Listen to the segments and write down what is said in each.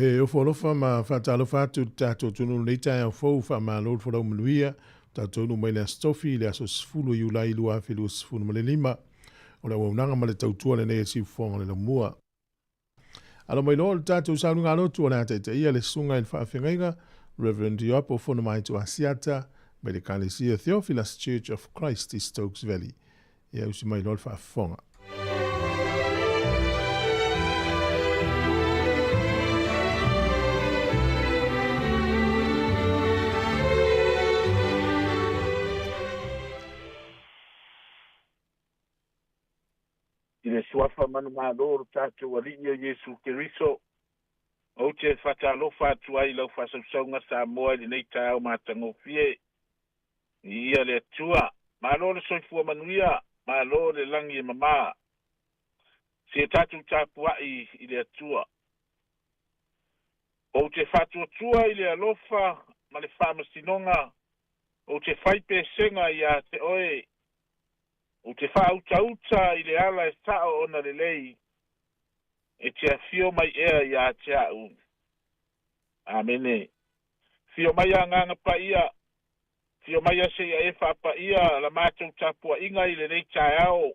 E ofo alofa ma faatalofa atu i le tatou atunuu i lenei taeao fou, faamalo le folau manuia, tatou taunuu mai le Aso Tofi i le aso 10 o Iulai 2025. O le auaunaga ma le tautua lenei a le Siufofoga o le Laumua. Alo mai loa o le tatou sauniga lotu o le a taitaia le susuga i le faafeagaiga Reverend Ioapo Fonomaitu Asiata mai le Ekalesia Theophilus Church of Christ i Stokes Valley. Ia usi mai loa le faafofoga. I le Suafa manumalo o lo tatou Alii o Iesu Keriso, ou te faatalofa atu ai i lau faasausauga Samoa i lenei taeao matagofie. Viia le Atua. Malo le soifua manuia, malo le lagi e mama. Se tatou tapuai i le Atua. Ou te faatuatua i le alofa ma le faamasinoga, ou te fai pesega ia te oe. Ou te faautauta i le ala e sao ona lelei, e te afio mai ea ia te au. Amene. Afio mai Agaga Paia, afio mai seia e faapaia la matou tapuaiga i lenei taeao,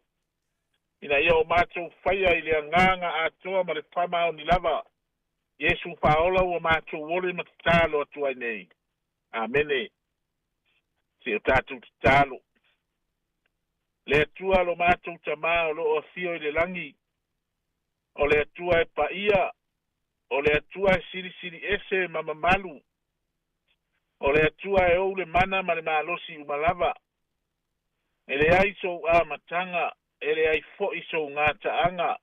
ina ia o matou faia i le agaga atoa ma le faamaoni lava, Iesu faaola ua matou ole ma tatalo atu ai nei. Amene. Se o tatou tatalo. Le Atua lo matou Tamā o lo o afio i le lagi, o le Atua e paia, o le Atua e silisili ese ma mamalu, o le Atua e ou le mana ma le malosi uma lava. E leai sou amataga, e leai foi sou gataaga.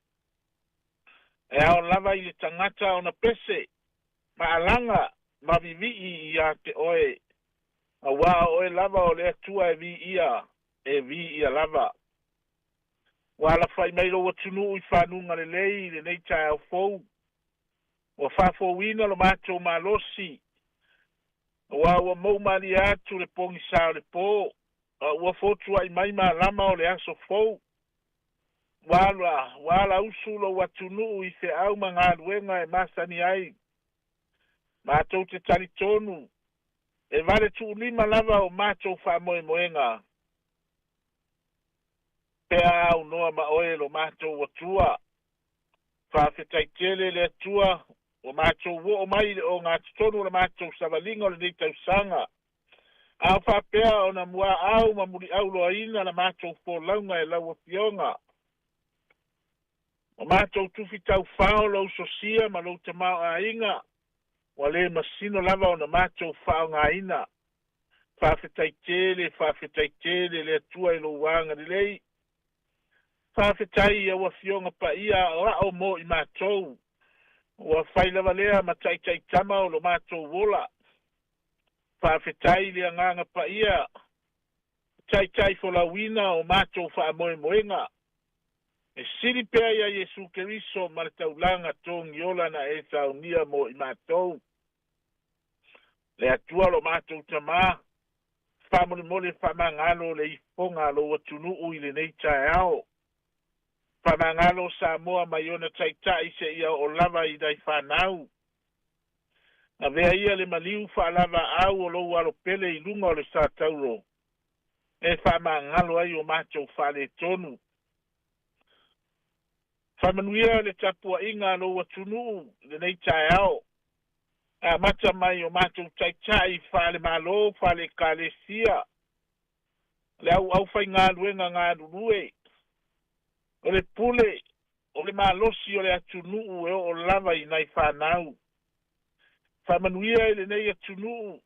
E ao lava i le tagata ona pese, ma alaga, ma vivii ia te oe, auā o oe lava o le Atua e viia, e viia lava. Ua alafai mai lou atunuu i fanuga lelei i lenei taeao fou. Ua faafouina lo matou malosi, auā ua mou malie atu le pogisā o le pō, a ua fotuaʻi mai malama o le aso fou. Ua ala, ua alausu lou atunuu i feau ma galuega e masani ai. Matou te talitonu, e vale tuulima lava o matou faamoemoega. Pe a aunoa ma oe lo matou Atua. Faafetai tele le Atua ua matou oo mai i le ogatotonu o la matou savaliga o lenei tausaga. A o faapea ona muaau ma muliauloaina la matou folauga e lau Afioga. Ua matou tufi taufao lou sosia ma lou tamaoaiga, ua le masino lava ona matou faaaogaina. Faafetai tele, faafetai tele le Atua i lou agalelei. Faafetai i au Afioga paia aoao mo i matou. Ua fai lava lea ma taitaitama o lo matou ola. Faafetai i le Agaga Paia, taitai folauina o matou faamoemoega. E sili pea iā Iesu Keriso ma le taulaga togiola na e saunia mo i matou. Le Atua lo matou Tamā, faamolemole faamagalo le ifoga a lou atunuu i lenei taeao. Faamagalo Samoa mai ona taitai seia oo lava i nai fanau. Avea ia le maliu faalavaau o lou alo pele i luga o le satauro e faamagalo ai o matou faaletonu. Faamanuia le tapuaiga a lou atunuu i lenei taeao, e amata mai o matou taitai faale-Malo, faale-Ekalesia, le auaufaigaluega galulue, o le pule, o le malosi o le atunuu e oo lava i nai fanau. Faamanuia i lenei atunuu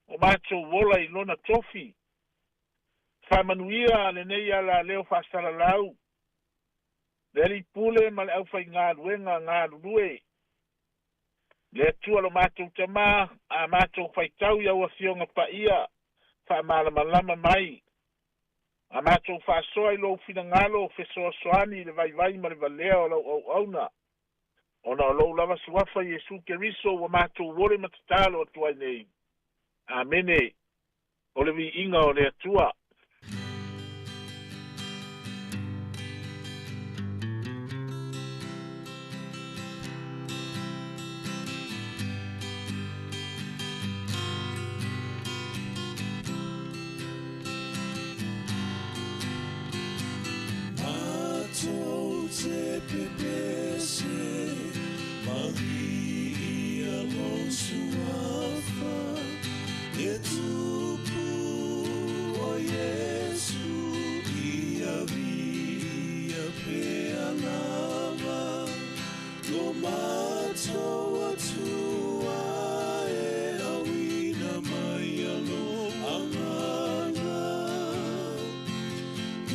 o matou ola i lona tofi. Faamanuia lenei alaleo faasalalau, le alii pule ma le aufaigaluega galulue. Le Atua lo matou Tamā, a matou faitau i au Afioga Paia, faamalamalama mai. A matou faasoa i lou finagalo fesoasoani i le vaivai ma le valea o lau auauna, ona o lou lava Suafa Iesu Keriso ua matou ole ma tatalo atu ai nei. Amene. O le viiga o le Atua. pepese Maria lo suafa Le tupu o Iesu Ia via pe alava Lo matou atua e auina mai alo agaga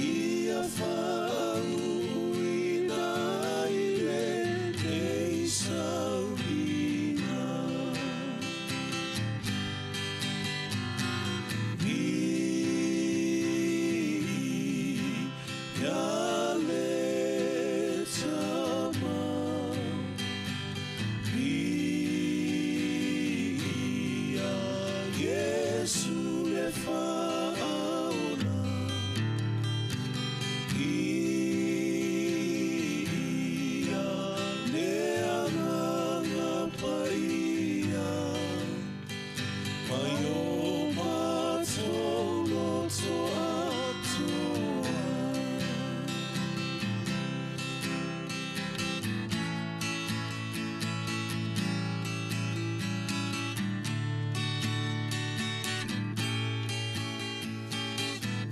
Ia faauuina i lenei sauliga. Viia le Tama, viia Iesu le Faaola. Ia le agaga paia, mai o matou loto atoa.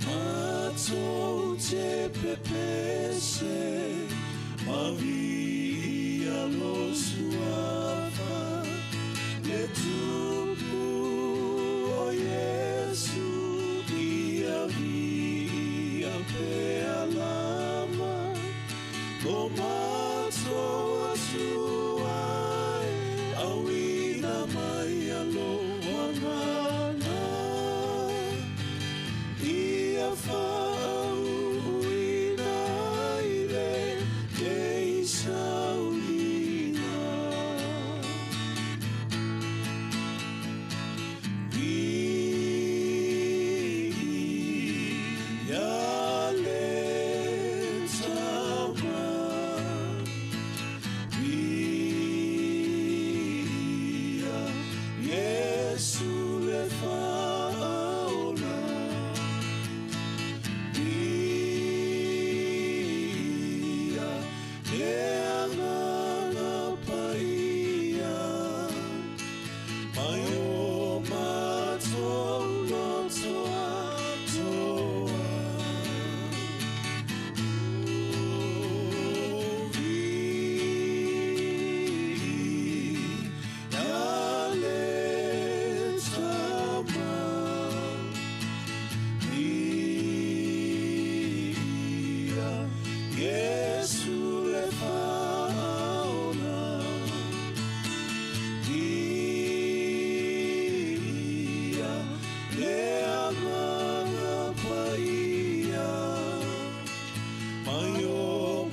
Matou te pepese, Maria lo suafa, le tupu o Iesu, ia via pe alava, lo matou atua e auina mai alo agaga. Ia faauuina i lenei sauliga. Viia le Tama, viia Iesu le Faaola. Viia le agaga paia, mai o matou loto atoa. O viia le Tama, viia Iesu le Faaola. Viia le agaga paia, mai o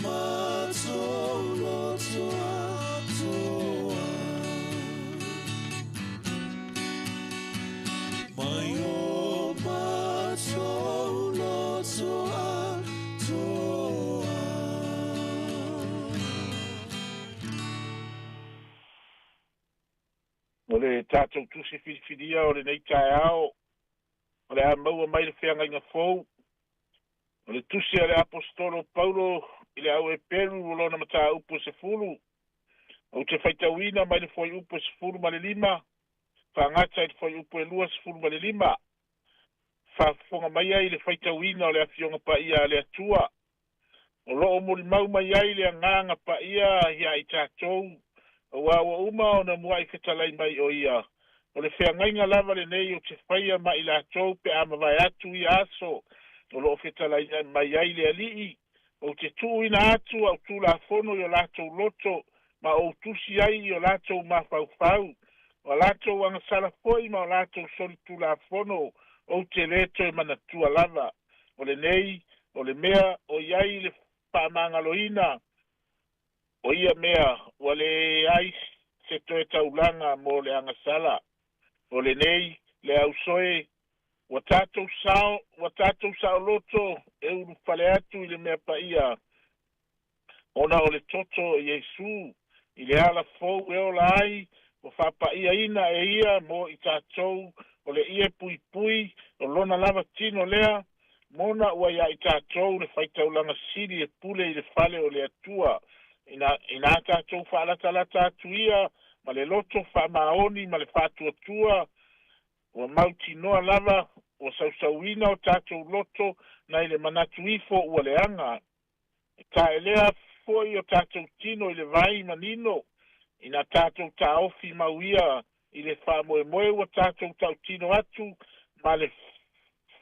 matou loto atoa. Mai o matou loto atoa. O le tatou tusi filifilia o lenei taeao, o le a maua mai le feagaiga fou. O le tusi a le Aposetolo Paulo i le au Eperu o lona mataupu e 10. Ou te faitauina mai le fuaiupu e 15, faagata i le fuaiupu e 25. Faafofoga mai ai le faitauina o le afioga paia a le Atua. O loo molimau mai ai le agaga paia ia i tatou, aua ua uma ona muai fetalai mai o ia. O le feagaiga lava lenei o te faia ma i latou pe a mavae atu ia aso. O loo fetalai mai ai le Alii, ou te tuuina atu au tulafono i o latou loto, ma ou tusi ai i o latou mafaufau. O latou agasala foi ma o latou solitulafono, ou te le toe manatua lava. O lenei, o le mea o i ai le faamagaloina, o ia mea ua leai se toe taulaga mo le agasala. O lenei, le ausoe, ua tatou saoloto e ulufale atu i le mea paia, ona o le toto o Iesu, i le ala fou e ola ai, ua faapaiaina e ia mo i tatou, o le ie puipui, o lona lava tino lea, mona ua ia i tatou le faitaulaga sili e pule i le fale o le Atua. Ina, ina tatou faalatalata atu ia ma le loto faamaoni ma le faatuatua, ua mautinoa lava ua sausauina o tatou loto nai le manatu ifo ua leaga. E taelea foi o tatou tino i le vai manino, ina tatou taofi mau ia i le faamoemoe ua tatou tautino atu ma le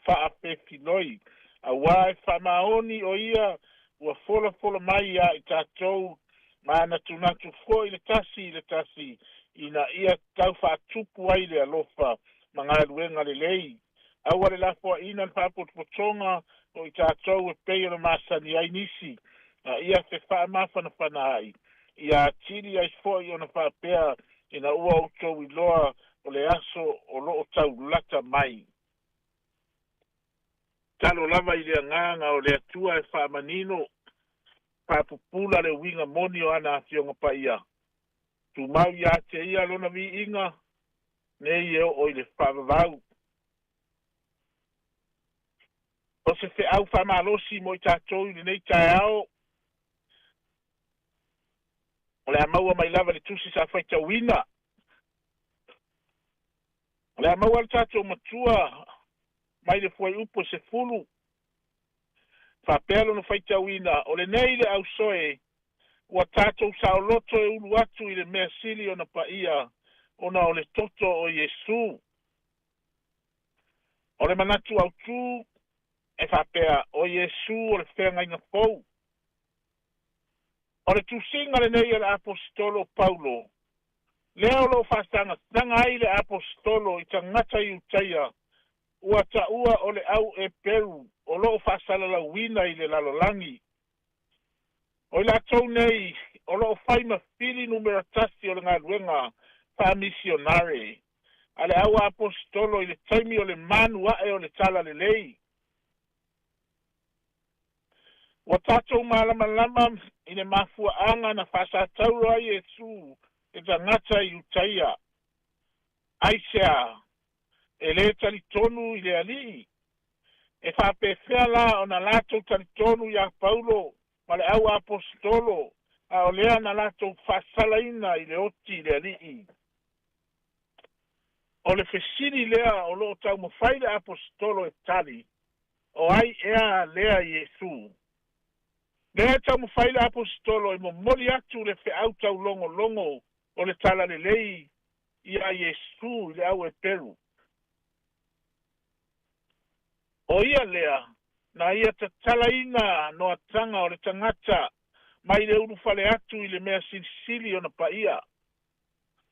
faafefiloi. Auā e faamaoni o ia ua folafola mai iā i tatou manatunatu foi le tasi i le tasi ina ia tau faatupu ai le alofa ma galuega lelei. Aua le lafoaina le faapotopotoga o i tatou e pei ona masani ai nisi, a ia fefaamafanafana ai, ia atili ai foi ona faapea ina ua outou iloa o le aso o loo taulata mai. Talo lava i le agaga o le Atua e faamanino, faapupula le uiga moni o ana Afioga Paia. Tumau ia te ia lona viiga, nei e oo i le faavavau. O se feau faamalosi mo i tatou i lenei taeao, o le a maua mai lava le tusi sa faitauina. O le a maua le tatou matua mai le fuaiupu e 10. Faapea lona faitauina, o lenei le ausoe ua tatou saoloto e ulu atu i le mea sili ona paia ona o le toto o Iesu. O le manatu autū e faapea o Iesu o le feagaiga fou. O le tusiga lenei a le aposetolo Paulo, lea o loo faasagasaga ai le aposetolo i tagata Iutaia ua taua o le au Eperu o loo faasalalauina i le lalolagi. O i latou nei o loo fai ma fili numera 1 o le galuega faamisionare a le au aposetolo i le taimi o le manu ae o le talalelei. Ua tatou malamalama i le mafuaaga na faasatauro ai Iesu e tagata Iutaia. Aisea e lē talitonu i le Alii? E faapefea la ona latou talitonu iā Paulo ma le au aposetolo, a o lea na latou faasalaina i le oti i le Alii? O le fesili lea o loo taumafai le aposetolo e tali, o ai ea lea Iesu? Lea e taumafai le aposetolo e momoli atu le feau taulogologo o le talalelei iā Iesu i le au Eperu. O ia lea na ia tatalaina noataga o le tagata mai le ulufale atu i le mea silisili ona paia.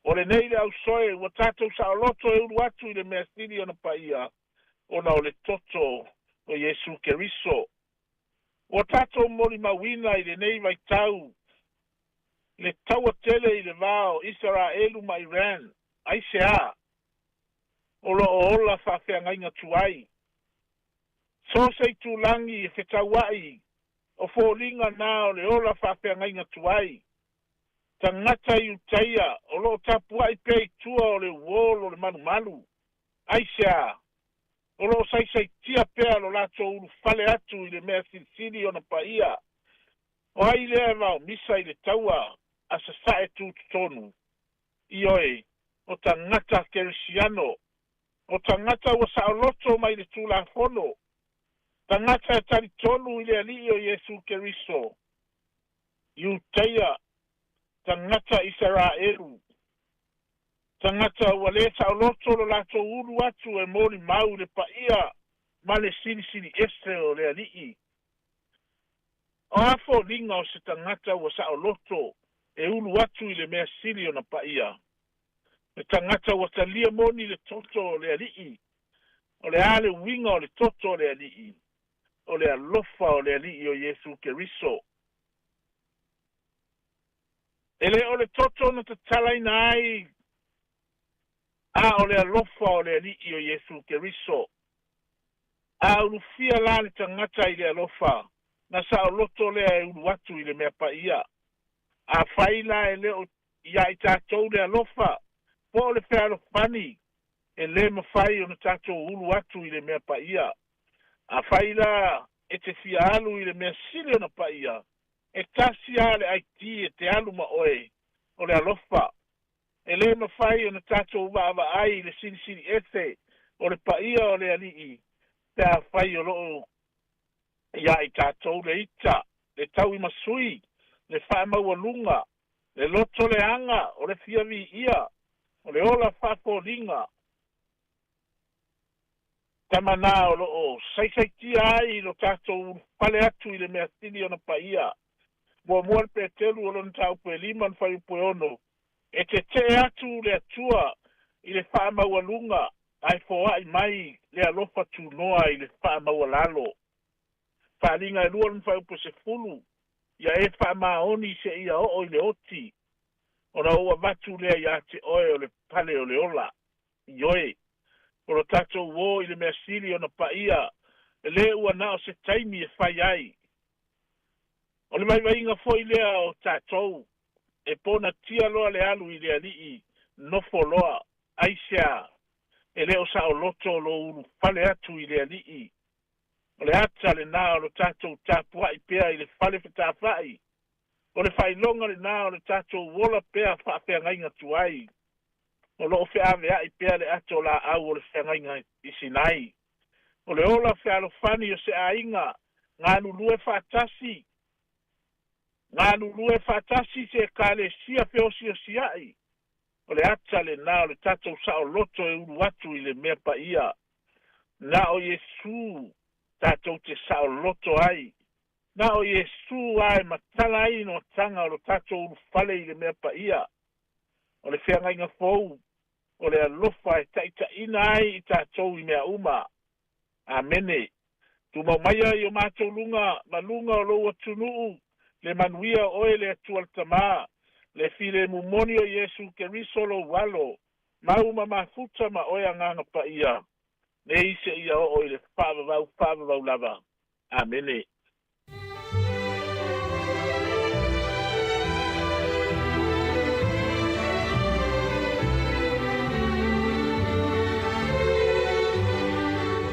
O lenei le ausoe ua tatou saoloto e ulu atu i le mea sili ona paia ona o le toto o Iesu Keriso. Ua tatou molimauina i lenei vaitau le taua tele i le va o Isaraelu ma Iran. Aisea? O loo ola faafeagaiga tuai. So se itulagi e fetauai o foliga na o le ola faafeagaiga tuai. Tagata Iutaia o loo tapuai pea i tua o le wall o le malumalu. Aisea? O loo saisaitia pea lo latou ulufale atu i le mea silisili ona paia. O ai lea e vaomisa i le taua a sasae tutotonu? Ioe, o tagata kerisiano, o tagata ua saoloto mai le Tulafono, tagata e talitonu i le Alii o Iesu Keriso. Iutaia, tagata Isaraelu, tagata ua lē saoloto lo latou ulu atu e molimau le paia ma le silisili ese o le Alii. O a foliga o se tagata ua saoloto e ulu atu i le mea sili ona paia? Le tagata ua talia moni le toto o le Alii. O le a le uiga o le toto o le Alii? O le alofa o le Alii o Iesu Keriso. E lē o le toto na tatalaina ai, a o le alofa o le Alii o Iesu Keriso. A ulufia la le tagata i le alofa, na saoloto lea e ulu atu i le mea paia. Afai la e lē o iā i tatou le alofa po o le fealofani, e lē mafai ona tatou ulu atu i le mea paia. Afai la e te fia alu i le mea sili ona paia, E tasi a le ID e te alu ma oe, o le alofa. E lē mafai ona tatou vaavaai i le silisili ese o le paia o le Alii pe afai o loo ia i tatou le ita, le tauimasui, le faamaualuga, le loto leaga o le fia viia, o le ola faafoliga. Tamanā o loo saisaitia ai lo tatou ulufale atu i le mea sili ona paia. Muamua le Peteru o lona mataupu e 5 le fuaiupu e 6, e tetee atu le Atua i le faamaualuga ae foai mai le alofa tunoa i le faamaualalo. Faaaliga e 2 lona fuaiupu e 10, ia e faamaoni seia oo i le oti, ona ou avatu lea ia te oe o le pale o le ola. Ioe, o lo tatou o i le mea sili ona paia, e lē ua na o se taimi e fai ai. O le vaivaiga foi lea o tatou, e ponatia loa le alu i le Alii, nofo loa, aisea, e lē o saoloto lou ulufale atu i le Alii. O le ata lenā o lo tatou tapuai pea i le fale fetafa'i. O le faailoga lenā o le tatou ola pea faafeagaiga tuai. O loo feaveai pea le ato laau o le feagaiga i Sinai. O le ola fealofani o se aiga, galulue faatasi, galulue faatasi se ekalesia feosiosiai. O le ata lenā o le tatou saoloto e ulu atu i le mea paia. Na o Iesu tatou te saoloto ai. Na o Iesu ae matala ai noataga o lo tatou ulufale i le mea paia. O le feagaiga fou, o le alofa e taitaina ai i tatou i mea uma. Amene. Tumau maia i o matou luga ma luga o lou atunuu le manuia o oe le Atua le Tamā, le filemu moni o Iesu Keriso lou Alo, mau ma mafuta ma oe Agaga Paia, nei seia oo i le faavavau faavavau lava. Amene.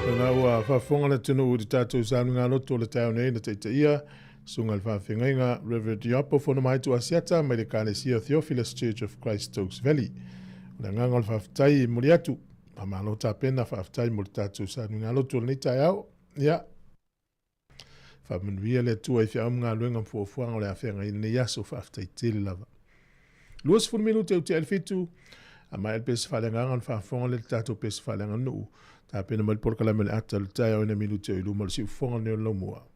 Lena ua faafofoga le atunuu i le tatou sauniga lotu o le taeao nei na taitaia susuga i le faafeagaiga Reverend Iopo Fonomaitu Asiata mai le Ekalesia Theophilus Church of Christ Stokes Valley. O le agaga o le faafetai e momoli atu, faamalo tapena, faafetai mo le tatou sauniga lotu o lenei taeao. Ia, faamanuia le Atua i feau ma galuega ma fuafuaga o le a feagai i lenei aso, faafetai tele lava. 20 minute ua tea i le 7, a maea le pese faaleagaga ona faafofoga lea i le tatou pese faaleaganuu. Tapena mai le polokalame o le ata o le taeao i nai minute o i luma o le siufofoga lenei o le laumua.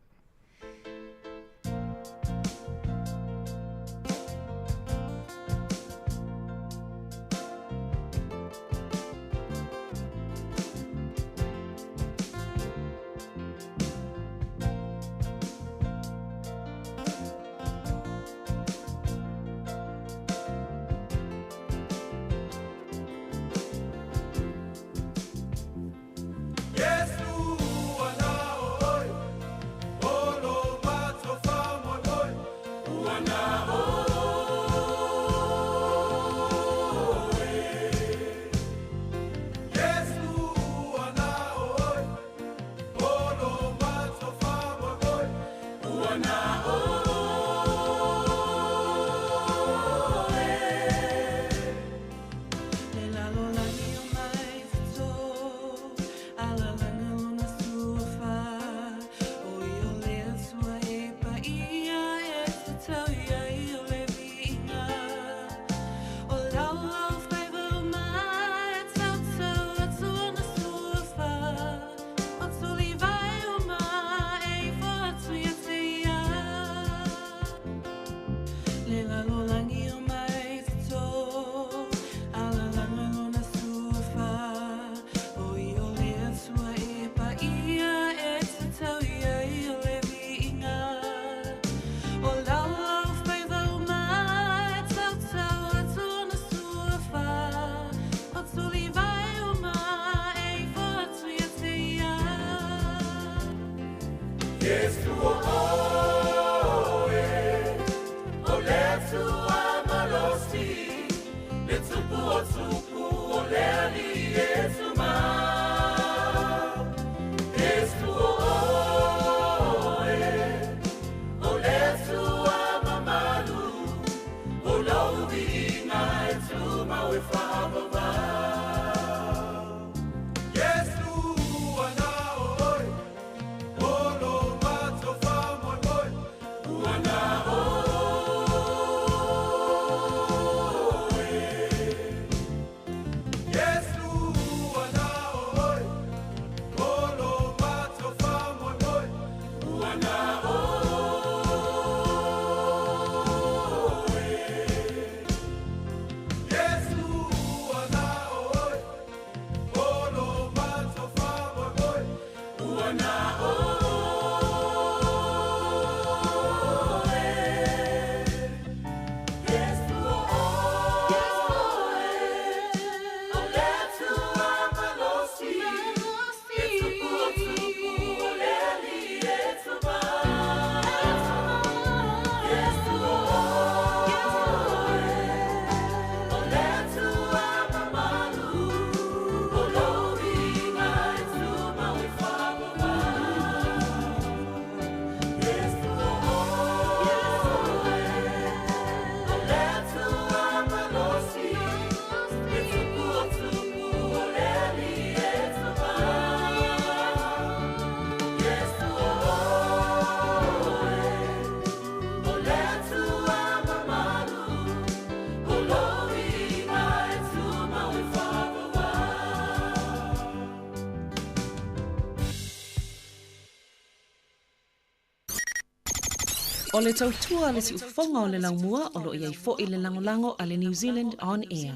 O le tautua le siufofoga o le laumua o loo iai fo'i le lagolago a le New Zealand On Air.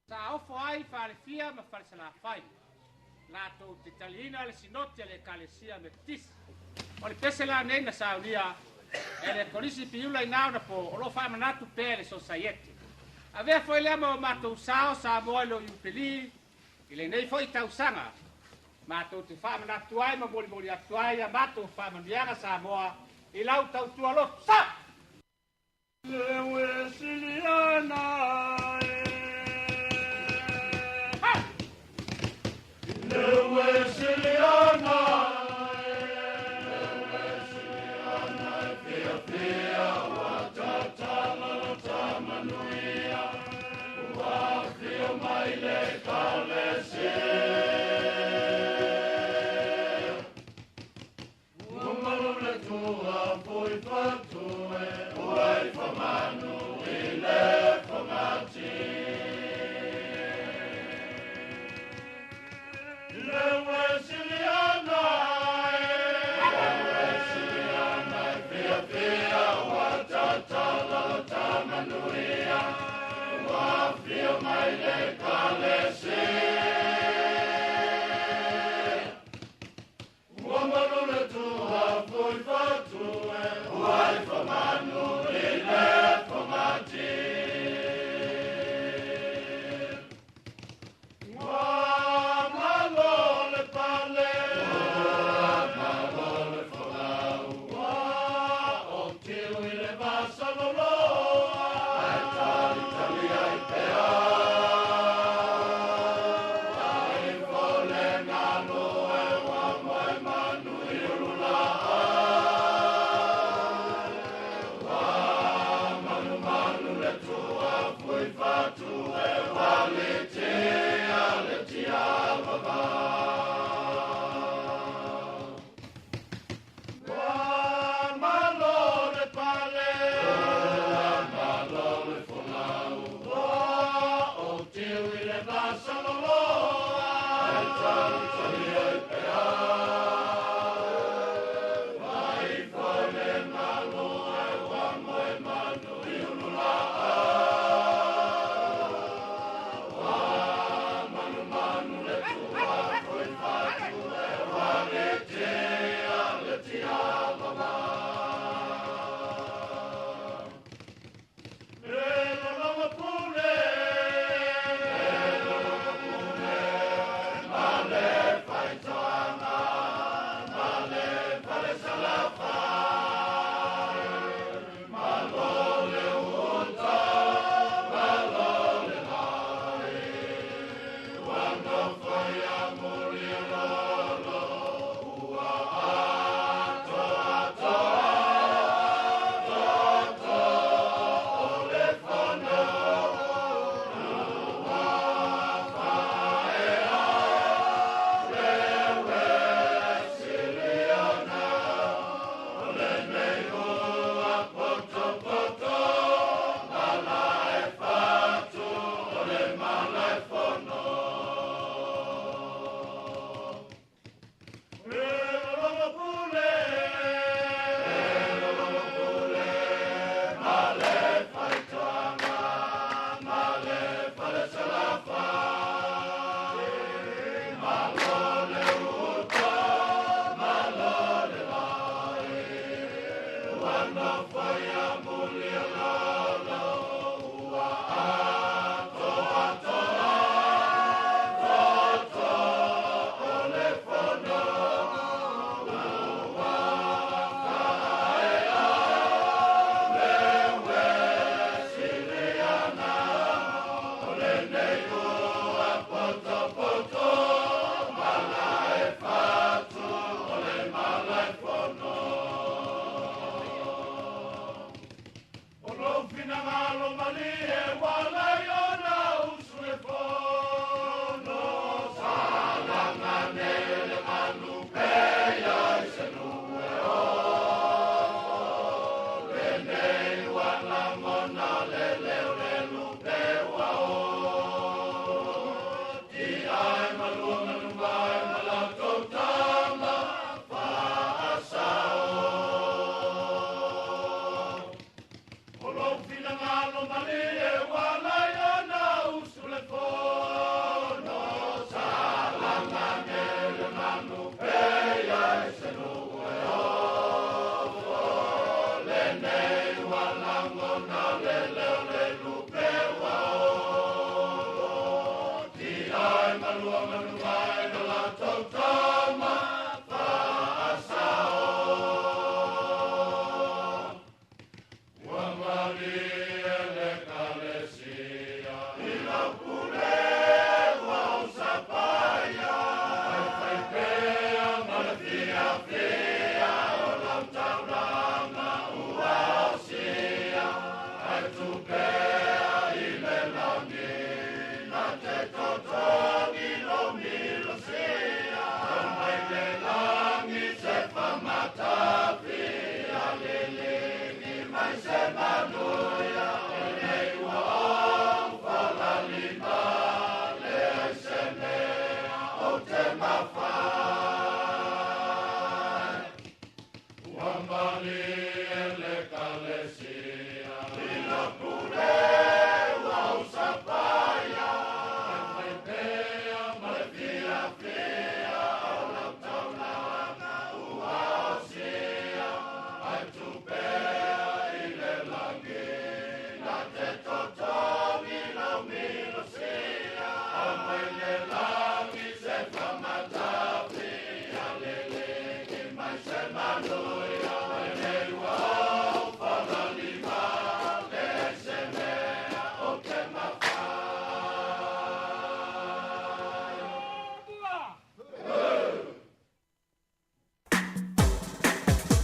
Sa ofo ai falefia ma falesalafai latou te taliina le sinoti a le Ekalesia Metotisi. O le pese lanei na saunia e le Kolisi Piula i na ona po o loo faamanatu pea le Sosaiete. Avea foi lea ma o matou sao Samoa i loo Iupeli i lenei foi tausaga matou te faamanatu ai ma molimoli atu ai ia matou faamanuiaga Samoa i lau tautua lotu. Sa!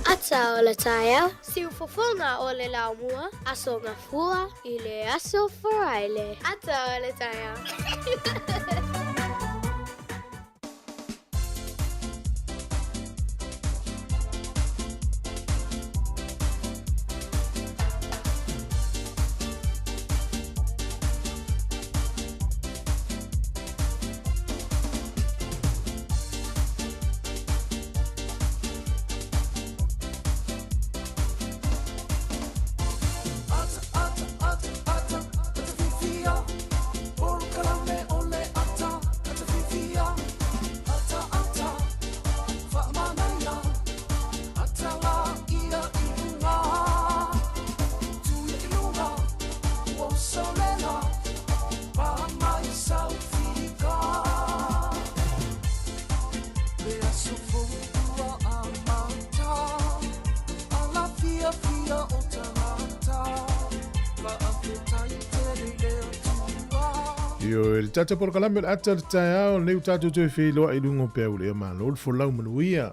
Ata o le taeao, siufofoga o le laumua, aso gafua i le aso Faraile. Ata o le taeao. Io le tata por kalame le ata le taeao nei o tatou toe feiloai i luga o peau le malo le folau manuia.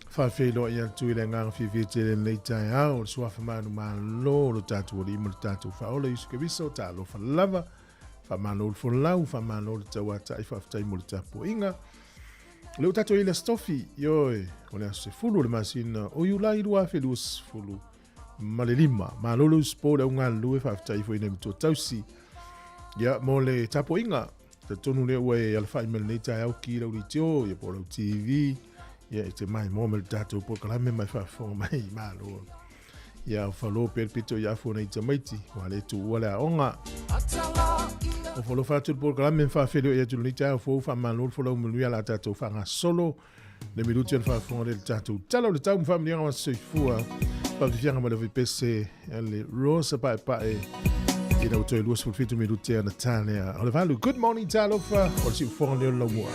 Faafeiloai atu i le agaga fiafia tele lenei taeao o le suafa manumalo lo tatou alii ma le tatou faaola Iesu Keriso talofa lava. Faamalo le folau, faamalo le tauatai, faafetai mo le tapuaiga. O lea ua tatou i le Aso Tofi, ioe, o le aso 10 o le masina o Iulai 2025. Malo le usupo le au galulue, faafetai foi i nai matua tausi. Ia, mo le tapuaiga, talitonu lea ua e alafai mai lenei taeao ki lau litio, ia po o lau TV, ia e te maimoa mai le tatou polokalame ma e faafofoga mai, malo. Ia, o falo pea le pito i afu o nai tamaiti, ua le tuua le aoga. O falofa atu le polokalame ma faafeiloai atu lenei taeao fou, faamalo le folau manuia la tatou faagasolo. Le minuti o le faafofoga lea i le tatou tala o le tau ma faamanuiaga ma soifua. Faafiafiaga ma le ofipese le Rosa Paepae ina ua toe 27 minute ana tā lea. O le 8, good morning talofa, o le siufofoga lea o le laumua.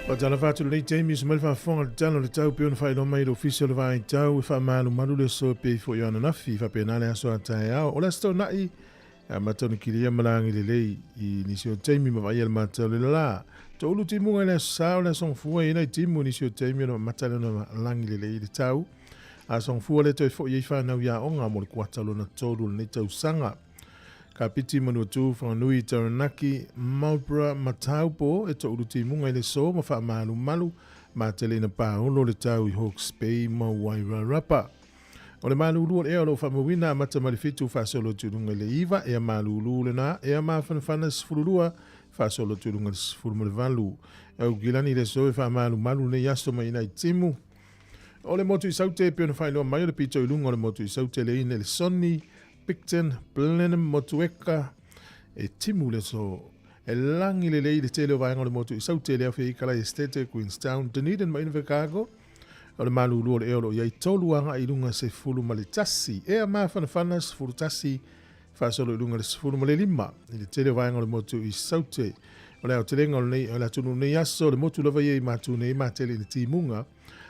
Faatalofa atu lenei taimi usu mai le faafofoga i le tala o le tau pei ona faailoa mai e le Ofisa o le Vaitau e faamalumalu le aso e pei foi o ananafi faapena le aso a taeao. O le Aso Toonai e amata ona kilia ma lagi lelei i nisi o taimi ma vaaia le matau le lala. Toulu timuga i le Aso Sa o le Aso Gafua e i ai nai timu i nisi o taimi ona amata lea ona lagi lelei i le tau. Aso Gafua lea toe foi ai fanau i aoga mo le kuata lona tolu o lenei tausaga. Kapiti, Manuatu, Whanganui, Taranaki, Marlborough ma Taupo e toulu timuga i le so ma faamalumalu ma tele ina paolo le tau i Hawke's Bay ma Wairarapa. O le malulu o le ea o lo o faamauina amata mai le 7 faasolo atu i luga i le 9, ea malulu lena, ea mafanafana 12 faasolo atu i luga i le 18. Aukilani i le so e faamalumalu lenei aso mai ina i timu. O le motu i Saute e pei ona faailoa mai o le pito i luga o le motu i Saute le ine le Soni, Picton, Blenheim, Motueka, e timu le aso. E lagi lelei le tele o vaega o le motu i Saute, le Awhiaikala, Estete, Queenstown, Dunedin ma Invercargill. O le malulu o le ea o lo o i ai tolu agai i luga 11. Ea mafanafana 11 faasolo i luga le 15 i le tele o vaega o le motu i Saute. O le aotelega o lenei o le atunuu nei aso, le motu lava ia i matu nei matele i le timuga,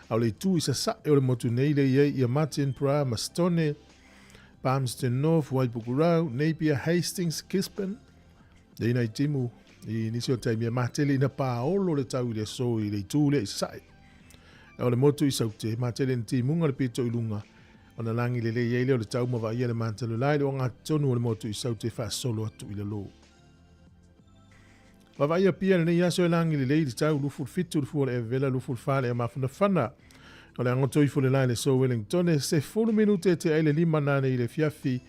a o le itu i sasae o le motu nei le i ai ia Martinborough ma Stone, Palmerston North, Waipukurau, Napier, Hastings, Gisborne, le ina i timu i nisi o taimi e matele ina paolo le tau i le aso i le itu lea i sasae. O le motu i Saute, matele ina timuga le pito i luga, ona lagi lelei ai lea o le tau ma vaaia le matalo la i le ogatotonu o le motu i Saute faasolo atu i lalo. Vaavaai Apia i lenei aso e lagi lelei le tau 27 le fua o le Evela 24 le ea mafanafana. O le agoto ifo le la i le so Wellingtone 10 minute te ai le lima nane i le fiafi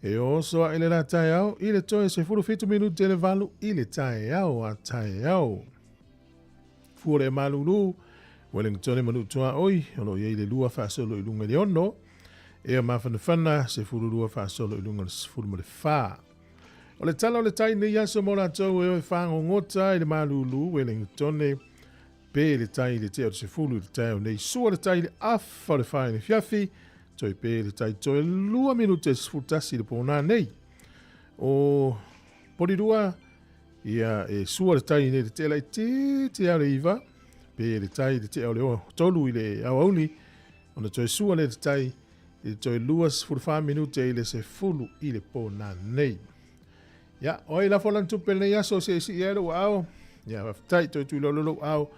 e oso ae le la taeao i le toe 17 minute le valu i le taeao a taeao. Fua o le ea malulu Wellingtone manu tuaoi o lo o i ai le lua faasolo i luga i le ono ea mafanafana 12 faasolo i luga i le 14. O le tala o le tai nei aso mo latou e o e fagogota i le malulu Wellingtone pe le tai i le tea o le sefulu i le taeao nei sua le tai i le afa o le fa i le fiafi toe pe le tai toe lua minute 11 i le pōnā nei. O Porirua ia e sua le tai nei le tea laitiiti a le iva pe le tai i le tea o le tolu i le aoauli ona toe sua le tai I toe 24 minute i le 10 i le pō nanei. Ia, o ai lafo lana tupe lenei aso se i ai lou aao. Ia, faafetai toe tuilolo lou aao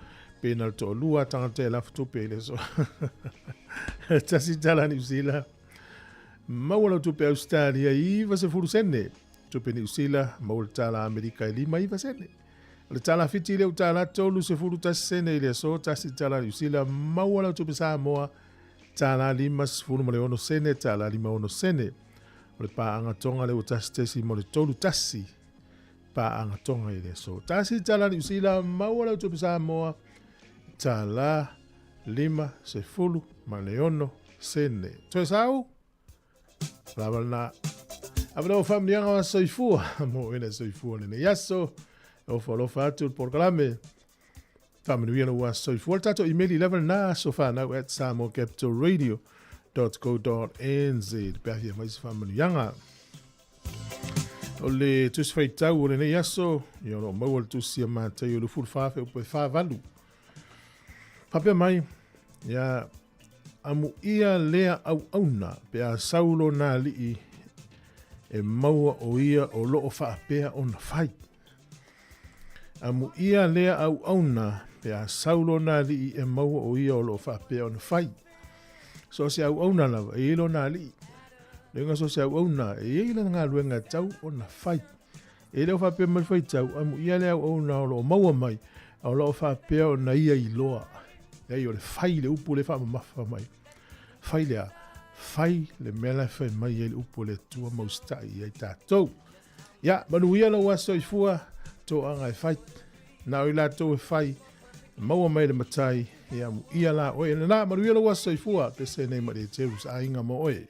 pe na le toalua tagata e lafo tupe i le aso. Tasi tala Niu Sila. Maua lau tupe Australia i 90 sene. Tupe Niu Sila, maua le tala Amerika i 59 sene. O le tala Fiti lea ua tala 31 sene i le aso, tasi tala Niu Sila, maua lau tupe Samoa tala 56 sene, tala 56 sene. O le paaga Tonga lea ua 1.31 paaga Tonga i le aso. Tasi tala Niu Sila, maua lau tupe Samoa tala 56 sene. Toe sau? Lava lena. Avanoa o faamanuiaga o soifua mo ena soifua lenei aso. O alofa atu le polokalame. Faamanuia lou aso soifua. Le tatou email i lava lena asofanau@samoacapitalradio.co.nz. Pe afia mai se faamanuiaga. O le tusi faitau o lenei aso, ia o lo o maua le tusi a Mataio 24 fe'upu e 48. Faapea mai, ia amuia lea auauna pe a sau lona alii e maua o ia o loo faapea ona fai. Amuia lea auauna pe a sau lona alii e maua o ia o loo faapea ona fai. So o se auauna lava e i ai lona alii. Le so se auauna e i ai lana galuega e tau ona fai. E le o faapea mai le faitau, amuia le auauna o loo maua mai, a o loo faapea ona ia iloa. Leai, o le fai le upu le faamamafa mai. Fai lea, fai le mea la e fai mai ai le upu o le Atua ma usitai i ai tatou. Ia, manuia lou aso soifua, toaga e fai. Na o i latou e fai, maua mai le matai, ia amuia la oe. Lena, manuia lou aso soifua, pese nei ma le Jerus aiga mo oe.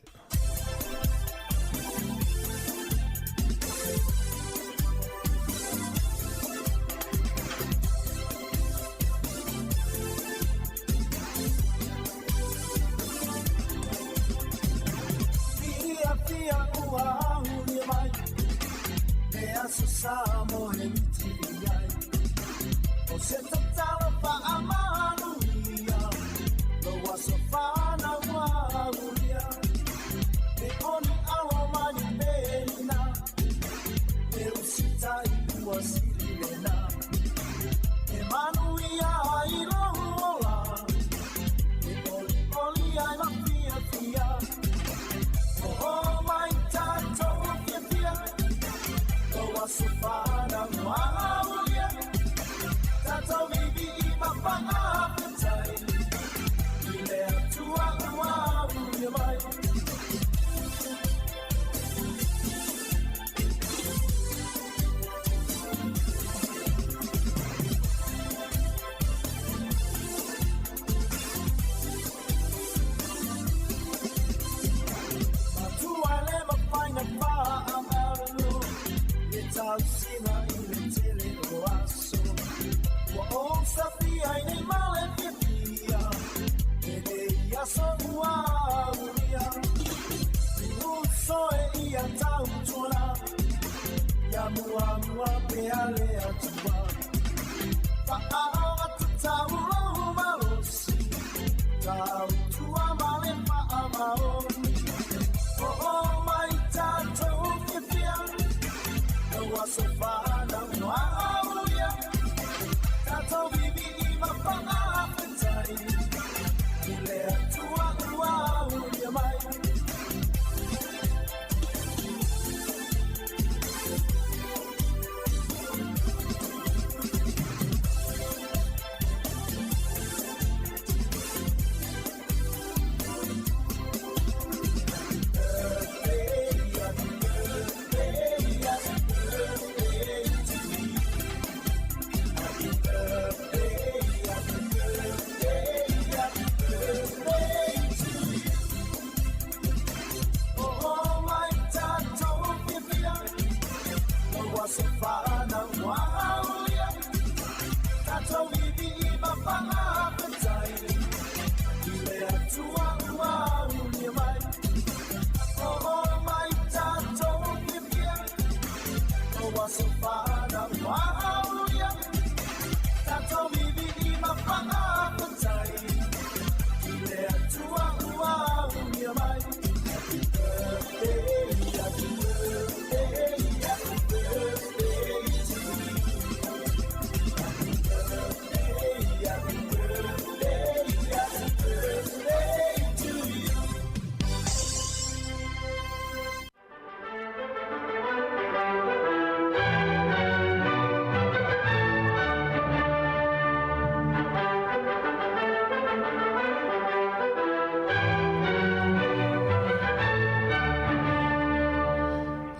Tua ua ulia mai.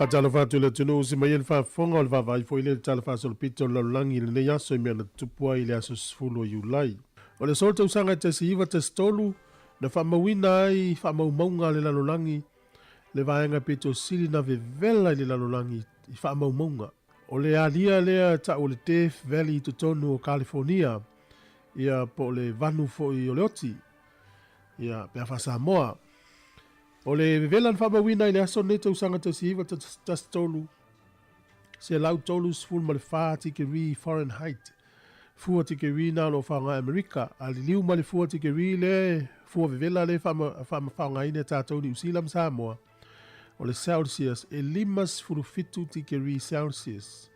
Faatalofa atu i le atunuu si mai ai le faafofoga o le vaavaai foi lea i le Tala Faasolopito o le Lalolagi i lenei aso i mea na tutupu ai i le aso 10 o Iulai. O le aso o le tausaga e 1913 na faamauina ai faamaumauga a le lalolagi le vaega pito sili na vevela i le lalolagi i faamaumauga. O le alia lea e tau o le Death Valley i totonu o Kalifonia, ia po o le vanu foi o le oti, ia pe a faa-Samoa. O le vevela na faamauina i le aso lenei tausaga 1913, 134 tikeri Fahrenheit, fua tikeri na o lo o faaaoga e Amerika, a liliu mai le fua tikeri lea e fua vevela lea e faamfaaaogaina e tatou i Niu Sila ma Samoa, o le Celsius e 57 tikeri Celsius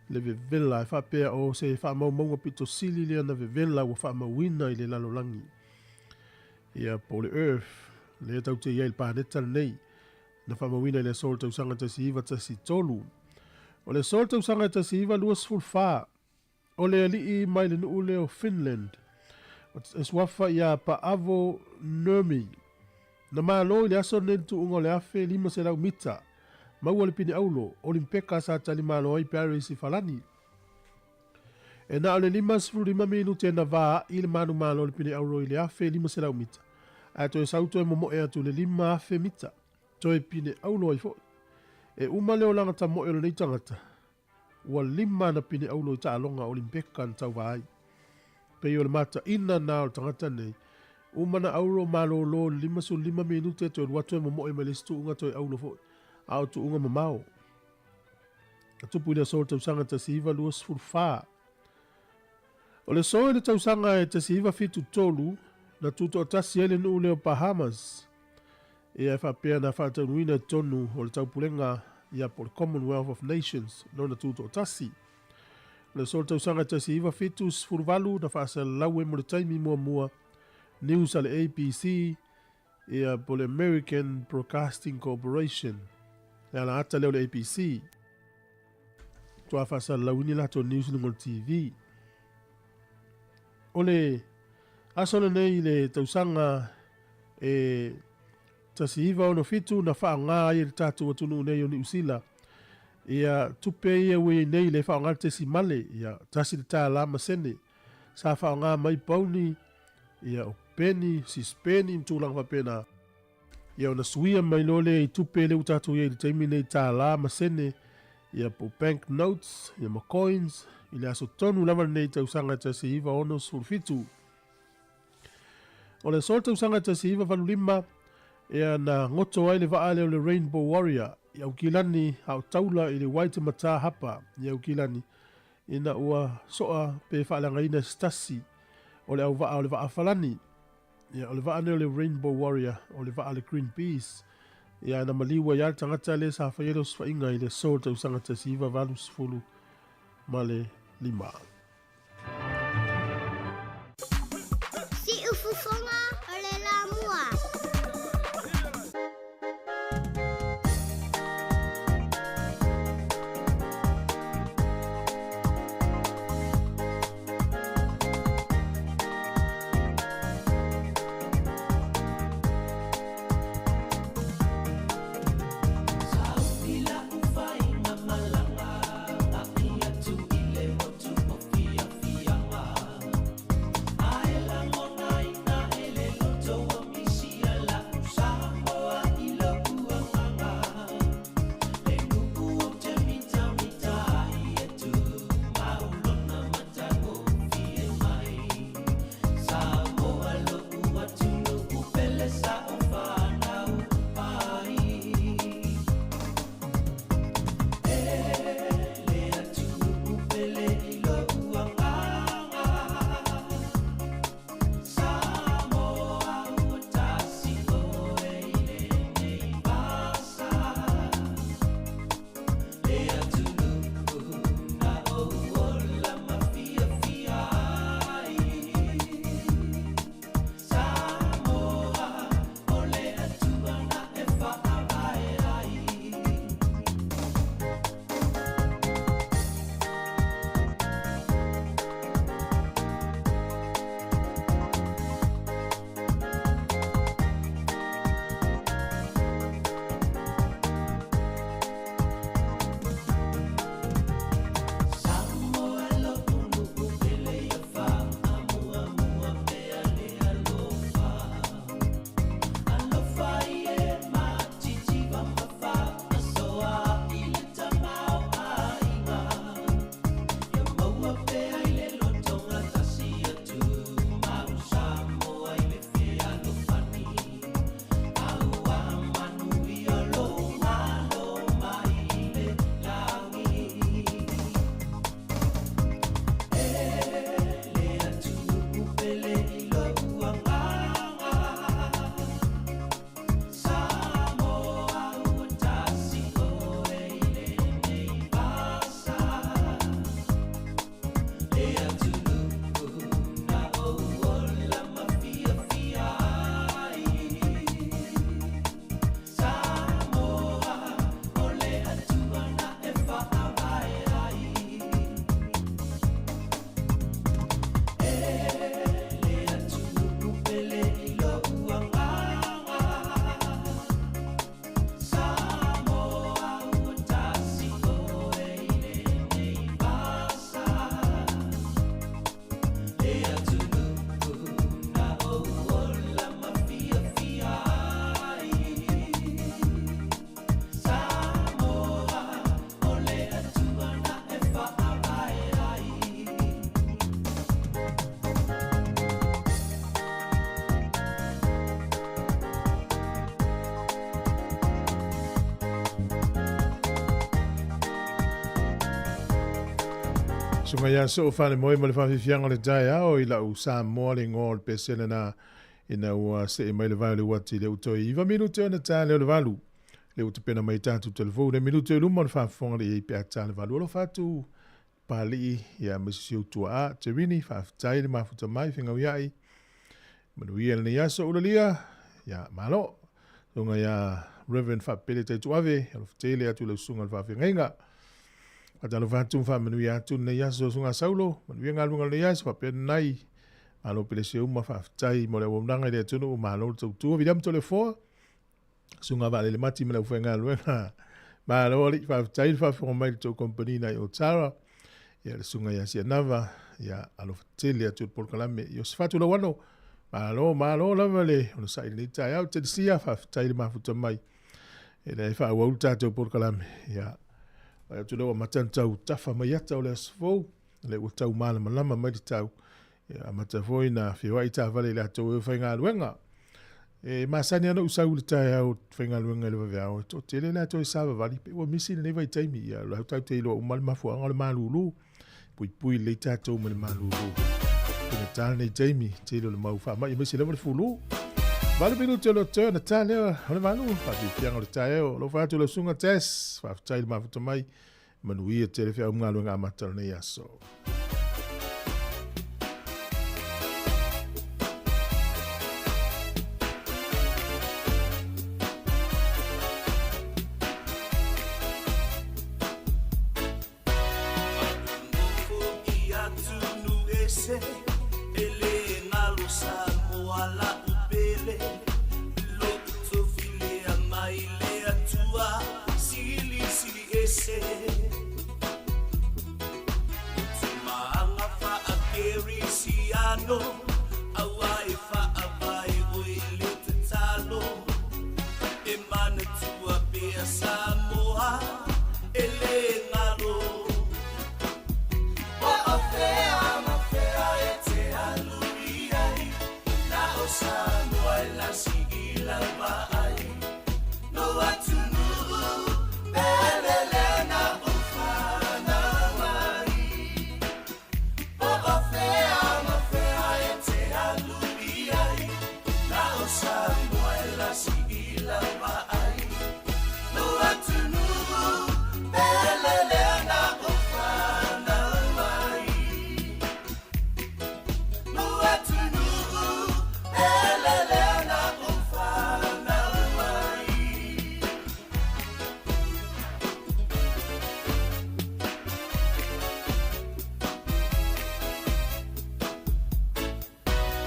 le vevela e faapea o se faamaumauga pito sili lea na vevela ua faamauina i le lalolagi. Ia, po o le Earth, lea tatou te i ai i le paneta lenei, na faamauina i le aso o le tausaga 1913. O le aso o le tausaga 1924, o le alii mai le nuu lea o Finland, e suafa ia Paavo Nurmi, na malo i le aso lenei le tuuga o le 1500 mita, maua le pine auro, Olimpeka sa talimalo ai Paris i Falani. E na o le 55 minute na vaa'i le manumalo o le pine auro i le 1500 mita, ae toe sau toe momo'e atu i le 5000 mita, toe pine auro ai fo'i. E uma le olaga tamo'e o lenei tagata, ua lima ana pine auro i taaloga Olimpeka na tauva ai. Pei o le mataina na o le tagata nei, uma na auro malōlō i le 55 minute toe alu atu e momo'e mai le isi tuuga toe auro fo'i, a o tuuga mamao. Na tupu i le aso o le tausaga 1924. O le aso i le tausaga e 1973, na tutoatasi ai le nuu lea o Bahamas, ia e faapea na faataunuuina i totonu o le taupulega ia po o le Commonwealth of Nations lona tutoatasi. O le aso o le tausaga 1978 na faasalalau ai mo le taimi muamua news a le ABC ia po o le American Broadcasting Corporation, le alaata lea o le ABC. Toa faasalalauina i latou news i luga o le TV. O le aso lenei i le tausaga e 1967 na faaaoga ai e le tatou atunuu nei o Niu Sila ia tupe ia ua i ai nei le faaaoga le tesimale ia $1 ma sene sa faaaoga mai pauni ia o peni, sispeni ma tulaga faapena. Ia ona suia mai loa lea i tupe lea ua tatou i ai i le taimi nei tālā ma sene, ia po o bank notes, ia ma coins, i le aso tonu lava lenei tausaga 1967. O le aso o le tausaga 1985, ia na goto ai le vaa lea o le Rainbow Warrior i Aukilani a o taula i le Waitemata Hapa i Aukilani, ina ua soa pe faaleagaina e se tasi o le auvaa o le vaa Falani. Ia, o le vaa nei o le Rainbow Warrior, o le vaa a le Greenpeace. Ia, na maliu ai lava le tagata lea sa faia le osofaiga i le aso o le tausaga 1985. Siufofoga o le Lamua. Suga ia soo faalemoe ma le faafiafiaga o le taeao i lau Samoa le igoa o le pese lena ina ua see mai le vae o le uati le uto i 9 minute ona ta lea o le 8 le ua tapena mai tatou telefou le minute i luma o le faafofoga le iai pe a ta le 8. Alofa atu Papalii ia ma si ou tuaa Terini, faafetai le mafuta mai fegauiai. Manuia lenei aso ulalia, ia malo. Susuga ia Reverend Faapele Taituave, alofa tele atu i lau susuga i le faafeagaiga. Faatalofa atu ma faamanuia atu lenei aso Susuga Saulo, manuia galuega o lenei aso, faapea lenai. Malo pele uma, faafetai mo le auaunaga i le atunuu, malo le tautua, Viliamu Toleafoa, Susuga Vaalele Mati ma le aufaigaluega. Malo alii, faafetai le faafofoga mai i le tou company nai o Tara. Ia le susuga ia Sianava, ia alofa tele atu i le polokalame. Iosefatu Lauano, malo, malo lava le onosai i lenei taeao. Tenesia, faafetai le mafuta mai. E leai faaauau le tatou polokalame. Ia, vaai atu lea ua amata ona tau tafa mai ata o le aso fou. Lea ua tau malamalama mai le tau. Ia, amata foi na feoai taavale i latou e faigaluega. E masani ana ou sau i le taeao faigaluega i le vaveao, e toatele latou e savavali, pe ua misi lenei vaitaimi. Ia, o lau tatou te iloa uma le mafuaaga o le malulu. Puipui lelei tatou mai le malulu. Faigata lenei taimi, tele o le mau faamai aemaise lava le fulu. 8 minute o le toe ona ta lea o le 8, faafiafiaga o le taeao. Alofa atu lau susuga Tess, faafetai le mafuta mai. Manuia tele feau ma galuega amata o lenei aso. E le galo Samoa la'u pele, lo'u tofi lea mai le Atua, Silisili ese. Tumaaga faakerisiano, aua e faavae oe i le tatalo, e manatua pea Samoa e le galo. Po o fea ma fea e te alu i ai, na o Samoa e lasi i lau vaai. No atunuu pele lea na ou fanau ai. Po o fea ma fea e te alu i ai, na o Samoa e lasi i lau vaai. No atunuu pele lea na ou fanau ai. No atunuu pele lea na ou fanau ai.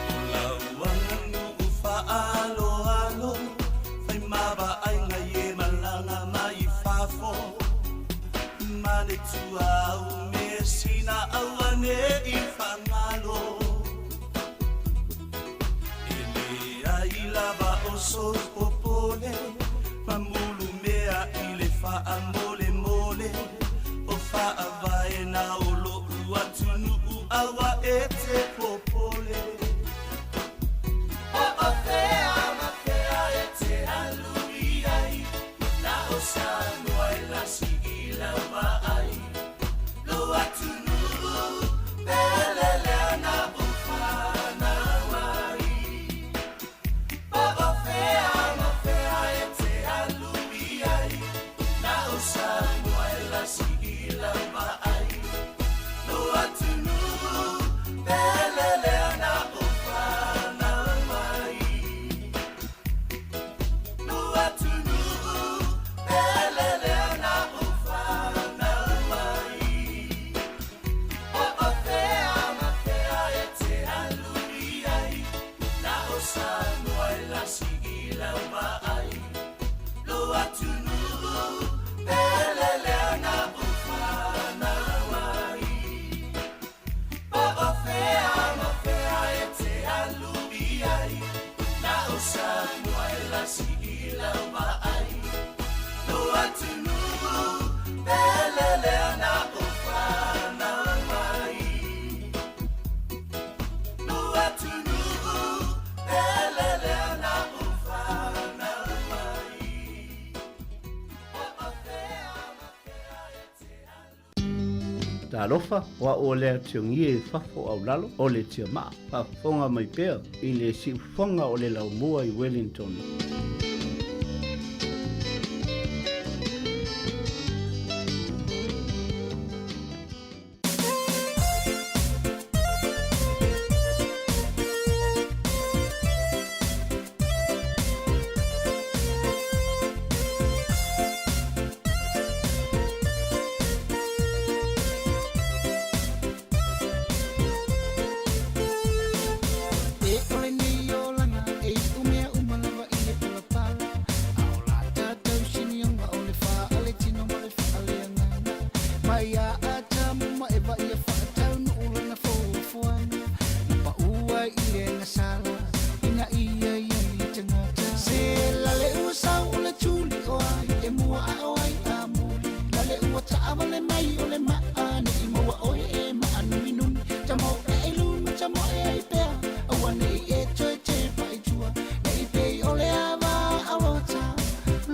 O lau aganuu faaaloalo, fai ma vaaiga i e malaga mai i fafo, manatua au measina auane'i faagalo. E leai lava o sou popole, mamulumea i le faamolemole, o faavaena o lo'u atunuu aua e te popole. Po o fea ma fea e te alu i ai, na o Samoa e lasi i lau vaai. Lo atunuu pele Talofa, o a'u o le atiogie i fafo aulalo o le tiamaa. Faafofoga mai pea i le siufofoga o le laumua i Wellington. E ole nei olaga e iu mea uma lava i le palapala. A o la tatou sinioga o le faale-tino ma le faale-agaga. Mai ia Atamu ma Eva ia faataunuu lana foafoaga. Na pau ai i le agasala ina ia i ai le tagata. Se lale ua sau o le tuli o ai e mua a o ai a muli. Lale ua taavale mai o le maa ne i maua oe e maanuminumi. Tamo e i luma tamo e ai pea. Aua ne i e toe tepa i tua. Ne i pei o le ava aulota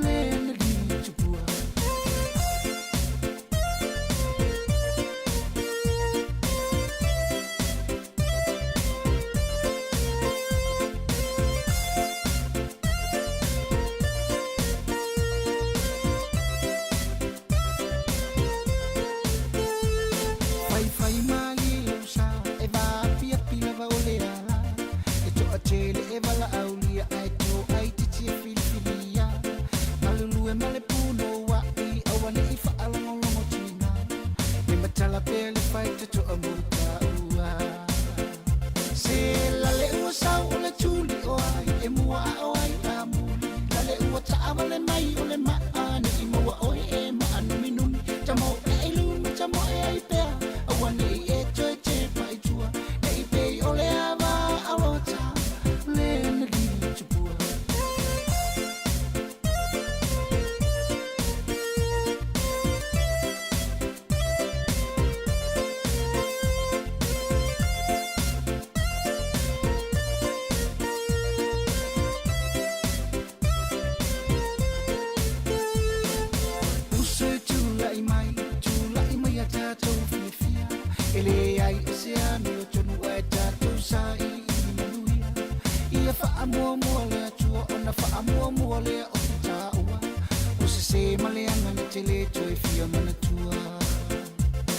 le na litupua. Faifai malie lau sa e vaapiapi lava o le ala. E toatele e valaaulia ae toai titi e filifilia. Malulu e ma le punouai aua ne i faalogologo tiga. E matala pea le faitotoa mo taua. Se lale ua sau o le tuli o ai e mua a o ai a muli. Lale ua taavale mai o le maa ne i maua oe e maanuminumi. Tamo e i luma tamo e ai pea. Aua ne i e toe tepa i tua. Ne i pei o le ava aulota le na litupua. Uso e tulai mai, tulai mai a tatou fiafia. E leai o se amiotonu ae tatou sailiili manuia. Ia faamuamua le Atua ona faamuamua lea o te taua. O sesē ma leaga na te lē toe fia manatua.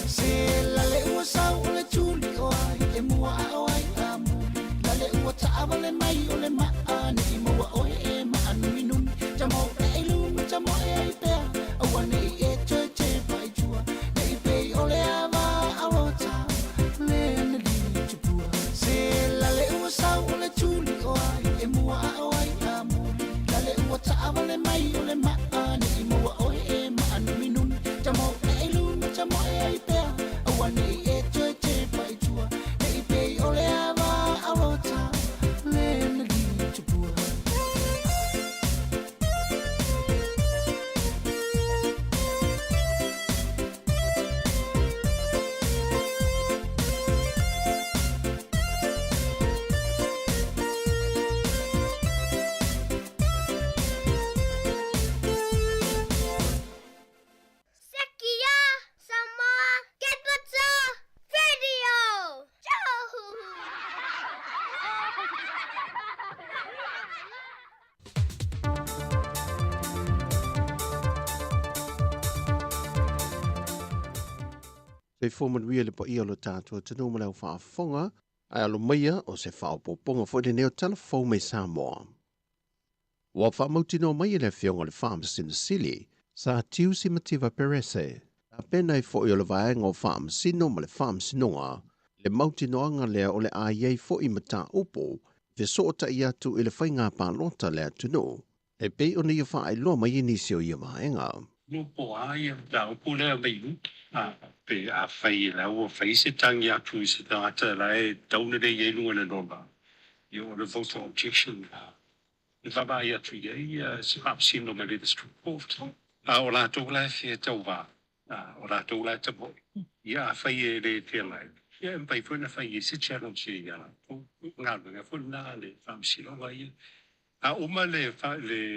Se lale ua sau o le tuli o ai e mua a o ai a muli. Lale ua taavale mai o le maa ne i maua oe e maanuminumi. Tamo e i luma tamo e ai pea. Aua ne i e toe tepa i tua. Ne i pei o le ava aulota le na litupua. Se lale ua sau o le tuli o ai e mua a o ai a muli. Lale ua taavale mai o le maa ne i maua oe e maanuminumi. Tamo e i luma tamo e ai pea. Aua ne i e toe tepa i tua. Ne i pei o le ava aulota le na litupua. Sekia Samoa Capital Radio. Soifua manuia le paia o lo tatou atunuu ma le au faafofoga, ae alo maia o se faaopoopoga foi lenei o tala fou mai Samoa. Ua faamautinoa mai e le Afioga i le Faamasino Sili, Sā Tiu Simativa Perese, tapena ai foi o le Vaega o Faamasino ma le Faamasinoga, le mautinoaga lea o le a i ai foi mataupu e fesootai atu i le faiga palota a le atunuu, e pei ona ia faailoa mai e nisi o ia vaega. No po a ia mataupu lea mai uta, pe afai e la ua fai se tagi atu i se tagata la e tatau ona le i ai luga o le lola, ia o le voter objection e vaavaai atu i ai se faamasino mai le District Court, a o latou la e fia tauva, o latou la e tamoe. Ia afai e le feagai, ia e mafai foi ona fai i ai se challenge ia latou. O galuega foi lena a le faamasinoga ia. A uma le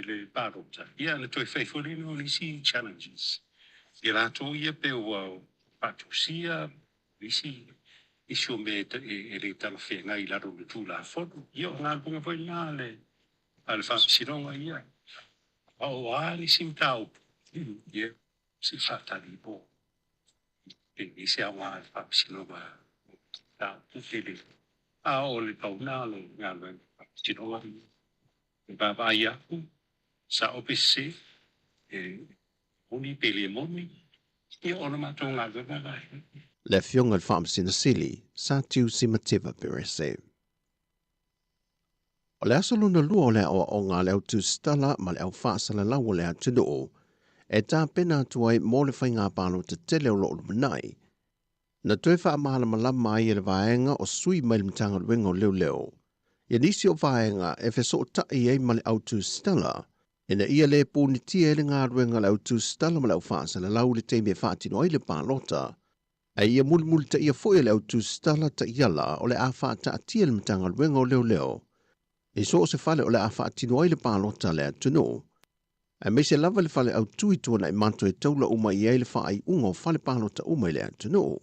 le palota, ia ona toe fai foi lea o nisi challenges. Ia latou ia pe ua Faatusia isi isi o mea e le talafeagai i lalo o le Tulafono. Ia o galuega foi lena a le a le Faamasinoga ia. A o a nisi mataupu, ia se i faatali po pe i ai se aoga a le Faamasinoga mataupu pe le. A o le pau lena o le galuega a le Faamasinoga e vaavaai atu, sao pe sese, e moni pe le moni, ia o le matou galuega lena e fai. Le Afioga i le Faamasino Sili, Sir Tiu Simativa Perese. O le aso lona lua o le aoaoga a le au tusitala ma le au faasalalau o le atunuu e tapena atu ai mo le faiga palota tele o lo o lumanai. Na toe faamalamalama ai e le vaega o sui mai le Matagaluega o Leoleo ia nisi o vaega e fesootai ai ma le au tusitala ina ia le punitia ai le galuega a le au tusitala ma le au faasalalau i le taimi e faatino ai le palota, a ia mulimulitaia foi e le au tusitala taiala o le a faataatia e le Matagaluega o Leoleo i so o se fale o le a faatino ai le palota a le atunuu, aemaise lava le fale autu i Tuanaimato e taula uma i ai le faaiuga o fale palota uma i le atunuu.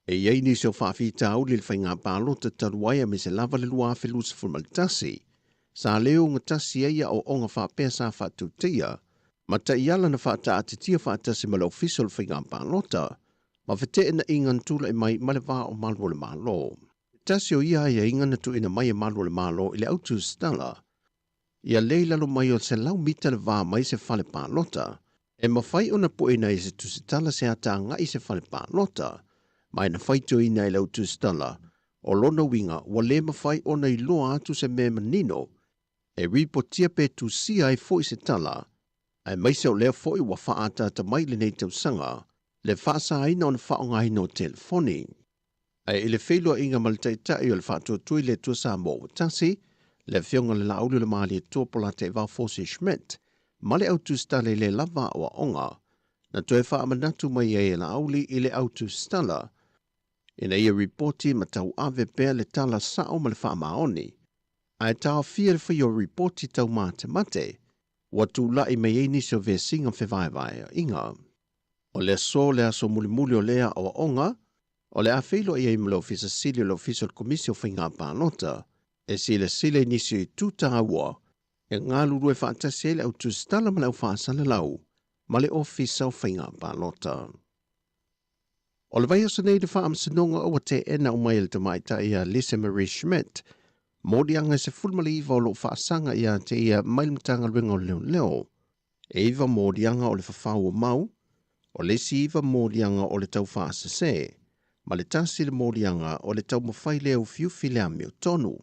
E i ai nisi o faafitauli i le faiga palota talu ai aemaise lava le 2021, sa le ogatasi ai aoaoga faapea sa faatauteia ma taiala na faataatitia faatasi ma le Ofisa o le Faiga Palota ma feteenaiga na tulai mai ma le va o malu o le Malo. Se tasi o ia aiaiga na tuuina mai e malu o le Malo i le au tusitala, ia le i lalo mai o 100 mita le va mai se fale palota, e mafai ona pueina e se tusitala se ata agai se fale palota, ma e na faitioina e le au tusitala, o lona uiga ua le mafai ona iloa atu se mea manino e ripotia pe tusia ai foi se tala, aemaise o lea foi ua faaataata mai lenei tausaga le faasaina o le faaaogaina o telefoni. Ae i le feiloaiga ma le Taitai o le Faatuatua i le Atua Samoa ua tasi, le Afioga i le Laauli o le Malietoa Polataivao Fosi Schmidt, ma le au tusitala i le lava aoaoga, na toe faamanatu mai ai e Laauli i le au tusitala, ina ia ripoti ma tauave pea le tala sao ma le faamaoni, ae taofia le faia o ripoti taumatemate, ua tulai mai ai nisi o vesiga fevaevaeaiga. O le aso le aso mulimuli o lea aoaoga, o le a feiloai ai ma le Ofisa Sili o le Ofisa o le Komisi o Faiga Palota e silasila i nisi o itu taua e galulue faatasi ai le au tusitala ma le au faasalalau ma le Ofisa o Faiga Palota. O le vaiaso nei le faamasinoga ua teena uma ai e le tamaitai ia Lisa Marie Schmidt moliaga e 19 o lo o faasaga ia te ia mai le Matagaluega o Leoleo. E iva moliaga o le fafau o mau, o le isi iva moliaga o le tau faasese, ma le tasi le moliaga o le taumafai le ufiufi le amiotonu.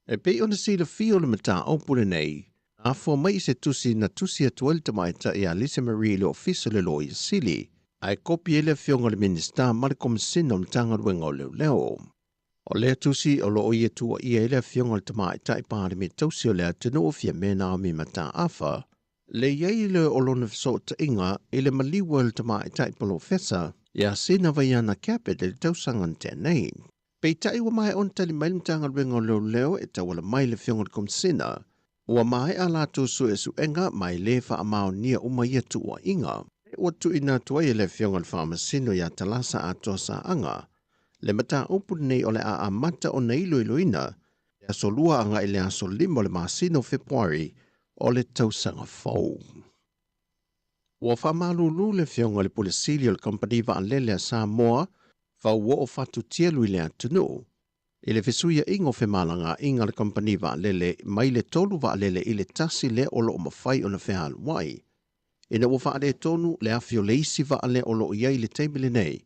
E pei ona silafia o le mataupu lenei, afua mai i se tusi na tusi atu ai le tamaitai ia Lisa Marie i le Ofisa o le Loia Sili, ae kopi ai le Afioga i le Minisita ma le Komesina o Matagaluega o Leoleo. O lea tusi o lo o ia tuuaia ai le Afioga i le Tamaitai Palemia Tausi o le atunuu Fiame Naomi Mataafa, le i ai le o lona fesootaiga i le maliu a le Tamaitai Polofesa ia Sina Vaiana Cabot i le tausaga na tea nei. Peitai ua maea ona tali mai le Matagaluega o Leoleo e tauala mai i le Afioga i le Komisina, ua maea a latou suesuega ma e le faamaonia uma ia tuuaiga. Ua tuuina atu ai e le Afioga i le Faamasino ia Talasa Atoa Saaga le mataupu lenei o le a amata ona iloiloina le aso 2 agai i le aso 5 o le masina o Fepuari o le tausaga fou. Ua faamalulu le Afioga i le Pule Sili o le Kamupani Vaalele a Samoa fauoo fatutialu i le atunuu i le fesuiaiga o femalagaaiga a le kamupani vaalele mai le tolu vaalele i le tasi lea o lo o mafai ona fealuai, ina ua faaletonu le afi o le isi vaa lea o lo o i ai i le taimi lenei,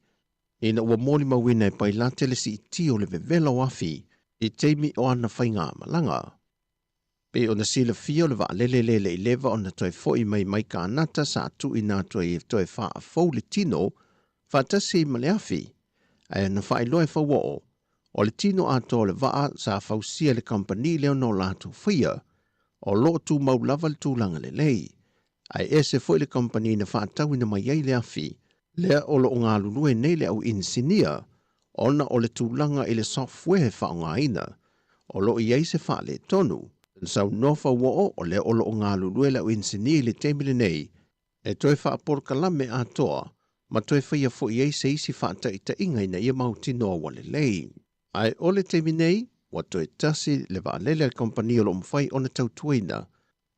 ina ua molimauina e Pailate le siitia o le vevela o afi i taimi o ana faigamalaga. Pei ona silafia o le vaalele le le i leva ona toe foi mai mai Kanata sa tuuina atu ai e toe faafou le tino faatasi ai ma le afi, ae na faailoa e Fauoo, o le tino atoa o le vaa sa fausia e le kamupani lea ona o latou faia, o lo o tumau lava le tulaga lelei, ae ese foi le kamupani na faatauina mai ai le afi lea o lo o galulue nei le au inisinia ona o le tulaga i le software e faaaogaina o lo o i ai se faaletonu. Na saunoa Fauoo o lea o lo o galulue le au inisinia i le taimi lenei e toe faapolokalame atoa ma toe faia foi ai se isi faataitaiga ina ia mautinoa ua lelei. Ae o le taimi nei, ua toe tasi le vaalele a le kamupani o lo o mafai ona tautuaina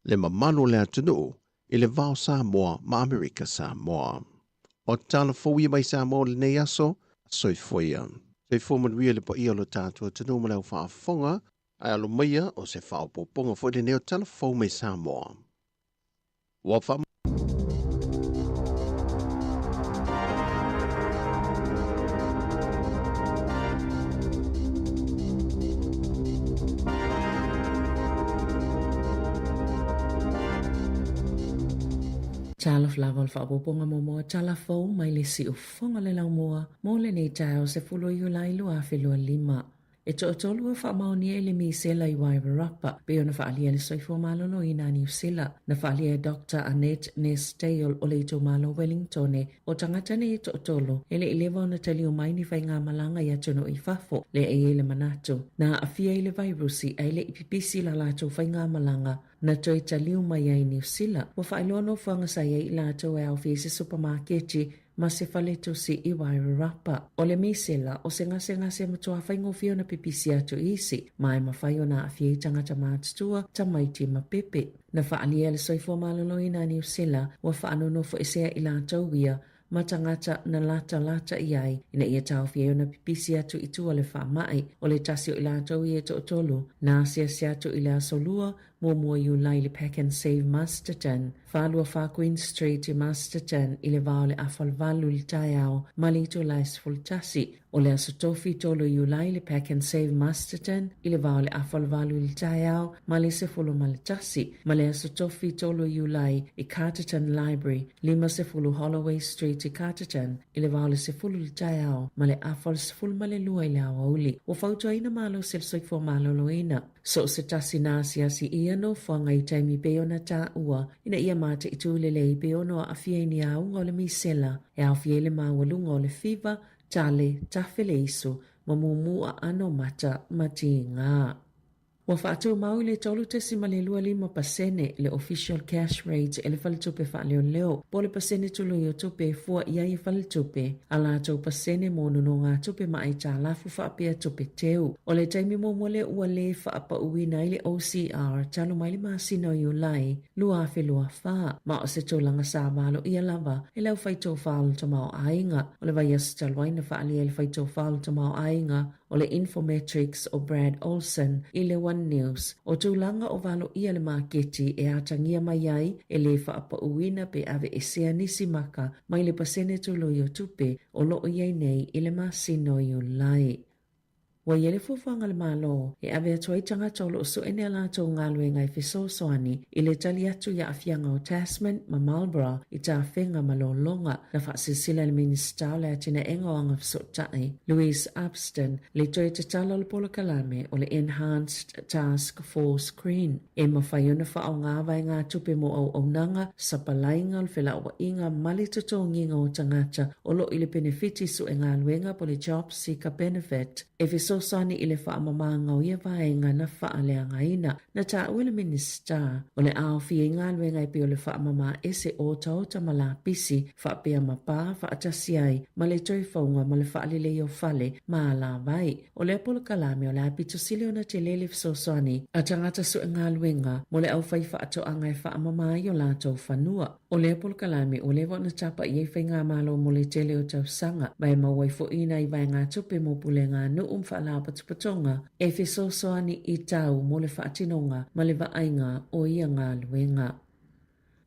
le mamalu o le atunuu i le va o Samoa ma Amerika Samoa. O tala fou ia mai Samoa o lenei aso, soifua ia. Soifua manuia le paia o lo tatou atunuu ma le au faafofoga, ae alo maia o se faaopoopoga foi lenei o tala fou mai Samoa. Ua faa Talofa lava o le faaopoopoga muamua tala fou mai le siufofoga o le laumua mo lenei taeao 10 Iulai 2025. E toatolu ua faamaonia i le misela i Wairarapa, pei ona faaalia e le Soifua Maloloina a Niu Sila. Na faaalia e Doctor Annette Ness-Dale o le itumalo o Wellingtone, o tagata nei e toatolu, e le i leva ona taliu mai ni faigamalaga i atunuu i fafo, lea e i ai le manatu, na aafia i le vairusi ae le i pipisi la latou faigamalaga na toe taliu mai ai i Niu Sila. Ua faailoa nofoaga sa i ai i latou e aofia i se supamaketi ma se faletusi i Wairarapa. O le misela, o se gasegase matua faigofie ona pipisi atu i isi, ma e mafai ona aafia ai tagata matutua, tamaiti ma pepe. Na faaalia e le Soifua Maloloina a Niu Sila, ua faanonofoesea i latou ia ma tagata na latalata i ai ina ia taofi ai ona pipisi atu i tua le faamai. O le tasi o i latou ia e toatolu, na asiasi atu i le aso Lua, Muamua Iulai i le Pack and Save Masterton, 424 Queen Street i Masterton i le va o le afa o le 8 i le taeao ma le itula e 11. O le aso Tofi 3 Iulai i le Pack and Save Masterton i le va o le afa o le 8 i le taeao ma le 11, ma le aso Tofi 3 Iulai i Carterton Library, 50 Holloway Street i Carterton i le va o le 10 i le taeao ma le afa o le 12 i le aoauli. Ua fautuaina malosi e le Soifua Maloloina. So o se tasi na asiasi ia nofoaga i taimi pei ona taua ina ia mataitu lelei pe ono aafia i ni auga o le misela e aofia ai le maualuga o le fiva, tale, tafe le isu, ma mumu aano mata ma tiga. Ua faatumau i le 3.25 pasene le official cash rate e le Faletupe Faaleoleo po o le pasene tului o tupe e fua i ai e Faletupe a latou pasene mo nonogatupe ma aitalafu faapea tupe teu. O le taimi muamua lea ua lē faapauina ai le OCR talu mai le masina o Iulai 2024, ma o se tulaga sa valoia lava e le aufaitofa o le tamaoaiga. O le vaiaso talu ai na faaalia e le faitofa o le tamaoaiga o le Infometrics o Brad Olsen i le One News, o tulaga o valoia le maketi e atagia mai ai e lē faapauina pe aveesea nisi maka mai le pasene tului o tupe o lo o i ai nei i le masina o Iulai. Ua i ai le fuafuaga a le Malo e ave atu ai tagata o lo o sue nei a latou galuega e fesoasoani i le tali atu i aafiaga o Tasman ma Marlborough i tafega ma lologa, na faasilasila e le Minisita o le Atinaega o Agafesootai, Louise Upston, le toe tatala o le polokalame o le Enhanced Task Force Green e mafai ona faaaoga vaegatupe mo auaunaga, sapalaiga o le felauaiga ma le totogiga o tagata o lo o i le penefiti suegaluega po o le Job Seeker Benefit e fesoasoani i le faamamaga o ia vaega na faaleagaina. Na taua e le Minisita o le aofia i galuega e pei o le faamama ese otaota ma lapisi faapea ma pā faatasi ai ma le toe fauga ma le faaleleia o fale ma alavai. O lea polokalame o le a pito sili ona tele le fesoasoani a tagata suegaluega mo le aufai faatoaga e faamama ai o latou fanua. O lea polokalame ua leva ona tapa i ai faigamalo mo le tele o tausaga ma e maua ai foi nai vaegatupe mo pulega nuu ma faalapotopotoga e fesoasoani i tau mo le faatinoga ma le vaaiga o ia galuega.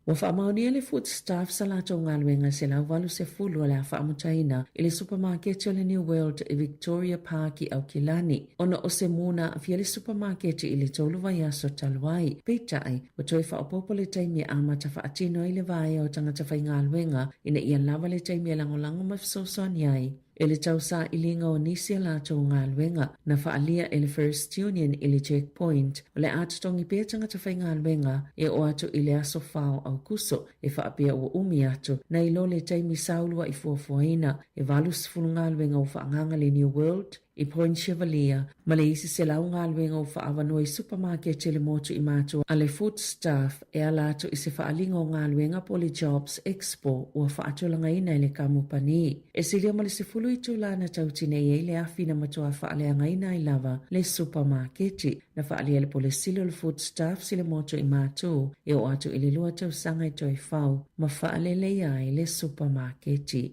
Ua faamaonia le Foodstuffs sa latou galuega 180 o le a faamutaina i le supamaketi o le New World i Victoria Park i Aukilani ona o se mū na aafia le supamaketi i le tolu vaiaso talu ai. Peitai, ua toe faaopoopo le taimi e amata faatino ai le vaea o tagata faigaluega ina ia lava le taimi e lagolago ma fesoasoani ai i le tausailiga o nisi a latou galuega na faaalia e le First Union i le Checkpoint o le a totogi pea tagata faigaluega e oo atu i le aso 4 o Aukuso e faapea ua umi atu nai lo le taimi sa uluai fuafuaina e 80 galuega ua faaagaaga le New World. i Point Chevalier ma le isi 100 galuega ua faaavanoa i supamaketi i le motu i matua a le Foodstuff e ala atu i se faaaliga o galuega po o le Jobs Expo ua faatulagaina e le kamupani. E silia ma le 10 itula na tautinei ai le afi na matua faaleagaina ai lava le supamaketi. Na faaalia e le Pule Sili o le Foodstuffs i le motu i Matu e oo atu i le lua tausaga e toe fau ma faaleleia ai le supamaketi.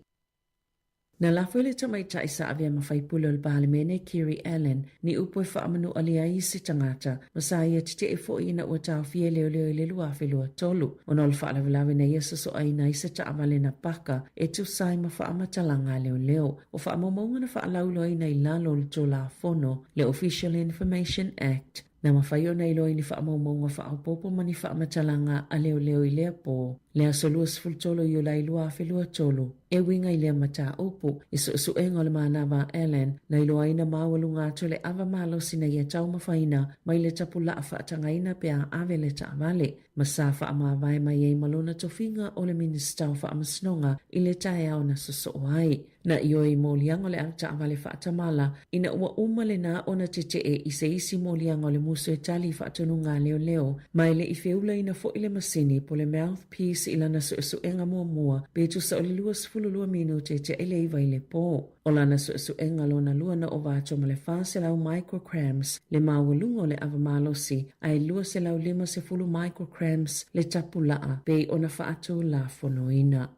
Na lafo e le tamaitai sa avea ma faipule o le Palemene Kiri Allan ni upu e faamanualia ai isi tagata ma sa ia tetee foi ina ua taofia e leoleo i le 2023 ona o le faalavelave na ia sosoaina ai se taavale na paka e tusa ai ma faamatalaga a leoleo. O faamaumauga na faalauiloaina i lalo o le Tulafono, le Official Information Act, na mafai ona iloa i ni faamaumauga faaopoopo ma ni faamatalaga a leoleo i lea pō, le aso 23 o Iulai 2023, e uiga i lea mataupu. I suesuega o le manava a Allan, na iloa ai na maualuga atu le ava malosi na ia taumafaina mai le tapulaa faatagaina pe a ave le taavale, ma sa faamavae mai ai ma lona tofiga o le Minisita o Faamasinoga i le taeao na sosoo ai. Na ioe i moliaga o le avetaavale faatamala ina ua uma lena ona tetee i se isi moliaga o le musu e tali i faatonuga a leoleo, ma e le i feulaina foi le masini po le mouthpiece i lana suesuega muamua pe tusa o le 22 minute tea i le 9 i le po. O lana suesuega lona lua na ova atu ma le 400 micrograms le maualuga o le ava malosi ae 250 micrograms le tapulaa pei ona faatulafonoina.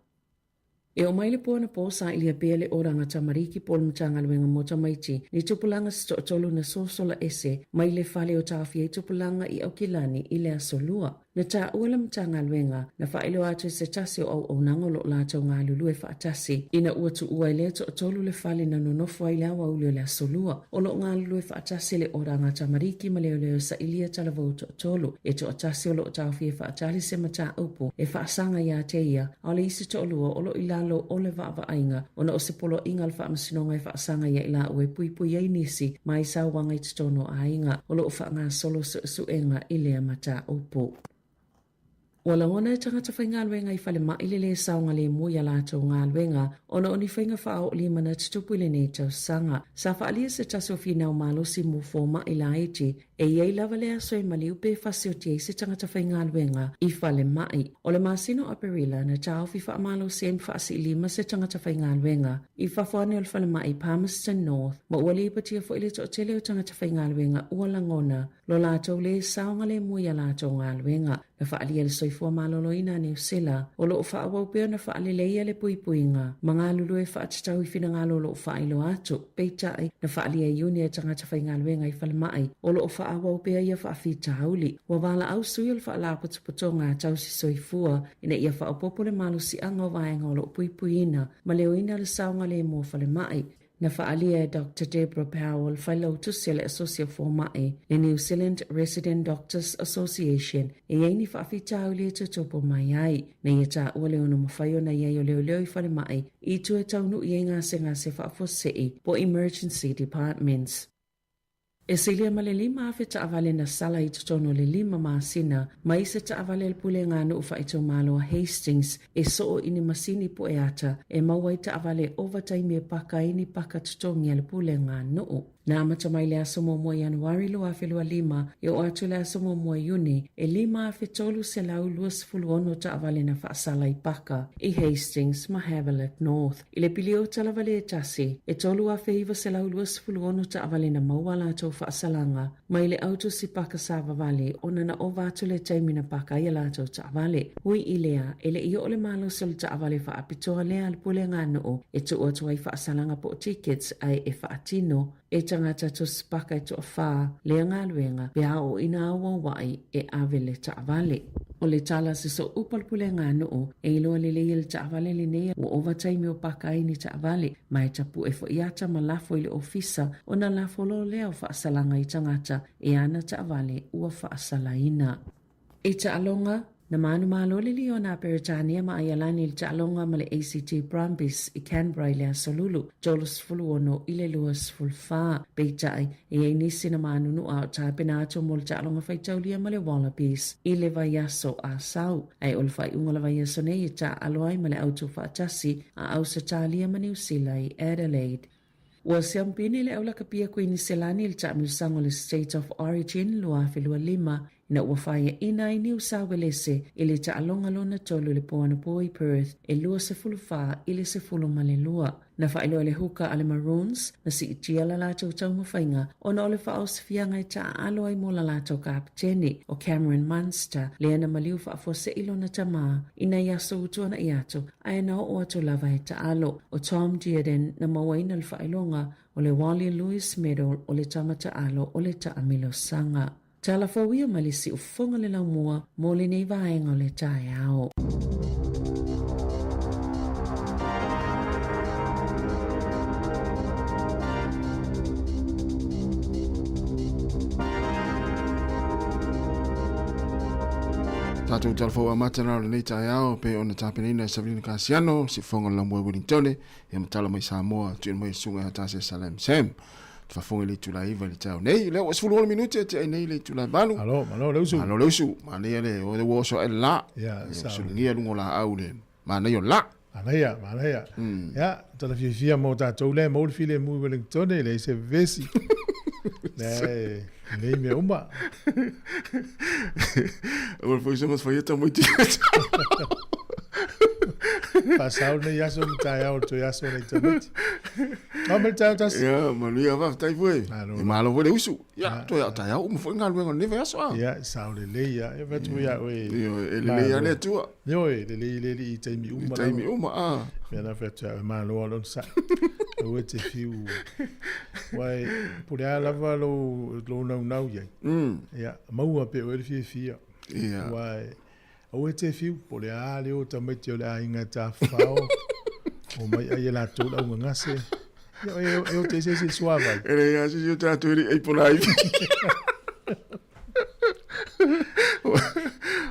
E oo mai le po anapo, sailia pea le oranga tamariki po o le Matagaluega mo Tamaiti ni tupulaga se toatolu na sosola ese mai le fale o taofia ai tupulaga i Aukilani i le aso Lua. Na taua le Matagaluega, na faailoa atu e se tasi o auaunaga o lo o latou galulue faatasi ina ua tuua ai lea toatolu le fale na nonofo ai le aoauli o le aso Lua. O lo o galulue faatasi le oranga tamariki ma leoleo e sailia talavou toatolu. E toatasi o lo o taofia e faatali se mataupu e faasaga ia te ia, a o le isi toalua o lo o i lalo o le vaavaaiga ona o se poloaiga a le Faamasinoga e faasaga ia i laua e puipui ai nisi mai sauaga i totonu o aiga o lo o faagasolo suesuega i lea mataupu. Ua lagona e tagata faigaluega i falemai le lē saogalemu i a latou galuega ona o ni faiga faaoolima na tutupu i lenei tausaga. Sa faaalia se tasi o finau malosi mo fomai laiti E i ai lava le aso e maliu pe fasioti ai se tagata faigaluega i falemai. O le masina o Aperila na taofi faamalosi ai ma faasiilima se tagata faigaluega i fafo ane o le falemai Palmerston North ma ua lipatia foi le toatele o tagata faigaluega ua lagona lo latou lē saogalemu i a latou galuega. Na faaalia e le Soifua Maloloina a Niu Sila, o lo o faaauau pea ona faaleleia le puipuiga ma galulue faatatau i finagalo o lo o faailoa atu. Peitai, na faaalia e Iuni e tagata faigaluega i falemai, o lo o faaauau pea ia faafitauli. Ua valaau sui o le Faalapotopotoga Tausi Soifua ina ia faaopoopo le malosiaga o vaega o lo o puipuiina ma leoina le saogalemu o falemai. Na faaalia e Doctor Deborah Powell, failautusi a le Asosi o Fomai, le New Zealand Resident Doctors Association, e i ai ni faafitauli e tutupu mai ai. Na ia taua le ono mafai ona i ai o leoleo i falemai i tua e taunuu i ai gasegase faafuasei po emergency departments. E silia ma le 5,000 taavale na sala i totonu o le lima masina mai se taavale a le Pulega a Nuu Faaitumalo a Hastings e soo i ni masini pueata e maua ai taavale ova taimi e paka ai ni paka totogi a le Pulega a Nuu. Na amata mai le aso muamua Ianuari 2025 e oo atu i le aso muamua Iuni e 5,326 taavale na faasala i paka i Hastings ma Havelock North. I le piliota lava le tasi, e 3,926 taavale na maua a latou faasalaga mai le autusi paka savavale ona na ova atu le taimi na paka ai a latou taavale. Ui i lea, e le i oo le malosi o le taavale faapitoa lea a le Pulega a Nuu e tuu atu ai faasalaga po o tickets ae e faatino e tagata tusi paka e toafā lea galuega pe a oo ina auauai e ave le taavale. O le tala a se sooupu a le Pulega a Nuu, e iloa lelei e le taavale lenei ua ova taimi o paka ai ni taavale, ma e tapue foi ata ma lafo i le ofisa ona lafo loa lea o faasalaga i tagata e ana taavale ua faasalaina. I taaloga, na manumalo le Liona a Peretania ma Aialani i le taaloga ma le ACT Brumbies i Canberra i le Aso Lulu, 36 i le 24. Peitai, e i ai nisi na manunua a o tapena atu mo le taaloga faitaulia ma le Wallabies i le vaiaso a sau. Ae o le faaiuga o le vaiaso nei e taaalo ai ma le autufaatasi a Ausetalia ma Niu Sila i Adelaide. Ua siampini le aulakapia Kuiniselani i le taamilosaga o le State of Origin 2025 ina ua faiaina ai Niu Sauelese i le taaloga lona tolu i le po anapo i Perth e 24 i le 12. Na faailoa le huka a le Maroons na siitia la latou taumafaiga ona o le faaosifiaga e taaalo ai mo la latou kapeteni o Cameron Munster lea na maliu faafuasei lona tamā i nai aso ua tuana'i atu ae na oo atu lava e taalo. ʻO Tom Dearden na mauaina le faailoga o le Wally Lewis Medal o le tama taalo o le taamilosaga. Tala fou ia mai le siufofoga le laumua mo lenei vaega o le taeao. Tātou tala fou amata rā o lenei taeao pe ona tapenaina e Savelina Kasiano, siufofoga le laumua i Wellingtone, ia matala mai Samoa, tuuina mai e susuga ia Tase Salam Sam. Fafoga i le itula 9 i le taeao nei. Lea ua 16 minute e te ai nei le itula 8. Malo, malo le usu. Malo le usu. Manaia le o le ua oso ae le la. Ia, sa. Sulugia luga o laau le manaia o le la. Manaia, manaia. Ia, tala fiafia mo tatou lea maua le filemu i Wellington e leai se vevesi. Lea e lelei mea uma. Aua le foi se mas faia tamaiti. Faasao lenei aso ma taeao o le toe aso o nai tamaiti. Ao mai le taeao tasi. Ia, manuia faafetai foi. Malo. E malo foi le usu. Ia, toe ao taeao uma foi galuega o lenei vaiaso a. Ia, sao lelei ia. Ia fai atu ia oe. Ioe, e lelei lava le Atua. Ioe, lelei le alii i taimi uma. I taimi uma, a. Mea na fai atu ia oe, malo lava le onosai. Aua e te fiu. Aua e po o le a lava lou, lou naunau i ai. Ia, maua pea e oe le fiafia. Ia. Aua e, Aua e te fiu, po o le a le o tamaiti o le aiga e tafafao, omai ai e latou le augagase. Ia, e, e o te ese ese i suavai. E leai lava se isi o tatou e le i ai po la ivi.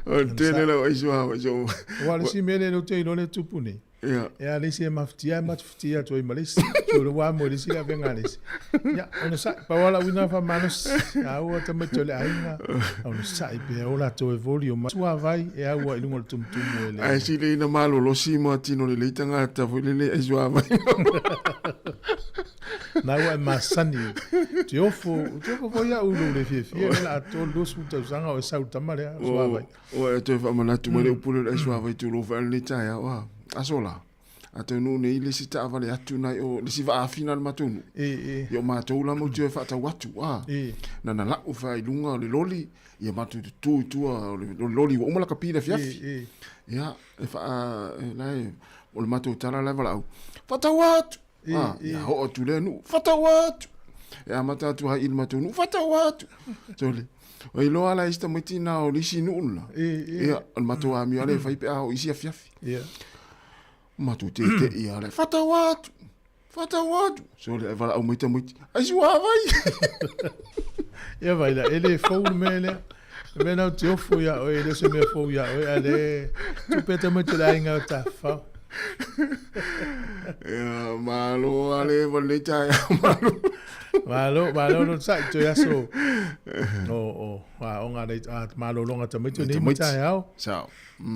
O le tele lau ai suavai. So, Aua o le isi mea lea o lea ou te iloa lea e tupu nei. Ia. E a le isi e mafatia, e mafatia atu ai ma le isi. So, le ua mo le isi le avega a le isi. Ia, onosai, pau lava lau uiga faamalosi, a ua tamaiti o le aiga, onosai pea, o latou e voli o mai. Suavai e au ai i luga o le tumutumu e le. Ae sili ina malolosi ma tino lelei tagata foi lele ai suavai. Na ua e masani, te ofo, te ofo foi au i lou le fiafia, le la atoa le 20 tausaga o e sau i le tama lea, suavai. Ua e toe faamanatu mai le upu lea o le aisuavai tulou foi lenei taeao a aso la. A taunuu nei le isi taavale atu nai o le isi vaafina a le matou nuu. E, e. Ia o matou la mautinoa e faatau atu a. E. Na na lau fai i luga o le loli, ia matou tutū i tua o le loli ua uma lakapi i le afiafi. E, e. Ia, e faa, e la e, o le matou tala la e valaau, faatau atu! E, A, e. ia oo atu lea nuu, faatau atu! E amata atu ai i le matou nuu, faatau atu! Sole, o iloa la e isi tamaiti na o le isi nuu le la. E, e. Ia, o le matou amio lava lea e fai pe a oo i isi afiafi. Ia. Matou tete'i lava lea, faatau atu! Faatau atu! Sole, ae valaau mai tamaiti, ai suavai! Ia vai la, e le fou le mea lea. Le mea lena ou te ofo ia oe, e le o se mea fou ia oe, a o lea e tupe tamaiti o le aiga o tafafao. Ia, malo lava le ma lenei taeao, malo. Malo, malo le onosai, toe aso o, o aoga a nei, a malologa a tamaiti o nei ma taeao. Sao.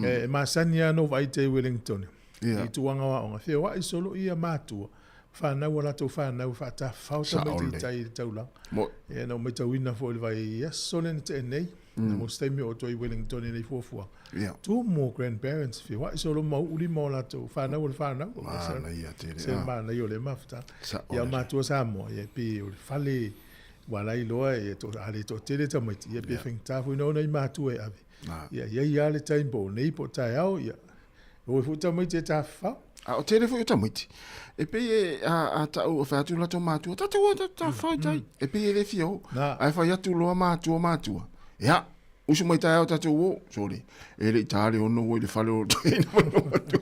E masani lava ona ou vaai i tai Wellington, Ia. i tulaga o aoga, feoai solo ia matua, fanau a latou fanau e faatafafao tamaiti i tai i le taulaga. Mo. Ia na ou matauina foi i le vaiaso lea na tea nei, na mo se taimi oo atu ai i Wellington i nei fuafuaga. Ia. Tumu o grandparents, feoai solo ma uu lima o latou fanau o le fanau. Manaia tele. Se manaia o lea mafutaga. Sao. Ia o matua Samoa, ia e pei o le fale, ua la iloa e to, a le toatele tamaiti, ia pe faigata foi ona o nai matua e ave. Ia i ai lava le taimi po o nei po o taeao, ia o e foi tamaiti e tafafao. A o tele foi o tamaiti, e pei e a, a ta'u, fai atu latou matua, tatou o, tatou tafafao i tai. E pei e le fia o. Ae fai atu loa matua matua, ia, usu mai taeao tatou o, sole, e le i ta le ono ua i le fale o toeaina ma le matua.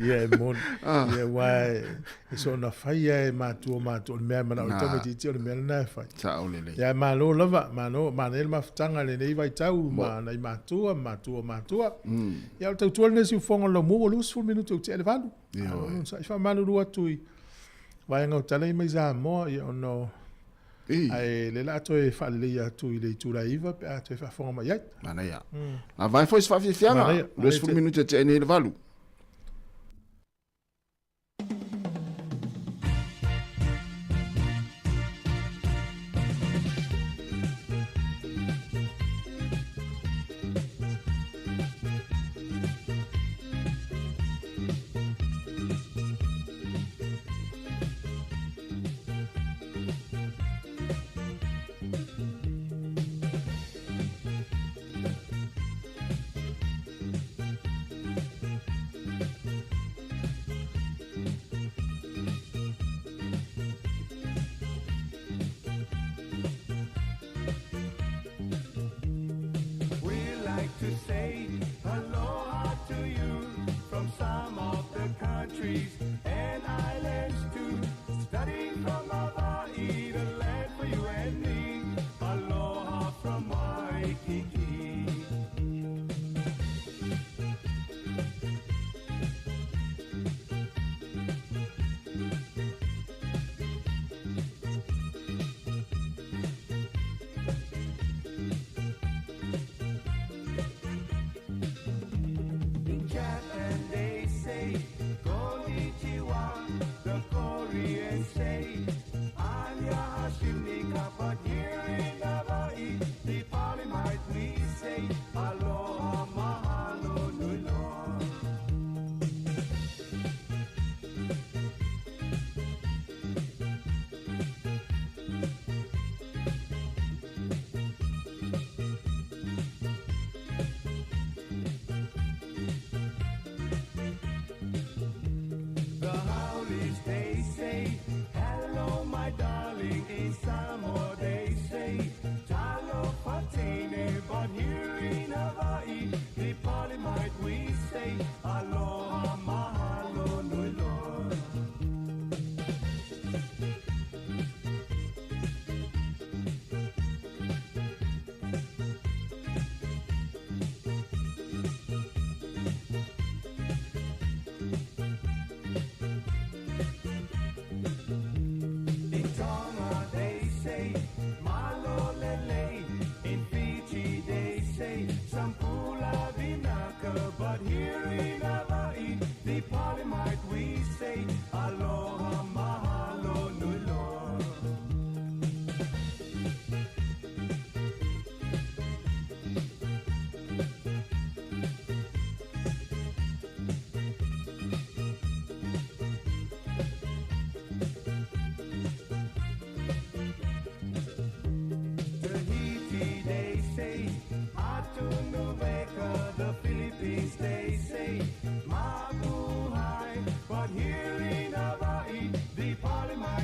Ia e moni. Ia aua e soona fai lava e matua matua, o le mea e manao ai le tamaitiiti o le mea lena e fai. Sao lelei. Ia malo lava, malo, manaia le mafutaga i lenei vaitau ma nai matua, matua o matua. Ia o le tautua lenei siufofoga o le laumua ua 20 minute ua tea le 8. Ioe. Sa i faamalulu atu i vaega o tala ia mai Samoa, ia ona o Ae lea o le a toe faaleleia atu i le itula e 9 pe a toe faafofoga mai ai. Manaia. Lava ai foi se faafiafiaga. Manaia. 20 minute e tea nei le 8.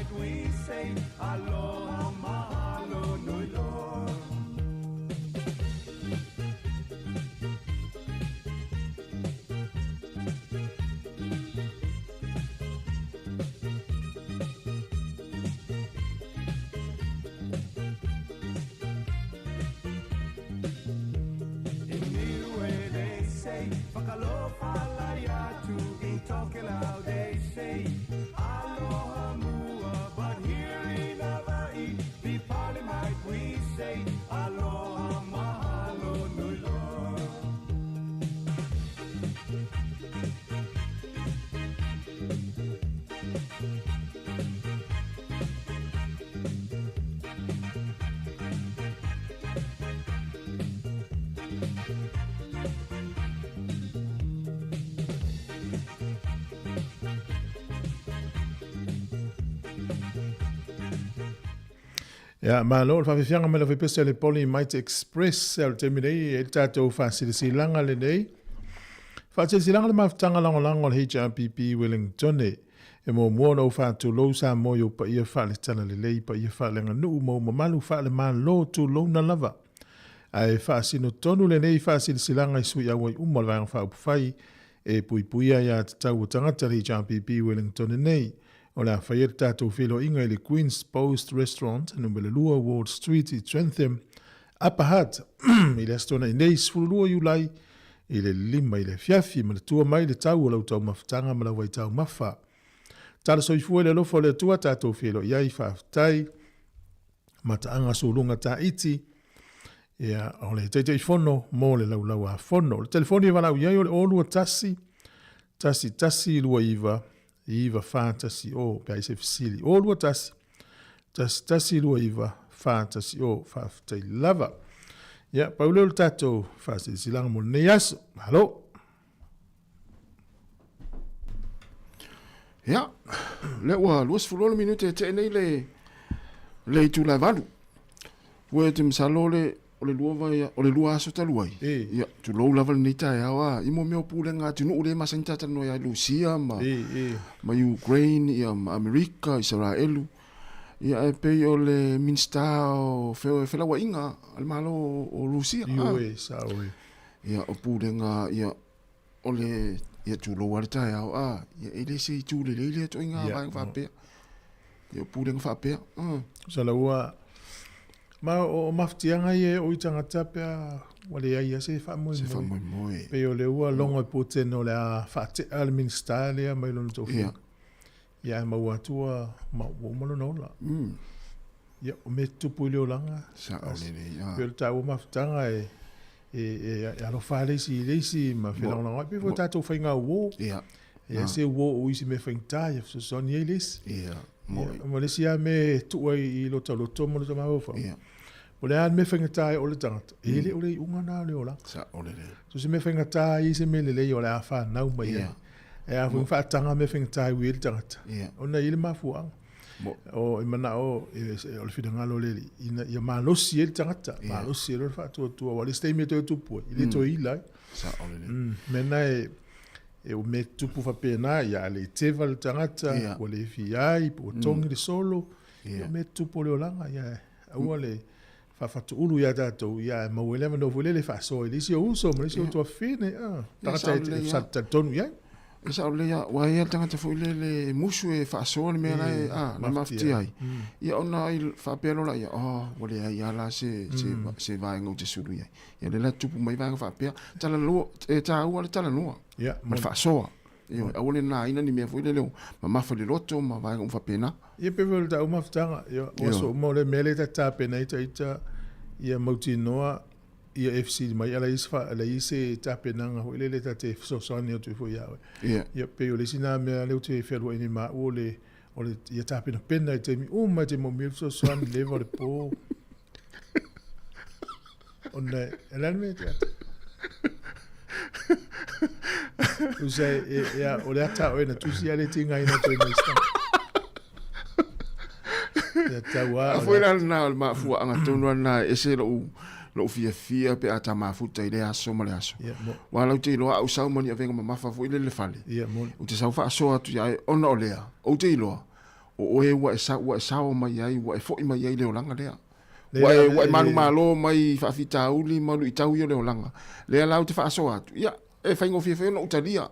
might we say aloha mahalo nui loa. In Niue they say Fakalofa lai atu. In Tokelau they say Aloha mua. But here in Hawaii, the party might we say Aloha mahalo nui loa. Ia, malo le faafiafiaga mai lau faipese a le Poly Might Express o le taimi nei e le tatou faasilasilaga lenei. Faasilasilaga le mafutaga lagolago a le HRPP Wellingtone. E muamua ona ou faatulou Samoa i ou paia faale-talalelei, paia faaleaganuu ma ou mamalu faale-Malo, tulouna lava. Ae faasino tonu lenei faasilasilaga i sui auai uma o le Vaega Faaupufai e puipuia aiatatau a tagata le HRPP Wellingtone nei. O le a faia le tatou feiloaiga i le Queen's Post Restaurant, numera 2 Ward Street i Trentham, Upper Hutt, i le Aso Toonai nei, 12 Iulai, i le 5 i le afiafi. Manatua mai le tau o lau taumafataga ma lau vaitaumafa. Tala soifua i le alofa o le Atua, tatou feiloai ai, faafetai. Mataaga Suluga Taiti, ia, o le Taitaifono mo le Laulau-a-Fono. O le telefoni e valaau i ai o le 021 1129 9410, pe a i se fesili. 021 1129 410. Faafetai lava. Ia, pau lea o le tatou faasilasilaga mo lenei aso. Malo! Ia, lea ua 26 minute e tee nei le, le itula e valu. Ua e te masalo le, o le lua vai, o le lua aso talu ai. E. Ia, tulou lava lenei taeao a, i mo mea o pulega atunuu le masani talanoa ia Lusia ma, e, e. ma Ukraine, ia, ma Amerika, Isaraelu. Ia, e pei o le Minista o Felauaiga a le Malo o Lusia. Ioe, sao e. Ia, o pulega, ia, o le ia tulou a le taeao a ia e le se itu lelei lea ituaiga yeah, vaega faapea ia o pulega faapea. Sala ua ma o mafutiaga ia e o i tagata pea ua leai lava se faamoemoe. Se faamoemoe. Pei o lea ua logo e Putin o le a faatea le Minista lea mai lona tofiga. Yeah. Ia ae maua atu ua ua uma lona ola. Ia, o mea tutupu i le olaga. Sao lelei. Pei o le taua mafutaga e e, e alofa le isi i le isi ma felagolagomai. Pei foi tatou faiga uo. Ia. E se uo o isi mea faigata ia fesoasoani ai le isi. Ia. Ma le isi lava mea e tuu ai i lota loto ma lota mafaufau. Ia. O le a le mea faigata e o le tagata, e le o le iuga na o le olaga. Sao lelei. So se mea faigata i se mea lelei o le a whanau mai ai. E a foi whaatanga mea faigata e ui ai le tagata. Ona i le mafuaaga. O e manao o le finagalo le Alii, ina ia malosi ai le tagata, malosi ai le faatuatua, aua o le isi taimi e toe tupu ai, e le toe ila ai. Sao lelei. Mea na e e o mea tupu faapena, ia a le teva le tagata, ua le fia ai, po ua togi le solo, ia o mea tupu o le olaga, ia aua le faafatuulu ia tatou, ia ae maua ai le avanoa foi lele e faasoa i le isi ou uso ma le isi ou tuafafine, tagata e talitonu i ai. E sao lelei lava, aua e i ai le tagata foi lele e musu e faasoa le mea la e, a, na mafatia ai. Ia ona i faapea loa laia, oh, ua leai lava la se, se, se vaega ou te sulu i ai. Ia lea la tupu mai vaega faapea, talanoa, e taua le talanoa ma le faasoa. Ioe, aua le nāina ni mea foi lele o mamafa i le loto ma vaega uma faapena. Ia pei foi o le taua mafutaga, ia, o aso uma o le mea lea ta te tapena ai ita ia mautinoa ia e fesili mai a leai se tapenaga foi lele ta te fesoasoani atu ai foi ia oe. Ia. Ia pei o le isi na mea lea ou te fealuai nei ma au o le o le ia tapenapena i taimi uma e te moomia le fesoasoani leva o le po. Ona e le a le mea e te ata. Usa e, e, a, o le ata oe na tusi a le tigaina atu e mai sta. Ia tau a. A foi la lena o le mafuaaga tonu lava lena e ese lou lou fiafia pe a ta mafuta i lea aso ma le aso. Ia, mo. Aua lau te iloa a ou sau ma ni avega mamafa foi lele i le fale. Ia, moni. Ou te sau faasoa atu ia ai ona o lea, ou te iloa. O oe ua e sa, ua e sao mai ai, ua e foʻi mai ai i le olaga lea. Ua e, ua e manumalo mai i faafitauli ma luitau ia o le olaga. Lea la ou te faasoa atu, ia, e faigofie foi ona ou talia.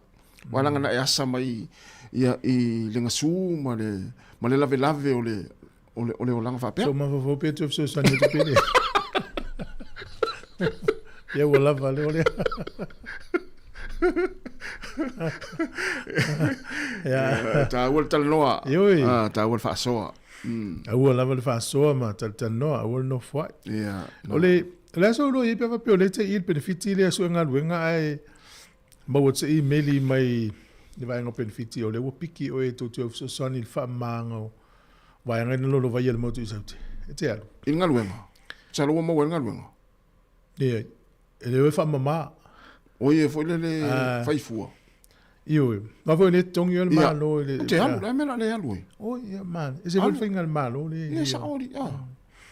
Aua leaga na e asa mai ia, i le gasu ma le, ma le lavelave o le, o le, o le olaga faapea. So mafaufau pe toe fesoasoani atu pe le. Ia ua lava lea o lea. Ia. Taua le talanoa. Ioe. Ah, taua le faasoa. Aua lava le faasoa ma talatalanoa, aua le nofoai. Ia. O le, o le aso o lo o i ai pe a faapea o lea e te i le penefiti lea sue galuega ae maua te imeli mai le vaega o penefiti o lea ua piki oe e tou te fesoasoani i le faamamaga o vaega ina lolovaia le motu i Saute. E te alu. I le galuega. Masalo ua maua ai le galuega. Leai. E le o e faamama. O ia foi lele faifua. Ioe. Aua foi o lea e totogi oe le Malo i le... Ou te alu, o le a le mea o le a le alu ai? Oi, ia, man. E se foi le faiga a le Malo le... Ia, sao alii, a.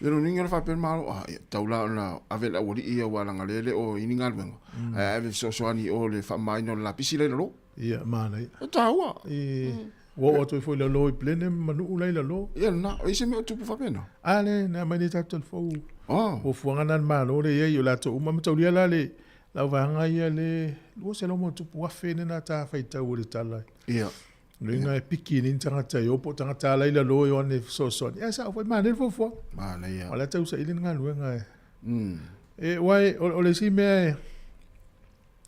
Ia lona uiga o le faapea le Malo, a, ia, tatau la ona ave le aualii ia aua leaga o lea e le o i ai ni galuega, ae ave fesoasoani i o i le faamamaina o le lapisi la i lalo. Ia, manaia. E taua. I, ua oo atu ai foi i lalo i Blenheim ma nuu la i lalo. Ia lena, o i ai se mea o tupu faapena? A le, na aumai nei tatou telefou. Oh. Fuafuaga na a le Malo lea e i ai, o latou uma mataulia la le lau vaega ia le 200 ma ono tupu afe lena ta faitau o le tala. Ia. Luiga e piki ni tagata e o po o tagata la i lalo e o ane e fesoasoani. Ae sao foi, manaia le fuafuaga. Manaia. O la e tausaili le galuega e. E, aua o le isi mea e,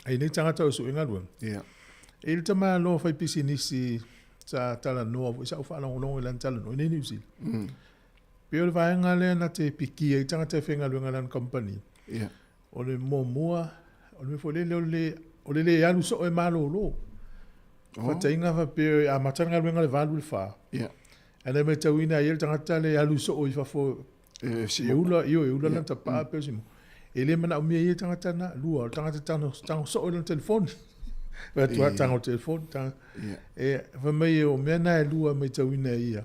ai nei tagata o sue galuega. Ia. E i le tamaloa fai pisinisi sa talanoa foi, sa ou faalogologo i lana talanoa i nei Niu Sila. Pei o le vaega lea na te pikia ai tagata e faigaluega i lana kamupani. Ia. O le muamua, o le mea foi lele o le, o le le alu soo e malolo. Oh. Faataiga faapea e amata le galuega i le 8 i le 4. Ia. Ae na matauina ai le tagata le alu soo i fafo e, e ula, io, e ula lana tapaa pe o se mo. E le manaomia ia tagata na, lua, o le tagata tago, tago soo i lana telefoni. Fai atu lava tago telefoni, tago. E, fai mai o mea na e lua e matauina e ia.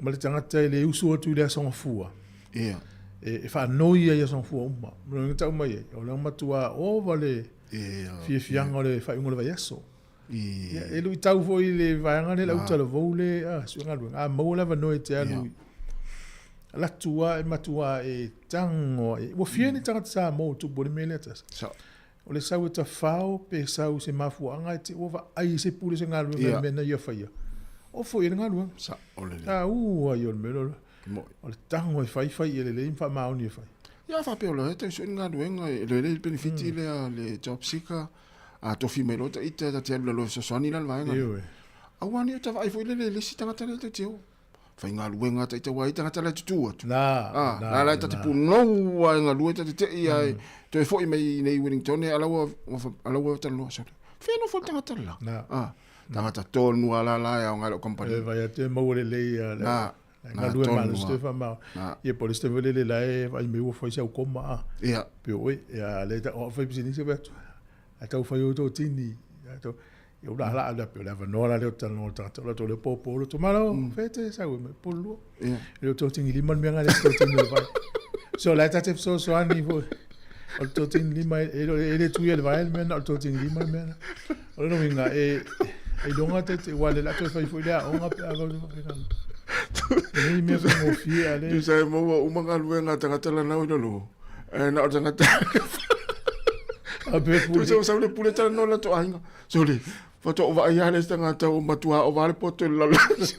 Ma le tagata e le usu atu i le Aso Gafua. Ia. E, e faanoi ai i Aso Gafua uma. Ma le tau mai ai, o le matua ova le fiafiaga o le faaiuga o le vaiaso. Ia, e luitau foi le vaega lea, le autalavou le a, sue galuega. A maua le avanoa e te alu i alu atu lava e matua e tago ai. Ua fia ni tagata Samoa ua tupu ai le mea lea tasi. O le sau e tafao pe sau i se mafuaaga e te ua vaai i se pule se galuega i le mea na ia faia. O foi i le galuega. Taua ia o le mea lea. O le tago e fai fai ia lelei ma faamaoni e fai. Ia faapea o lea tau sue ni galuega e lelei le penefiti lea le job seeker a tofi mai loa ita ta te alu lalo e fesoasoani la le vaega. Ioe. Aua ne i o ta vaai foi lele i le isi tagata lea e te o. Faigaluega ta ita aua e i ai tagata la e tutū atu. Na, Ah, na, la la e ta te na. punou lava e galue ta te te'i a e toe fo'i mai i nei Wellington a la ua a la ua talanoa sole. Fea nofo le tagata le la? Na. Ah, tagata tonu lava la la e aoga i lau kamupani. E vaai atu e maua lelei a le Na, le na galue tonu malosi lava. toe faamao. Na. Ia po o le isi taimi foi lele la e vaai mai ua fai sau koma a. Ia. Pe oi, ia le ta o au fai pisinisi fai atu. Ae tau fai outou tini. Ia ua laalaa lea pei o le avanoa la lea o te talanoa i le tagata o latou lea popo loto malo fea te sau e mai pulu lua. E le o totini lima le mea nga le totini o le vai. So la e tate fesoasoani foi. O le totini lima e e le tuia le vai le mea na o le totini lima le mea na. O le uiga e e iloga te te ua le la toe fai foi le aoga pe a vau le whakaiga. E nei mea whaingofie a le. Tusa e maua uma galuega a tagata lanau i lalo. E na o tagata. A pe pule. Tusa sau le pule talanoa le latou aiga. Sole, faatoa ou vaai lava le isi tagata ua matua ova le poto i le lalolagi.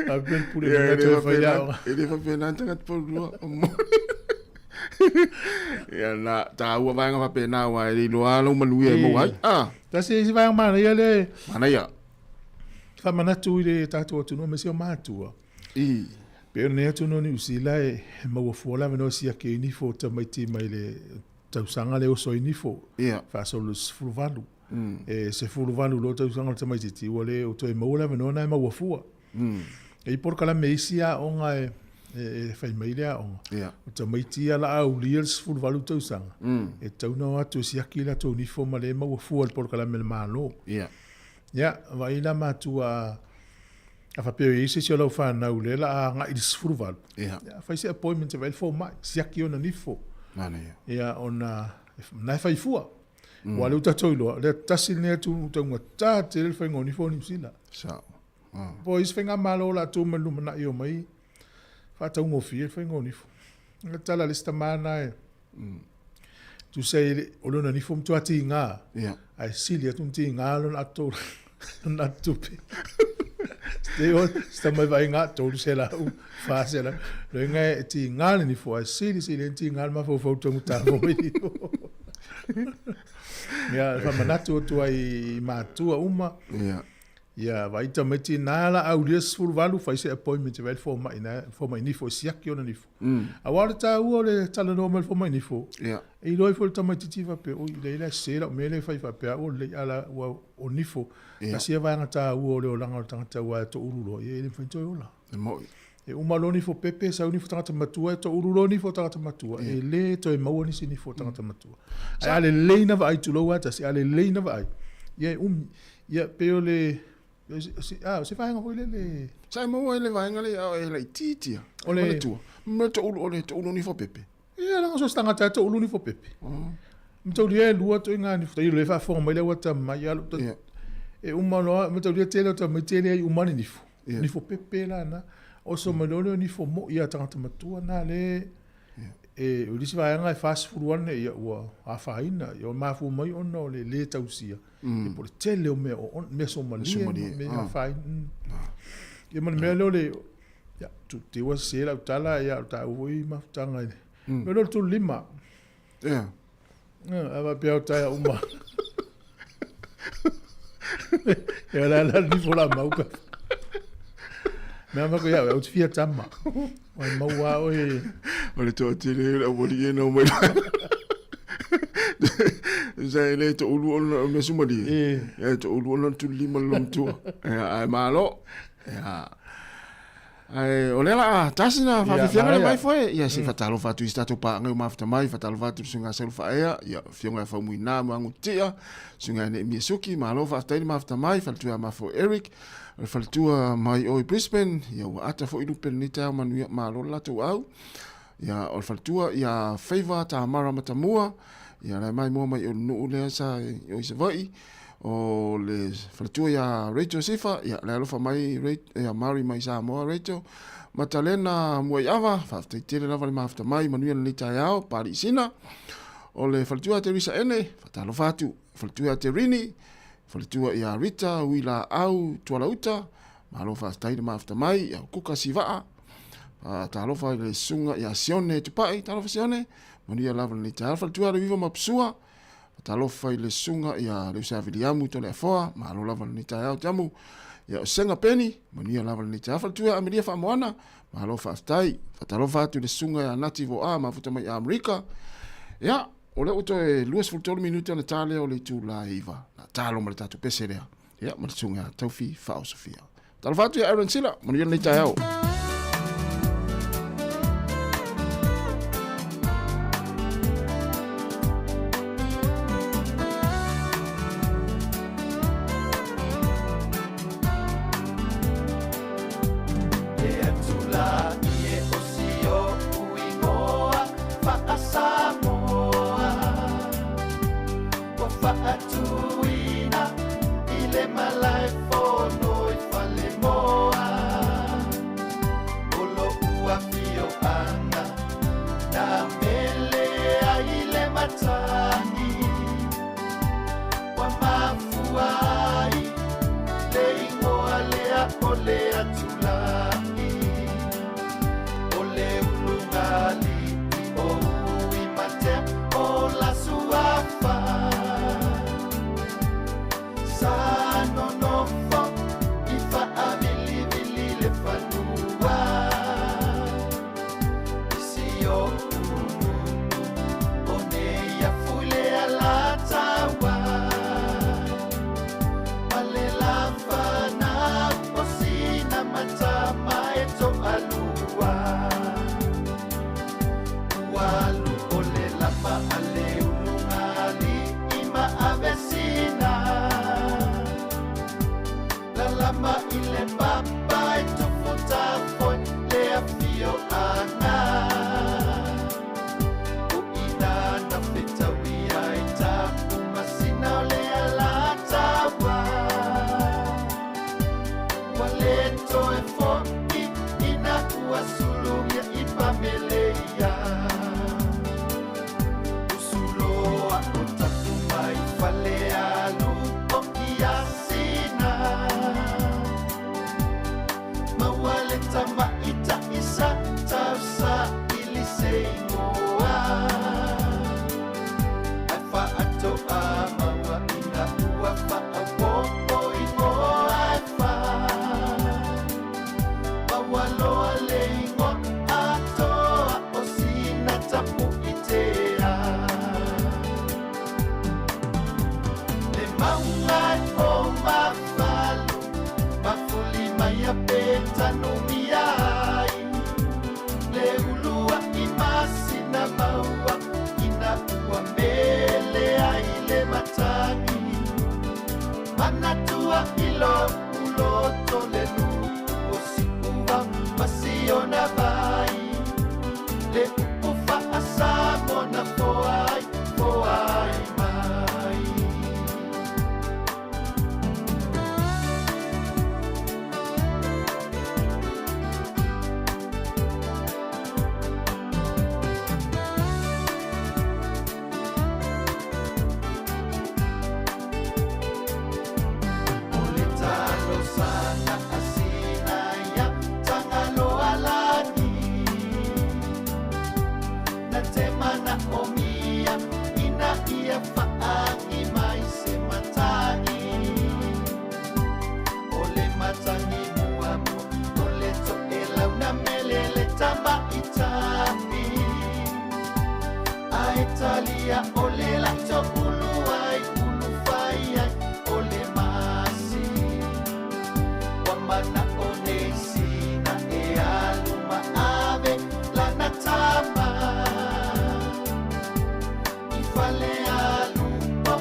A pe pule yeah, toe fai le aoga. E le faapena tagata paulua. Ia na, taua vaega faapena aua e le iloa lou manuia e maua ai. Ah. Tasi isi vaega manaia le. Manaia. Faamanatu i le tatou atunuu aemaise o matua. I. Pei o lenei atunuu o Niu Sila e maua fua le avanoa e siaki ai nifo o tamaiti mai le tausaga lea e oso ai nifo. Ia. Faasolo i le 18. E 18 loa tausaga o le tamaitiiti ua le o toe maua le avanoa lena e maua fua. E i ai polokalame e isi aoga e e fai mai le aoga. Ia. O tamaiti ia la aulia le 18 tausaga. E tatau ona o atu e siaki i latou nifo ma le maua fua i le polokalame a le Malo. Ia. Ia, vaai la matua A faapea o i ai se isi o lau fanau lea la a agai i le 18, Ia. ia, fai se appointment e vaai le fomai, siaki ona nifo. Manaia. Ia, ona, na e fai fua. Aua o lea ua tatou iloa, o le tasi lenei atunuu taugata tele le faiga o nifo o Niu Sila. Sao. Po o isi faigamalo o latou mai le lumanai e omai faataugofie le faiga o nifo. O le tala a le isi tama lena e tusa ai o lona nifo matua tiga, ae sili atu ona tiga lona ato lona atotupe. Se tama e vaai 300, 400. Loiga e tiga le nifo ae sili sili ai ona tiga le mafaufau taugata foi. Ia, faamanatu atu ai i matua uma. Ia, vaai tamaiti na la aulia 18, fai se appointment e vaai le fomai na, fomai nifo e siaki ona nifo. Aua o le taua o le talanoa mai le fomai nifo, e iloa ai foi le tamaitiiti faapea, oi, leai la e sese lau mea lea e fai faapea au o lelei, a la, ua, o nifo, tasi ia vaega taua o le olaga o le tagata aua e toulu loa, ia e le mafai ona toe ola. E moni. E uma loa nifo pepe, sau nifo tagata matua, e toulu loa nifo tagata matua, e le toe maua nisi nifo tagata matua. Ae a lelei na vaai, tulou lava tasi, a lelei na vaai, ia e umi. Ia, pei o le, a, o se vaega foi lele. Sa e maua ai le vaega lea e laitiiti a. O le. Manatua, mea toulu, o le toulu nifo pepe. Ia, leaga so o se tagata e toulu nifo pepe. Mataulia e lua ituaiga nifo, tailo e faafofoga mai le au atamai, ia, e uma loa, mataulia tele o tamaiti e leai uma ni nifo. Nifo pepe la na. Oso mai loa lea o nifo moi a tagata matua na le e o le isi vaega e 40 ane ia ua afaina, ia o mafua mai ona o le lē tausia ia po o le tele o mea o mea somalie ma mea afaina. Ia ma le mea lea o le ia te i ua sese lau tala ia o le taua foi mafutaga i le mea lea o le tulu lima. Ia. A faapea o taea uma. Ia la la nifo la mau ka. Mea ma ko ia au te fia tama. Oi mau a oe. O le toatele le aualii e nau mai la. Sa e le toulu ona o mea sumalie. E toulu ona tulima le lomatua. Ia, ae malo. Ia. Ae o lea la a tasi na faafiafiaga le mai foe. Ia se faatalofa atu i se tatou paaga ua mafuta mai, faatalofa atu i le susuga a Saulufaea, ia afioga ia Faumuina ma Agutia, susuga ia Neemia Suki, malo faafetai le mafuta mai, faletua ia Mafo Eric, o le faletua mai o i Brisbane, ia ua ata foi lupe lenei taeao manuia, malo le latou au. Ia o le faletua ia Favor Tamara Matamua, ia la e maimoa mai o le nuu lea sa i o i Savaii, o le faletua ia Rachel Sifa, ia le alofa mai ia Mary mai Samoa Rachel, Matalena Muaiava, faafetai tele lava le mafuta mai, manuia lenei taeao, Pali Sina, o le faletua ia Teresa Ene, faatalofa atu, faletua ia Terini, faletua ia Rita Uilaau Tualauta, malo faafetai le mafuta mai, ia Kuka Sivaa, talofa i le susuga ia Sione Tupai, talofa Sione, manuia lava lenei taeao, faletua ia Leuiva Mapusua, Talofa i le susuga ia Leusa Viliamu Toleafoa, malo lava lenei taeao te amu. Ia o Sega Peni, manuia lava lenei taeao. Faletua ia Amelia Faamoana, malo faafetai. Faatalofa atu i le susuga ia Nati Voa, mafuta mai Amerika. Ia, o lea ua toe 23 minute ona ta lea o le itula e 9. Na talo ma le tatou pese lea. Ia, ma le susuga ia Taufi Faaosofia. Talofa atu ia Aaron Sila, manuia lenei taeao. le toe fo'i ina ua sulugia i Pameleia. Usuloa o tapu mai fale alu o i Asina. Maua le tamaita'i sa tausaili se igoa. Ae faatoa maua ina ua faaopoopo igoa e fa. Maua loa le igoa atoa o sina Tapuitea. Le mauga o Mafalu, mafuli mai a Petanumia ai. Le ulua'i masina maua ina ua mele ai le matagi. Manatua i lo'u loto le nuu o Siuva ma Siona vai. Le upu faa-Samoa na foai, foai mai. O le talosaga a sina ia Tagaloalagi. Na te manaomia ina ia faaagi mai se matagi. O le matagi muamua o le toelau na mele le tamaitai. Ae talia o le laito ulu ai ulu fai ai o le masi. Ua mana'o nei sina e alu ma ave lana tama. I fale alupo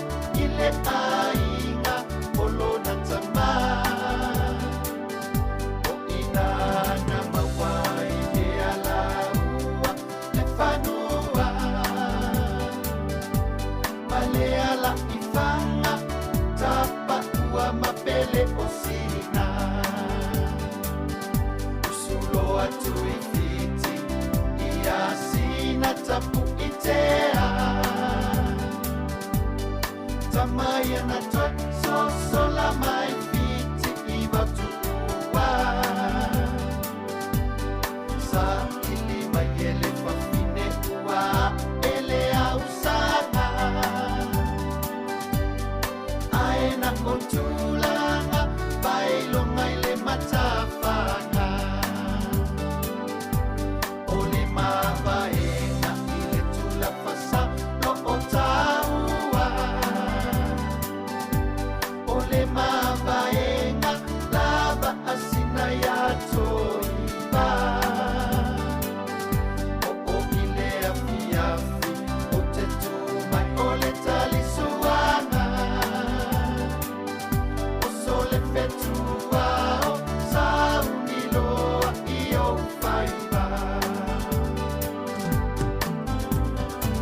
i le aiga o lona tama. O ina na maua ai le alaua le fanua. Ma le ala i faga tapaua ma pele o sina. Usu loa atu i Fiti ia sina Tapuitea. Tama ia na toe sosola mai Fiti i Vautuua. Saili mai e le fafine ua ae le ausaga. Ae na o tulaga pailoga i le matafaga. O le mavaega i le tulafasa lo o taua. O le mavaega lava a sina ia Toiva. Oo i le afiafi ou te tu mai o le talisuaga. Oso le fetuao sauni loa i ou faiva.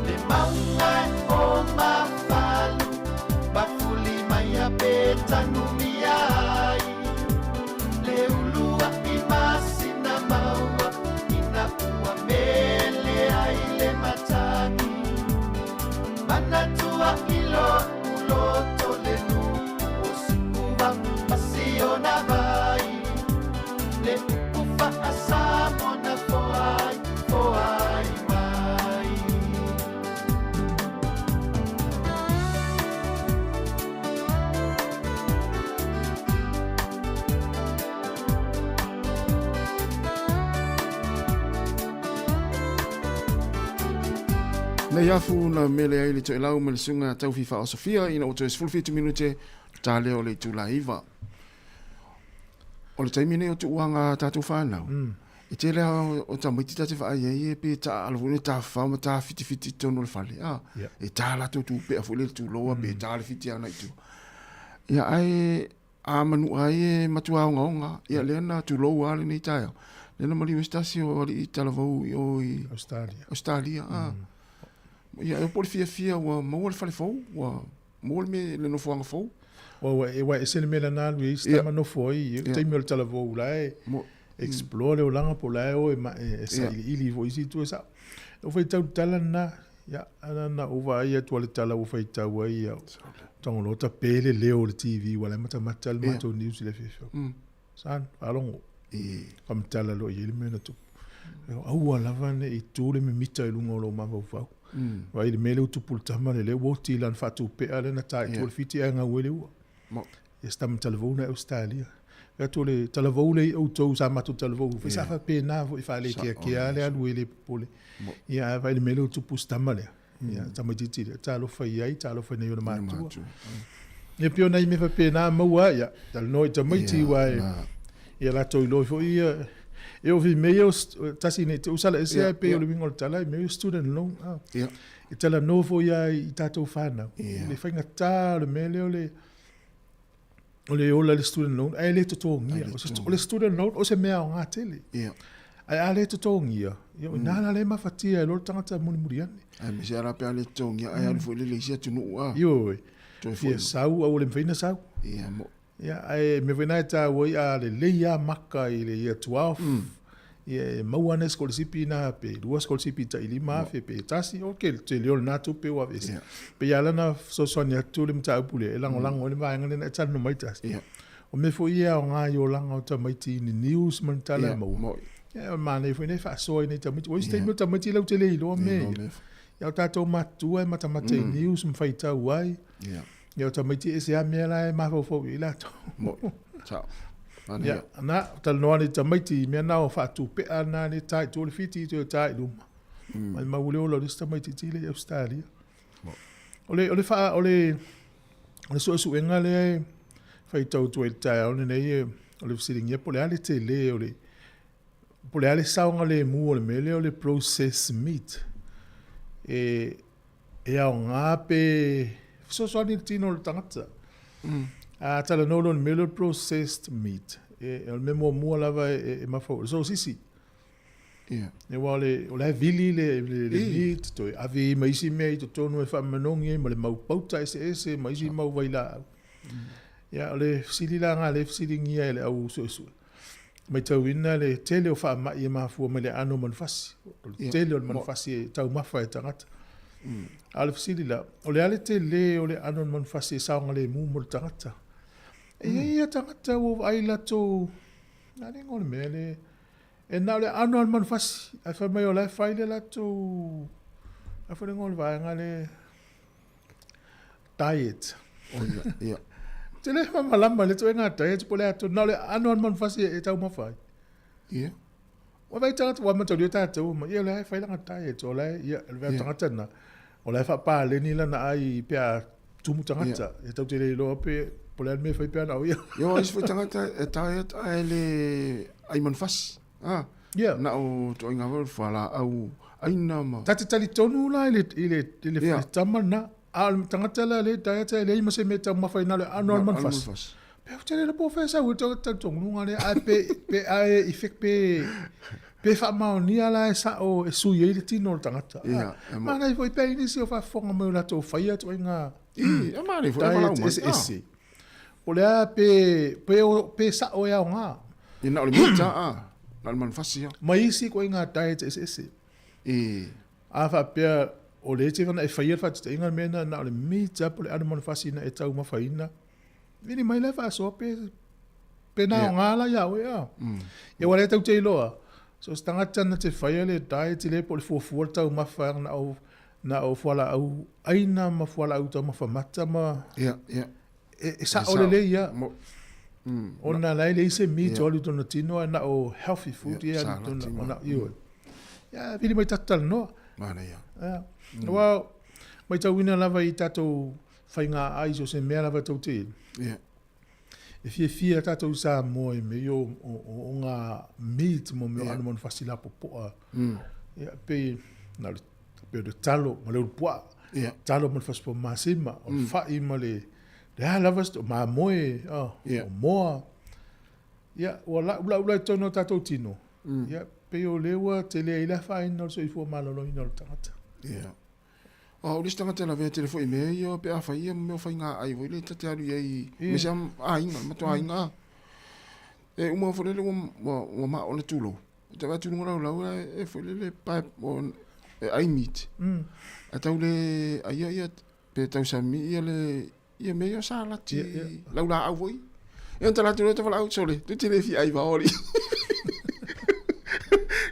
Le mauga o Mafalu, mafuli mai a Petanumia ai. Le ulua'i masina maua ina ua mele ai le matagi. Manatua i lo'u loto le nuu o Siuva ma Siona vai. Le upu faa-Samoa na foai, foai mai. Nei afu na mele ai le toelau ma le susuga Taufi Faaosofia ina ua toe 17 minute ta lea o le itula 9. O le taimi nei o tuuaga a tatou whanau, e tele a o tamaiti ta te vaai ai e pe ta alo foi le tafafao ma ta whitiwhiti i totonu o le fale. A, e tā latou tupea foi le tuloa pe tā le whiti ana i tua. Ia ae a manua ai e matua ogaoga, ia lea na tulou a lenei taeao. Lea na maliu ai se tasi o alii talavou i o i Australia. Australia, a. Ia e po le fiafia ua maua le fale fou, ua maua le mea le nofoaga fou. Ua e ua ese le mea lana alu i ai si tama nofo ai i taimi o le talavou la e explore le olaga po o la e o e ma e sailiili foi i isi itu e sao. Ua faitau le tala lena, ia ana na ou vaai atu lava i le tala ua faitau ai ia tago loa tape le leo o le TV aua o la e matamata le matou news i le afiafi. Son, faalogo. Faamatala loa i ai le mea na tupu. Aua lava ne i tu le mimita i luga o lou mafaufau. Vaai i le mea lea ua tupu i le tama lea, lea ua oti i lana faatupea lea na ta i tua i le Fiti ae gau ai le ua. Ia si tama talavou lena i Ausetalia. Fai atu o le talavou lea i outou sa matou talavou foi sa faapena foi faalekeakea le alu e le popole. Ia ae vaai i le mea lea ua tupu i si tama lea. Ia tamaitiiti lea, talofa i ai, talofa i nai ona matua. Ia pei o nai mea faapena maua ai, ia, talanoa i tamaiti aua e, ia latou iloa foi ia, e oo foi i mea ia, tasi nei te usala ese ae pei o le uiga o le tala, i mea ia student loan, e talanoa foi lava i tatou fanau, i le faigata o le mea lea o le, o le ola i le student loan ae le totogia. O le student loan o se mea aoga tele. Ae a le totogia, ia o ina la lea e mafatia ai loa le tagata mulimuli ane. Aemaise lava la pe a le totogia ae alu foi lele i isi atunuu a. Ioe. Fia sau ae ua le mafai ona sau. Ia mo. Ia ae mea foi na e taua ai a lelei lava maka i le year 12, Ia e maua ana sikolasipi na pe 2 sikolasipi tai 5,000 pe tasi, ok, le tele o lena tupe ua aveese. Yeah. Pei lava la na fesoasoani atu le mataupu lea, e lagolago ai le vaega lea na e talanoa mai tasi. Yeah. O mea foi ia e aoga i olaga o tamaiti i ni news ma ni tala e maua. Ia, o le manaia foi lea e faasoa i nai tamaiti. Ua isi taimi o tamaiti lautele iloa mea ia. Ia o tatou matutua e matamata i news ma faitau ai. Yeah. Ia o tamaiti e ese lava mea la e mafaufau i ai latou. Moni. Sao. Ia, na, talanoa ane i tamaiti i mea na o faatupea na le ta i tua o le Fiti toe ta i luma. Mai mau le ola o le isi tamaitiiti lea i Ausetalia. O le, o le, faa, o le, o le suesuega lea e faitau atu ai i le taeao lenei, o le fesiligia po o le a le tele o le, Po o le a le saogalemu o le mea lea o le processed meat, e, e aoga pe fesoasoani i le tino o le tagata. A talanoa loa i le mea lea o le processed meat, e, o le mea muamua lava e, e mafaufau, o le sosisi. Yeah. Aua o le, o la e vili le, le, le meat, toe ave i ai ma isi mea i totonu e faamanogi ai ma le mau pauta eseese ma isi mau vailaau. Ia, o le fesili la lena lea e fesiligia e le au suesue. Matauina le tele o faamai e mafua mai le aano o manufasi. O le tele o le manufasi e taumafa e tagata. A o le fesili la, o le a le tele o le aano o le manufasi e saogalemu mo le tagata? E i ai ia tagata ua vaai latou, a le igoa o le mea le, e na o le aano lava o le manufasi, ae fai mai o la e fai le latou, a foi le igoa o le vaega le, diet. Oh, ia, ia. Ou te le malamalama i le ituaiga diet po o le a tonu, na o le aano lava o le manufasi e taumafa ai. Ia. Ua vaai tagata, ua mataulia tatou, ma ia o la e fai lana diet, o la e, ia, o le yeah. tagata lena, o la e faapaleni lana ai pe a tumu tagata. Yeah. E tatou te le iloa pe, po o le a le mea e fai pe ana o ia. Ia, o isi foi tagata e diet ae le ai manufasi. Ah, yeah. Na o ituaiga foi o le fualaau aina ma... Ta te talitonu la i le, i le, i le, yeah. tama lena, a o le tagata la le diet e leai ma se mea e taumafa ai na o le aano o le manufasi. Pe ou te le iloa po o fea e sau ai le talitonuga lea, ae pe, pe ae effect pe, pe faamaonia la e sao e sui ai le tino o le tagata. Yeah, ah, manaia foi pe ai nisi o faafofoga mai o latou faia ituaiga e manaia foi e valaau mai. Eseese. Po o le a pe, pe, pe sao e aoga. Ia na o le meat a, na o le manufasi a. Ma isi ituaiga diet eseese. E. A faapea o lea e te e faia le faataitaiga le mea lena na o le meat lava po o le aano manufasi na e taumafaina, vili mai la e faasoa pe, pe na aoga la ia oe a. Ia aua o lea tatou te iloa, so o se tagata na te faia le diet lea po o le fuafua le taumafa na o, na o fualaau aina ma fualaau taumafa mata ma Ia, ia. E, e sao lelei ia. Ona la e leai se meat o alu i tona tino ae na o healthy food ia alu i tona, ona, ioe. Ia, vili mai tatou talanoa. Manaia. Ia. Aua, matauina lava i tatou faiga ai so o se mea lava tou te Ia. E fiafia tatou i Samoa i mea ia o, o, o ngā meat mo mea o aano manufasi lapopoa. Ia, pei, na o le pei o le talo ma le ulupuaa, yeah. talo ma le fasipoa masima, o le fai ma le, le a lava, o mamoe, oh, yeah. o moa. Ia, ua la'ula'u la i totonu o tatou tino. Ia, pei o lea ua tele ai le afaina o le soifua maloloina o le tagata. Yeah. O le isi tagata e lavea tele foi i mea ia pe a fai ia mea o faiga ai foi lea ta te alu i ai me se aiga, matou aiga. E uma foi lele ua ua maʻo ona tulou. E te vaai atu i luga o lau lau e foi lele pae e ai meat. Ae tau le aia ia pe tausami ia le ia mea ia o salati lau laau foi. Ia ona tala atu loa ta sole, tu te le fia ai vao alii.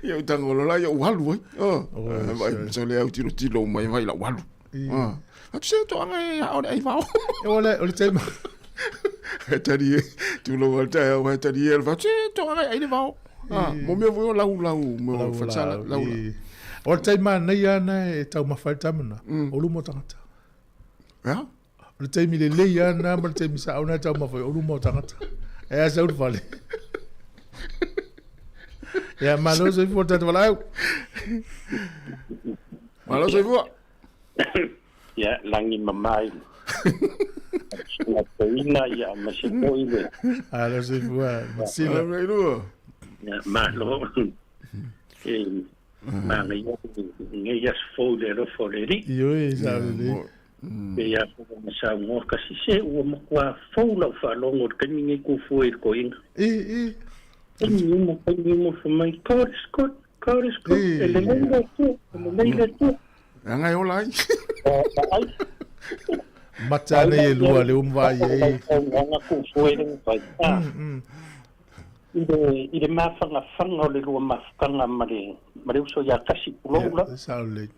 Ia ou tago loa la ia ou alu ai. Oh, vai sole au tilo tilo mai vai lau alu. Ah. Atu se toaga e ao le ai vao. E o le o le taimi. E tali e, tulou al taeao e tali e, se toaga e ai le vao. Ah, mo mea foi o lau lau mo fatsala lau. O le taimi manaia ana e taumafa ai le tamana, o luma o tagata. Ea? O le taimi lelei lava lena ma le taimi sao lena e taumafa ai o luma o tagata. E a sau le fale. Ia, malo soifua le tatou valaau. Malo soifua. Ia, lagi mama i le toeaina ia aemaise foi le. Malo soifua, Matasila. Malo. Ia, malo. E manaia lenei aso fou i le alofa o le Alii. Ioe, sao lelei. Pei lava foi ona saunoa kasi se ua matua fou lau faalogo i le taimi nei kufua i le toeaina. I, i. Taimi uma, taimi uma fai mai, God is good, God is good, e lelei le Atua, e lelei le Atua. Leaga e ola ai. Ai. Mata nei e lua le uma vaai ai. Saunoaga kufua e le mafai. I le mafagafaga o le lua mafutaga ma le uso ia Kasi tulou la. Ia, sao lelei.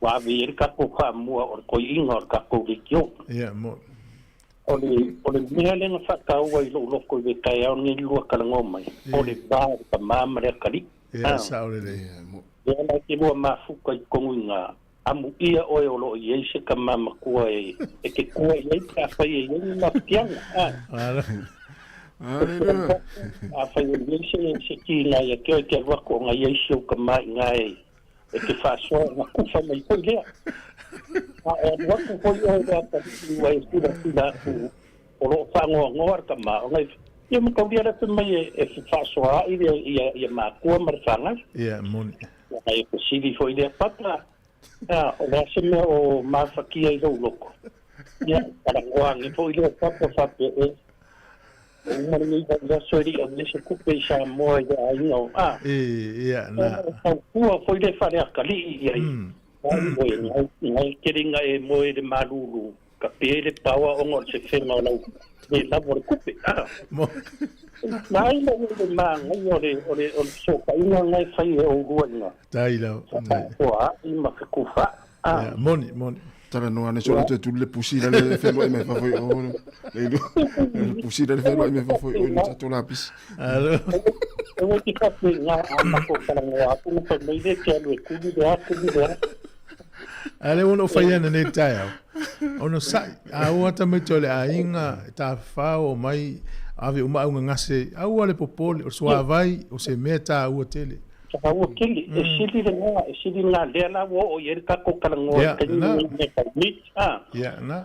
Ua ave i ai le tatou faamua o le toeaina o le tatou leitio. Ia, mo. O le, o le mea lea na faataua i lou loto i le taeao lenei le lua talanoa mai, o le va o le tama ma le atalii. Ia, sao lelei. Lea la e te lua mafuta i totonu i ina, amuia oe o lo o i ai se tama matua e, e te tua i ai pe afai e i ai ni mafatiaga. Aleluia. Afai o i ai se, se tiga ia te oe e te alu atu ona i ai si ou tama i ina e, e te faasoa ona kufa mai foi lea. A e alu atu foi oe i le atalii ua e silasila atu o lo o faanoanoa le tama, ona e ia mataulia lea fai mai e, e fefaasoaai le, ia, ia matua ma le fanau. Ia, moni. Ona e fesili foi lea, Papa, a, o le a se mea o mafatia i lou loto? Ia, talanoa ane foi lea papa faapea, e, Ua uma lenei vaiaso e le i aulia se tupe i Samoa i le aiga o A. E, ia, na. E tautua foi le faleatalii i ai. Ai moe, ngai, ngai tele ina e moe i le malulu, ka pe le paoa ona o le sefega o lau le lava o le tupe. A. Mo. Na ai lou le manaia o le, o le, o le fesootaiga na e fai e oulua ina. Tai lau. Faasoaai ma fetufaai. Ah. Yeah, moni, moni. Talanoa ane soo le toe tuli le pusi la le fealuai mai fafo i o. Le iloa. Le pusi la le fealuai mai fafo i o i le tatou lapisi. Alo. E ua te faapea i ngā a matou talanoa atu na fai mai le te alu e tuli le a, tuli le a. A le ona o fai ana nei taeao. Ona sa'i, a ua ata mai te o le aiga, e tafafao o mai, ave uma au gagase, aua le popole, o le suavai, o se mea taua tele. Taua tele, e sili lena, e sili lena, lea la ua oo i ai le tatou talanoa i le taimi lenei i mea tau meat, a. Ia, na.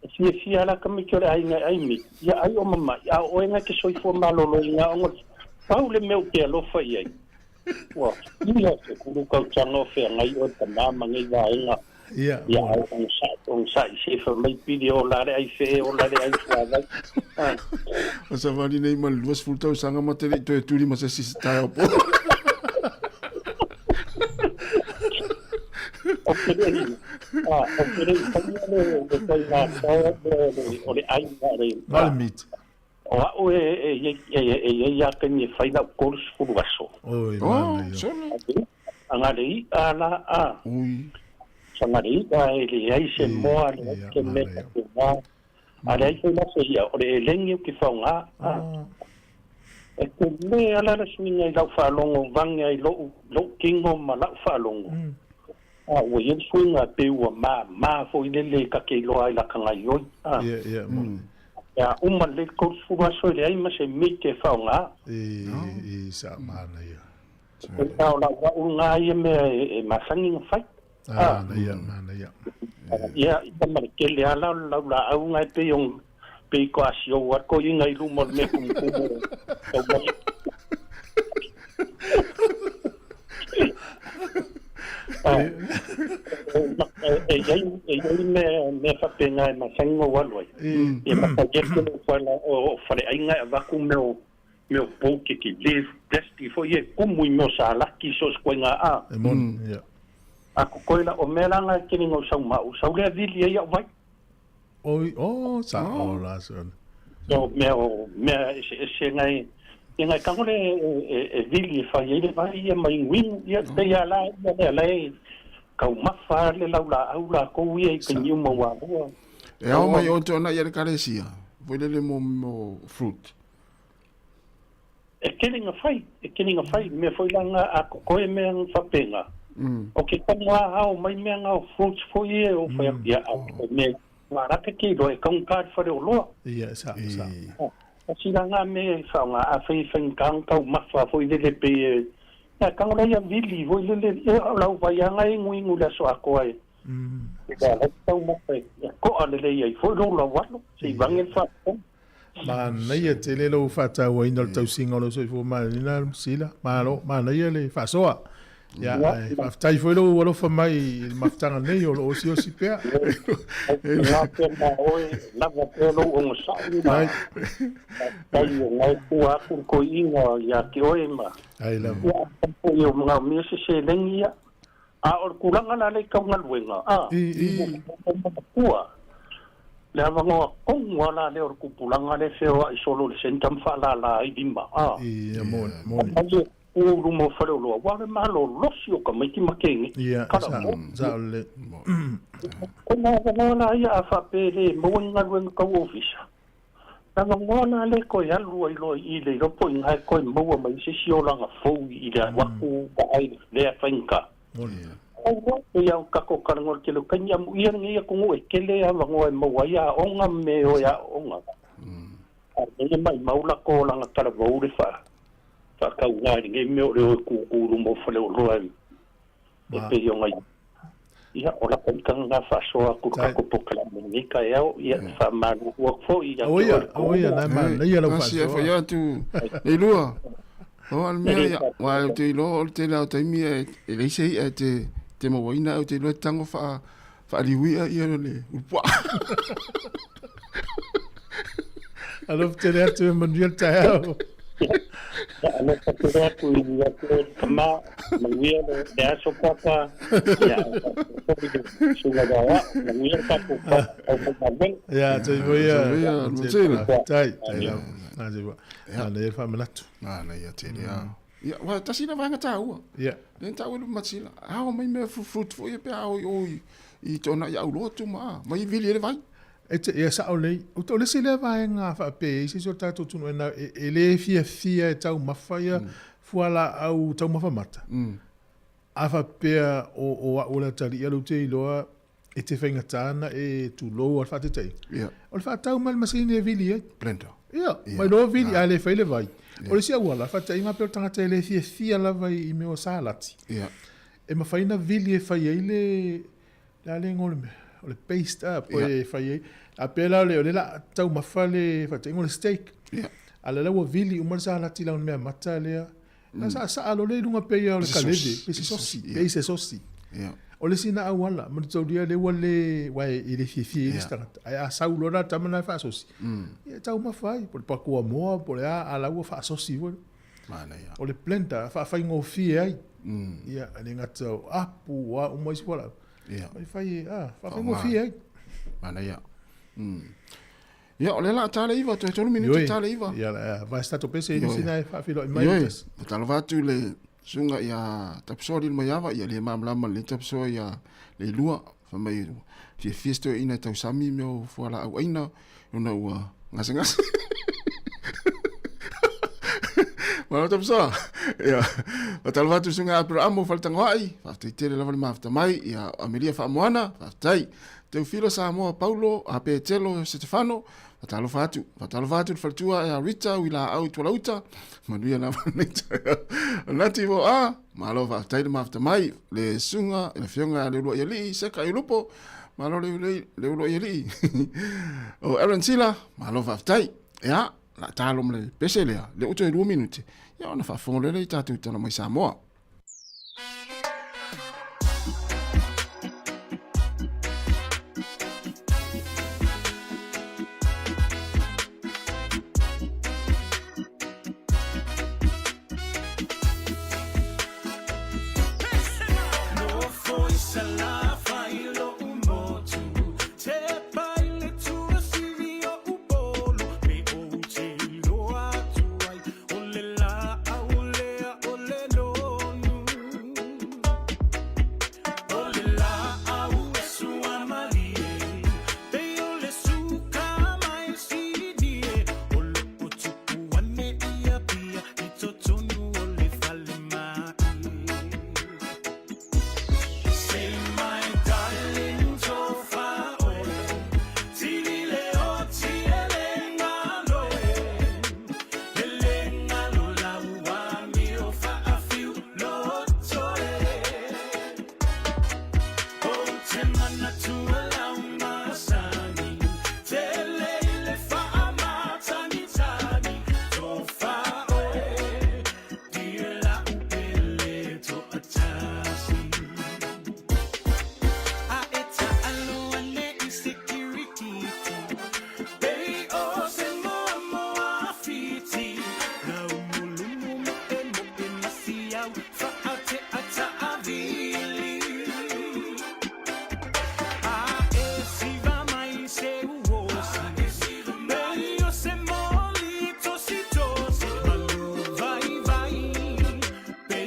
E fiafia lava la tamaiti o le aiga e ai meat, ia ai o mama'i, a o oe na te soifua maloloina ona pau le mea ou te alofa i ai, ua fia se kulu tausaga o feagai oe tama ma nei vaega. Ia, Ia, a onosai, onosai se fai mai pili ola le ai fee, ola le ai suavai. Ah. O savali nei ma le 20 tausaga ma te le i toe tuli ma se isi se taeao po. O te le, ah, o te le i faia le, le faiga tao o le, o le ai ma le, Ma le meat. O au e, e, e, e, e i ai a taimi e fai lau 30 aso. Oi, Oh, manaia. sole. Anga le i'a la a. Ui. Sanga le i'a e leai se moa, leai Ia, se mea manaia. faapena. A leai foi la se i'a, o le elegi ou te faoga. A. E tele ala le suiga i lau faalogo vage ai lo'u, lo'u tino ma la'u faalogo. A ua i ai le suiga pei ua māmā foi lele ta te iloa ai lata gaioi. A. Ia, ia, moni. Ia uma lelei le 30 aso e leai ma se miti e faoga. I, i sa manaia. E tao lau au lena ia mea e masani ona fai. Ah, manaia, manaia. Ia, i tama le tele ala o le laulaau lena e pei on, pei ko asiou a toeaina i luma o le mea tumutumu o tau mai. E i ai ni mea mea faapena e masani ona ou alu ai. Ia ma fai atu lou fale o faleaiga e avatu mea o mea o pou tetele plastic foi ia e kumu i mea o salaki so o se koiga a. E moni, ia. A kokoe la o mea la na e tele ina ou sau ma au, sau lea vili ai au vai. Oi, oh, sa o la son. O mea o mea eseese ngai ia ngai tago le e vili e fai ai le vai ia ma inuinu ia pei a la ia lea la e taumafa le laulaau lakou ia i taimi uma ua alua. E ao mai oe tona ia le kalesia, foi lele mo mo fruit. E tele na fai, e tele na fai, mea foi la na a kokoe mea na faapena. O ke kanu a ao mai mea na o fruits foi ia o fai atu ia a mea Maraka ke iloa e taugata le fale oloa. Ia, sa, sa. Tasi la nga mea e faaaoga afai e faigata ona taumafa foi lele pei e ia tago la ia vili foi lele ia o lau vai lava e inuinu i le aso atoa e e ala ai taumafa e to'a lelei ai foi lou laualo se i vage le faafofoga. Manaia tele lou faatauaina o le tausiga o lou soifua maloloina Sila. Malo, manaia le faasoa. Ia, ae faafetai foi lou alofa mai i le mafutaga nei o lo o osiosi pea. Ngā pea mā oe, lava pea lou onosai ma faafetai o ngae tua atu le toeaina ia te oe ma Ai lava. Ia, afai foi o manaomia se seleni ia, a o le tulaga la lea i tau galuega, a, I, i. matua, le avanoa tonu lava la lea o le tupulaga lea e feoai solo i le centre ma faalala ai lima, a. I, ia, moni, moni. Afai e tu i luma o faleoloa, aua o le malolosi o tamaiti ma teine, Ia, kala sa, mo. sa o le. Kona avanoa la ia a faapea e le maua ni galuega tau ofisa, Lana moana lea toe alu ai loa i i le iloa po o ina e toe maua mai se isi olaga fou i le alu atu vaai lea faigata. Pau loa, pei lava ona tatou talanoa i le tele o taimi, amuia lenei atunuu e tele avanoa e maua ai aoga ma mea e o e aooga. A o lenei e maimau latou olaga talavou le faatauga i lenei mea o le o e tūtū i luma o faleoloa e E pei ona i Ia, o lata ita lena faasoa atu i le tatou polokalame i lenei taeao, ia, faamalulu atu foi ia te oe le Aua ia, na e manaia lau Tasi e faasoa. fai atu le lua. O a le mea ia, wa ou te iloa o le tele o taimi e e leai se i'a e te te mauaina ae ou te iloa e tago faa faaliui'a ia le ulupuaa. Alofa tele atu e manuia le taeao. Ia, alofa tele atu ia te oe le tama, manuia le aso papa, ia, faapea foi le susuga ia au, manuia le tatou aufaigaluega. Ia, soifua ia. Soifua ia, Matilda. Faafetai, faafetai lava. Soifua. Manaia le faamanatu. Manaia tele lava. Ia, aua tasi lea vaega taua. Ia. Lea na taua e le Matilda, ao mai mea fruit foi ia pe a o i o i tona i aulotu ma a, mai vili ai le vai. E te, ia sao lelei. O le isi lea vaega faapea e i ai se isi o tatou atunuu e, e, e le fiafia e taumafa ia fualaau taumafa mata. A faapea o, o au o le atalii lea ou te iloa e te faigata ona e tulou a le faataitaiga. Ia. O le faatau mai le masini e vili ai. Blender. Ia, mai loa vili, a le fai le vai. O le isi auala, faataitaiga pei o le tagata e le fiafia lava i mea o salati. Ia. E mafai ona vili e fai ai le, le a le igoa o le mea, o le paste a, po e fai ai. A pei la o le, o lea o le a taumafa le faataitaiga o le steak. Ia. A o lea la ua vili uma le salati i lana mea mata lea. Na saasaa loa lea i luga pei lava o le kaleve, pei se sosi, pei se sosi. O le isi na auala, manutaulia lea ua le, aua e le fiafia i ai le isi tagata. Ae a sau loa la le tama lena e faasosi, ia e taumafa ai, po o le pakuamoa po o le a, a o la ua faasosi foi. Manaia. O le blender, e faafaigofie ai. Ia, e le gata o apu, o a uma isi fualaau. Mai fai e, a, faafaigofie ai. Manaia. Ia, o lea la ta le iva, toe tolu minute ta le iva. Ia, la, vai se tatou pese i sina e faafeiloai mai. Ioe, faatalofa atu i le susuga ia Tapisoa Lilomaiava, ia le malamalama lelei Tapisoa ia Leilua, fai mai fiafia se toeaina e tausami mea o fualaau aina, ona ua gasegase. Malo Tapisoa. Ia, faatalofa atu i le susuga ia Aperamo Faletagoai, faafetai tele lava le mafuta mai, ia Amelia Faamoana, faafetai. Teofilo Samoa Paulo a Petelo Setefano, faatalofa atu, faatalofa atu le faletua ia Rita Uilaau i Tualauta, manuia lava lenei taeao. Nati mo a, malo faafetai le mafuta mai, le susuga i le afioga ia Leuluaialii Seka Iulupo, malo le Leuluaialii. O Aaron Sila, malo faafetai. Ia, la talo ma le pese lea, le uto e 2 minute, ia ona faafofoga loa lea i tatou tala mai Samoa.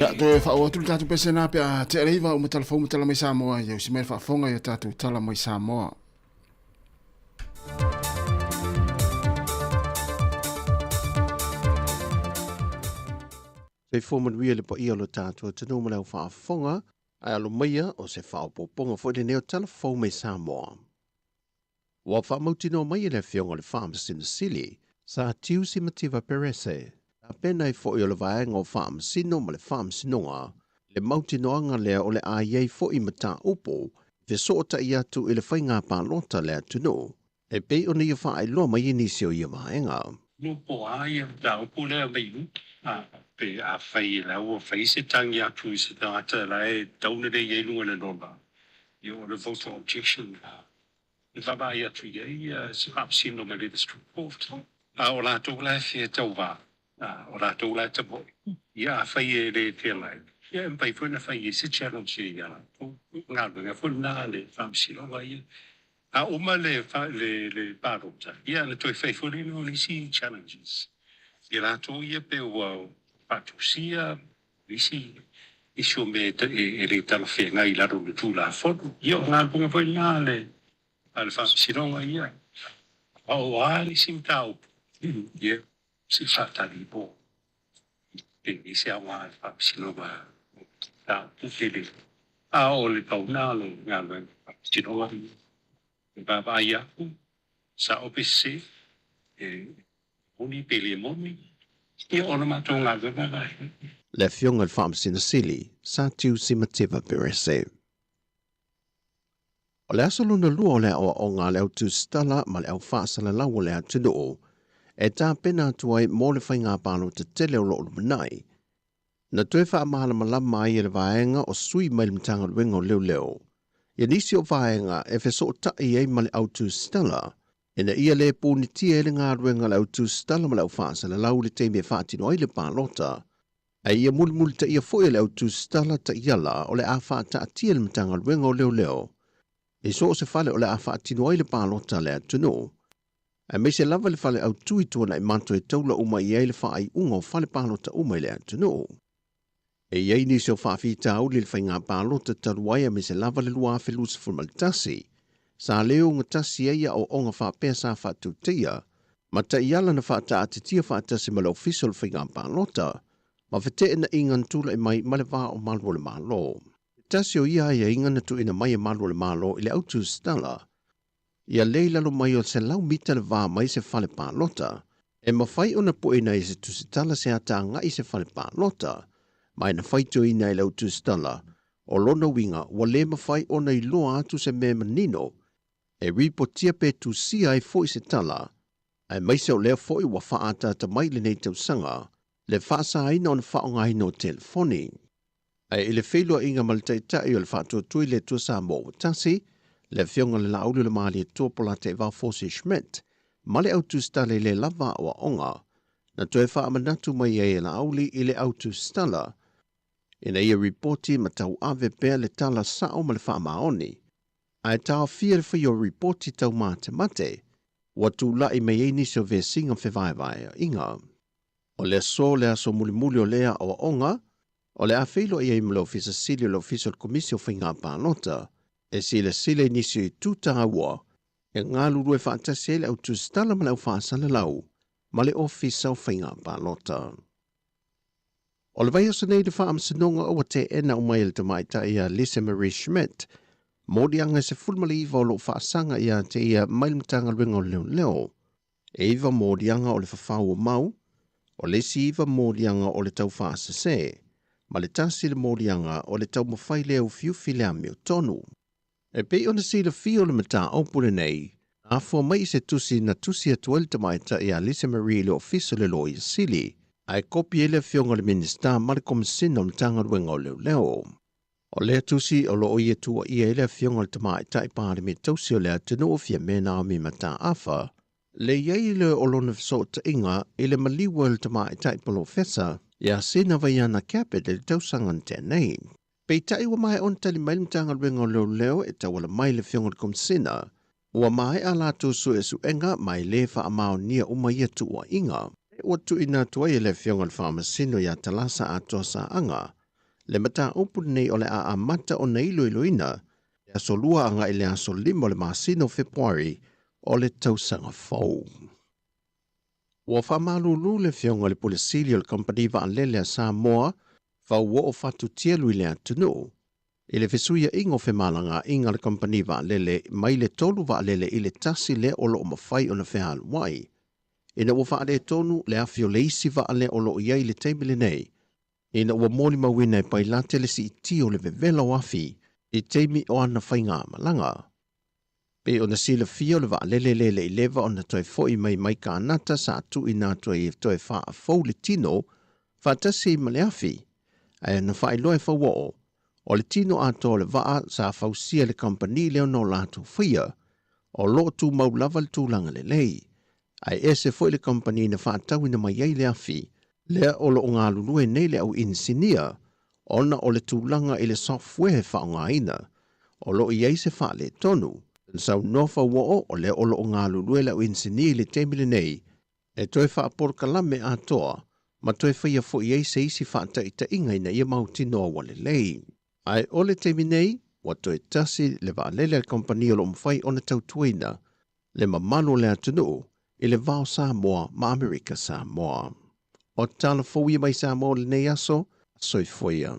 Ia, toe faaoo atu le tatou pese na pe a tea le 9 uma tala fou ma tala mai Samoa, ia usi mai le faafofoga i a tatou tala mai Samoa. Soifua manuia le paia o lo tatou atunuu ma le au faafofoga, ae alo maia o se faaopoopoga foi lenei o tala fou mai Samoa. Ua faamautinoa mai e le Afioga i le Faamasino Sili, Sir Tiusi Mativa Perese, tapena ai foi o le Vaega o Faamasino ma le Faamasinoga le mautinoaga lea o le a i ai foi mataupu e fesootai atu i le faiga palota a le atunuu e pei ona ia faailoa mai i nisi o ia vaega. No po a ia mataupu lea mai uta pe afai e la ua fai se tagi atu i se tagata la e tatau ona lei ai luga o le lola, ia o le voter objection E vaavaai atu i ai se faamasino mai le District Court, a o latou la e fia tauva, o latou la e tamoe. Ia afai e le feagai, ia e mafai foi ona fai i ai se challenge ia latou. O galuega foi lena a le faamasinoga ia. A uma le le palota, ia ona toe fai foi lea o nisi challenges ia latou ia pe ua faatusia isi isi o mea e le talafeagai i lalo o le Tulafono. Ia, o galuega foi lena a le a le Faamasinoga ia. A o a nisi mataupu, ia, se i faatali po pe i ai se aoga a le Faamasinoga mataupu pe le. A o le pau lena o le galuega a le Faamasinoga ia, e vaavaai atu, sao pe sese, e Moni pe le moni, ia o le matou galuega la e. Le Afioga i le Faamasino Sili, Sir Tiusi Mativa Perese. O le aso lona lua o le aoaoga a le au tusitala ma le au faasalalau o le atunuu e tapena atu ai mo le faiga palota tele o lo o lumanai. Na toe faamalamalama ai e le vaega o sui mai le Matagaluega o Leoleo ia nisi o vaega e fesootai ai ma le au tusitala ina ia le punitia ai le galuega a le au tusitala ma le au faasalalau i le taimi e faatino ai le palota, a ia mulimulitaia foi e le au tusitala taiala o le a faataatia e le Matagaluega o Leoleo i so o se fale o le a faatino ai le palota a le atunuu, aemaise lava le fale autu i Tuanaimato e taula uma i ai le faaiuga o fale palota uma i le atunuu. E i ai nisi o faafitauli i le faiga palota talu ai aemaise lava le 2021, sa le ogatasi ai aoaoga faapea sa faatauteia ma taiala na faataatitia faatasi ma le Ofisa o le Faiga Palota ma feteenaiga na tulai mai ma le va o malu o le Malo. Se tasi o ia aiaiga na tuuina mai e malu o le Malo i le au tusitala ia le i lalo mai o 100 mita le va mai se fale palota, e mafai ona pueina e se tusitala se ata agai se fale palota, ma e na faitioina e le au tusitala, o lona uiga ua le mafai ona iloa atu se mea manino e ripotia pe tusia ai foi se tala, aemaise o lea foi ua faaataata mai lenei tausaga le faasaina o le faaaogaina o telefoni. Ae i le feiloaiga ma le Taitai o le Faatuatua i le Atua Samoa ua tasi, le Afioga i le Laauli o le Malietoa Polataivao Fosi Schmidt, ma le au tusitala i le lava aoaoga, na toe faamanatu mai ai e Laauli i le au tusitala, ina ia ripoti ma tauave pea le tala sao ma le faamaoni, ae taofia le faia o ripoti taumatemate, ua tulai mai ai nisi o vesiga fevaevaeaiga. O le aso le aso mulimuli o lea aoaoga, o le a feiloai ai ma le Ofisa Sili o le Ofisa o le Komisi o Faiga Palota e silasila i nisi o itu taua e galulue faatasi ai le au tusitala ma le au faasalalau ma le Ofisa o Faiga Palota. O le vaiaso nei le faamasinoga ua teena uma ai e le tamaitai ia Lisa Marie Schmidt moliaga e 19 o lo o faasaga ia te ia mai le Matagaluega o Leoleo. E iva moliaga o le fafau o mau, o le isi iva moliaga o le taufaasese, ma le tasi le moliaga o le taumafai le ufiufi le amiotonu. E pei ona silafia o le mataupu lenei, na afua mai i se tusi na tusi atu ai le tamaitai ia Lisa Marie i le Ofisa o le Loia Sili, ae kopi ai le Afioga i le Minisita ma le Komesina o Matagaluega o Leoleo. O lea tusi o lo o ia tuuaia ai le Afioga i le Tamaitai Palemia Tausi o le atunuu Fiame Naomi Mataafa, le i ai lea o lona fesootaiga i le maliu a le Tamaitai Polofesa ia Sina Vaiana Cabot i le tausaga na tea nei. Peitai ua maea ona tali mai le Matagaluega o Leoleo e tauala mai i le Afioga i le Komisina, ua maea a latou suesuega ma e le faamaonia uma ia tuuaiga. Ua tuuina atu ai e le Afioga i le Faamasino ia Talasa Atoa Saaga Le mataupu lenei o le a amata ona iloiloina i le aso Lua agai i le aso 5 o le masina o Fepuari o le tausaga fou. Ua faamalulu le Afioga i le Pule Sili o le Kamupani Vaalele a Samoa, Fauoo Fatutielu i le atunuu, i le fesuiaiga o femalagaaiga a le kamupani vaalele mai le tolu vaalele i le tasi lea o lo o mafai ona fealuai, ina ua faaletonu le afi o le isi vaa lea o lo o i ai i le taimi lenei, ina ua molimauina e Pailate le siitia o le vevela o afi i taimi o ana faigamalaga. Pei ona silafia o le vaalele lea le i leva ona toe foi mai mai Kanata sa tuuina atu ai e toe faafou le tino faatasi ai ma le afi, ae na faailoa e Fauoo, o le tino atoa o le vaa sa fausia e le kamupani lea ona o latou faia, o lo o tumau lava le tulaga lelei. Ae ese foi le kamupani na faatauina mai ai le afi, lea o lo o galulue nei le au inisinia ona o le tulaga i le software e faaaogaina, o lo o i ai se faaletonu. Na saunoa Fauoo o lea o lo o galulue le au inisinia i le taimi lenei e toe faapolokalame atoa ma toe faia foi ai se isi faataitaiga ina ia mautinoa ua lelei. Ae o le taimi nei, ua toe tasi le vaalele a le kamupani o lo o mafai ona tautuaina le mamalu o le atunuu i le va o Samoa ma Amerika Samoa. O tala fou ia mai Samoa i lenei aso, soifua ia.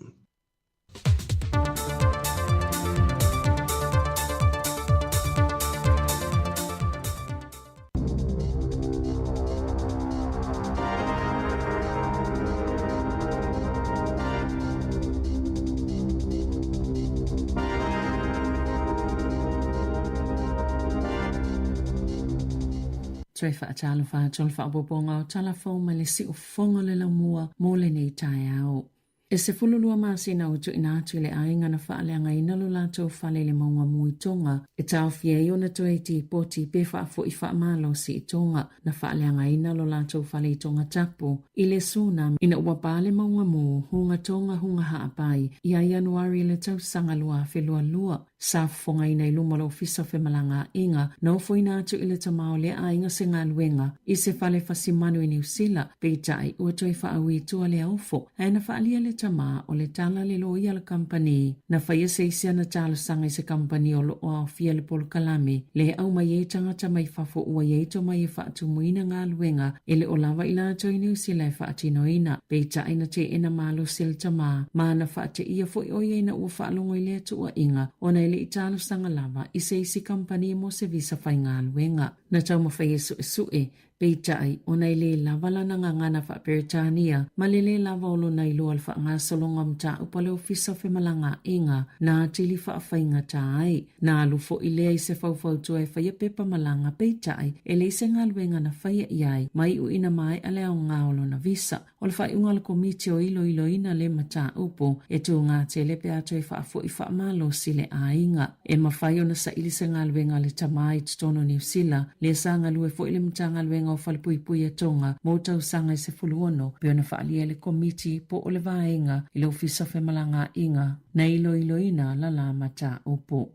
Toe faatalofa atu le faaopoopoga o tala fou mai le siufofoga o le laumua mo lenei taeao. E 12 masina ua tuuina atu i le aiga na faaleagaina lo latou fale i le mauga mu i Tonga e taofia ai ona toe tipoti pe faafoi faamalosi i Tonga. Na faaleagaina lo latou fale i Tongatapu i le tsunami ina ua pa le mauga mu Hunga Tonga Hunga Ha'apai ia Ianuari i le tausaga 2022. Sa fofogaina i luma o le Ofisa o Femalagaaiga, na ofoina atu i le tama o lea aiga se galuega i se fale fasimanu i Niu Sila, peitai ua toe faaui i tua lea ofo, ae na faaalia le tama o le tala le loia a le kamupani. Na faia se isi ana talosaga i se kamupani o lo o aofia le polokalame le aumai ai tagata mai fafo ua i ai tomai e faatumuina galuega e le o lava i latou i Niu Sila e faatinoina. Peitai na teena malosi le tama, ma na faateia foi ʻo ia ina ua faalogo i lea tuuaiga ona e le i talosaga lava i se isi kamupani mo se visa faigaluega. Na taumafai e suesue, peitai, ona e lē lava lana gagana faa-Peretania ma le lē lava o lona iloa le faagasologa o mataupu a le Ofisa o Femalagaaiga na atili faafaigata ai. Na alu foi lea i se faufautua e faia pepa malaga, peitai, e leai se galuega na faia i ai, ma iu ina maea le aoga o lona visa. O le faaiuga a le Komiti o iloiloina lea mataupu, e tūgā tele pe a toe faafoi faamalosi le aiga. E mafai ona saili se galuega a le tama i totonu o Niu Sila, lea sa galue foi i le Matagaluega o Falepuipui a Tonga mo tausaga e 16, pei ona faaalia e le Komiti po o le Vaega i le Ofisa o Femalagaaiga na iloiloina la la mataupu.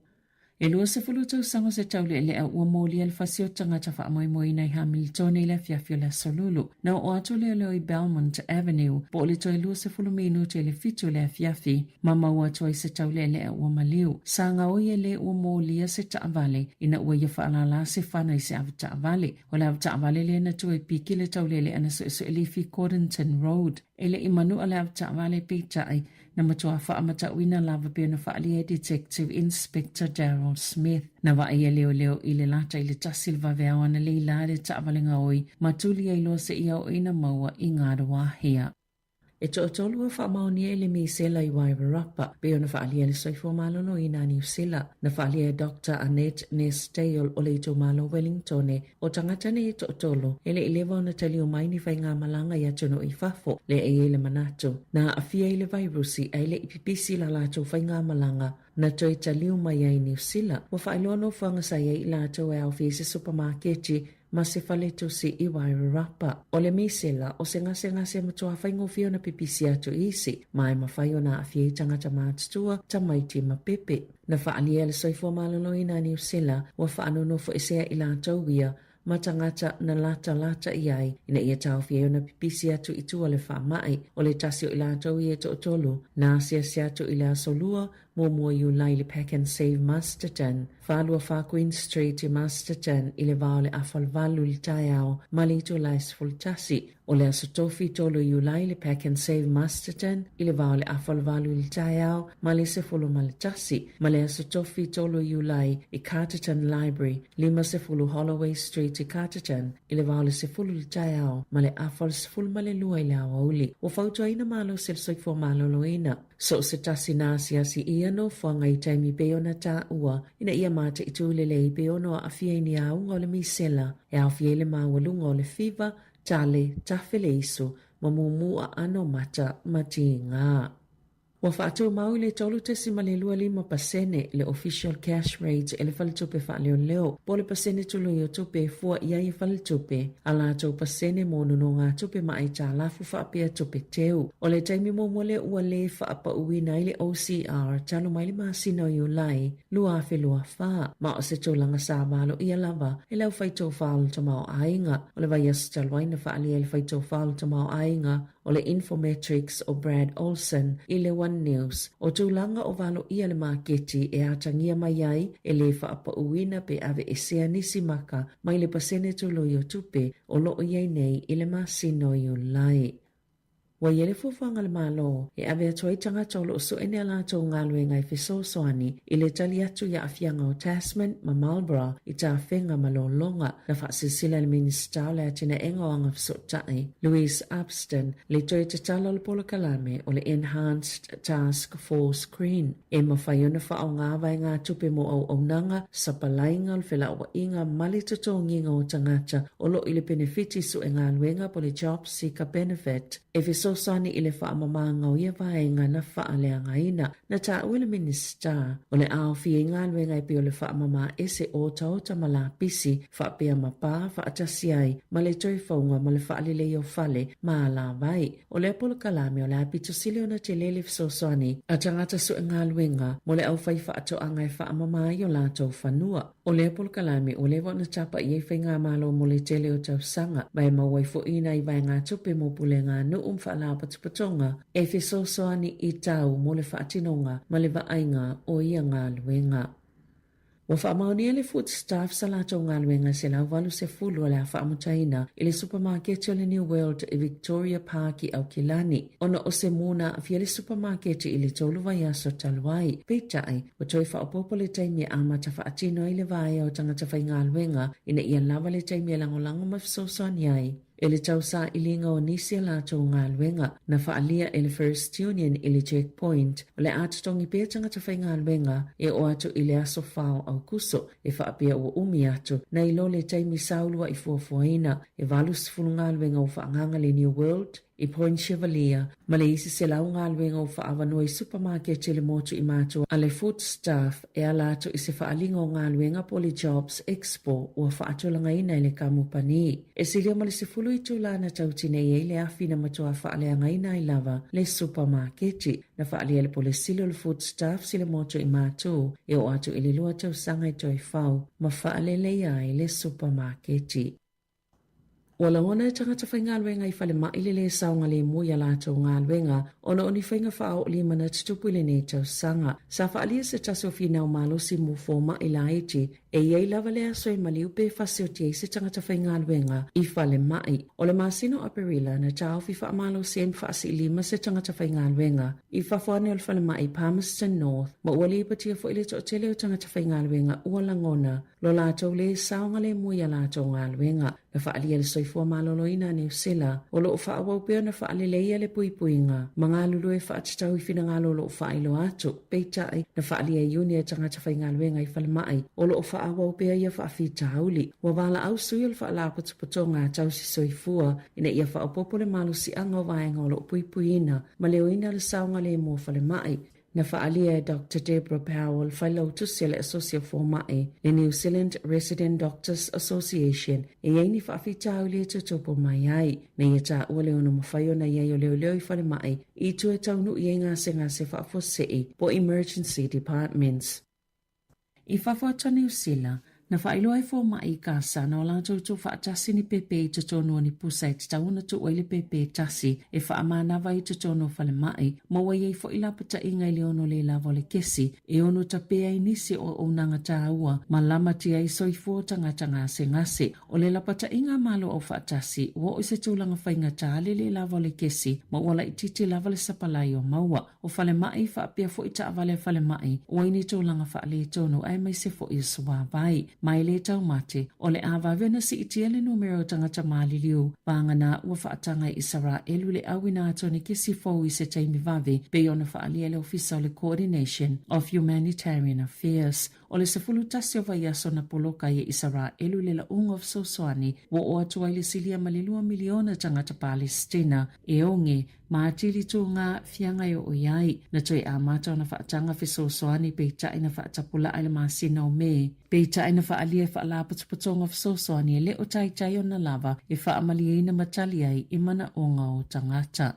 E 20 tausaga o se taulealea ua molia le fasi o tagata faamoemoeina i Hamiltone i le afiafi o le Aso Lulu. Na oo atu leoleo i Belmont Avenue po o le toe 20 minute i le 7 o le afiafi ma maua atu ai se taulealea ua maliu. Sa gaoi e le ua molia se taavale ina ua ia faalala se fana i se avetaavale. O le avetaavale lea na toe piki le taulealea na suesue lifi Gordonton Road. E le i manua le avetaavale peitai, Na matua faamatauina lava pei ona faaalia e Detective Inspector Daryl Smith. Na vaai e leoleo i le lata i le tasi le vaveao analeila i le taavale gaoi ma tuli ai loa seia oo ina maua i Ngāruawāhia. E toatolu ua faamaonia i le misela i Wairarapa, pei ona faaalia e le Soifua Maloloina a Niu Sila. Na faaalia e Doctor Annette Ness-Dale o le itumalo Wellingtone O tagata nei e toatolu, e le i leva ona taliu mai ni faigamalaga i atunuu i fafo, lea e i ai le manatu, na aafia i le vairusi ae le i pipisi la latou faigamalaga na toe taliu mai ai i Niu Sila. Ua faailoa nofoaga sa i ai i latou e aofia i se supamaketi ma se faletusi i Wairarapa. O le misela, o se gasegase e matua faigofie ona pipisi atu i isi, ma e mafai ona aafia ai tagata matutua, tamaiti ma pepe. Na faaalia e le Soifua Maloloina a Niu Sila, ua faanonofoesea i latou ia, ma tagata na latalata i ai ina ia taofi ai ona pipisi atu i tua o le faamai. O le tasi o i latou ia e toatolu, na asiasi atu i le Aso Lua, muamua Iulai i le Pak'nSave Masterton, 424 Queen Street i Masterton i le va o le afa o le 8 i le taeao ma le itula e 11. O le Aso Tofi 3 Iulai i le Pak'nSave Masterton i le va o le afa o le 8 i le taeao ma le 11, ma le Aso Tofi 3 Iulai i Carterton Library, 50 Holloway Street i Carterton i le va o le 10 i le taeao ma le afa o le 12 i le aoauli. Ua fautuaina malosi e le Soifua Maloloina So o se tasi na asiasi i ia nofoaga i taimi pei ona taua ina ia mataitu lelei pe ono aafia i ni auga o le misela e aofia ai le maualuga o le fiva, tale, tafe le isu, ma mumu aano mata ma tiga. Ua faatumau i le 3.25 pasene le official cash rate e le Faletupe Faaleoleo po o le pasene tului o tupe e fua i ai e Faletupe a latou pasene mo nonogatupe ma aitalafu faapea tupe teu. O le taimi muamua lea ua lē faapauina ai le OCR talu mai le masina o Iulai 2024, ma o se tulaga sa valoia lava e le aufaitofā o le tamaoaiga. O le vaiaso talu ai na faaalia e le faitofā o le tamaoaiga o le Infometrics o Brad Olsen i le One News, o tulaga o valoia le maketi e atagia mai ai e lē faapauina pe aveesea nisi maka mai le pasene tului o tupe o lo o i ai nei i le masina o Iulai. Ua i ai le fuafuaga a le Malo e ave atu ai tagata o lo o sue nei a latou galuega e fesoasoani i le tali atu i aafiaga o Tasman ma Marlborough i tafega ma lologa, na faasilasila e le Minisita o le Atinaega o Agafesootai, Louise Upston, le toe tatala o le polokalame o le Enhanced Task Force Green e mafai ona faaaoga vaegatupe mo auaunaga, sapalaiga o le felauaiga ma le totogiga o tagata o lo o i le penefiti suegaluega po o le Job Seeker Benefit e fesoasoani i le faamamaga o ia vaega na faaleagaina. Na taua e le Minisita o le aofia i galuega e pei o le faamama ese otaota ma lapisi faapea ma pā faatasi ai ma le toe fauga ma le faaleleia o fale ma alavai. O lea polokalame o le a pito sili ona tele le fesoasoani a tagata suegaluega mo le aufaifaatoaga e faamama ai o latou fanua. O lea polokalame ua leva ona tapa i ai faigamalo mo le tele o tausaga ma e maua ai foi nai vaegatupe mo pulega nuu ma faalapotopotoga e fesoasoani i tau mo le faatinoga ma le vaaiga o ia galuega. Ua faamaonia le Foodstuffs sa latou galuega 180 o le a faamutaina i le supamaketi o le New World i Victoria Park i Aukilani ona o se mū na aafia le supamaketi i le tolu vaiaso talu ai. Peitai, ua toe faaopoopo le taimi e amata faatino ai le vaea o tagata faigaluega ina ia lava le taimi e lagolago ma fesoasoani ai e le tausailiga o nisi a latou galuega na faaalia e le First Union i le Checkpoint o le a totogi pea tagata faigaluega e oo atu i le aso 4 o Aukuso e faapea ua umi atu nai lo le taimi sa ulua'i fuafuaina e 80 galuega ua faaagaaga le New World i Point Chevalier ma le isi 100 galuega ua faaavanoa i supamaketi le motu i matua a le Foodstuff e ala atu i se faaaliga o galuega po o le Jobs Expo ua faatulagaina e le kamupani. E silia ma le 10 itula na tautinei ai le afi na matua faaleagaina ai lava le supamaketi. Na faaalia e le Pule Sili o le Foodstuffs i le motu i Matu e oo atu i le lua tausaga i toe fau ma faaleleia ai le supamaketi. Ua lagona e tagata faigaluega i falemai le lē saogalemu i a latou galuega ona o ni faiga faaoolima na tutupu i lenei tausaga. Sa faaalia se tasi o finau malosi mo fomai laiti e i ai lava le aso e maliu pe fasioti ai se tagata faigaluega i falemai. O le masina o Aperila na taofi faamalosi ai ma faasiilima se tagata faigaluega i fafo ane o le falemai i Palmerston North ma ua lipatia foi le toatele o tagata faigaluega ua lagona Lo latou lē saogalemu i a latou galuega, na faaalia e le Soifua Maloloina a Niu Sila, o lo o faaauau pea ona faaleleia le puipuiga ma galulue faatatau i finagalo o lo o faailoa atu. Peitai, na faaalia i Iuni e tagata faigaluega i falemai o lo o faaauau pea ia faafitauli. Ua valaau sui o le Faalapotopotoga a Tausi Soifua ina ia faaopoopo le malosiaga o vaega o lo o puipuiina ma leoina le saogalemu o falemai. Na faaalia e Doctor Deborah Powell, failautusi a le Asosi o Fomai, le New Zealand Resident Doctors Association, e i ai ni faafitauli e tutupu mai ai, na ia taua le ono mafai ona i ai o leoleo i falemai i tua e taunuu i ai gasegase faafuasei po o emergency departments. I fafo atu a Niu Sila, Na faailoa e fomai i Gasa na o latou tuufaatasi ni pepe i totonu o ni pusa e tatau ona tuu ai le pepe e tasi e faamanava i totonu o falemai, ma ua i ai foi lapataiga i le ono le lava o le kesi e ono tapē ai nisi o auaunaga taua ma lamatia ai soifua o tagata gasegase. O le lapataiga a Malo Aufaatasi ua oo i se tulaga faigata le le lava o le kesi ma ua laitiiti lava le sapalai o maua. O falemai, faapea foi taavale a falemai, ua i ni tulaga faaletonu aemaise foi o suavai. Ma e le taumate, o le a vave ona siitia le numera o tagata maliliu, vagana ua faataga e Isaraelu le auina atu o ni kesi fou i se taimi vave, pei ona faaalia e le Ofisa o le Coordination of Humanitarian Affairs. O le 11 o vaiaso na poloka ai e Isaraelu le lauga o fesoasoani, ua oo atu ai le silia ma le lua miliona tagata Palesitina e oge ma atili tū ngā fianga e oo i ai. Na toe amata ona faataga fesoasoani peitai na faatapulaa i le masina o Me. Peitai na faaalia e Faalapotopotoga Fesoasoani e le o taitai ona lava e faamalieina ma tali ai i manaoga o tagata.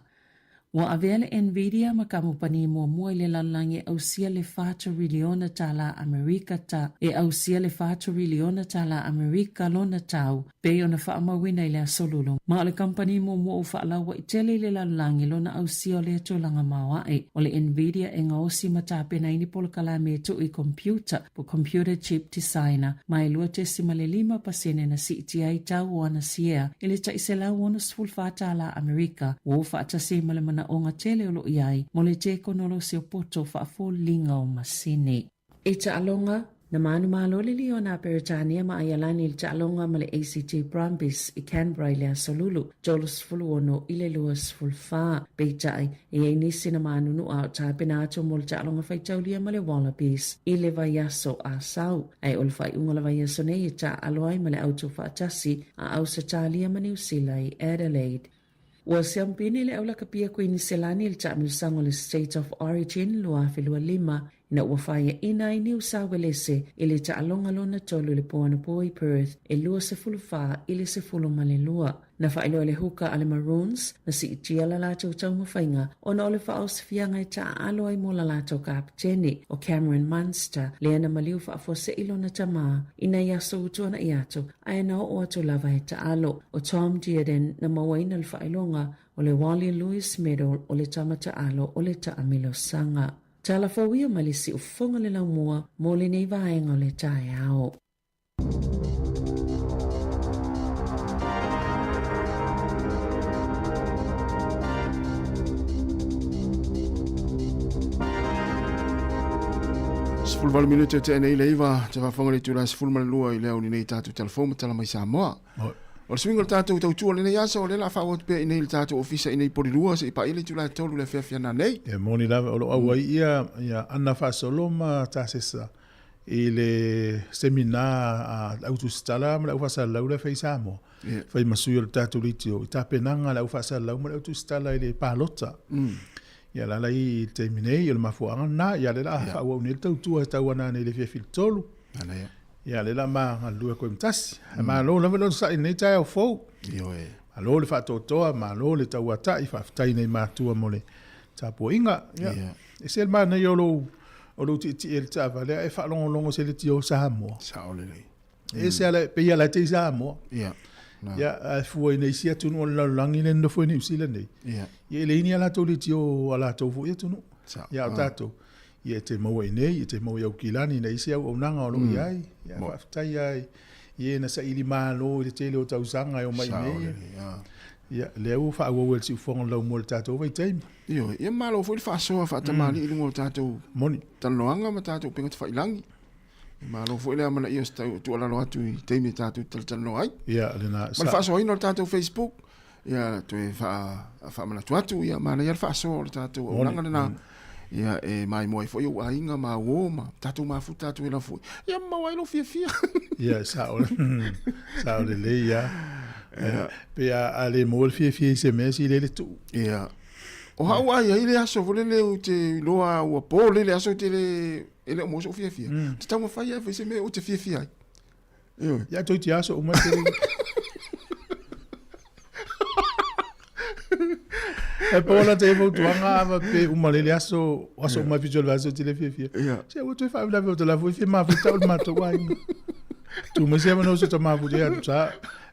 Ua avea le Nvidia ma kamupani muamua i le lalolagi e ausia le $4 tālā Amerika ta e ausia le $4 tālā Amerika lona tau pei ona faamauina i le Aso Lulu, ma o le kamupani muamua ua faalaua'i tele i le lalolagi lona ausia o lea tulaga maoaʻe. O le Nvidia e gaosi ma tapena ai ni polokalame e tuu i computer po computer chip designer, ma e 2.5 pasene na siitia ai tau o ana siea i le tai $164 tālā Amerika, ua o faatasi ai ma le manaoga tele o lo o i ai mo le tekonolosi o poto faafoliga o masini. I taaloga, na manumalo le Liona a Peretania ma Aialani i le taaloga ma le ACT Brumbies i Canberra i le Aso Lulu, 36 i le 24. Peitai, e i ai nisi na manunua a o tapena atu mo le taaloga faitaulia ma le Wallabies i le vaiaso a sau. Ae o le faaiuga o le vaiaso nei e taaalo ai ma le autufaatasi a Ausetalia ma Niu Sila i Adelaide. Ua siampine le aulakapia Kuiniselani i le taamilosaga o le State of Origin 2025 ina ua faiaina ai Niu Sawelese i le taaloga lona tolu i le po anapo i Perth e 24 i le 12. Na faailoa e le huka a le Maroons na siitia la latou taumafaiga ona o le faaosifiaga e taaalo ai mo la latou kapeteni o Cameron Munster lea na maliu faafuasei lona tamā i nai aso ua tuana'i atu ae na oo atu lava e taalo. ʻO Tom Dearden na mauaina le faailoga o le Wally Lewis Medal o le tama taalo o le taamilosaga. Tala fou ia mai le siufofoga le laumua mo lenei vaega o le taeao. 18 minute te nei le iva te faafofoga le itula 12 i le aoauli nei tatou tala fou ma tala mai Samoa. O le suiga o le tatou tautua o lenei aso, o lea o le a faaauau atu pea i inei i le tatou ofisa i inei i Polilua seia paia le itula e 3 i le afiafi ana nei. E moni lava, o lo o auai ia ia Ana Faasolo ma Tasesa i le semina a le au tusitala ma le au faasalalau la e fai i Samoa. Fai ma sui o le tatou leitio i tapenaga a le au faasalalau ma le au tusitala i le palota. Ia la la i le taimi nei, o le mafuaaga lena, ia lea la a faaauau nei le tautua e tau ana nei i le afiafi i le 3. Ia lea la ma galulue koe ma tasi. Malo lava le onosai i lenei taeao fou. Ioe. Malo le faatoatoa, malo le tauatai, faafetai i nei matua mo le tapuaiga. Ia, e ese le manaia o lou o lou tietie i le taavale ae faalogologo i se leitio o Samoa. Sao lelei. E ese ala, pei lava la e te i Samoa. Ia. Ia, ae fua i nisi atunuu o le lalolagi lea e nonofo i Niu Sila nei. Ia. Ia e leai ni a latou leitio o a latou foi atunuu. Ia, a o tatou, ia e te maua i inei, e te maua i Aukilani i nai isi auaunaga o lo o i ai. Ia, faafetai lava i e na saili malo i le tele o tausaga e omai i inei. Ia, lea ua faaauau e le siufofoga o le laumua i le tatou vaitaimi. Ioe, ia malo foi le faasoa faatamalii i luga o tatou Moni. talanoaga ma tatou upega tafailagi. Malo foi le amanaia o se tuualalo atu i taimi e tatou talatalanoa ai. Ia, lena. Ma le faasoaina o le tatou Facebook, ia toe faamanatu atu, ia manaia le faasoa o le tatou auaunaga lena. Ia e maimoa ai foi ou aiga ma uo ma tatou mafuta atu ela foi. Ia maua ai lou fiafia. Ia, sao, sao lelei lava. Ia. Pe a le maua le fiafia i se mea, sili ai le tuu. Ia. O hau ai ai le aso foi lele ou te iloa ua po lele aso ou te le e le o maua so'u fiafia. Ou te taumafai lava e fai se mea ou te fiafia ai. Ioe. Ia toeitiiti aso uma e tele. E pau la te fautuaga a faapea uma lele aso, aso uma e 7 o le vaiaso e te le fiafia. Ia. Se ua toe faalavelave o te la foi fia mafuta o le matou aiga. Tu mai se avanoa se tamafuta ia atu sa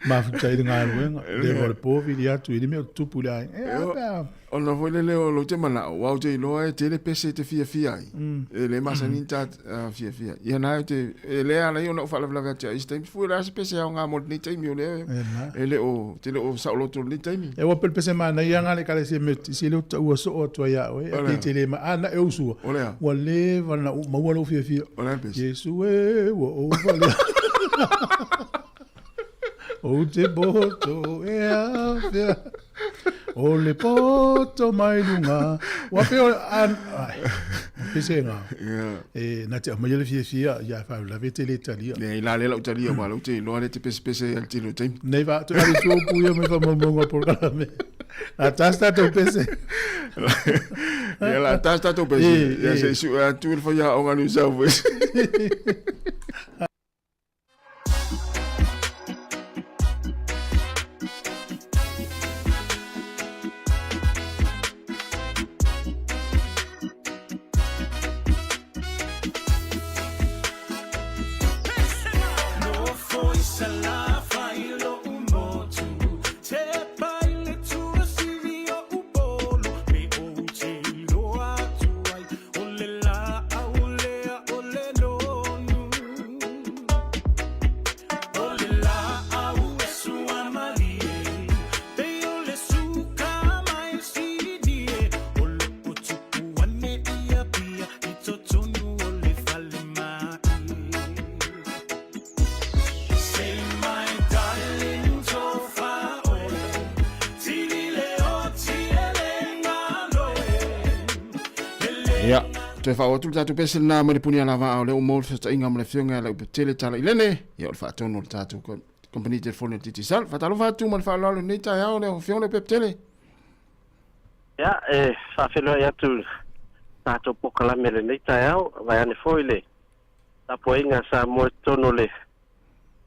mafuta i le galuega. Le o le po vili atu i le mea o tupu i le aiga. E a pe a. Ona foi lele o lou te manao, aua ou te iloa e tele pese e te fiafia ai. E le masani ni ta fiafia. Ia na ou te, e le ala ai ona ou faalavelave atu ia i se taimi. Fua o le a se pese e aoga mo lenei taimi o lea e le o, te le o saoloto i lenei taimi. E ua pele pese manaia nga le ekalesia Metotisi lea ou te taua soo atu ai ia oe, e pei te le ma, a na e ou sua, ua leva ona ou maua lou fiafia. O le a le pese? Iesu e, ua ou valea. Ou te poto e afea. O le poto mai luga. Ua pei o an, ai, pese nga. E, na te aumaia le fiafia, ia faalavelave te le talia. Leai, la lea lau talia, aua lou te iloa le te pesepese ai le tele o taimi. Nei va, toe ave sua upu ia mai faamaumauga o polokalame. La tasi tatou pese. Ia la tasi tatou pese. Ia se i sue atu le faiaoga New South Wales. Ia, toe faaoo atu le tatou pese lena mai le puni alava a o lea ua maua le fesootaiga ma le afioga ia Leupetele Tala Ilene, ia o le faatonu o le tatou kamupani telefoni o le Digicel. Faatalofa atu ma le faaaloalo i lenei taeao le afioga Leupetele. Ia, e faafeiloai atu i le tatou polokalame i lenei taeao, vaeane foi le tapuaiga a Samoa i totonu o le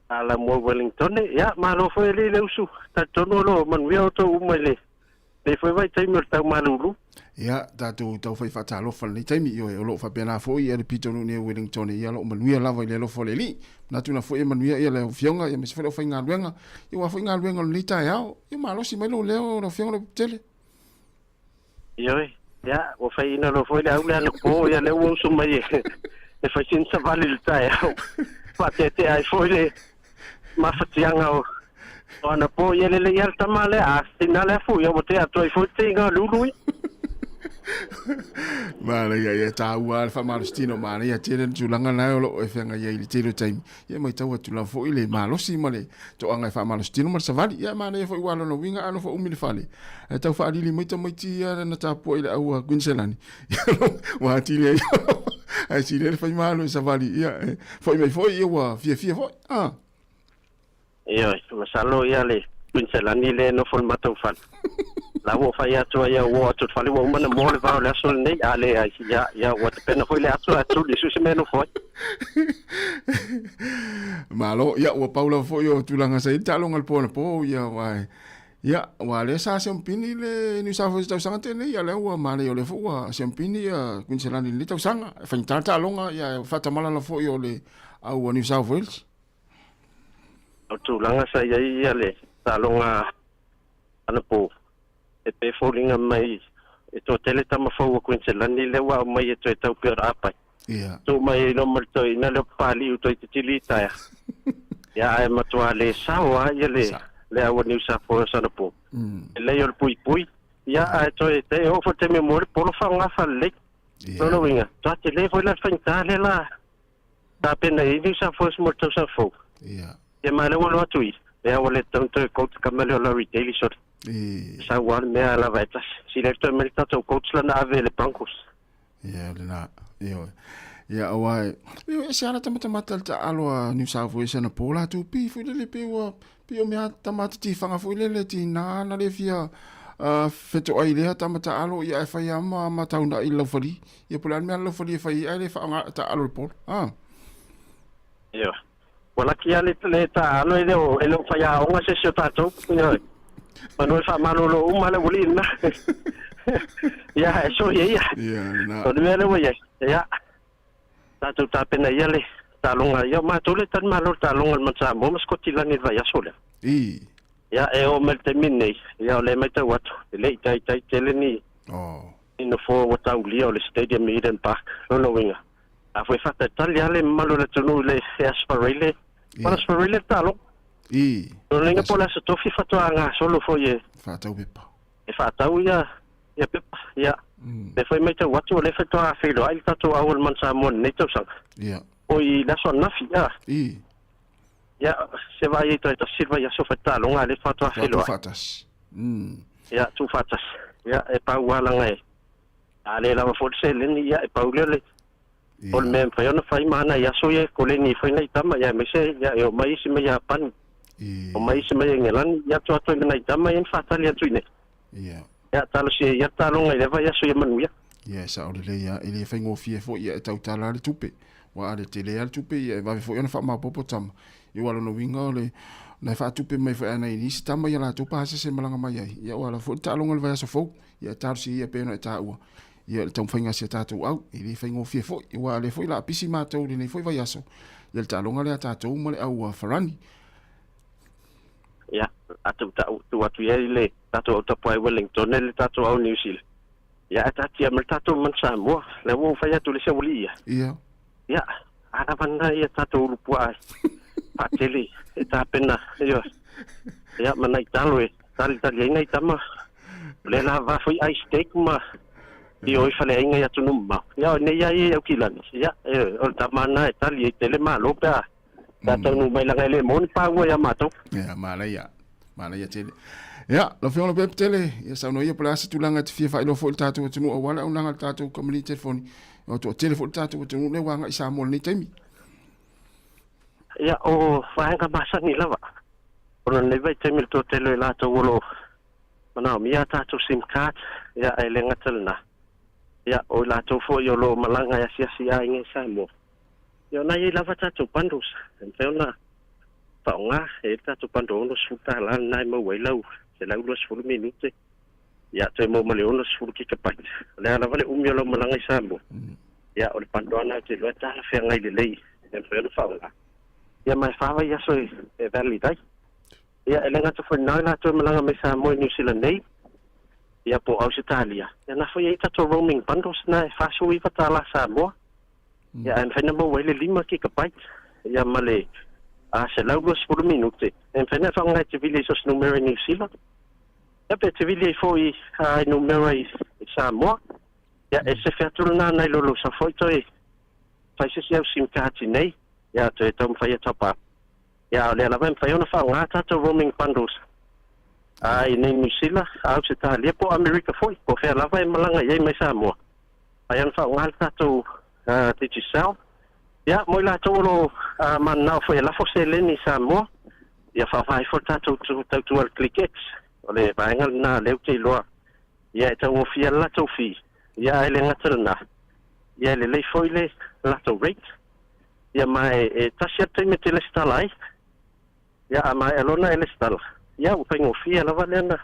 Alamua Wellingtone. Ia, malo foi alii le usu, talitonu o lo o manuia outou uma i lenei foi vaitaimi o le tau malulu. Ia, tatou taufai faatalofa i lenei taimi, ioe, o lo o faapena foi ia le pitonuu nei o Wellingtone, ia o lo o manuia lava i le alofa o le Alii. Manatu na foi e manuia ia le afioga, ia aemaise foi le aufaigaluega, ia aua foi galuega o lenei taeao. Ia malosi mai lou leo lau afioga Leupetele. Ioe, ia, ua faiaina loa foi le au le anapo, ia lea ua usu mai e fai sina savali i le taeao. Faateatea ai foi le mafatiaga o anapo, ia lelei lava le tama lea, a sina le afu, ia ua tea atu ai foi le teiga o le ulu ia. Manaia, ia taua lava le faamalositino, manaia tele le tulaga lena o lo o e feagai ai i le tele o taimi. Ia matau atu lava foi le malosi ma le toaga e faamalositino ma le savali. Ia manaia foi ua lona uiga a nofo umi le fale, ae tau faalili mai tamaiti ia na tapuai i le au a Kuiniselani. Ua atili ai ae sili ai le faimalo i savali. Ia foi mai foi ia ua fiafia foi. Ah. Ioe, masalo ia le Kuiniselani lea e nofo i le matou fale. La ua fai atu ai au ua oo atu i le fale ua uma ona moa le vao i le aso lenei, a leai, ia, ia ua tapena foi le aso ae tuli e sue se mea e nofo ai. Malo, ia ua pau lava foi o tulaga sa i ai le taaloga i le po anapo, ia aua ia aua lea sa siampini le New South Wales i tausaga tele nei, ia lea ua manaia o lea foi ua siampini ia Kuiniselani i lenei tausaga. E faigata le taaloga, ia e faatamalala foi o le au a New South Wales. O tulaga sa i ai ia le taaloga anapo, e pei e foliga mai e toatele tama fou a Kuiniselani lea ua aumai e toe tau pei o le apai. Ia. Tu mai ai loa ma le toeaina lea o Papaliu toeititi litaea. Ia ae matua le sao lava ia le le au a New South Wales anapo. Lelei o le puipui, ia ae toe e oo foi i le taimi e mua ai le polo faaaoga faalelei. Lona uiga, toa tele foi la le faigata lea la tapena i ai New South Wales mo le tausaga fou. Ia. Ia ma lea ua alu atu i, ia ua le tatau ona toe coach kama lea o Laurie Daly sole. Sau lava le mea lava e tasi. Sili atu toe mai le tatou coach la na ave i le Broncos. Ia, lena. Ioe. Ia, aua e, ioe, e se ala tamatamata le taalo a New South Wales anapo latou pei foi lele pei ua, pei o mea tama titifaga foi lele tina na le fia fetoai i lea tama taalo ia ae fai lava ma, ma taunai i le laufali. Ia po o le a le mea a le laufali e fai ai ae le faaaoga taalo i le polo. Ah. Ioe. Ua laki lava le, le taalo e le o, e le o faiaoga se isi o tatou. Ioe. Manu e faamalolo uma le aualii lena. Ia, e soia ia. Ia, lena. O le mea lea ua i ai. Ia, tatou tapena ia le taaloga, ia o matou lea e talimalo i le taaloga a le Manu Samoa ma Sikotilani i le vaiaso lea. I. Ia, e oo mai i le taimi lenei, ia o lea e matau atu, e le i taitai tele ni, ni nofoa ua taulia o le stadium i Eden Park. Lona uiga, a foi e faatalitali lava le mamalu o le atunuu i le Aso Faraile, o le Aso Faraile le taaloga. I. Lona uiga po o le Aso Tofi faatoa gasolo foi e. Faatau pepa. E faatau ia ia pepa. Ia. Lea foi e matau atu o lea faatoa feiloai le tatou au o le Manu Samoa i lenei tausaga. Ia. O i le aso ananafi, a. I. Ia, se vaai ai toe tasi le vaiaso fai taaloga a lea faatoa feiloai. Tuufaatasi. Ia, tuufaatasi. Ia, e pau lava leaga e, a le lava foi le seleni, ia, e pau lea o le, o le mea e mafai ona fai ma ana i aso ia e koleni ai foi nai tama, ia, aemaise, ia, e omai isi mai Iapani, omai isi mai Engelani, ia, atu atu ai ma nai tama ia na faatali atu i inei. Ia. Ia, talosia ia taaloga i lea vaiaso ia manuia. Ia, e sao lelei lava, e le faigofie foi, ia e tautala lava le tupe. Aua a le tele lava le tupe, ia e vave foi ona faamaopoopo tama. Ia aua o lona uiga o le, na e faatupe mai foi ana i nisi tama ia latou pasese e malaga mai ai. Ia aua lava foi le taaloga i le vaiaso fou, ia e talosia ia pei ona e taua, ia le taumafaiga a si a tatou au. E le faigofie foi, aua o lea foi o le a pisi matou i lenei foi vaiaso, ia le taaloga lea a tatou ma le au Farani. Ia, a tuu tuu atu i ai le tatou au tapuai Wellington le tatou au New Zealand. Ia, ae taatia mai le tatou Manu Samoa. Lea ua ou fai atu i le isi aualii ia. Ia. Ia, a lava lena ia tatou ulu puaa e faatele e tapena, ioe. Ia, ma nai talo e talitali ai nai tama. O lea la va foi ice steak ma i o i faleaiga i atunuu mamao. Ia, o nei lava ia i Aukilani. Ia, ioe, o le tama lena e tali ai tele malo pe a Pe a taunuu mai leaga e le maua ni paua ia matou. Ia, manaia. Manaia tele. Ia, lau Afioga Lopepe tele, ia saunoa ia po o le a se tulaga e te fia faailoa foi i le tatou atunuu aua le auaunaga a le tatou kamupani telefoni. Ua toatele foi le tatou atunuu lea ua agai i Samoa i lenei taimi. Ia, o vaega masani lava. Ona lenei vaitaimi le toatele o i latou o lo o manaomia a tatou sim card, ia, ae le gata i lena. Ia, o i latou foi o lo o malaga e asiasi i aiga i Samoa. Ia o na i ai lava tatou bundles e mafai ona faaaoga. E i ai le tatou bundle $60 lena e maua ai lau 120 minute, ia toe maua ma le 60 gigabyte. O le a lava le umi o lau malaga i Samoa, ia o le bundle lava lena ou te iloa e talafeagai lelei e mafai ona faaaoga. Ia ma e fa vaiaso e valid ai. Ia e le gata foi i lena o i latou e malaga mai Samoa i Niu Sila nei, ia po o Ausetalia, ia na foi e i ai tatou roaming bundles na e $49 Samoa. Ia, ae mafai ona maua ai le 5 gigabyte, ia ma le 120 minute. E mafai ona e faaaoga e te vili ai so o se numera i Niu Sila, ia pe te vili ai foi i numera i Samoa. Ia, e sefe atu lena nai lo lou safoi toe fai se isi au sim card i nei, ia toe taumafai e top up. Ia, a o lea lava e mafai ona faaaoga tatou roaming bundles i nei Niu Sila, Ausetalia po o Amerika foi, po o fea lava e malaga i ai mai Samoa. Ai ana faaaoga le tatou Digicel. Ia, mo i latou o lo o mananao foi e lafo seleni i Samoa, ia faaaoga ifo le tatou tautua i le ClickX. O le vaega lena lea ou te iloa, ia e taugofie le latou fee, ia ae le gata lena, ia e lelei foi le latou rate. Ia ma e tasi lava le taimi e te lesitala ai. Ia, a maea loa ona e lesitala, ia ua faigofie lava lea na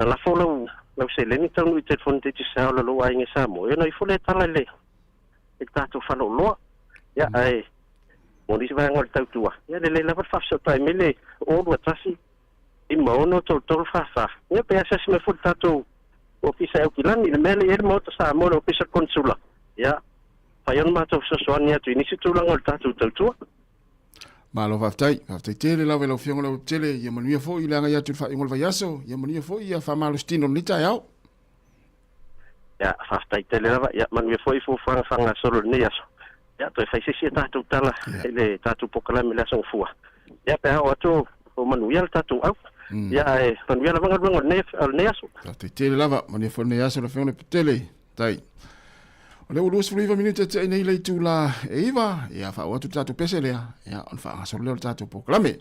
lafo lau lau seleni taunuu i telefoni Digicel a lou aiga i Samoa, ia ona ifo lea e tala i le i le tatou faleoloa. Ia, ae mo nisi vaega o le tautua, ia lelei lava le faafesootai mai le 021 56 33 44. Ia pe asiasi mai foi le tatou ofisa i Aukilani, le mea lea e i ai le Maota Samoa, le Ofisa o le Konesula, ia, fai ona matou fesoasoani atu i nisi tulaga o le tatou tautua. Malo faafetai, faafetai tele lava i lau Afioga Leuatetele, ia manuia foi le agai atu i le faaiuga o le vaiaso, ia manuia foi ia faamalositino i lenei taeao. Ia, faafetai tele lava, ia manuia foi fuafuaga faagasolo i lenei aso. Ia, toe fai se isi a tatou tala i le tatou polokalame i le Aso Gafua. Ia, pe a oo atu o manuia le tatou au. Ia, ae manuia lava galuega o lenei aso. Faafetai tele lava, manuia foi lenei aso lau Afioga Leuatetele. Tai. O lea ua 29 minute te ai nei le itula e 9, ia faaoo atu le tatou pese lea, ia ona faagasolo lea o le tatou polokalame.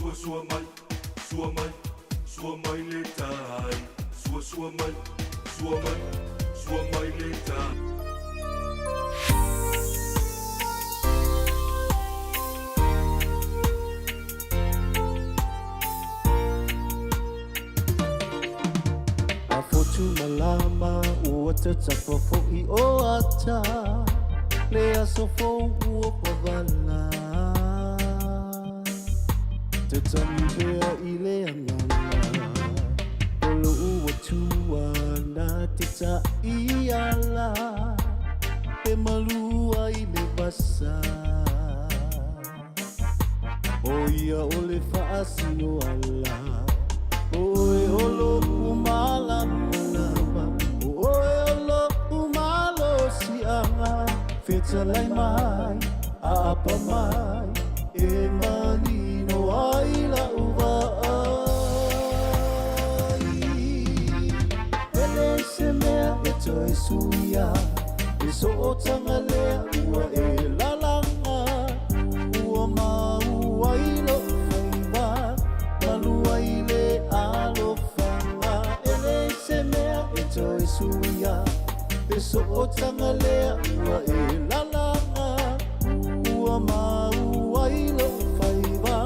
Sua sua mai, sua mai, sua mai le tai. Sua sua mai, sua mai, sua mai le tai. A fotu malama ua tatafa fo'i o ata Le aso fou ua pavala Tatagi pea i le agaga O lo'u Atua na te ta'iala E malu ai le vasa O ia o le fa'asino ala O oe o lo'u malamalama O oe o lo'u malosi'aga Fetalai mai, a'apa mai E manino ai la'u va'ai E leai se mea e toe suia Le sootaga lea ua e lalaga Ua mau ai lo'u faiva Malu ai le alofaga E leai se mea e toe suia Le sootaga lea ua e lalaga Ua mau ai lo'u faiva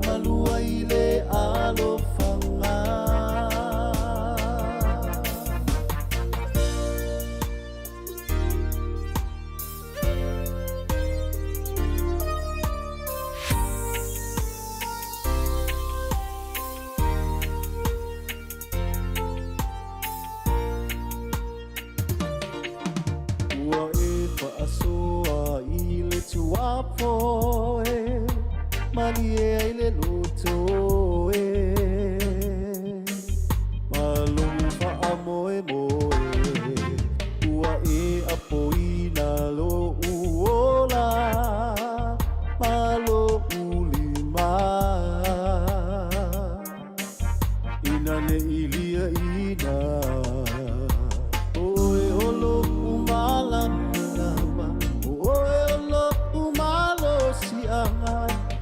Malu ai le alofaga. Ua e faasoa i le tuapo e malie ai le loto e Ma lou faamoemoe ua e apoina lo'u ola ma lo'u lima. Ina ne i liaʻina ʻO oe o loʻu malamalama ʻO oe o loʻu malosiʻaga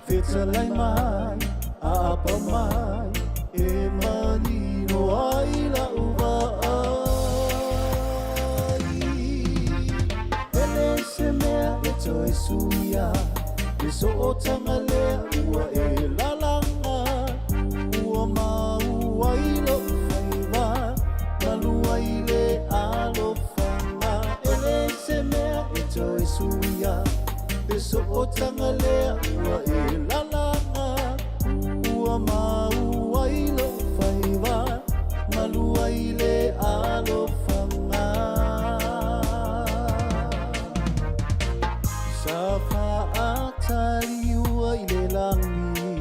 Fetalai mai, ʻaʻapa mai E manino ai laʻu vaai E leai se mea e toe suia Le sootaga lea ua e lalaga Ua mau ai loʻu faiva Malu ai le alofaga E leai se mea e toe suia Le sootaga lea ua e lalaga Ua mau ai loʻu faiva Malu ai le alofaga Sa fa'ataliua i le lagi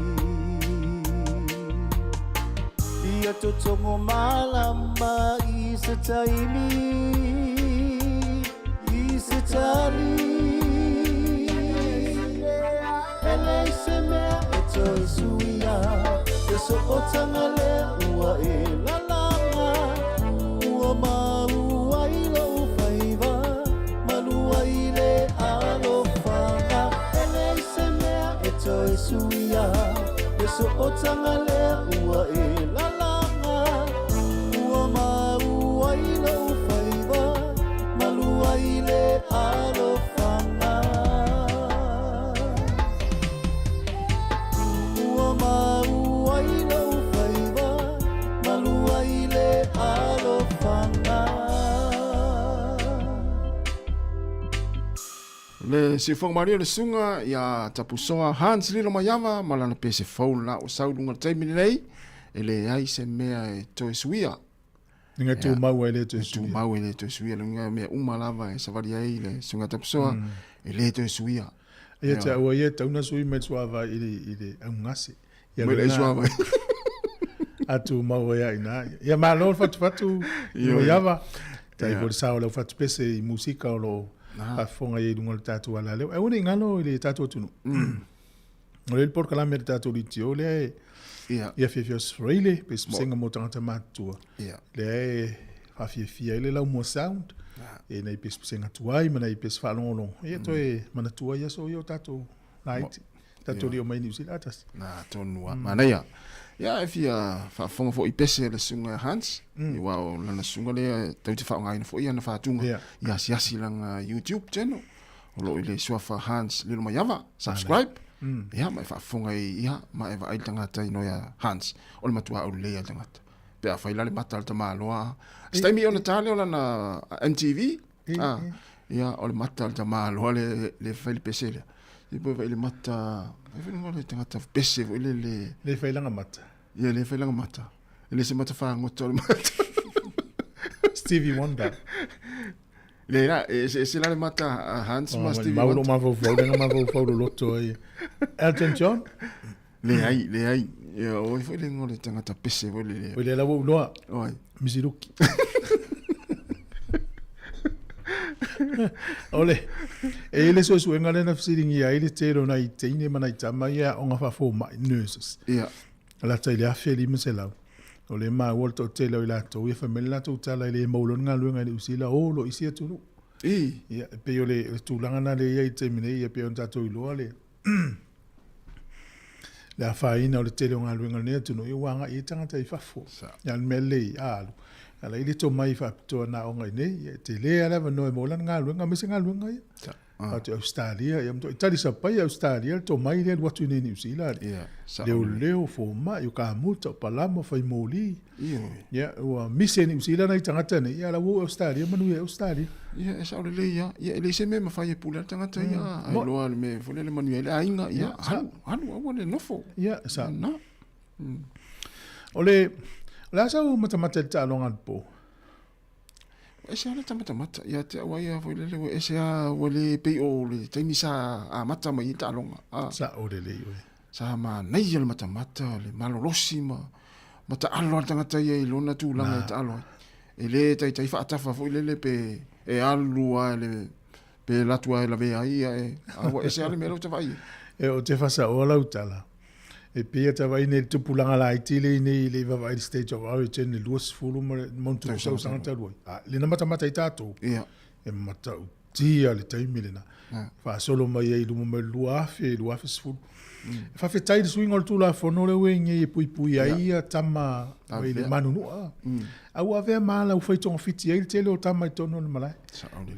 Ia totogo malama i se taimi I se tali E leai se mea e toe suia Le sootaga lea ua e lalaga Ua mau ai lou faiva Malu ai le alofaga E leai se mea e toe suia Le sootaga lea ua e lalaga Ua mau ai lou faiva Malu ai le alofaga Ua mau ai lou faiva Malu ai le alofaga. Le siufoga malie o le susuga ia Tapusoa Hans Lilo Maiava ma lana pese fou lena ua sau i luga o le taimi lenei, e leai se mea e toe suia. Inga tumau e le toe suia. Tumau e le toe suia. Luga mea uma lava e savali ai le susuga Tapusoa, e le toe suia. Ia te aua ia tauna sui mai suavai i le augase. Ia mai le suavai. A tumau ai ina. Ia malo le fatufatu i Maiava. Tai foi le sao o lau fatupese i musika o lo o faafofoga i luga o le tatou alaleo. Aua ne i galo i le tatou atunuu. O le polokalame a le tatou litio lea e ia fiafia Australia, pesepesega mo tagata matutua. Lea e faafiafia ai le laumua sound. E nei pesepesega tuai ma nei pese faalogologo. Ia toe manatua ai aso ia o tatou laiti. Tatou le omai i Niu Sila atasi. Na tonu a. Manaia. Ia e fia faafofoga foi i pese a le susuga ia Hans. Aua o lana susuga lea tou te faaaogaina foi ana faatuga i asiasi i lana YouTube channel. O lo o i le suafa Hans Lilomaiava. Subscribe. Ia ma e faafofoga ai ia ma e vaai le tagata i noia Hans. O le matua aulelei lava le tagata. Pe afai la le mata o le tamaloa. Se taimi ona ta lea o lana MTV. Ah, ia, o le mata o le tamaloa le, le fai le pese lea. Ia po vai le mata, ai foi le tagata pese foi le le. Le fai langa mata. Ia le fai langa mata. E le se mata fagota o le mata. Stevie Wonder. Le la, e se se la le mata a Hans ma Stevie Wonder. Mau lo mafaufau, lenga mafaufau loloto ai. Elton John. Leai, leai. Ia, o ai foi le igoa o le tagata pese foi lele. O lea la ua ou iloa. O ai? Misiruki. O le, e i ai le suesuega lea na fesiligia ai le tele o nai teine ma nai tama ia e aoga faafomai, nurses. Ia. Lata i le 1500. O lea e maua le toatele o i latou ia fai mai le latou tala e le maua loa ni galuega i Niu Sila, o loa i isi atunuu. I. Ia, e pei o le tulaga lena lea e i ai i le taimi nei, ia pei ona tatou iloa le le afaina o le tele o galuega o lenei atunuu, ia ua agai i ai tagata i fafo. Ia, o le mea lelei, a alu, ala i le tomai faapitoa na aoga i nei, ia, e tele lava le avanoa e maua lana galuega, aemaise galuega ia. Atu i Ausetalia, ia matuai talisapai e Ausetalia le tomai lea e alu atu i nei i Niu Sila, leoleo, fomai, o kamuta, o palama, fai moli. Ia, ua misi e Niu Sila nai tagata nei, ia la ua o i Ausetalia, manuia ai Ausetalia. Ia, e sao lelei lava. Ia, e leai se mea e mafai e pule ai le tagata ia, a iloa le mea foi lele e manuia ai le aiga, ia, alu, alu, aua le nofo. Ia, e sao. Na. O le, o le a sau matamata i le taaloga anapo? Ua ese lava le tamatamata ia te au a ia foi lele, ua ese lava, ua le pei o le taimi sa amata mai ai le taaloga. Sao lelei oe. Sa manaia le matamata, le malolosi ma ma taalo lava le tagata ia i lona tulaga e taalo ai. E le taitai faatafa foi lele pe e alu lava i le pe alu atu lava e lavea ai ia e, a ua ese lava le mea lea ou te vaai i ai. E ou te faasaoa lau tala, e pei e ta vaai nei i le tupulaga laiti lea i nei i le vaavaai i le State of Origin i le 20 ma le ma ona tupu tausaga talu ai. A, lena matamata ai tatou, e matautia le taimi lena. Faasolo mai ai i luma mai le 2000, 2010. E faafetai i le suiga o le Tulafono lea ua i nei e puipui ai ia tama mai le manunua. A ua avea ma ala ua fai togafiti ai le tele o tama i totonu o le malae.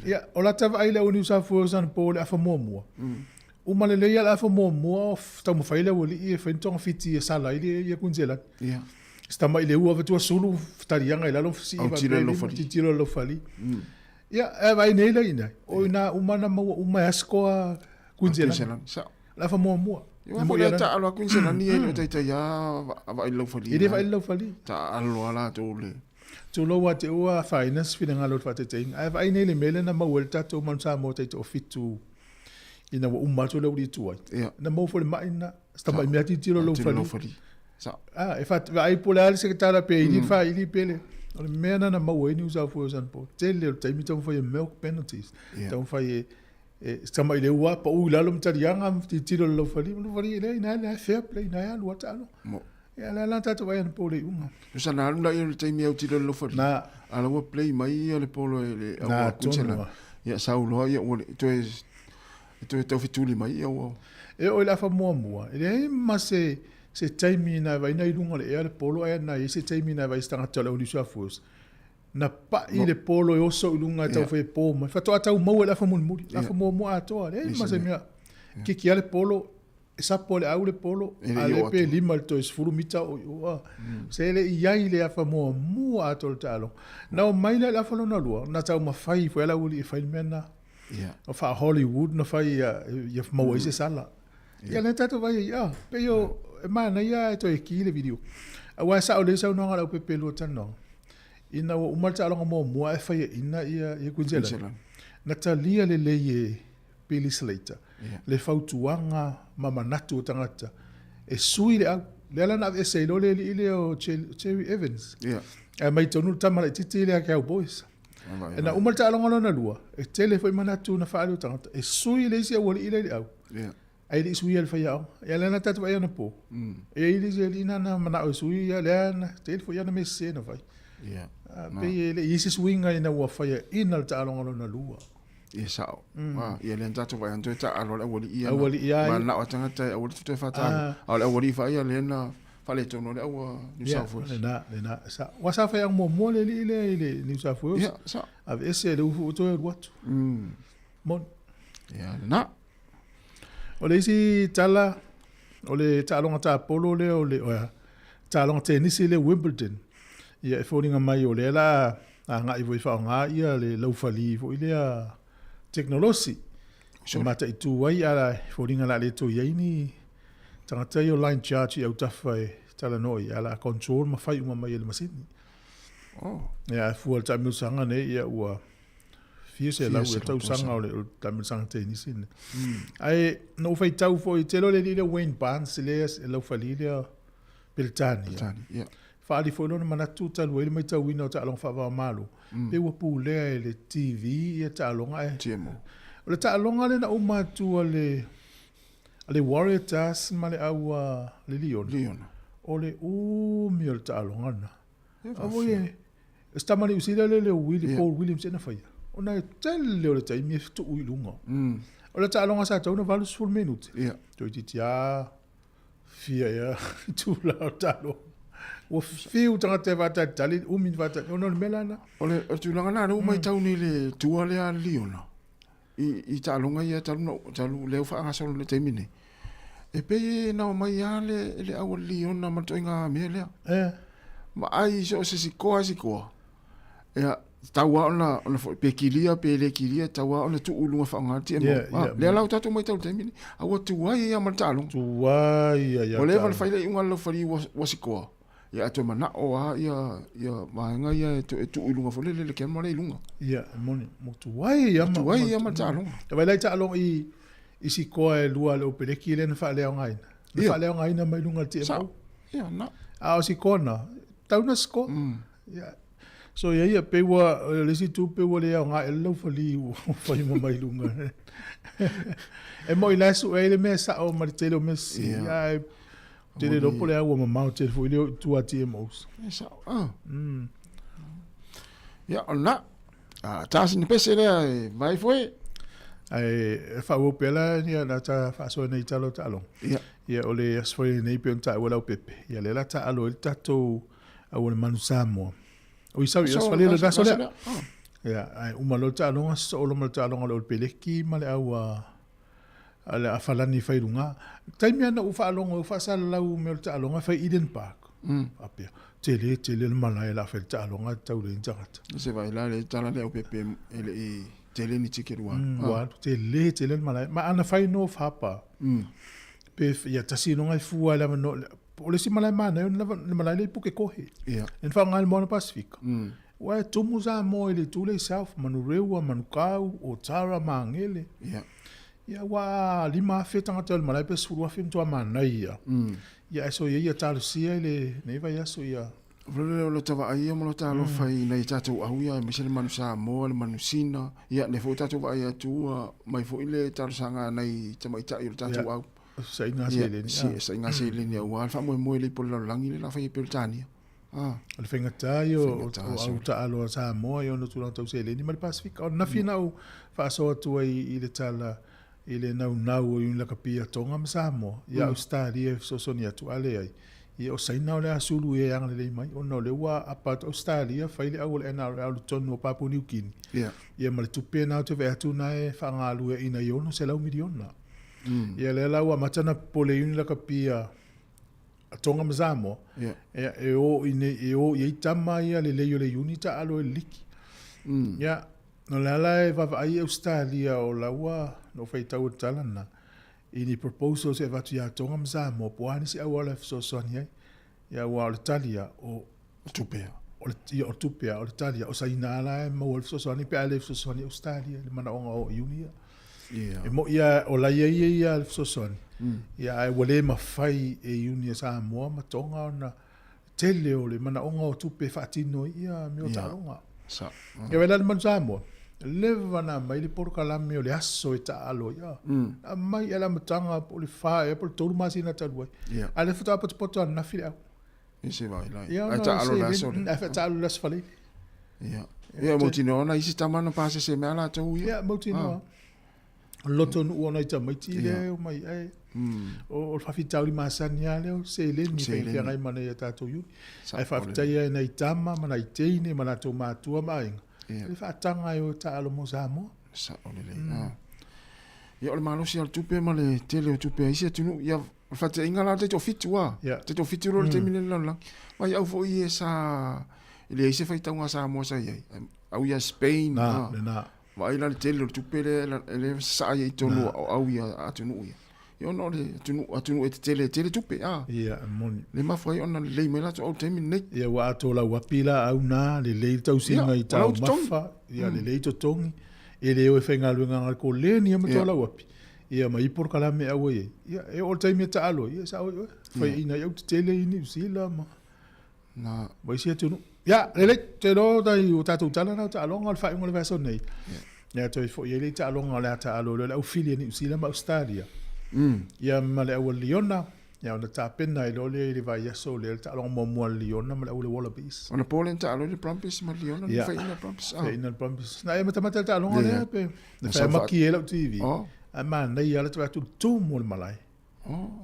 Ia, o lata vaai i le au New South Wales anapo i le afa muamua. Uma lelei lava le afa muamua o taumafai le aualii e fai ni togafiti e sala ai le Kuiniselani. Se tama i le ua avatua sulu taliaga i lalo sii faapea i lima tilotilo i le laufali. Ia, e vaai nei la i ina, o ina uma na maua uma e asikoa Kuiniselani. Le afa muamua. Ia foi le taalo a Kuiniselani e le taitai a vaai le laufali. E le vaai le laufali. Taalo a latou le. Tulou a te ua afaina se finagalo i le faataitaiga. Ae vaai nei i le mea lea na maua ai le tatou Manu Samoa taitoafitu ina ua uma atu le aualii tuai. Na maua foi le mai lena. Se tamai mea tilotilo i le laufali. Ah, e vaai po o le a le seketala pe ili le faili pe le. O le mea lena na maua ai New South Wales anapo. Tele o le taimi taumafai e milk penalties. Taumafai e e se tamai lehua pau i lalo ma taliaga ma tilotilo i le laufali. O le laufali, leai, ina e fair play, ina e alu lava taalo. Ia, lea la tatou vaai anapo i le iuga. Tusa na alu la i le taimi e autilo i le laufali. Na. A la ua play mai ia le polo e le Na, tonu lava. Ia, sau loa, ia, ua toe E toe tau fetuli mai ia ua. E oo i le afa muamua, e leai ma se, se taimi na e vaai na i luga o le ea le polo ae na i ai se taimi na e vaai ai se tagata o le au New South Wales na pai le polo e oso i luga e tau fai e po mai. Faatoa tau maua i le afa mulimuli, le afa muamua atoa, leai ma se mea. Kiki lava le polo, e sapo e le au le polo, a lea pe 5 i le toe 10 mita o i o. Se e le i ai le afa muamua atoa o le taaloga. Na omai lea i le afa lona lua, na taumafai foi lava le aualii e fai le mea lena. Yeah. O faa-Hollywood na fai ia, ia maua ai se sala. Ia lea tatou vaai ai, ah, pei o, e manaia e toe ki le video. Aua e sao lelei saunoaga a le aupepe lua talanoaga. Ina ua uma le taaloga muamua ae faiaina ia, ia Queensland. Na talia lelei e Billy Slater yeah. le fautuaga ma manatu o tagata e sui le au. Lea la na aveese ai loa le alii lea o Cherry Evans. Yeah. Ae mai tonu le tama laitiiti lea a Cowboys. Ina uma le taaloga lona lua, e tele foi manatu na faaali o tagata, e sui le isi aualii lea i le au. Yeah. Ae le i suia e le faiaoga. Ia lea na tatou vaai anapo. E i ai le isi alii na na manao e sui, ia lea na tele foi ana mea sese na fai. Yeah. Pei e le i i ai se suiga ina ua faiaina le taaloga lona lua. Ia sao. Ah, ia lea na tatou vaai atu e taaalo le aualii ia. Aualii ia. Mananao a tagata e aua le toe faataalo. A o le aualii faa ia lea na faaletonu ai le au New South Wales. Lena, lena. Sa, ua sa fai muamua le alii lea i le New South Wales. Ia, sao. Aveese le ufu ua toe alu atu. Moni. Ia, lena. O le isi tala, o le taaloga tapolo lea o le, oia, taaloga tenisi lea Wimbledon. Ia, e foliga mai o lea la agai foi e faaaoga ia le laufali foi lea tekonolosi e mataitu ai, a e foliga o le a le toe i ai ni tagata ia o line charge i autafa e talanoa i ai, a o le a control ma fai uma mai e le masini. Oh. Ia, a fua i le taamilosaga nei, ia ua fia selau ia tausaga o le taamilosaga tenisi lenei. Ae na ou faitau foi, tele o le alii lea Wayne Barnes lea e laufali lea Peretania. Peretania, ia. Faaali foi lona manatu talu ai le maitauina o taaloga faava-o-Malo, pei ua pulea e le TV ia taaloga ae. TMO. O le taaloga lea na uma atu a le a le Waratahs ma le au a le Liona. Liona. O le umi o le taaloga lena. E A foi e e se tama Niu Sila lea le Willie, Paul Williams ea na faia. Ona e tele o le taimi e tuu i luga. O le taaloga sa tatau ona 80 minute. Ia. Toeitiiti lava Fia ea itula o taaloga. Ua fiu tagata e faatalitali, umi ni faatalitali, ona o le mea la lena. O le tulaga lena lea ua matau nei i le tua lea a Liona, i taaloga ia talu na, talu lea ua faagasolo i le taimi nei, e pei e nao mai lava le, le au a Liona ma le ituaiga mea lea. Vaai i so o se sikoa e sikoa, Ia, tatau lava ona, ona foi, pe kilia pe le kilia, tatau lava ona tuu i luga faaaoga le TMO. Yeah, yeah, lea la ua tatou matau i le taimi lenei, a ua tuai ai lava ma le taaloga. Tuai ai lava. Ua leva ona fai le iuga a le laufali ua, ua sikoa, ia ae toe manao lava ia, ia vaega ia e toe tuu i luga foi lele le camera lea i luga. Ia, e moni, ua tuai ai lava ma, tuai ai lava ma le taaloga. E vaai la i taaloga i, i sikoa e lua a le Opereki lea na faaleaogaina. Na faaleaogaina mai luga o le TMO. Sao. Ia, na. A o sikoa na, tau na sikoa. Ia. So ia ia pei ua o le isi itu pei ua le aoga i le laufali ua fai uma mai luga. E moi la e sue ai le mea sao ma le tele o mea sese. Ia. Ia ae tele iloa po o le a ua mamao tele foi lea o i tua a TMOs. E sao. Ah. Ia, o lena. Ah, tasi ni pese lea e vai foi. Ae e faaauau pea la ia la ta faasoa nei i tala o taaloga. Ia. Ia o le aso foi lenei pei ona taua e Leaupepe. Ia lea la taalo ai le tatou au o le Manu Samoa. O i sau i aso fale le aso lea. Ia, ae uma loa le taaloga, sosoo loa ma le taaloga o le Olepeleki ma le au a a le Afalani fai luga. Taimi lava na ou faalogo ai ua faasalalau mea o le taaloga e fai i Eden Park. Faapea, tele tele le malae o le a fai le taaloga e tau leai ni tagata. Se vaai la le tala lea Aupepe e le i tele ni ticket ua alu. Ua alu, tele tele le malae. Ma ana fai North Harbour, pe ia tasi loga e fua i le avanoa O le isi malae manaia o le malae lea i Pukekohe. Ia. E faaaoga e le Moana Pasifika. Aua e tumu Samoa i le itu lea i South, Manurewa, Manukau, Otara, Magele. Ia. Ia aua a 5,000 tagata o le malae pe 10,000 e matua manaia. Ia ae soia ia talosia i lenei vaiaso ia. O le lota vaai ia ma lota alofa i nai a tatou au ia aemaise le manu Samoa, le manu Sina, ia lea foi ua tatou vaai atu ua mai foi le talosaga a nai tamaitai o le tatou au. Saiga seleni. Ia, saiga seleni aua le faamoemoe le ipu o le lalolagi lea o le a fai ai Peretania. O le faigata ia o au taaalo a Samoa i ona tulaga tau seleni ma le Pasefika. O ananafi na ou faasoa atu ai i le tala i le naunau o Iuni Lakapi ia Tonga ma Samoa, ia Ausetalia e fesoasoani atu, a leai, ia o Saina o le a sulu i ai e agalelei mai, ona o lea ua apa atu Ausetalia fai le au o le NRL i totonu o Papua Niu Kini, ia ma le tupe na ou te vaai atu na e faagalueaiina i $600 miliona. Ia lea la ua amata ona popole i Iuni Lakapi a Tonga ma Samoa, ia, e o i nei, e o i ai tama ia lelei o le Iuni taalo i le liki. Ia, no le ala e vaavaai i Ausetalia o la ua, na ou faitau i le tala lena, i ni proposals e avatu ia Tonga ma Samoa, po o a nisi auala e fesoasoani ai. Ia, aua o le tali ia, o tupe ia. O le, ia, o tupe ia, o le tali ia, o Saina la e maua ai le fesoasoani pe a le fesoasoani Ausetalia i le manaoga o Iuni ia. Ia. E moi lava o la e i ai ia le fesoasoani, ia, ae ua le mafai e Iuni a Samoa ma Tonga ona tele o le manaoga o tupe e faatino ai ia mea o taaloga. Sa. Ia vaai la le Manu Samoa, leva ona aumai le polokalame o le aso e taaalo ai. Na aumai i le amataga po o le 4 ea po o le 3 masina talu ai. A o lea faatoa potopoto ananafi le au. Ia se vaai la. Ia, Ai ona taaalo i le aso seleni, lea. Ai faataalo i le aso Faraile. Ia. Ia, mautinoa ona isi tama na pasese mai a latou ia. Ia, mautinoa. Lotonuu o nai tamaiti lea e omai ai. O le faafitauli masani lava lea o seleni e faifeagai ma nai a tatou iuni. Ae faafetai lava i nai tama ma nai teine ma latou matua ma aiga i le faataga e o e taalo mo Samoa. Sao lelei. Ia o le malosi lava o le tupe ma le tele o tupe a isi atunuu. Ia o le faataitaiga la o le taitoafitu lava. Taitoafitu loa le taimi lea i le lalolagi. Vaiau foi e sa e leai se faitauga a Samoa sa i ai. Au ia Spain. Na, lena. Vaai la le tele o le tupe lea e le sasaa ai i totonu o au ia atunuu ia. Ia ona o le atunuu, atunuu e tetele e tele tupe, a. Ia, e moni. Le mafua ai ona lelei mai latou au i le taimi lenei. Ia, ua atoa lauapi la au na, lelei le tausiga i taumafa, ia, lelei totogi, e le o e faigaluega na le koleni ia ma lauapi, ia ma ipo le kalame au ai ai. Ia, e oo i le taimi e taalo ai, ia, sao ai oe, faiaina ai au tetele i Niu Sila ma. Na. Ma isi atunuu. Ia, lelei, ou te iloa nai o tatou tala na o taaloga o le faaiuga o le vaiaso nei. Ia, toe foi ai le taaloga o le a taalo loa le au fili a Niu Sila ma Ausetalia. Ia, ma le au a Liona, ia ona tapena ai loa lea i le vaiaso lea le taaloga muamua a le Liona ma le au a le Wallabies. Ona po lea na taalo ai le Brumbies ma le Liona, na faiaina le Brumbies. Ah. Faiaina le Brumbies. Na e matamata le taaloga lea pe na fai ai lau TV. Ae manaia lava le vaai atu i le tumu o le malae.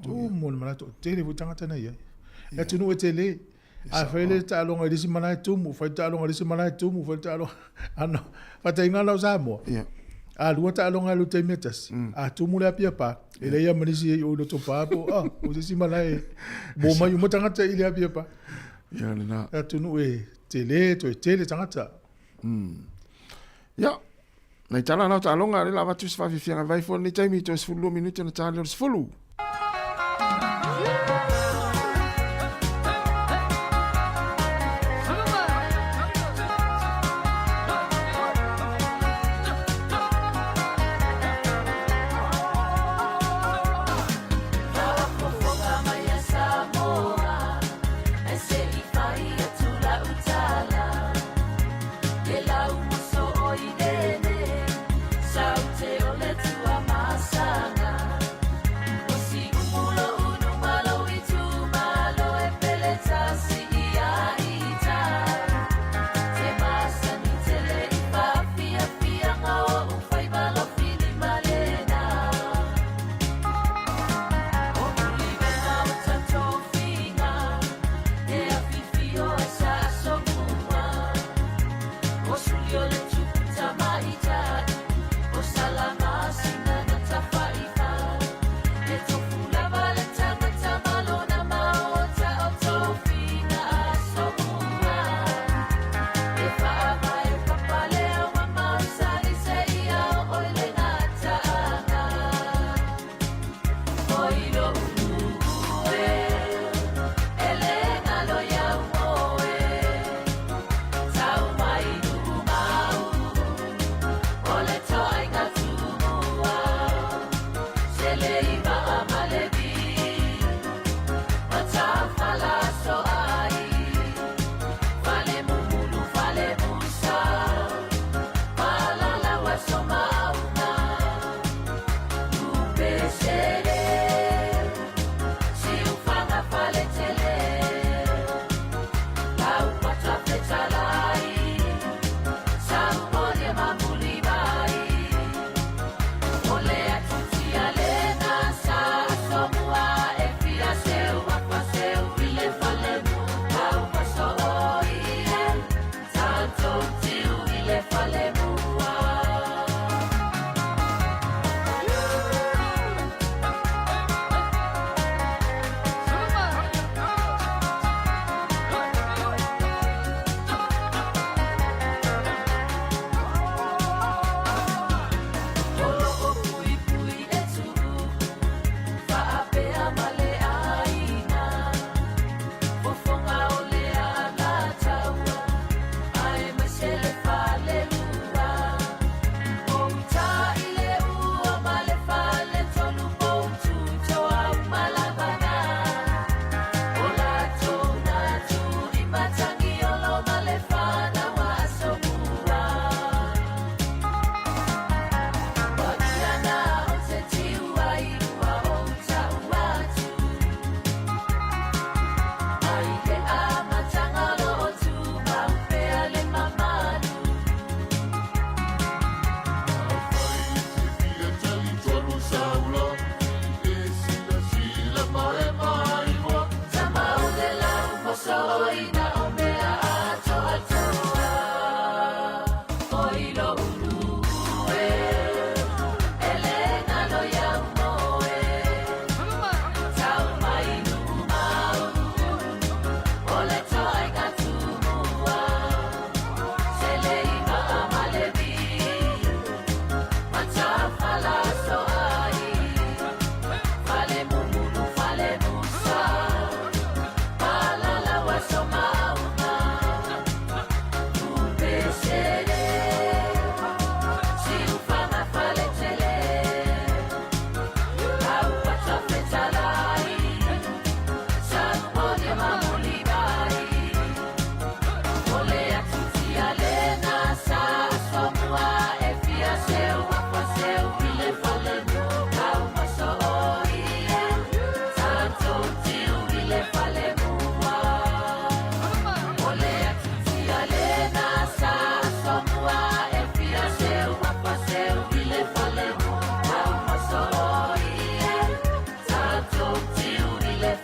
Tumu le malae toatele foi tagata na i ai. E atunuu e tele. A fai le taaloga i le isi malae tumu, fai le taaloga i le isi malae tumu, fai le taaloga. Ano, faataitaiga la o Samoa. A lua taaloga e alu i le taimi e tasi, a tumu le Apia Park, e leai lava ma nisi e i o i Lotopa po o, o se isi malae mo mai uma tagata i le Apia Park. Ia lena. E atunuu e tele, toe tele tagata. Ia, Nai tala lau taaloga lea la avatu se faafiafiaga vai foi lenei taimi toe 12 minute ona ta lea o le 10. Faafofoga mai a Samoa, ae se i fai atu lau tala.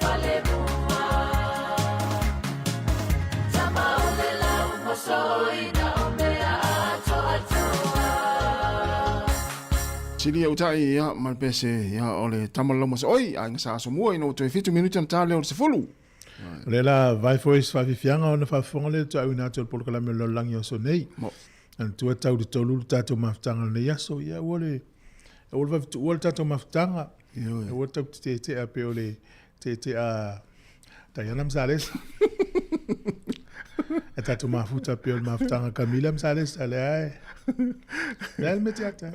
falemua. Tama o le lau mosoi na o mea atoatoa. Sili ia utai ia ma le pese ia o le tama le laumasa oi aiga sa asomua ina ua toe fitu minute ona ta lea o le 10. O lea la vai foi se faafiafiaga ona faafofoga lea tuauina atu o le polokalame o le lalolagi o aso nei. Manatua tau le tolu le tatou mafutaga o lenei aso, ia aua le aua le vave tuua le tatou mafutaga. Aua le tau teteea pei o le teetea Taiana ma Salesa. E tatou mafuta pei o le mafutaga Camila ma Salesa, lea e lea le mea tiata.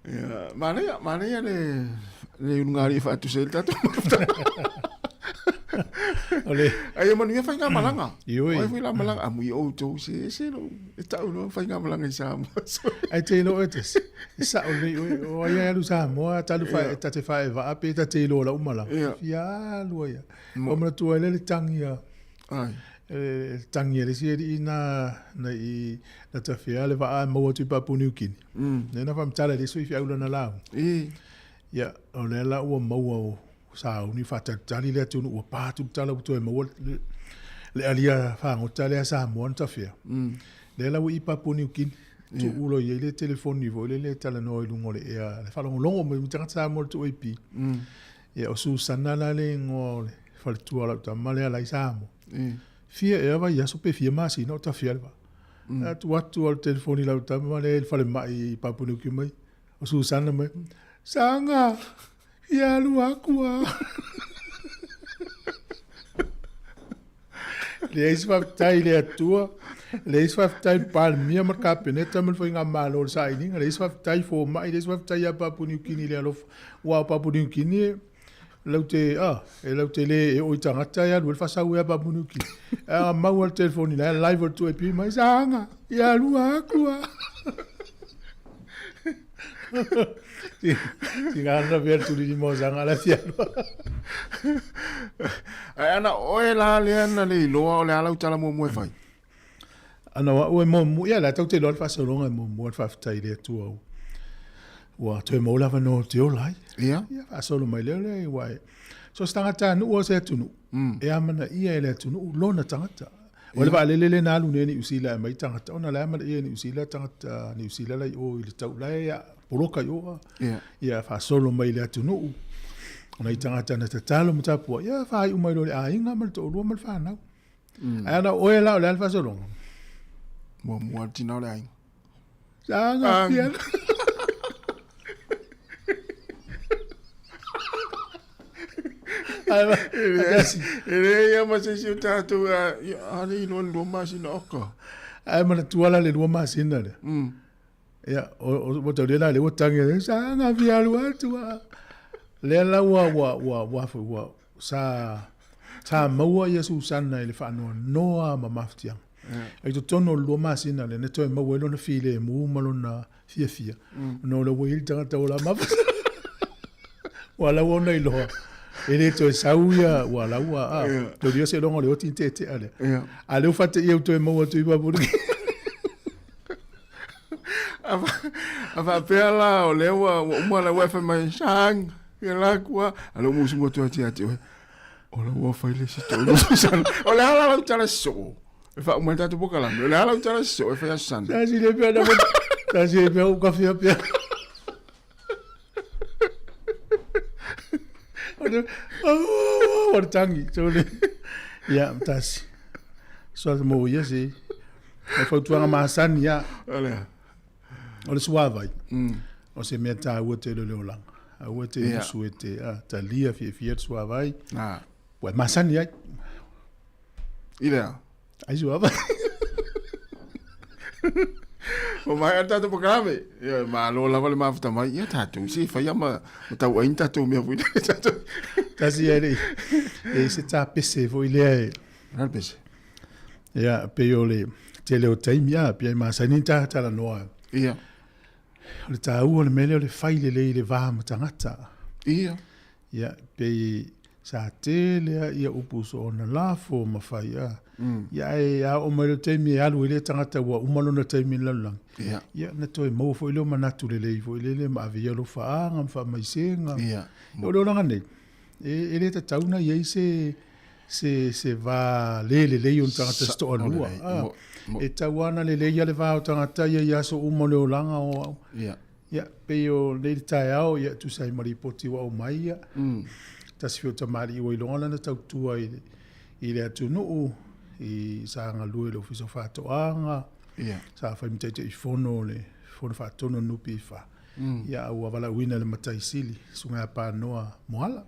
Ia, manaia, manaia le le ulugalii e faatusa ai le tatou mafutaga. O le Ai e manuia faigamalaga. Ioe. Ai foi la malaga amu i outou se ese lou e tau loa faigamalaga i Samoa. Ai te iloa oe tasi. E sao lelei oe. O ai e alu Samoa talu fa ta te faevaa pe ta te iloa lau malaga. Fia alu ai. O manatua ai lea le tagi a Ai. E tagi a le isi alii na na i na tafea le vaa e maua atu i Papua New Guinea. Lea na faamatala e le isi faifeau lana lauga. Ia, o lea la ua maua o sauni faatalitali le atunuu ua pa atu le tala ua toe maua le, le alia fagota lea Samoa na tafea. Lea la ua i Papua New Guinea. Tuu loa i ai le telefoni foi lele e talanoa i luga o le ea, le faalogologo mai ma tagata Samoa le 2AP. Ia, o Susana la le igoa o le faletua o lau tama lea la i Samoa. Fia ea vaiaso pe fia masina o tafea le vaa. Atu atu lava le telefoni i lau tama lea i le falemai i Papua New Guinea mai. O Susana mai, Saga, ia alu aku a. Leai se faafetai i le Atua, leai se faafetai i le Palemia ma le Kapeneta ma le Faigamalo o le sailiga, leai se faafetai i fomai, leai se faafetai ia Papua Niu Kini i le alofa. Aua o Papua Niu Kini e lau te, ah, e lau te le e oo i tagata e alu ai le faasau ia Papua Niu Kini. A maua le telefoni la e live atu e pi mai, Saga, ia alu aku a. Sina ana pea le tulilima o Saga la fia alu. Ae ana oe la lea na le iloa o le a lau tala muamua e fai? Ana o au e muamua, ia la tau te iloa le faasologa e muamua le faafetai i le Atua ua, ua toe maua le avanoa ou te ola ai. Ia. Ia faasolo mai lea lea aua e, so o se tagatanuu o se atunuu, e amanaia e le atunuu lona tagata. O le vaalele lea na alu nei i Niu Sila e aumai tagata, ona o la e amanaia e Niu Sila tagata Niu Sila la i o i le tau, la e poloka i o, ia faasolo mai i le atunuu. O nai tagata na tatalo ma tapuai, ia faaiu mai loa i le aiga ma le toalua ma le fanau. Ae ana o oe la o le a le faasologa? Muamua le tina o le aiga. Saga fia. E leai lava ma se isi o tatou a le iloa le lua masina oka. Ae manatua la le lua masina lea. Ia, ua tau lea la lea ua tagi ai, saga fia alu atu a. Lea la ua, ua, ua, ua, ua, sa, sa maua ia Susana i le faanoanoa ma mafatiaga. I totonu o le lua masina lea, na toe maua ai lona filemu ma lona fiafia. Ona o lea ua i ai le tagata ua la mafa. Ua la ua ona iloa. E le toe sau ia, ua la ua, a, tau se iloga o le oti ni teetea lea. A lea ua faateia ua toe maua atu i Papua A faapea la o lea ua uma la ua e fai mai, Sang, ia la kua. A lea ua musumu atu atu ia te oe. O la ua fai le isi toalua Susana. O le a la lau tala sosoo? E faauma ai le tatou polokalame. O le a lau tala sosoo e fai ia Susana? Sa sile pea na sa sile pea u kafea pea. O le tangi, so le. Ia, tasi. So mo ia se. O fautuaga masani ia. O le a? O le suavai. O se mea taua tele o le olaga. Aua te musu e te talia fiafia le suavai. Ua e masani ai. I le a? Ai suavai. Ua maea le tatou polokalame. Ia, malo lava le mafuta mai. Ia tatou se faia ma tauai ni tatou mea foi lea tatou. Tasi e le e se tapese foi lea e. Le pese. Ia, pei o le tele o taimi, a, pei e masani ta talanoa. Ia. O le taua o le mea lea o le fai lelei i le va ma tagata. Ia. Ia, pei sa tele lava ia upu soona lafo ma fai, a. Ia, ae a oo mai le taimi e alu ai lea tagata ua uma lona taimi i le lalolagi. Ia. Ia, na toe maua foi lea o manatu lelei foi lele ma ave i ai alofa ma faamaisega. Ia. O le olaga nei. E, e le tatau ona i ai se, se, se va le lelei o ni tagata se toalua. Ah, e tatau lava ona lelei le va o tagata ia i aso uma o le olaga o au. Ia. Ia, pei o nei le taeao, ia, tusa ai ma lipoti ua aumai, ia, tasi foi o tamalii ua iloga lana tautua i le, i le atunuu, i sa galue i le Ofisa o Faatoaga, Ia. sa fai ma Taitaifono o le Fono Faatonu o le NPF. Ia, a ua valaauina e le Matai Sili, Susuga ia Panoa Moala.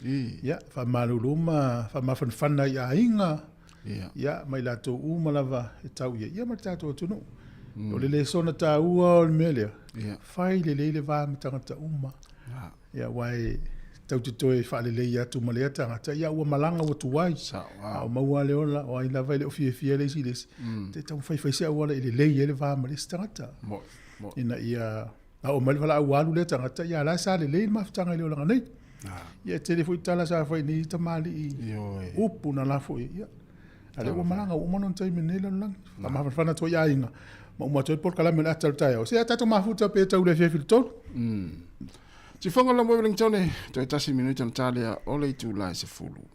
Ia, faamalulu ma faamafanafana i aiga, ia, ma i latou uma lava e tau i ai, ia ma le tatou atunuu. O le lesona taua o le mea lea, fai lelei le va ma tagata uma. Ia, aua e tatou te toe faalelei atu ma lea tagata, ia ua malaga ua tuai, a o maua lava le ola, o ai lava e le o fiafia le isi i le isi, te taumafai fai se auala e lelei ai le va ma le isi tagata. Ina ia a oo mai le valaau alu lea tagata, ia la sa lelei le mafutaga i le olaga nei. Ia e tele foi tala sa fai nei tamalii upu na lafo i ia. A lea ua malaga ua uma lona taimi i lenei lalolagi. Faamafanafana atu ai i aiga ma uma atu ai le polokalame o le ata o le taeao. Se a tatou mafuta pe tau i le afiafi i le 3. Tifoga la mo Wellington, toe tasi minuta na tālea o le itula e 10.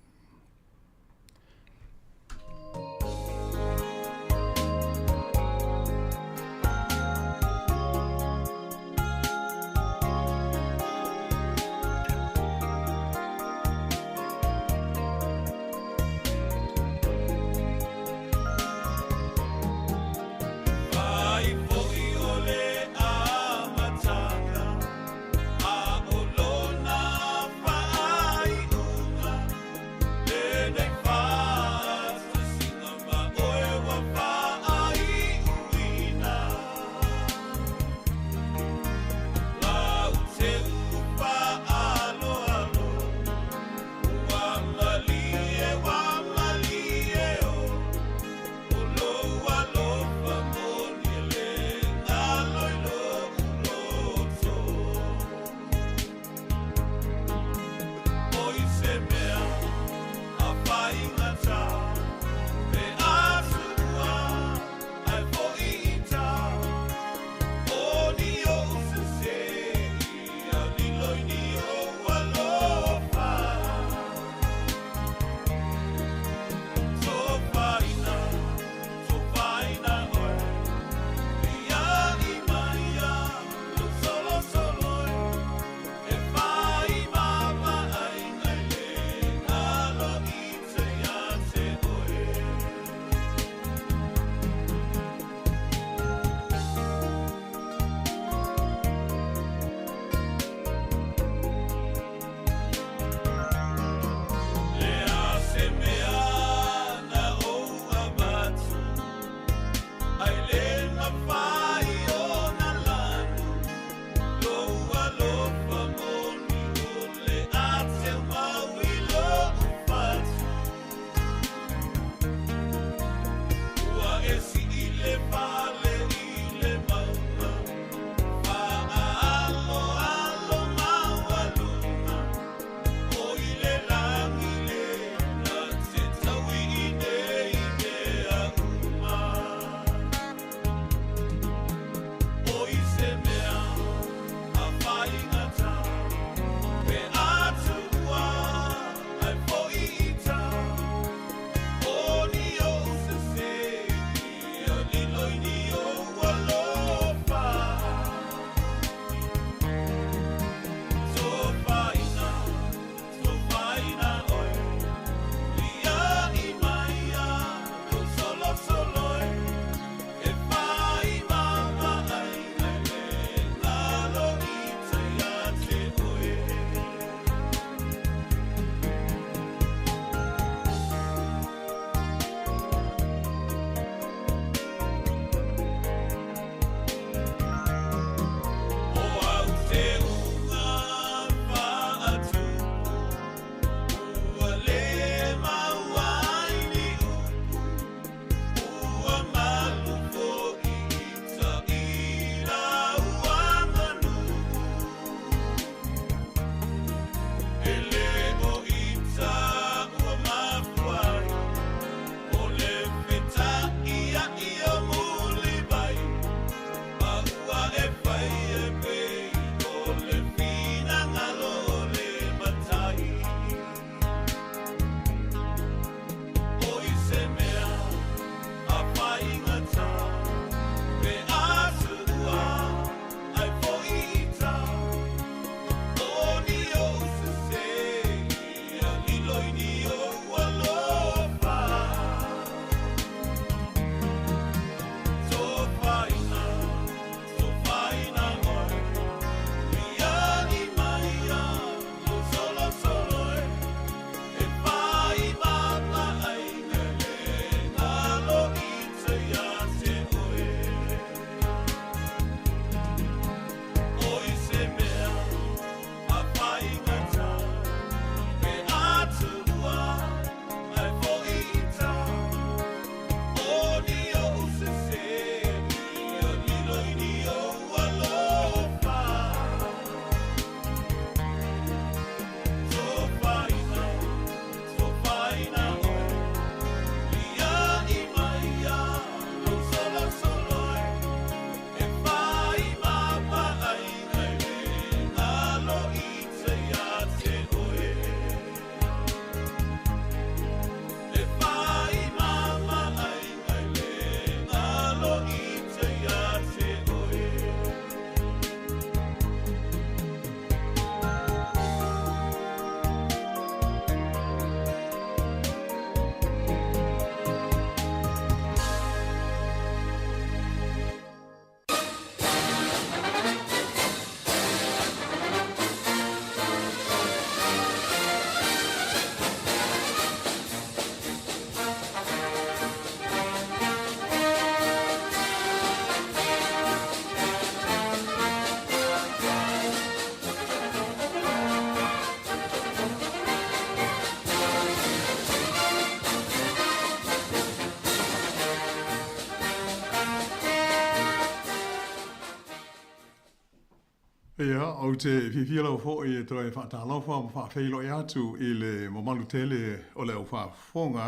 ou te fiafia lava foi e toe faatalofa ma faafeiloai atu i le mamalu tele o le au faafofoga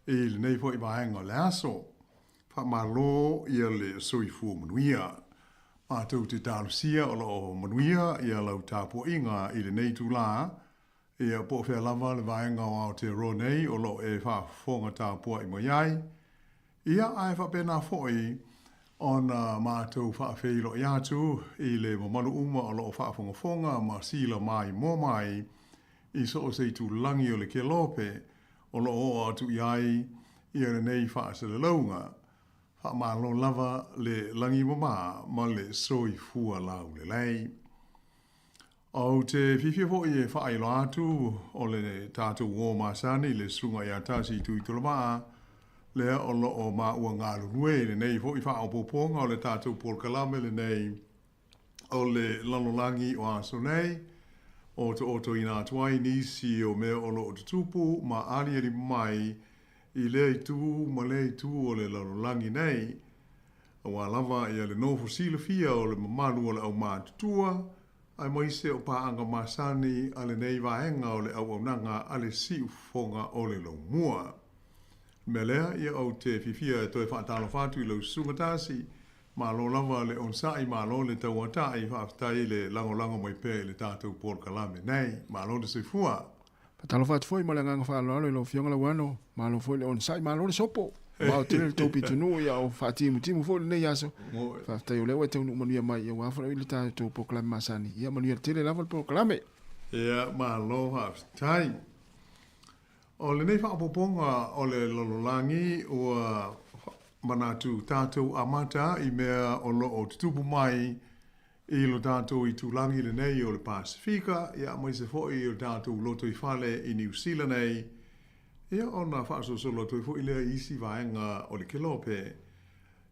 i lenei foi vaega o le aso. Faamalo ia le soifua manuia. Matou te talosia o lo o manuia ia lau tapuaiga i lenei itulā, ia po o fea lava le vaega o Aotearoa nei o lo o e faafofoga tapuai mai ai. Ia, ae faapena foi ona matou faafeiloai atu i le mamalu uma o lo o faafogafoga ma silamaimoa mai i so o se itulagi o le kelope o lo o oo atu i ai ia lenei faasalalauga. Faamalo lava le lagi mama ma le soifua laulelei. Ou te fiafia foi e faailoa atu o le tatou uo masani le Susuga ia Tasi Tuitolovaa, lea o lo o maua galulue i lenei foi faaopoopoga o le tatou polokalame lenei o le lalolagi o aso nei, otootoina atu ai nisi o mea o lo o tutupu ma aliali mai i lea itu ma lea itu o le lalolagi nei, aua lava ia le nofo silafia o le mamalu o le aumatutua, aemaise o paaga masani a lenei vaega o le auaunaga a le siufofoga o le laumua. O le mea lea, ia ou te fiafia e toe faatalofa atu i lau Susuga Tasi, malo lava le onosai, malo le tauatai, faafetai le lagolago mai pea i le tatou polokalame nei. Malo le soifua. Faatalofa atu foi ma le agaga faaaloalo i lau Afioga Lauano, malo foi le onosai, malo le sopo. Mamao tele le tou pitonuu ia o faatimutimu foi lenei aso. Faafetai o lea ua e taunuu manuia mai aua foi le tatou polokalame masani. Ia manuia tele lava le polokalame. Ia, malo faafetai. O lenei faaopoopoga o le lalolagi ua manatu tatou amata i mea o lo o tutupu mai i lo tatou itulagi lenei o le Pasefika, ia aemaise foi i lo tatou lotoifale i Niu Sila nei, ia ona faasolosolo atu ai foi lea i isi vaega o le kelope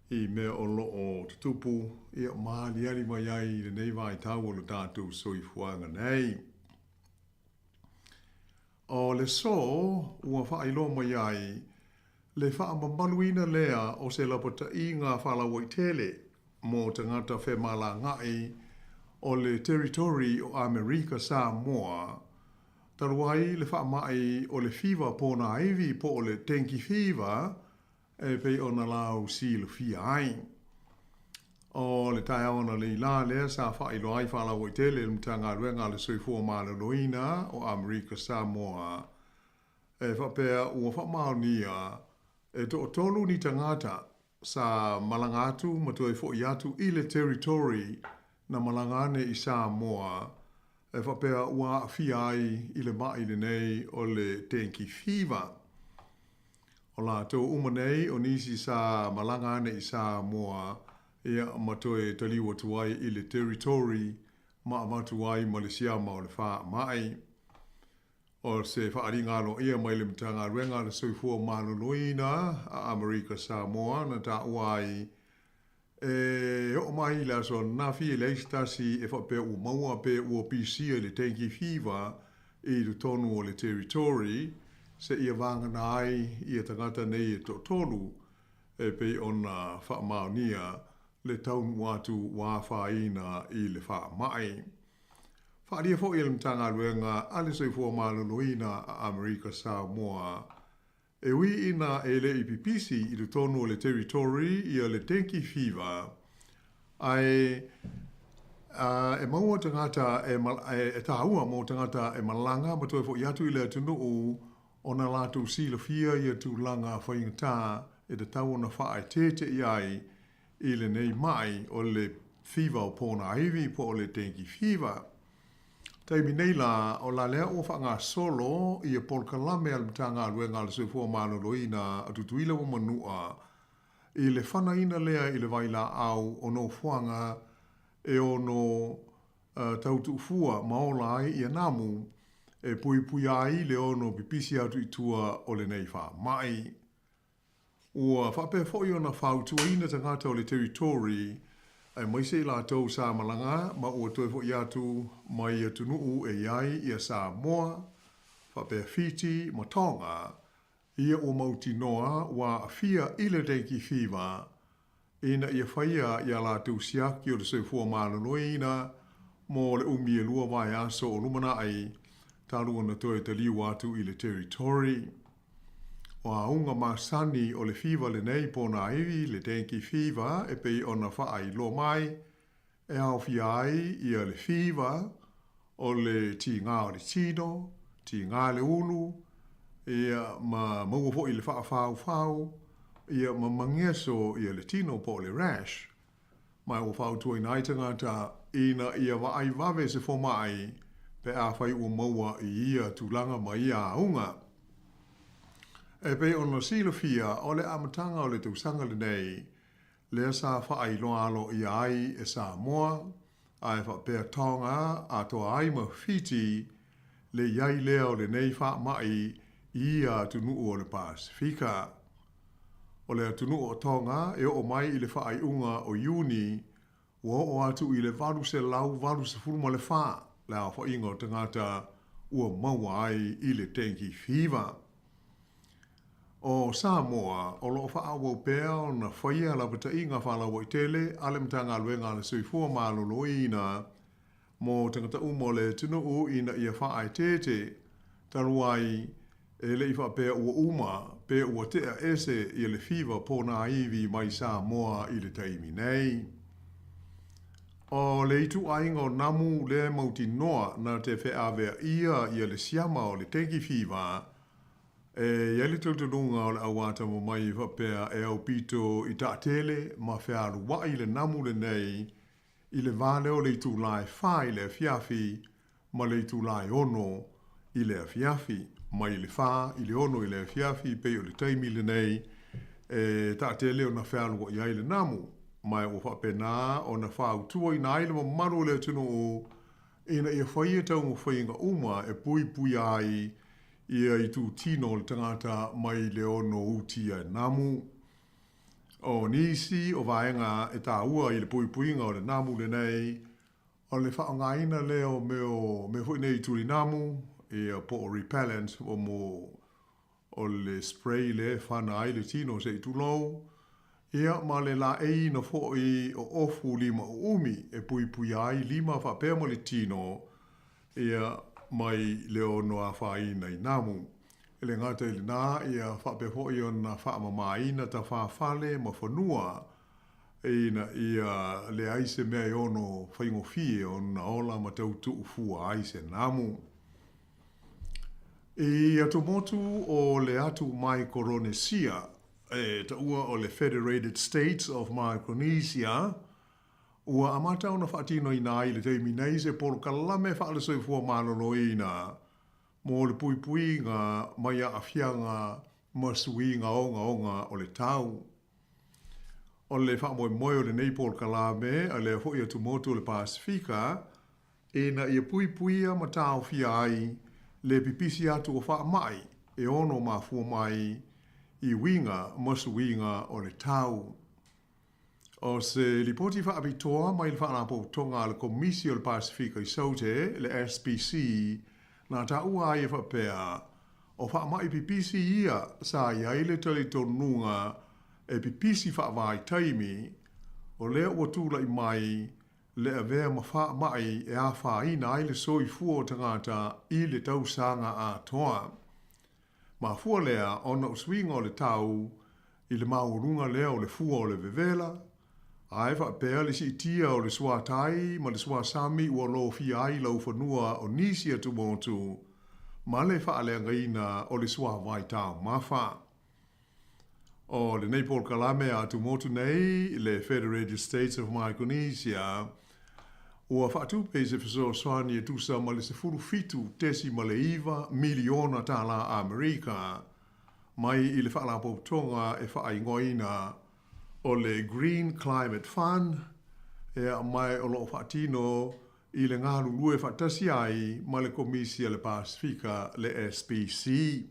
i mea o lo o tutupu, ia ma aliali mai ai i lenei vaitau o lo tatou soifuaga nei. O le sō ua faailoa mai ai le faamamaluina lea o se lapataiga faalauaitele mo tagata femalagaai o le Territory o Amerika Samoa, talu ai le faamai o le fiva pōnāivi po o le dengue fever e pei ona lau silafia ai. O le taeao analeila lea sa faailoa ai faalauaitele e le Matagaluega a le Soifua Maloloina o Amerika Samoa e faapea ua faamaonia e toatolu ni tagata sa malaga atu ma toe foi atu i le Territory na malaga ane i Samoa e faapea ua aafia ai i le maʻi lenei o le dengue fever. O latou uma nei o nisi sa malaga ane i Samoa ia ma toe taliu atu ai i le Territory ma avatu ai ma le siama o le faamai. O se faaaliga aloaia mai le Matagaluega a le Soifua Maloloina a Amerika Samoa na taua ai E oo mai i le aso ananafi e leai se tasi e faapea ua maua pe ua pisia i le dengue fever i totonu o le territory seia vagana ai ia tagata nei e toatolu e pei ona faamaonia le taunuu atu ua afaina i le faamai. Faaalia foi e le Matagaluega a le Soifua Maloloina a Amerika Samoa E ui ina e le i pipisi i totonu o le Territory ia le dengue fever, ae e maua tagata e, e tāua mō tagata e malaga ma toe foʻi atu i le atunuu ona latou silafia ia tulaga faigata e tatau ona faaeteete i ai i lenei maʻi o le fever o pōnāivi po o le dengue fever. Taimi nei la, o la lea ua faagasolo ia polokalame a le Matagaluega a le Soifua Maloloina a Tutuila ma Manua i le fanaina lea i le vailaau o nofoaga e ono tau tuufua ma ola ai ia namu e puipuia ai le ono pipisi atu i tua o lenei faamai. Ua faapea foi ona fautuaina tagata o le Territory, aemaise i latou sa malaga ma ua toe foi atu mai atunuu e i ai ia Samoa, faapea Fiti ma Tonga, ia ua mautinoa ua aafia i le dengue fever, ina ia faia i a latou siaki o le soifua maloloina. mo le umi e lua vaiaso o lumanai, talu ona toe taliu atu i le Territory. O auga masani o le fiva lenei pona iwi, le dengue fever, e pei ona faailoa mai, e aofia ai ia le fiva, o le tigā o le tino, tigā le ulu, ia ma maua foi le faafāufau, ia ma mageso ia le tino po o le rash. Ma ua fautuaina ai tagata ina ia vaai vave se fomai pe afai ua maua i ia tulaga ma ia auga. E pei ona silafia o le amataga o le tausaga lenei, lea sa faailoa aloaia ai e Samoa, ae faapea Tonga atoa ai ma Fiti, le i ai lea o lenei faamai i ia atunuu o le Pasefika. O le atunuu o Tonga e oo mai i le faaiuga o Iuni, ua oo atu i le 884 le aofaiga o tagata ua maua ai i le dengue fever. O Samoa, o lo o faaauau pea ona faia lapataiga faalauaitele a le Matagaluega a le Soifua Maloloina mo tagata uma o le atunuu ina ia faaeteete, talu ai e le i faapea ua uma pe ua tea ese ia le fiva ponaivi mai Samoa i le taimi nei. O le ituaiga o namu lea e mautinoa na te feaveaia ia le siama o le dengue fever, e i ai le talitonuga o le auatamamai e faapea e aupito i taatele ma fealuai le namu lenei i le va lea o le itula e 4 i le afiafi ma le itula e 6 i le afiafi. Mai le 4 i le 6 i le afiafi pei o le taimi lenei e taatele ona fealuai ai le namu, ma ua faapena ona fautuaina ai le mamalu o le atunuu ina ia faia taumafaiga uma e puipuia ai ia itutino o le tagata mai le ono utia e namu. O nisi o vaega e taua i le puipuiga o le namu lenei, o le faaaogaina lea o mea foi nei tuli namu, ia po o repellent, o mo o le spray lea e fana ai le tino se i tulou, ia ma le laeiina foi o ofu lima uumi e puipuia ai lima faapea ma le tino, ia mai le ono afaina i namu. E le gata i lenā, ia faapea foi ona faamamaina tafafale ma fanua ina ia leai se mea e ono faigofie ona ola ma tautuu fua ai se namu. I atumotu o le atu Maikoronesia, e taua o le Federated States of Micronesia, ua amata ona faatinoina ai i le taimi nei se polokalame faale-soifua maloloina mo le puipuiga mai aafiaga ma suiga ogaoga o le tau. O le faamoemoe o lenei polokalame a lea foi atumotu o le Pasefika, ina ia puipuia ma taofia ai le pipisi atu o faamai e ono mafua mai i uiga ma suiga o le tau. O se lipoti faapitoa mai le Faalapotopotoga a le Komisi o le Pasefika i Saute, le SPC, na taua ai e faapea, o faamai pipisi ia sa i ai le talitonuga e pipisi faavaitaimi, o lea ua tulai mai le avea ma faamai e afaina ai le soifua o tagata i le tausaga atoa. Mafua lea ona o suiga o le tau i le maualuga lea o le fua o le vevela, ae faapea le siitia o le suatai ma le suasami ua lofia ai laufanua o nisi atumotu ma le faaleagaina o le suavai taumafa. O lenei polokalame a atumotu nei, le Federated States of Micronesia, ua faatupe i se fesoasoani e tusa ma le $17.9 miliona tālā Amerika mai i le Faalapotopotoga e faaigoaina o le Green Climate Fund, ea mai o lo o faatino i le galulue faatasi ai ma le Komisi a le Pasefika, le SPC.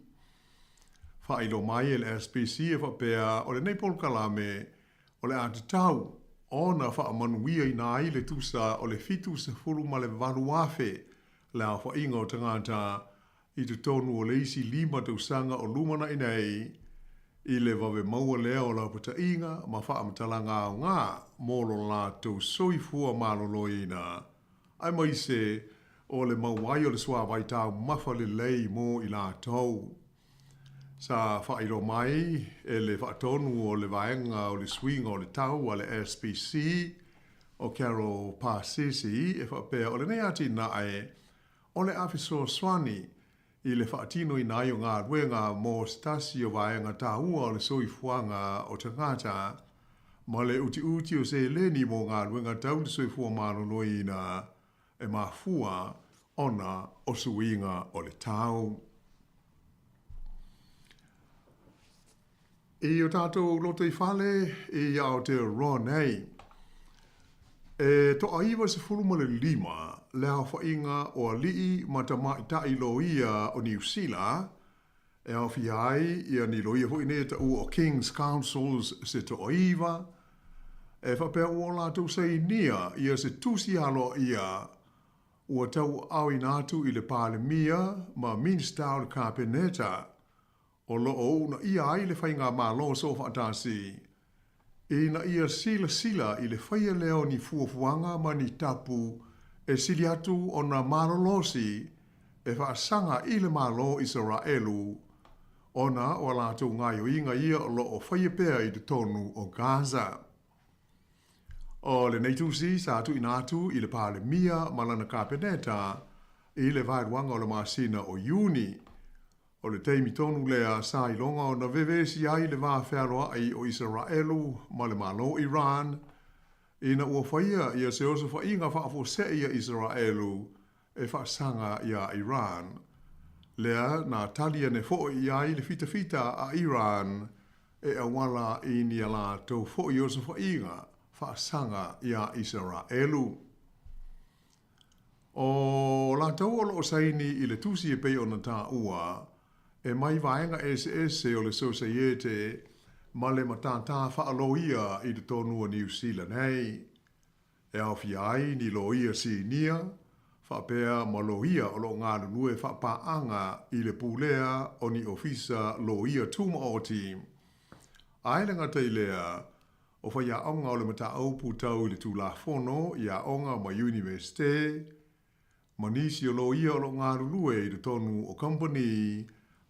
Faailoa mai e le SPC e faapea o lenei polokalame o le a tatau ona faamanuiaina ai le tusa o le 78,000 le aofaiga o tagata i totonu o le isi 5 tausaga o lumanai nei i le vave maua lea o laupataiga ma faamatalaga aoga mo lo latou soifua maloloina. aemaise o le maua ai o le suavai taumafa lelei mo i latou. Sa faailoa mai e le faatonu o le Vaega o le Suiga o le Tau a le SPC, o Carol Pasisi, e faapea o lenei atinae o le a fesoasoani i le faatinoina ai o galuega mo se tasi o vaega taua o le soifuaga o tagata ma le utiuti o seleni mo galuega tau le soifua maloloina e mafua ona o suiga o le tau. I o tātou lotoifale i Aotearoa nei, e toa 95 le aofaiga o alii ma tamaitai loia o Niu Sila, e aofia ai ia ni loia foi nei e taua o King's Counsels se toaiva, e faapea ua o latou sainia ia se tusi aloaia ua tauaaoina atu i le Palemia ma Minisita o le Kapeneta o lo o uunaia ai le Faigamalo Soofaatasi ina ia silasila i le faia lea o ni fuafuaga ma ni tapu e sili atu ona malolosi e faasaga i le Malo o Isaraelu ona o a latou gaoioiga ia o lo o faia pea i totonu o Gaza. O lenei tusi sa tuuina atu i le Palemia ma lana Kapeneta i le vaeluaga o le masina o Iuni. O le taimi tonu lea sa iloga ona vevesi ai le va fealoaʻi o Isaraelu ma le Malo o Iran, ina ua faia ia se osofaiga faafuasei ia Isaraelu e faasaga iā Iran. Lea na tali ane foi i ai le fitafita a Iran e auala i ni a latou foi osofaiga faasaga iā Isaraelu. ʻO latou o lo o saini i le tusi e pei ona taua, e mai vaega eseese o le Sosaiete ma le matātā faaloia i totonu o Niu Sila nei. E aofia ai ni loia sinia, faapea ma loia o lo o galulue faapaaga i le pulea o ni ofisa loia tumaoti. Ae le gata i lea, O faiaoga o le mataupu tau i le Tulafono i aoga ma Iunivesite, ma nisi o loia o lo o galulue i totonu o kamupani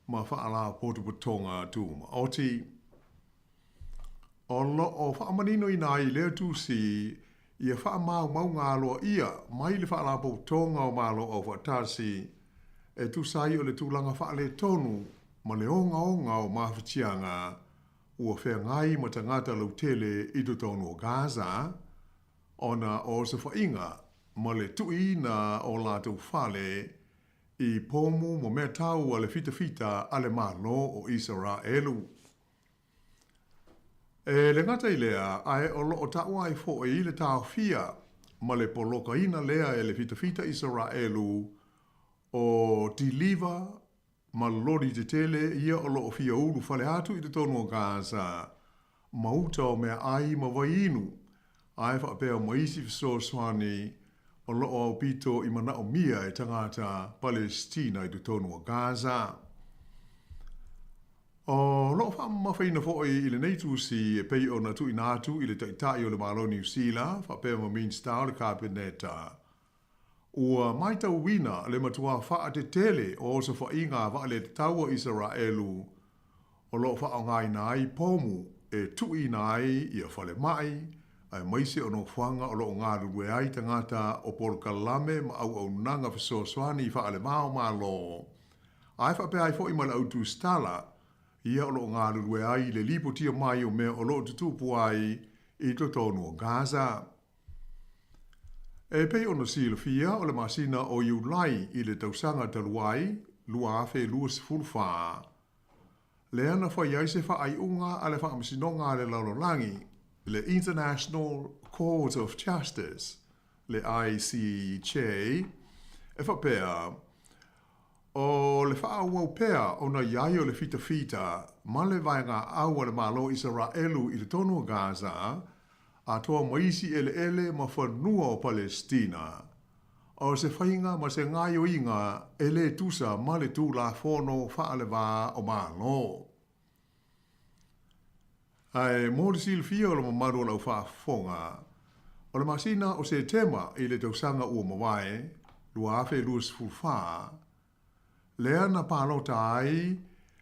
ma faalapotopotoga tumaoti. O lo o faamaninoina ai i lea tusi ia faamaumauga aloaia mai le Faalapotopotoga o Malo Aufaatasi e tusa ai o le tulaga faaletonu ma le ogaoga o mafatiaga ua feagai ma tagata lautele i totonu o Gaza ona o osofaiga ma le tuuina o latou fale i pomu ma mea tau a le fitafita a le Malo o Isaraelu. E le gata i lea, ae o lo o taua ai foi le taofia ma le polokaina lea e le fitafita Isaraelu o Tiliva ma loli tetele ia o lo o fia ulu fale atu i totonu o Gaza, ma uta o meaai ma wai inu, ae faapea ma isi fesoasoani o lo o aupito i manaomia e tagata Palesitina i totonu o Gaza. O lo o faamamafaina foi i lenei tusi e pei ona tuuina atu i le Taitai o le Malo o Niu Sila faapea ma Minisita o le Kapeneta, Ua matauina le matua faatetele o osofaiga a vaaleletaua o Isaraelu o lo o faaaogaina ai pomu e tuuina ai ia falemai, aemaise o nofoaga o lo o galulue ai tagata o polokalame ma auaunaga fesoasoani faaleva-o-Malo, ae faapea ai foi ma le autusitala ia o lo o galulue ai i le lipotia mai o mea o lo o tutupu ai i totonu o Gaza. E pei ona silafia, o le masina o Iulai i le tausaga talu ai, 2024, lea na fai ai se faaiuga a le Faamasinoga a le Lalolagi, le International Court of Justice, le ICJ, e faapea, O le faaauau pea ona i ai o le fitafita ma le vaegaau a le Malo o Isaraelu i totonu o Gaza, atoa ma isi eleele ma fanua o Palesitina, o se faiga ma se gaoioiga e le tusa ma le Tulafono faaleva o Malo. Ae mo le silafia o le mamalu o lau faafofoga, O le masina o Setema i le tausaga ua mavae, 2024, lea na palota ai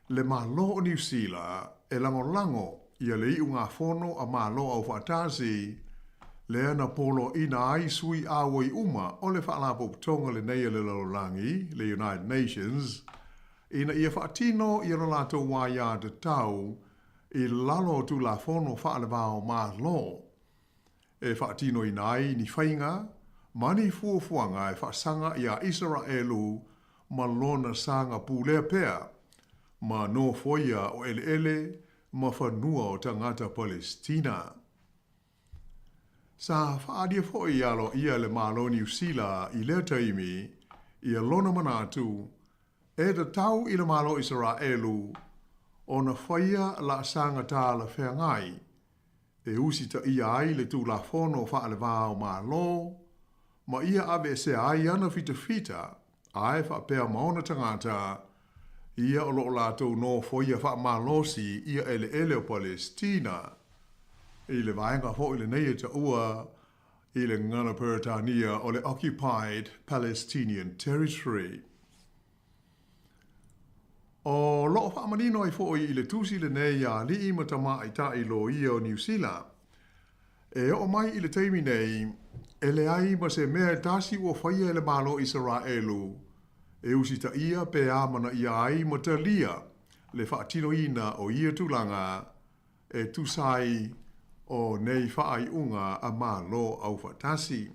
le Malo o Niu Sila e lagolago ia le iugafono a Malo Aufaatasi, lea na poloaiina ai sui auai uma o le Faalapotopotoga lenei a le Lalolagi, le United Nations, ina ia faatino ia lo latou aiatatau i lalo o Tulafono faale-va o Malo e faatinoina ai ni faiga ma ni fuafuaga e faasaga iā Isaraelu ma lona saga pulea pea ma nofoia o eleele ma fanua o tagata Palesitina. Sa faaalia foi aloaia e le Malo Niu Sila i lea taimi ia lona manatu e tatau i le Malo Isaraelu ona faia laasaga talafeagai e usitaia ai le Tulafono faale-va o Malo ma ia aveesea ai ana fitafita ae faapea ma ona tagata ia o lo o latou nofoia faamalosi ia eleele o Palesitina i le vaega foi lenei e taua i le gagana Peretania o le Occupied Palestinian Territory. O lo o faamanino ai foi i le tusi lenei a alii ma tamaitai loia o Niu Sila, e oo mai i le taimi nei, e leai ma se mea e tasi ua faia e le Malo Isaraelu e usitaia pe amanaia ai ma talia le faatinoina o ia tulaga e tusa ai o nei faaiuga a Malo Aufaatasi.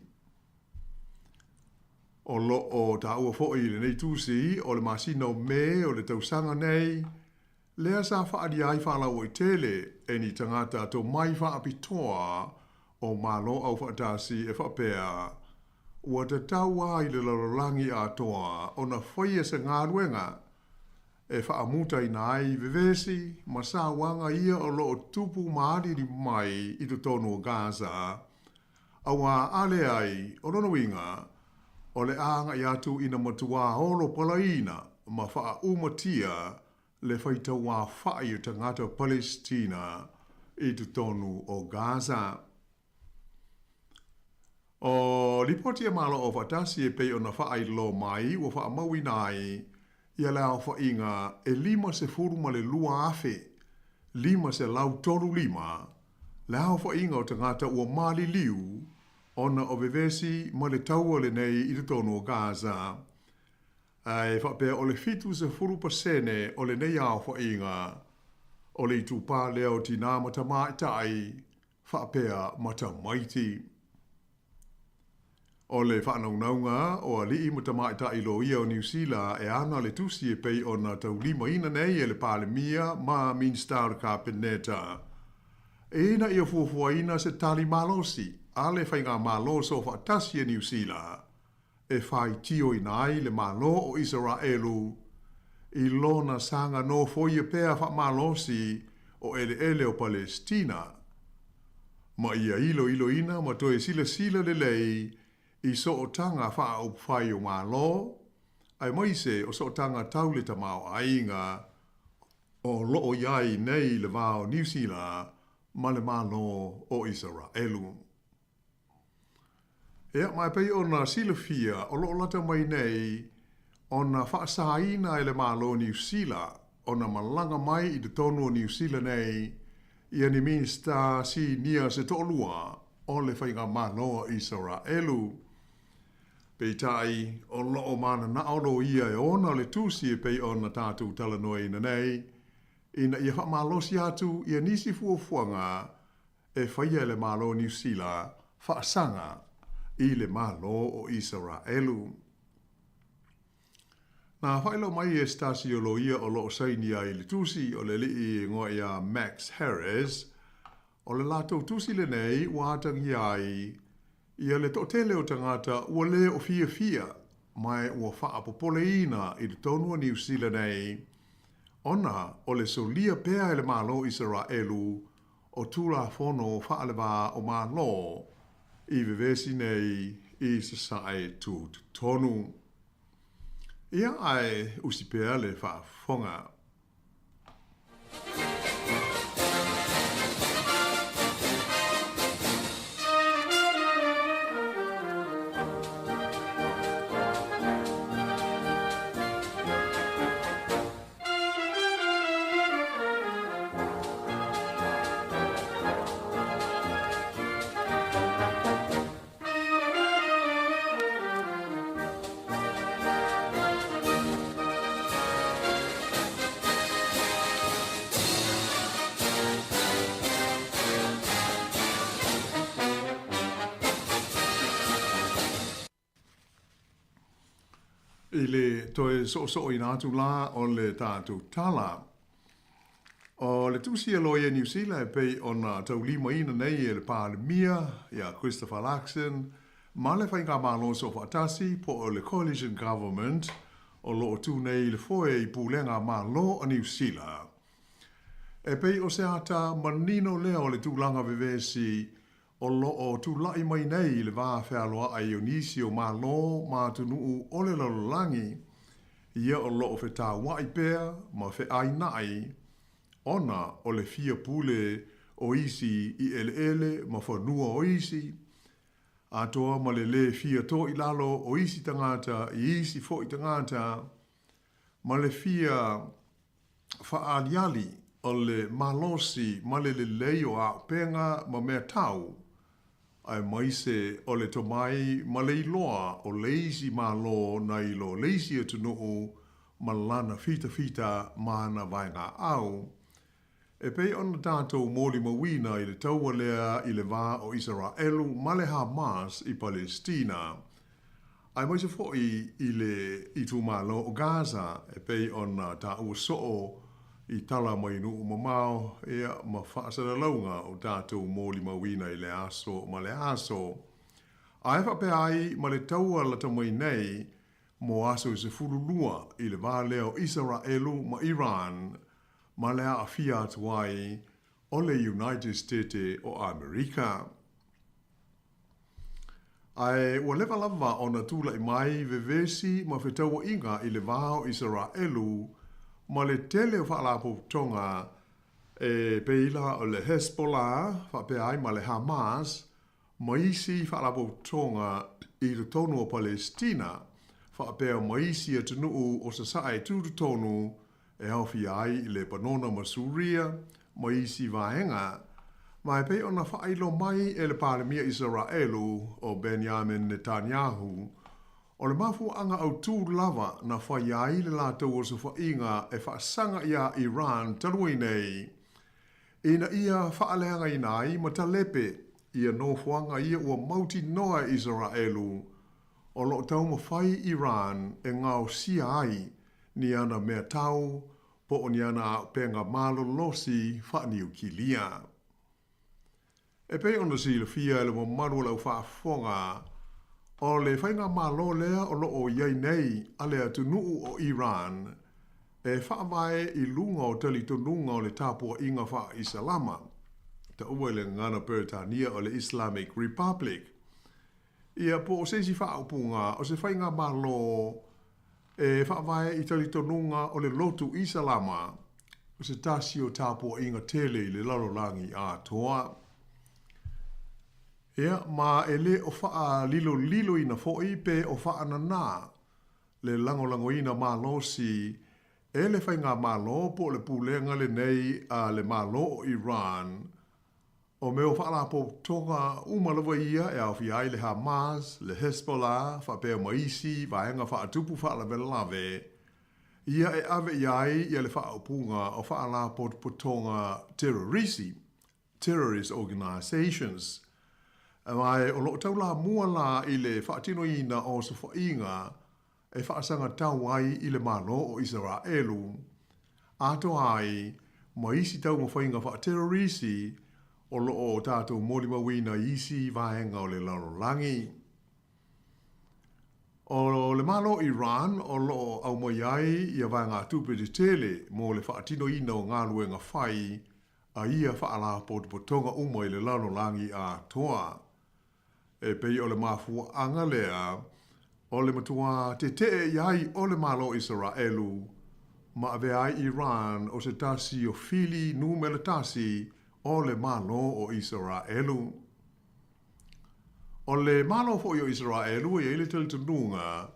O lo o taua foi i lenei tusi o le masina o Me o le tausaga nei, lea sa faaalia ai faalauaitele e ni tagata tomai faapitoa o Malo Aufaatasi e faapea, ua tatau a i le lalolagi atoa ona faia se galuega e faamutaina ai vevesi ma sauaga ia o lo o tupu ma aliali mai i totonu o Gaza, Auā a leai, o lona uiga, o le a agai atu ina matuā olo palaina ma faaumatia le faitauafa'i o tagata Palesitina i totonu o Gaza. O lipoti a Malo Aufaatasi e pei ona faailoa mai ua faamauina ai ia le aofa'iga e 52,535 le aofa'iga o tagata ua maliliu ona o vevesi ma le taua lenei i totonu o Gaza, ae faapea o le 70% o lenei aofa'iga o le itupā lea o tinā ma tamaitai faapea ma tamaiti. O le faanaunauga o alii ma tamaitai loia o Niu Sila e ana le tusi e pei ona taulimaina nei e le Palemia ma Minisita o le Kapeneta ina ia fuafuaina se tali malosi a le Faigamalo Soofaatasi a Niu Sila e faitioina ai le Malo o Isaraelu i lona saga nofoia pea faamalosi o eleele o Palesitina, ma ia iloiloina ma toe silasila lelei i sootaga faaupufai o Malo, aemaise o sootaga tau le tamaoaiga o lo o i ai nei le va o Niu Sila ma le Malo o Isaraelu. Ia, ma e pei ona silafia, o lo o lata mai nei ona faasāina e le Malo o Niu Sila ona malaga mai i totonu o Niu Sila nei ia ni Minisita sinia se toalua o le Faigamalo a Isaraelu. Peitai, o lo o mananao loia e ona le tusi e pei ona tatou talanoaina nei, ina ia faamalosi atu ia nisi fuafuaga e faia e le Malo o Niu Sila faasaga i le Malo o Isaraelu. Na faailoa mai e se tasi o loia o lo o saini ai i le tusi o le alii e igoa ia Max Harris, o le latou tusi lenei ua atagia ai ia le toatele o tagata ua le o fiafia ma ua faapopoleina i totonu o Niu Sila nei ona o le solia pea e le Malo o Isaraelu o Tulafono faale-va o Malo i vevesi nei i Sasae tutotonu. Ia ae usi pea le faafofoga. I le toe soosooina atu la o le tatou tala. O le tusi a Loia Niu Sila e pei ona taulimaina nei e le Palemia ia Christopher Luxon ma le Faigamalo Soofaatasi po o le Coalition Government o lo o tu nei i le foe i pulega Malo a Niu Sila. E pei o se ata manino lea o le tulaga vevesi o lo o tulai mai nei i le va fealoaʻai o nisi o Malo ma atunuu o le lalolagi, ia o lo o fetauaʻi pea ma feʻainaʻi ona o le fia pule o isi i ʻeleʻele ma fanua o isi, atoa ma le lē fia tō i lalo o isi tagata i isi foʻi tagata, ma le fia faaaliali o le malosi ma le lelei o auupega ma mea tau, aemaise o le tomai ma le iloa o le isi Malo nai lo le isi atunuu ma lana fitafita ma ana vaegaau. E pei ona tatou molimauina i le taua lea i le va o Isaraelu ma le Hamas i Palestina, aemaise foi i le itumalo o Gaza e pei ona taua soo i tala mai nuu mamao ia ma faasalalauga o tatou molimauina i le aso ma le aso. Ae faapea ai ma le taua lata mai nei mo aso e 12 i le va lea o Isaraelu ma Iran ma le aafia atu ai o le United Stete o Amerika. Ae ua leva lava ona tulai mai vevesi ma fetauaiga i le va o Isaraelu ma le tele o faalapotopotoga e pei la o le Hezbollah faapea ai ma le Hamas ma isi faalapotopotoga i totonu o Palestina faapea ma isi atunuu o Sasae tutotonu e aofia ai Lepanona ma Suria ma isi vaega, ma e pei ona faailoa mai e le Palemia Isaraelu o Benjamin Netanyahu, o le mafuaaga autū lava na fai ai le latou osofaiga e faasaga iā Iran talu ai nei, ina ia faaleagaina ai ma talepe ia nofoaga ia ua mautinoa e Isaraelu o lo o taumafai Iran e gaosia ai ni ana mea tau po o ni ana auupega malolosi faaniukilia. E pei ona silafia e le mamalu o le aufaafofoga, o le faigamalo lea o lo o i ai nei a le atunuu o Iran e faavae i luga o talitonuga o le tapuaiga faa-Isalama, taua i le gagana Peretania o le Islamic Republic, ia po o se isi faaupuga o se faigamalo E faavae i talitonuga o le lotu Isalama, o se tasi o tapuaiga tele i le lalolagi atoa. Ia, ma e le o faaliloliloina foi pe o faananā le lagolagoina malosi e le faigamalo po o le pulega lenei a le Malo o Iran O mea o faalapotopotoga uma lava ia e aofia ai le Hamas, le Hezbollah faapea ma isi vaega faatupu faalavelave ia e ave i ai ia le faaupuga o faalapotopotoga terorisi, terrorist organisations, ma o lo o taulamua la i le faatinoina o osofaiga e faasagatau ai i le Malo o Isaraelu, atoa ai ma isi taumafaiga faaterorisi o lo o tatou molimauina i isi vaega o le lalolagi. O le Malo o Iran o lo o aumai ai ia vaegatupe tetele mo le faatinoina o galuega fai a ia faalapotopotoga uma i le lalolagi atoa. E pei o le mafuaaga lea o le matuā tetee i ai o le Malo o Isaraelu ma avea ai Iran o se tasi o fili numera tasi o le Malo o Isaraelu. O le Malo foi o Isaraelu e i ai le talitonuga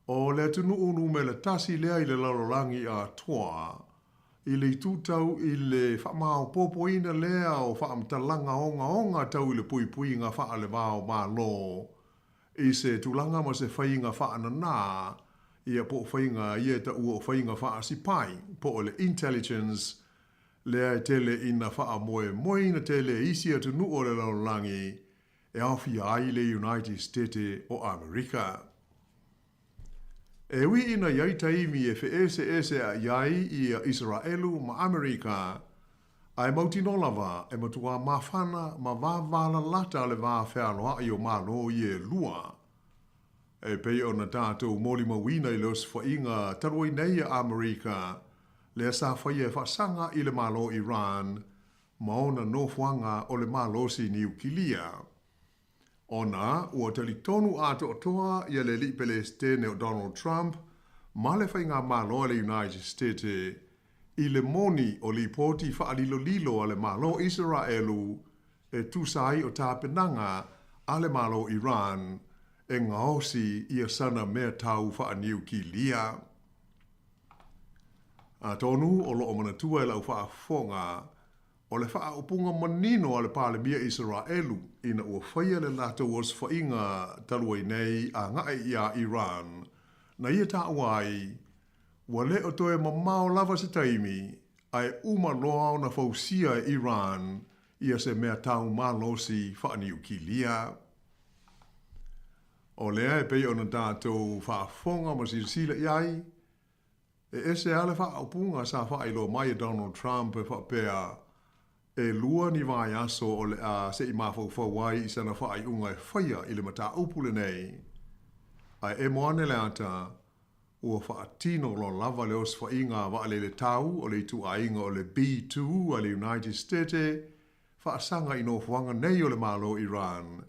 o le atunuu numera tasi lea i le lalolagi atoa i le itu tau i le faamaopoopoina lea o faamatalaga ogaoga tau i le puipuiga faalevao Malo i se tulaga ma se faiga faananā ia po o faiga ia e taua o faiga faasipai po o le intelligence lea e tele ina faamoemoeina tele e isi atunuu o le lalolagi e aofia ai le United Stete o Amerika. E ui ina i ai taimi e feʻeseʻeseaʻi ai ia Isaraelu ma ʻAmerika, a e mautinoa lava e matuā mafana ma vāvālalata le va fealoaʻi o Malo ia e lua. E pei ona tātou molimauina i le osofaiga talu ai nei a ʻAmerika, lea sa faia e faasaga i le Malo Iran ma ona nofoaga o le malosi niukilia. Ona ua talitonu atoatoa ia le Alii Pelesitene o Donald Trump ma le Faigamalo a le United States i le moni o lipoti faalilolilo a le Malo Isaraelu e tusa ai o tapenaga a le Malo Iran e gaosi ia sana mea tau faaniukilia. Atonu o loo manatua e lau faafofoga O le faaupuga manino a le Palemia Isaraelu ina ua faia le latou osofaiga talu ai nei agaʻi iā Iran, na ia taua ai, ua le o toe mamao lava se taimi a e uma loa ona fausia e Iran ia se mea tau malosi faaniukilia. O lea e pei ona tatou faafofoga ma silasila i ai, E ese lava le faaupuga sa faailoa mai e Donald Trump e faapea, e lua ni vaiaso o le a se i mafaufau ai i sana faaiuga e faia i le mataupu lenei. Ae emo ane le ata, ua faatino loa lava le osofaiga vaalele tau o le ituaiga o le B-2 a le United Stete faasaga i nofoaga nei o le Malo Iran,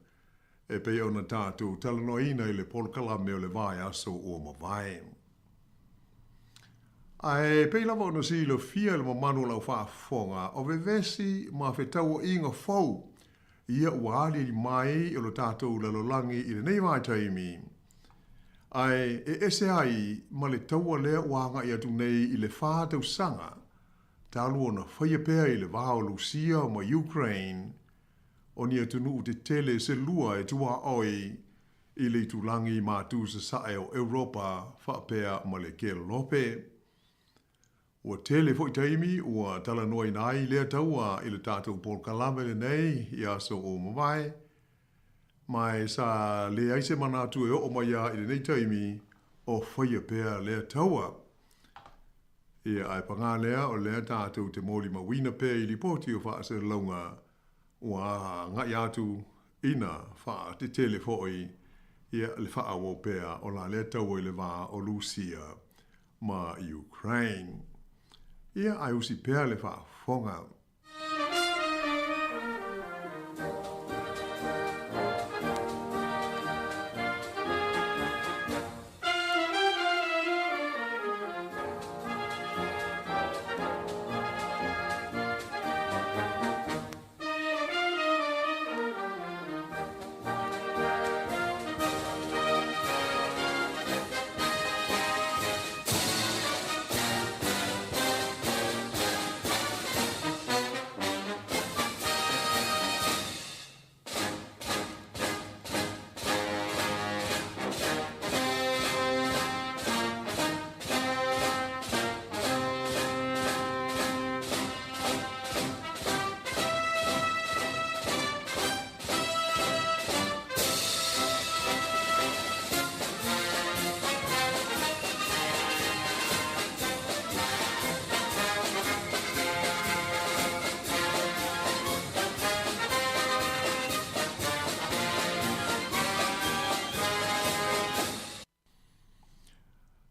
e pei ona tatou talanoaina i le polokalame o le vaiaso ua mavae. Ae pei lava ona silafia e le mamalu o lau faafofoga, o vevesi ma fetauaiga fou ia ua aliali mai o lo tatou lalolagi i lenei vaitaimi, ae e ese ai ma le taua lea ua agai atu nei i le 4 tausaga talu ona faia pea i le va o Lusia ma Ukraine, o ni atunuu tetele se lua e tuaoi i le itulagi matu sasae o Europa faapea ma le Kelope. Ua tele foi taimi ua talanoaina ai lea taua i le tatou polokalame lenei i aso ua mavae, ma e sa leai se manatu e oo mai a i lenei taimi o faia pea lea taua. Ia, ae pagā lea, o lea tatou te molimauina pea i lipoti o faasalalauga ua agai atu ina faatetele foi ia le faaauau pea o la lea taua i le va o Lusia ma Ukraine. Ia, ae usi pea le faafofoga.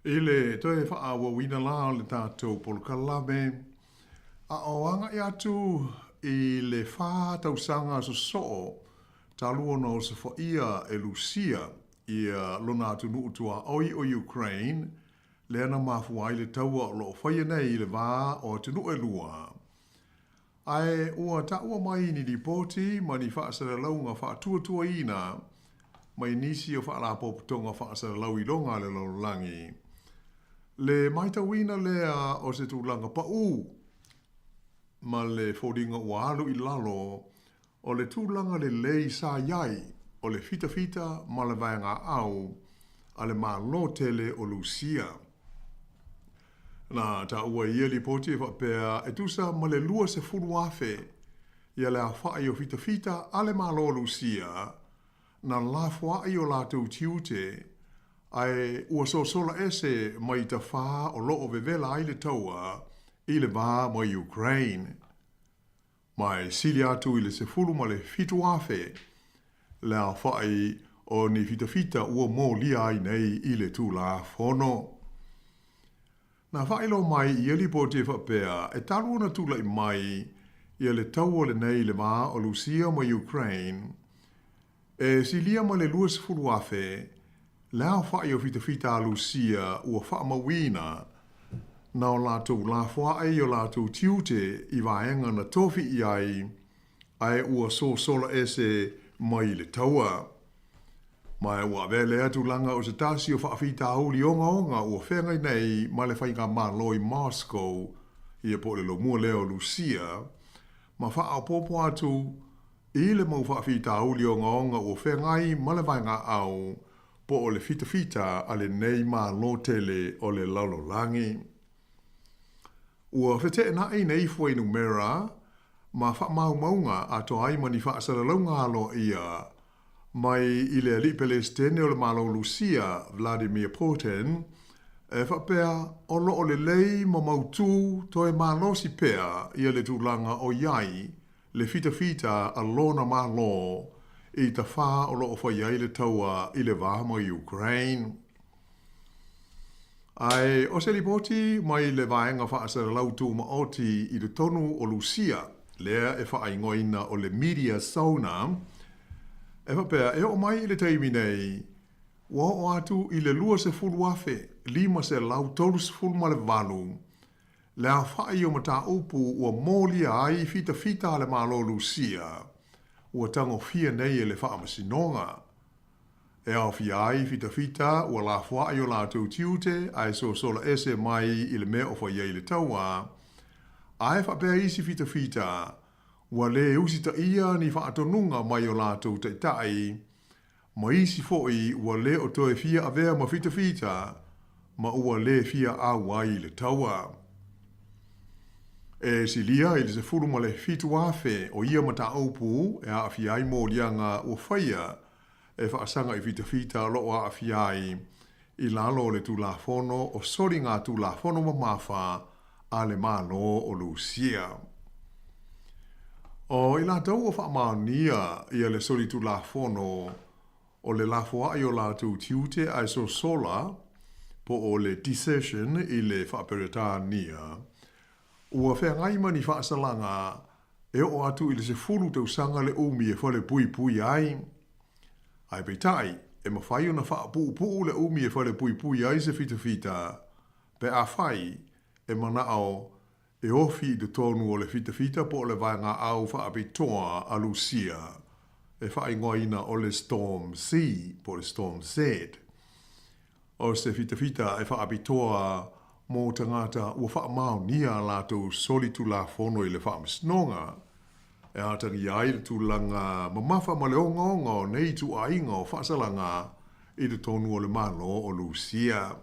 I le toe faaauauina la o le tatou polokalame, a o agai atu i le 4 tausaga sosoo talu ona osofaia e Lusia ia lona atunuu tuaoi o Ukraine, lea na mafua ai le taua o loo faia nei i le va o atunuu e lua. Ae ua taua mai ni lipoti ma ni faasalalauga faatuatuaina mai nisi o faalapotopotoga faasalalau iloga a le lalolagi. Le matauina lea o se tulaga paū ma le foliga ua alu i lalo o le tulaga lelei sa i ai o le fitafita ma le vaegaau a le Malo tele o Lusia. Na taua i ia lipoti e faapea e tusa ma le 20,000 ia le aofai o fitafita a le Malo o Lusia na lafoai o latou tiute. ae ua sosola ese mai tafā o loo vevela ai le taua i le va ma Ukraine. Ma e sili atu i le 17,000 le aofaʻi o ni fitafita ua molia ai nei i le Tulafono. Na faailoa mai ia lipoti e faapea e talu ona tulai mai ia le taua lenei i le va o Lusia ma Ukraine, e silia ma le 20,000 le aofaʻi o fitafita a Lusia ua faamauina na o latou lafoaʻe i o latou tiute i vaega na tofi i ai ae ua sosola ese mai i le taua. Ma ua avea lea tulaga o se tasi o faafitauli ogaoga ua feagai nei ma le faigamalo i Moscow, ia po o le lomua lea o Lusia, ma faaopoopo atu i le mau faafitauli ogaoga ua feagai ma le vaegaau po o le fitafita a lenei Malo tele o le lalolagi. Ua feteenai nei fuainumera ma faamaumauga atoa ai ma ni faasalalauga aloaia mai i le alii Pelesitene o le Malo Lusia, Vladimir Putin, e faapea o loo lelei ma mautū toe malosi pea ia le tulaga o i ai le fitafita a lona Malo i tafā o loo fai ai le taua i le va ma Ukraine. Ae o se lipoti mai le Vaega Faasalalau Tumaoti i totonu o Lusia, lea e faaigoaina o le Media Zona, e faapea e oo mai i le taimi nei, ua oo atu i le 20,538 le aofaʻi o mataupu ua molia ai fitafita a le Malo Lusia ua tagofia nei e le Faamasinoga. E aofia ai fitafita ua lafoaʻi o latou tiute ae sosola ese mai i le mea o fai ai le taua, ae faapea isi fitafita ua lē usitaia ni faatonuga mai o latou taitai, ma isi foʻi ua lē o toe fia avea ma fitafita ma ua lē fia auai i le taua. E silia i le 17,000 o ia mataupu e aafia ai moliaga ua faia e faasaga i fitafita o loo aafia ai i lalo o le Tulafono o Soligatulafono Mamafa a le Malo o Lusia. O i latou ua faamaonia ia le solitulafono o le lafoaʻi o latou tiute ae sosola po o le desertion i le Faaperetania, ua feagai ma ni faasalaga e oo atu i le 10 tausaga le umi e falepuipui ai. Ae peitai, e mafai ona faapuupuu le umi e falepuipui ai se fitafita pe afai e manao e ofi i totonu o le fitafita po o le vaegaau faapitoa a Lusia e faaigoaina o le Storm C po o le Storm Z. O se fitafita e faapitoa mō tagata ua faamaonia a latou solitulafono i le Faamasinoga, e atagia ai le tulaga mamafa ma le ogaoga o nei ituaiga o faasalaga i totonu o le Malo o Lusia.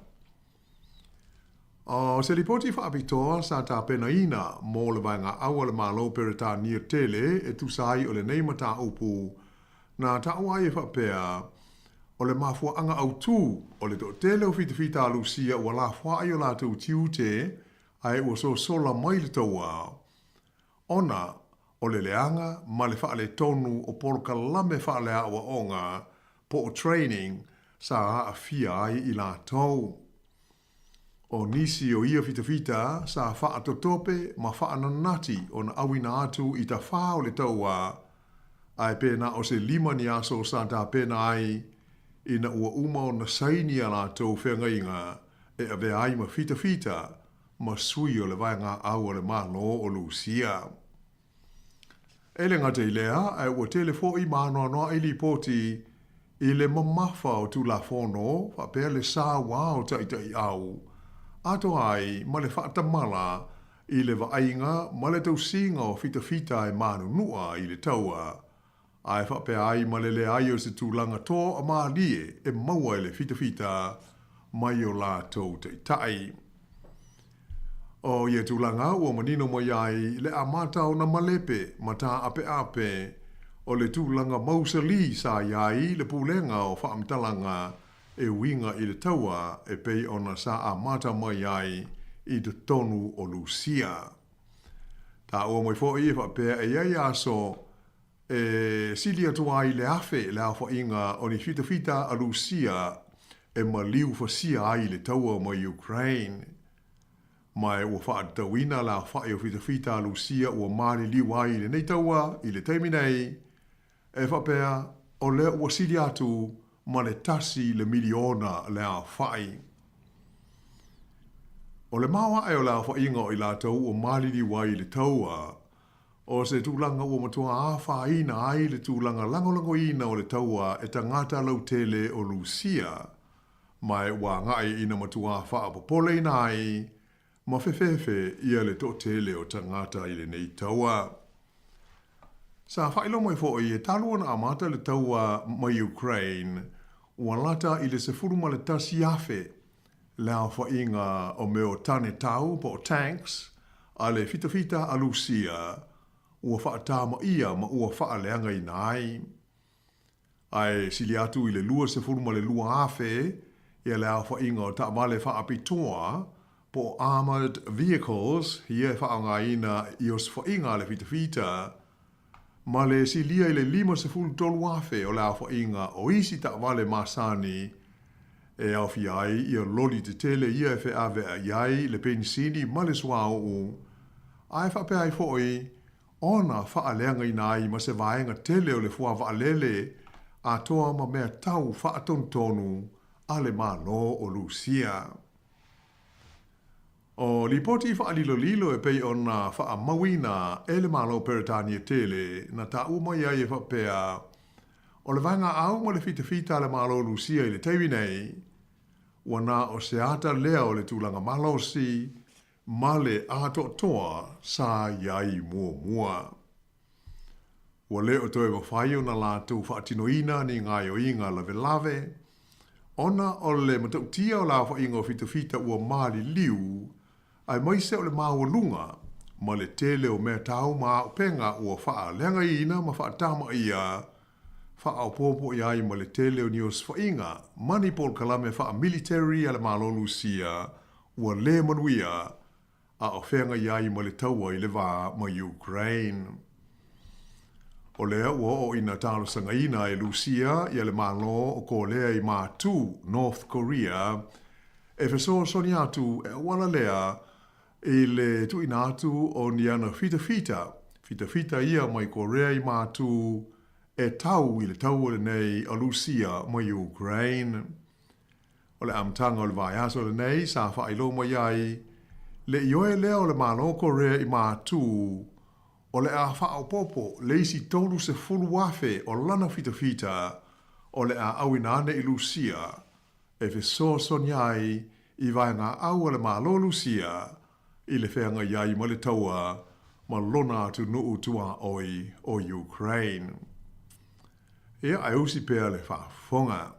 O se lipoti faapitoa sa tapenaina mō le Vaegaau a le Malo Peretania tele e tusa ai o lenei mataupu na taua ai e faapea, o le mafuaaga autū o le toatele o fitafita a Lusia ua lafoaʻi o latou tiute ae ua sosola mai le taua, ona o le leaga ma le faaletonu o polokalame faaleaoaoga po o training sa aafia ai i latou. O nisi o ia fitafita sa faatotope ma faananati ona auina atu i tafā o le tauā, ae pēnā o se lima ni aso sa tapena ai ina ua uma ona saini a latou feagaiga e avea ai ma fitafita ma sui o le Vaegaau a le Malo o Lusia. E le gata i lea, ae ua tele foʻi ma anoanoaʻi lipoti i le mamafa o Tulafono faapea le sauā o taitaiau, atoa ai ma le faatamala i le vaaiga ma le tausiga o fitafita e manunua i le taua, ae faapea ai ma le leai o se tulaga toamalie e maua e le fitafita mai o latou taitai. O ia tulaga ua manino mai ai le amata ona malepe ma tāʻapeʻape o le tulaga mausalī sa i ai le pulega o faamatalaga e uiga i le taua e pei ona sa amata mai ai i totonu o Lusia. Taua mai foi e faapea e i ai aso e sili atu ai le 1,000 le aofaiga o ni fitafita a Lusia e maliu fasia ai le taua mai Ukraine. Ma ua faatatauina le aofai o fitafita a Lusia ua maliliu ai i lenei taua i le taimi nei, e faapea o lea ua sili atu ma le 1 le miliona le aofai. O le maoae o le aofaiga o i latou ua maliliu ai i le taua, o se tulaga ua matua afaina ai le tulaga lagolagoina o le taua e tagata lautele o Lusia, ma ua agai ina matua faapopoleina ai ma fefefe ia le toatele o tagata i lenei taua. Sa faailoa mai foi e talu ona amata le taua mai Ukraine, ua lata i le 11,000 le aofaiga o mea o tane tau po o tanks a le fitafita a Lusia ua faatamaia ma ua faaleagaina ai. Ae sili atu i le 22,000 ia le aofaiga o taavale faapitoa po o armoured vehicles ia e faaaogaina i osofaiga a le fitafita, ma le silia i le 53,000 o le aofaiga o isi taavale masani e aofia ai ia loli tetele ia e feaveai ai le penisini ma le suauu, ae faapea ai foi ona faaleagaina ai ma se vaega tele o le fuavaalele atoa ma mea tau faatonutonu a le Malo o Lusia. O lipoti faalilolilo e pei ona faamauina e le Malo o Peretania tele na taua mai ai e faapea, o le vaegaau ma le fitafita a le Malo o Lusia i le taimi nei, ua na o se ata lea o le tulaga malosi ma le atoatoa sa i ai muamua. Ua le o toe mafai ona latou faatinoina ni gaoioiga lawelawe, ona o le matautia o le aofaiga o fitafita ua maliliu, aemaise o le maualuga ma le tele o mea tau ma auupega ua faaleagaina ma faatamaia, faaopoopo i ai ma le tele o ni osofaiga ma ni polokalame faa-military a le Malo Lusia ua le manuia a o feagai ai ma le taua i le va ma Ukraine. O lea ua oo ina talosagaina e Lusia ia le Malo o Kolea i Matu, North Korea, e fesoasoani atu e auala lea i le tuuina atu o ni ana fitafita, fitafita ia mai Korea i Matu e tau i le taua lenei a Lusia ma Ukraine. O le amataga o le vaiaso lenei sa faailoa mai ai le ioe lea o le Malo o Korea i Matu o le a faaopoopo le isi 30,000 o lana fitafita o le a auina ane i Lusia e fesoasoani ai i vaegaau a le Malo Lusia i le feagai ai ma le taua ma lona atunuu tuaoi o Ukraine. Ia, ae usi pea le faafofoga.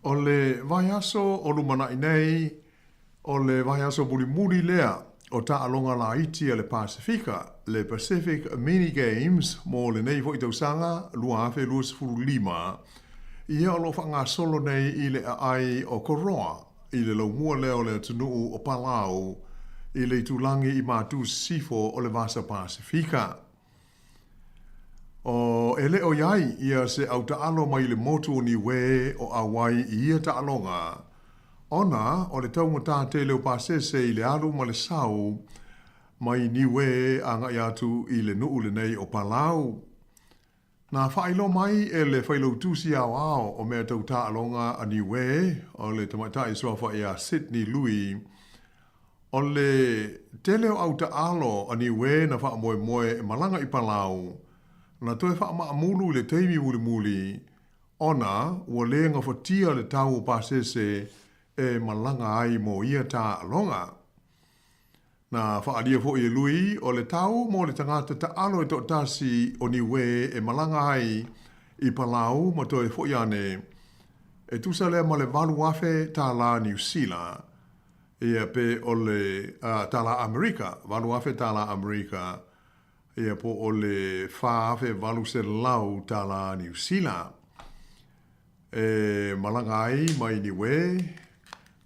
O le vaiaso o lumanai nei, o le vaiaso mulimuli lea o taaloga laiti a le Pasefika, le Pacific Mini Games mo lenei foi tausaga 2025, ia o lo o faagasolo nei i le aai o Koroa i le laumua lea o le atunuu o Palau i le itulagi i matu sisifo o le Vasa Pasefika. O, e le o i ai ia se au taalo mai le motu o Niue o ʻauai i ia taaloga, ona o le taugata tele o pasese i le alu ma le sau mai Niue agai atu i le nuu lenei o Palau. Na faailoa mai e le Failautusi Aoao o Mea Tau Taaloga a Niue, o le tamaitai suafa ia Sydney Lui, O le tele o au taalo a Niue na faamoemoe e malaga i Palau, na toe faamaamulu i le taimi mulimuli ona ua le gafatia le tau o pasese e malaga ai mo ia taaloga. Na faaalia foi e Lui o le tau mo le tagata taalo e toatasi o Niue e malaga ai i Palau ma toe foi ane, e tusa lea ma le $8,000 tālā Niu Sila, Ia, pe o le tālā Amerika, $8,000 tālā Amerika, ia, po o le $4,800 tālā Niu Sila. E malaga ai mai Niue,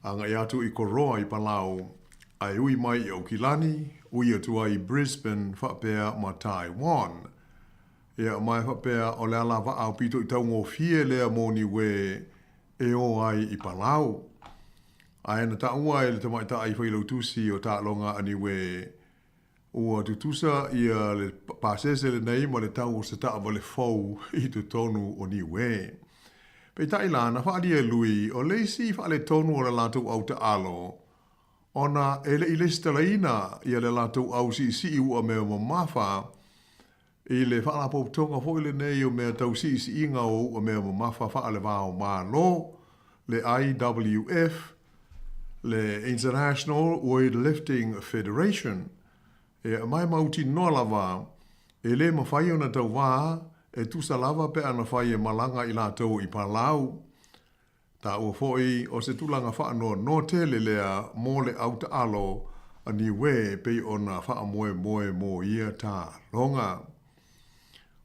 agai atu i Koroa i Palau, ae ui mai i Aukilani, ui atu ai i Brisbane faapea ma Taiwan. Ia, ma e faapea o le alavaa aupito i taugofie lea mo Niue e ō ai i Palau. Ae na taua e le tamaitai failautusi o Taaloga a Niue, ua tutusa ia le pasese lenei ma le tau o se taavale fou i totonu o Niue. Peitai la, na faaalia e Lui, o le isi faaletonu o le latou au taalo, ona e le i lesitalaina ia le latou au siisii ua mea mamafa, I le faalapotopotoga foi lenei o mea tau siisiiga o u'a mea mamafa faale-va-o-Malo, le IWF, le International Weightlifting Federation, e aumai mautinoa lava e le mafai ona tauvā e tusa lava pe ana fai e malaga i latou i Palau. Taua foi o se tulaga faanoanoa tele lea mo le au taalo a Niue pei ona faamoemoe mo ia taaloga.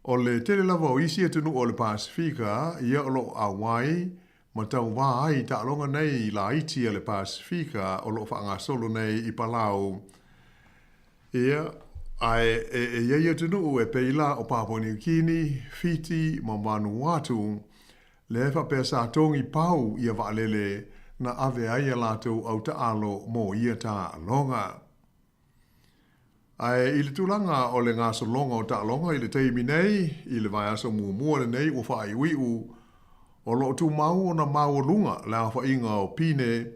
O le tele lava o isi atunuu o le Pasefika ia o lo o ʻauai ma tauvā ai i taaloga nei laiti a le Pasefika o lo o faagasolo nei i Palau. Ia, ae e i ai atunuu e pei la o Papua Niu Kini, Fiti ma Vanuatu Lea e faapea sa togi pau ia vaalele na ave ai a latou au taalo mo ia taaloga. Ae i le tulaga o le gasologa o taaloga i le taimi nei, i le vaiaso muamua lenei ua faaiuiu, o lo o tumau ona maualuga le aofaiga o pine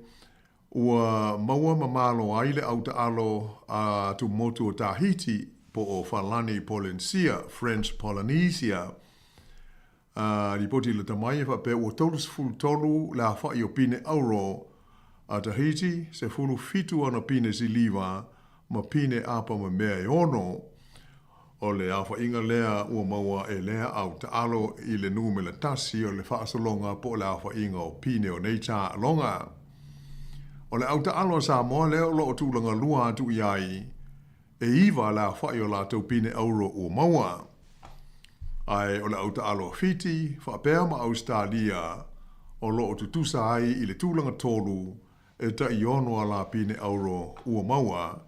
ua maua ma malo ai le au taalo a Tumotu o Tahiti po o Falani Polensia, French Polynesia. A lipoti lata mai e faapea ua 33 le afa'i o pine auro a Tahiti, 17 ana pine siliva ma pine apa ma mea e ono. O le aofa'iga lea ua maua e lea au taalo i le numela tasi o le faasologa po o le aofa'iga o pine o nei taaloga. O le au taalo a Samoa lea o lo o tulaga lua atu i ai, E iva le aofa'i o latou pine auro ua maua. Ae o le au taalo a Fiti, faapea ma Ausetalia, o lo o tutusa ai i le tulaga tolu e tai ono a la pine auro ua maua,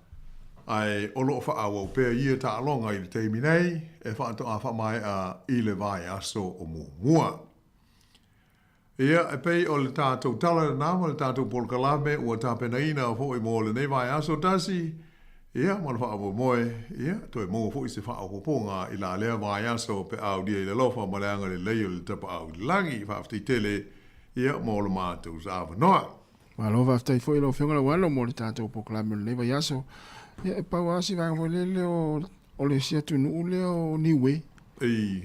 ae o lo o faaauau pea ia taaloga i le taimi nei e faatoa faamaea i le vaiaso o muamua. Ia, e pei o le tatou tala lena ma le tatou polokalame ua tapenaina foi mo lenei vaiaso tasi, ia, ma le faamoemoe, ia, toe maua foi se faaopoopoga i la lea vaiaso pe a aulia i le alofa ma le agalelei o le Tapaau i le Lagi. Faafetai tele, ia, mo lo matou avanoa. Malo faafetai foi i lau Afioga Lauano mo le tatou polokalame o lenei vaiaso. Ia, e pau lava si vaega foi lele o O le isi atunuu lea o Niue. Ei.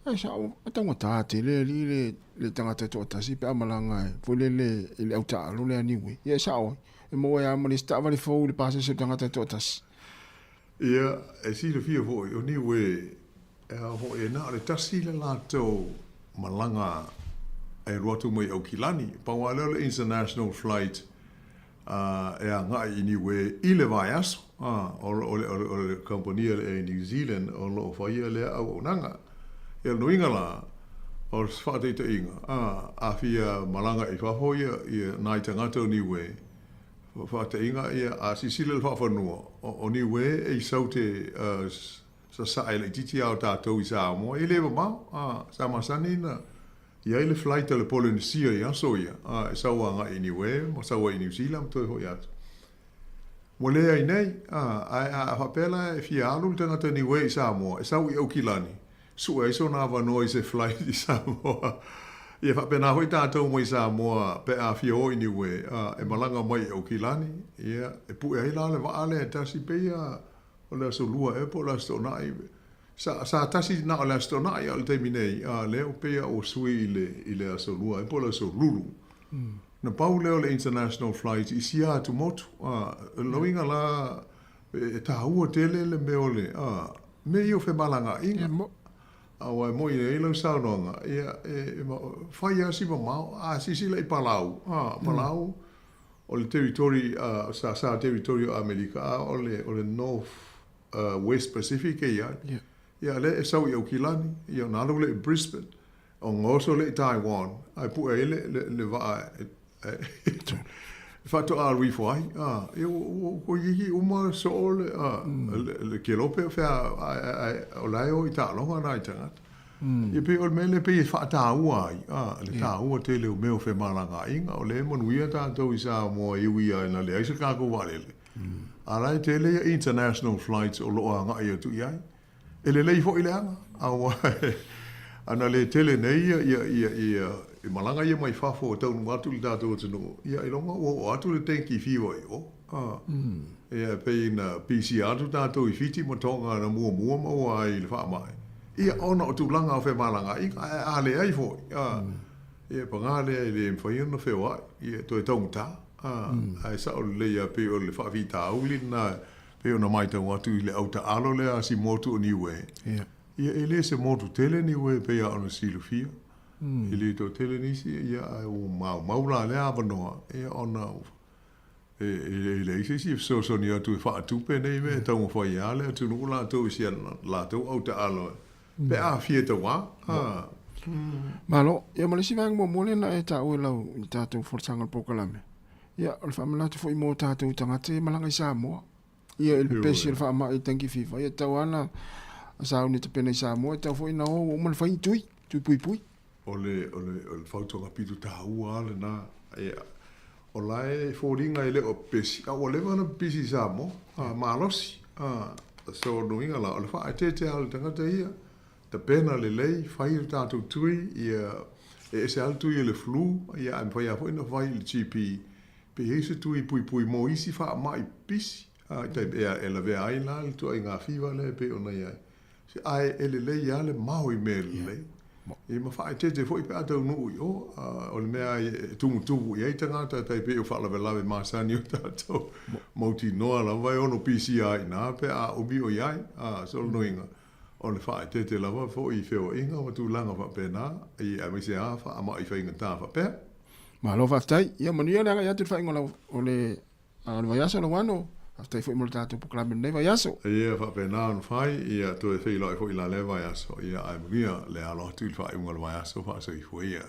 Ae sao, e taugata tele alii le, le tagata e toatasi pe a malaga e, foi lele i le au taalo lea a Niue. Ia e sao ai, e maua ai lava ma le isi taavale fou i le pasese o le tagata e toatasi. Ia, e silafia foi, o Niue, e ao foi, e na o le tasi le latou malaga. Ae alu atu mai Aukilani. Pau lava lea o le international flight e agai i Niue i le vaiaso. O le kamupani a le Air New Zealand o lo o faia lea auaunaga. Ia o le nuiga la, o se faataitaiga, a fia malaga i fafo ia nai tagata o Niue, faataitaiga ia, a silasila i le faafanua, o Niue e i sau te sasae laitiiti lava o tatou i Samoa, e le mamao, sa masani ona i ai le flight a le Polenesia i aso ia, e sau agai i Niue ma sau ai i Niu Sila ma toe foi atu. Ua leai nei, ae a faapea la e fia alu le tagata Niue i Samoa, e sau i Aukilani, sue ai sona avanoa i se flight i Samoa. Ia faapena foi tatou mai Samoa pe a fia o i Niue, e malaga mai i Aukilani, ia, e pue ai la le vaa lea e tasi, pei a o le Aso Lua ea po o le Aso Toonai. Sa, sa tasi na o le Aso Toonai, a o le taimi nei, a lea ua pei a ua sui i le, i le Aso Lua ea po o le Aso Lulu. Na pau lea o le international flight i sia atu motu. A, o le uiga la, e taua tele le mea o le, a, mea ia o femalagaaiga. Aua e moi ai lau saunoaga, ia, e, e fai lava si mamao, a silasila i Palau, a, Palau, o le territory, sa, sa territory o Amerika, a o le, o le North West Pacific e i ai. Yeah. Ia, lea e sau i Aukilani, ia ona alu lea i Brisbane, ona oso lea i Taiwan, ae pue ai le, le, le vaa e, e, e faatoa alu ifo ai. A, ia, ua, ua iki uma soo le, a, le, le kelope o fea, a, a, o la e o i taaloga nai tagata. Ia pei o le mea lea pei e faataua ai, a, le taua tele o mea o femalagaaiga, o lea e manuia tatou i Samoa e ui lava ina leai se tatou vaalele, a la e tele ia international flights o lo o agai atu i ai. E lelei foi le aga, aua ana le tele nei ia, ia, ia, ia, i malaga ia mai fafo e taunuu atu i le tatou atunuu, ia ailoga ua oo atu le tenki fiva i o. A, ia, e pei na pisia atu tatou i Fiti ma Tonga na muamua maua ai i le faamai, ia, ona o tulaga o femalagaaiga, ae a leai foi, a, ia, paga lea e le mafai ona feoai, ia, toe taugata, a, ae sao lelei lava pei o le faafitauli lena pei ona matau atu i le au taalo lea a si motu o Niue, ia, e le se motu tele Niue e pei lava ona silafia, e le toatele nisi, ia, ae ua maumau la lea avanoa, ia, ona E leai se isi e fesoasoani atu e faatupe nei mea e taumafai lava le atunuu latou i si a latou autaalo pe a fia tauā. Malo. Ia ma le isi vaega muamua lea na e taua i lau i le tatou folasaga o le polokalame, ia o le faamanatu foi mo tatou tagata ia e malaga i Samoa. Ia i le pepesi o le faamai i dengue fever, ia e tatau lava ona sauni e tapena i Samoa, e tatau foi ona o ua uma ona fai ni tui, tui puipui. O le, o le, o le fautuaga pito taua lava lena. Ia, o la e foliga e le o pepesi, a ua leva ona pepesi i Samoa, a, malosi. A, so o lona uiga la, o le faaeteete lava o le tagata ia, tapena lelei, fai le tatou tui, ia, e ese lava le tui o le flu, ia, ae mafai lava foi ona fai i le GP, pe i ai se tui puipui mo isi faamai pipisi, a, i taimi, e lavea ai la le ituaiga fiva lea e pei ona i ai. Ae e lelei lava le mao i mea lelei. Ia ma faaeteete foi pe a taunuu i o. O le mea e tumutumu i ai tagata e tai pei o faalavelave masani o tatou mautinoa lava e ono pisia ai i ina pe a umi o i ai. So o le nuiga, o le faaeteete lava foi i feoaiga ma tulaga faapena, aemaise lava faamai faigata faapea. Malo faafetai. Ia manuia le agai atu i le faaiuga o le A o le vaiaso Lauano, faafetai foi mo le tatou polokalame i lenei vaiaso. Ia faapena ona fai, ia toe feiloai foi la lea vaiaso, ia ae manuia le alo atu i le faaiuga o le vaiaso faasoifua ia.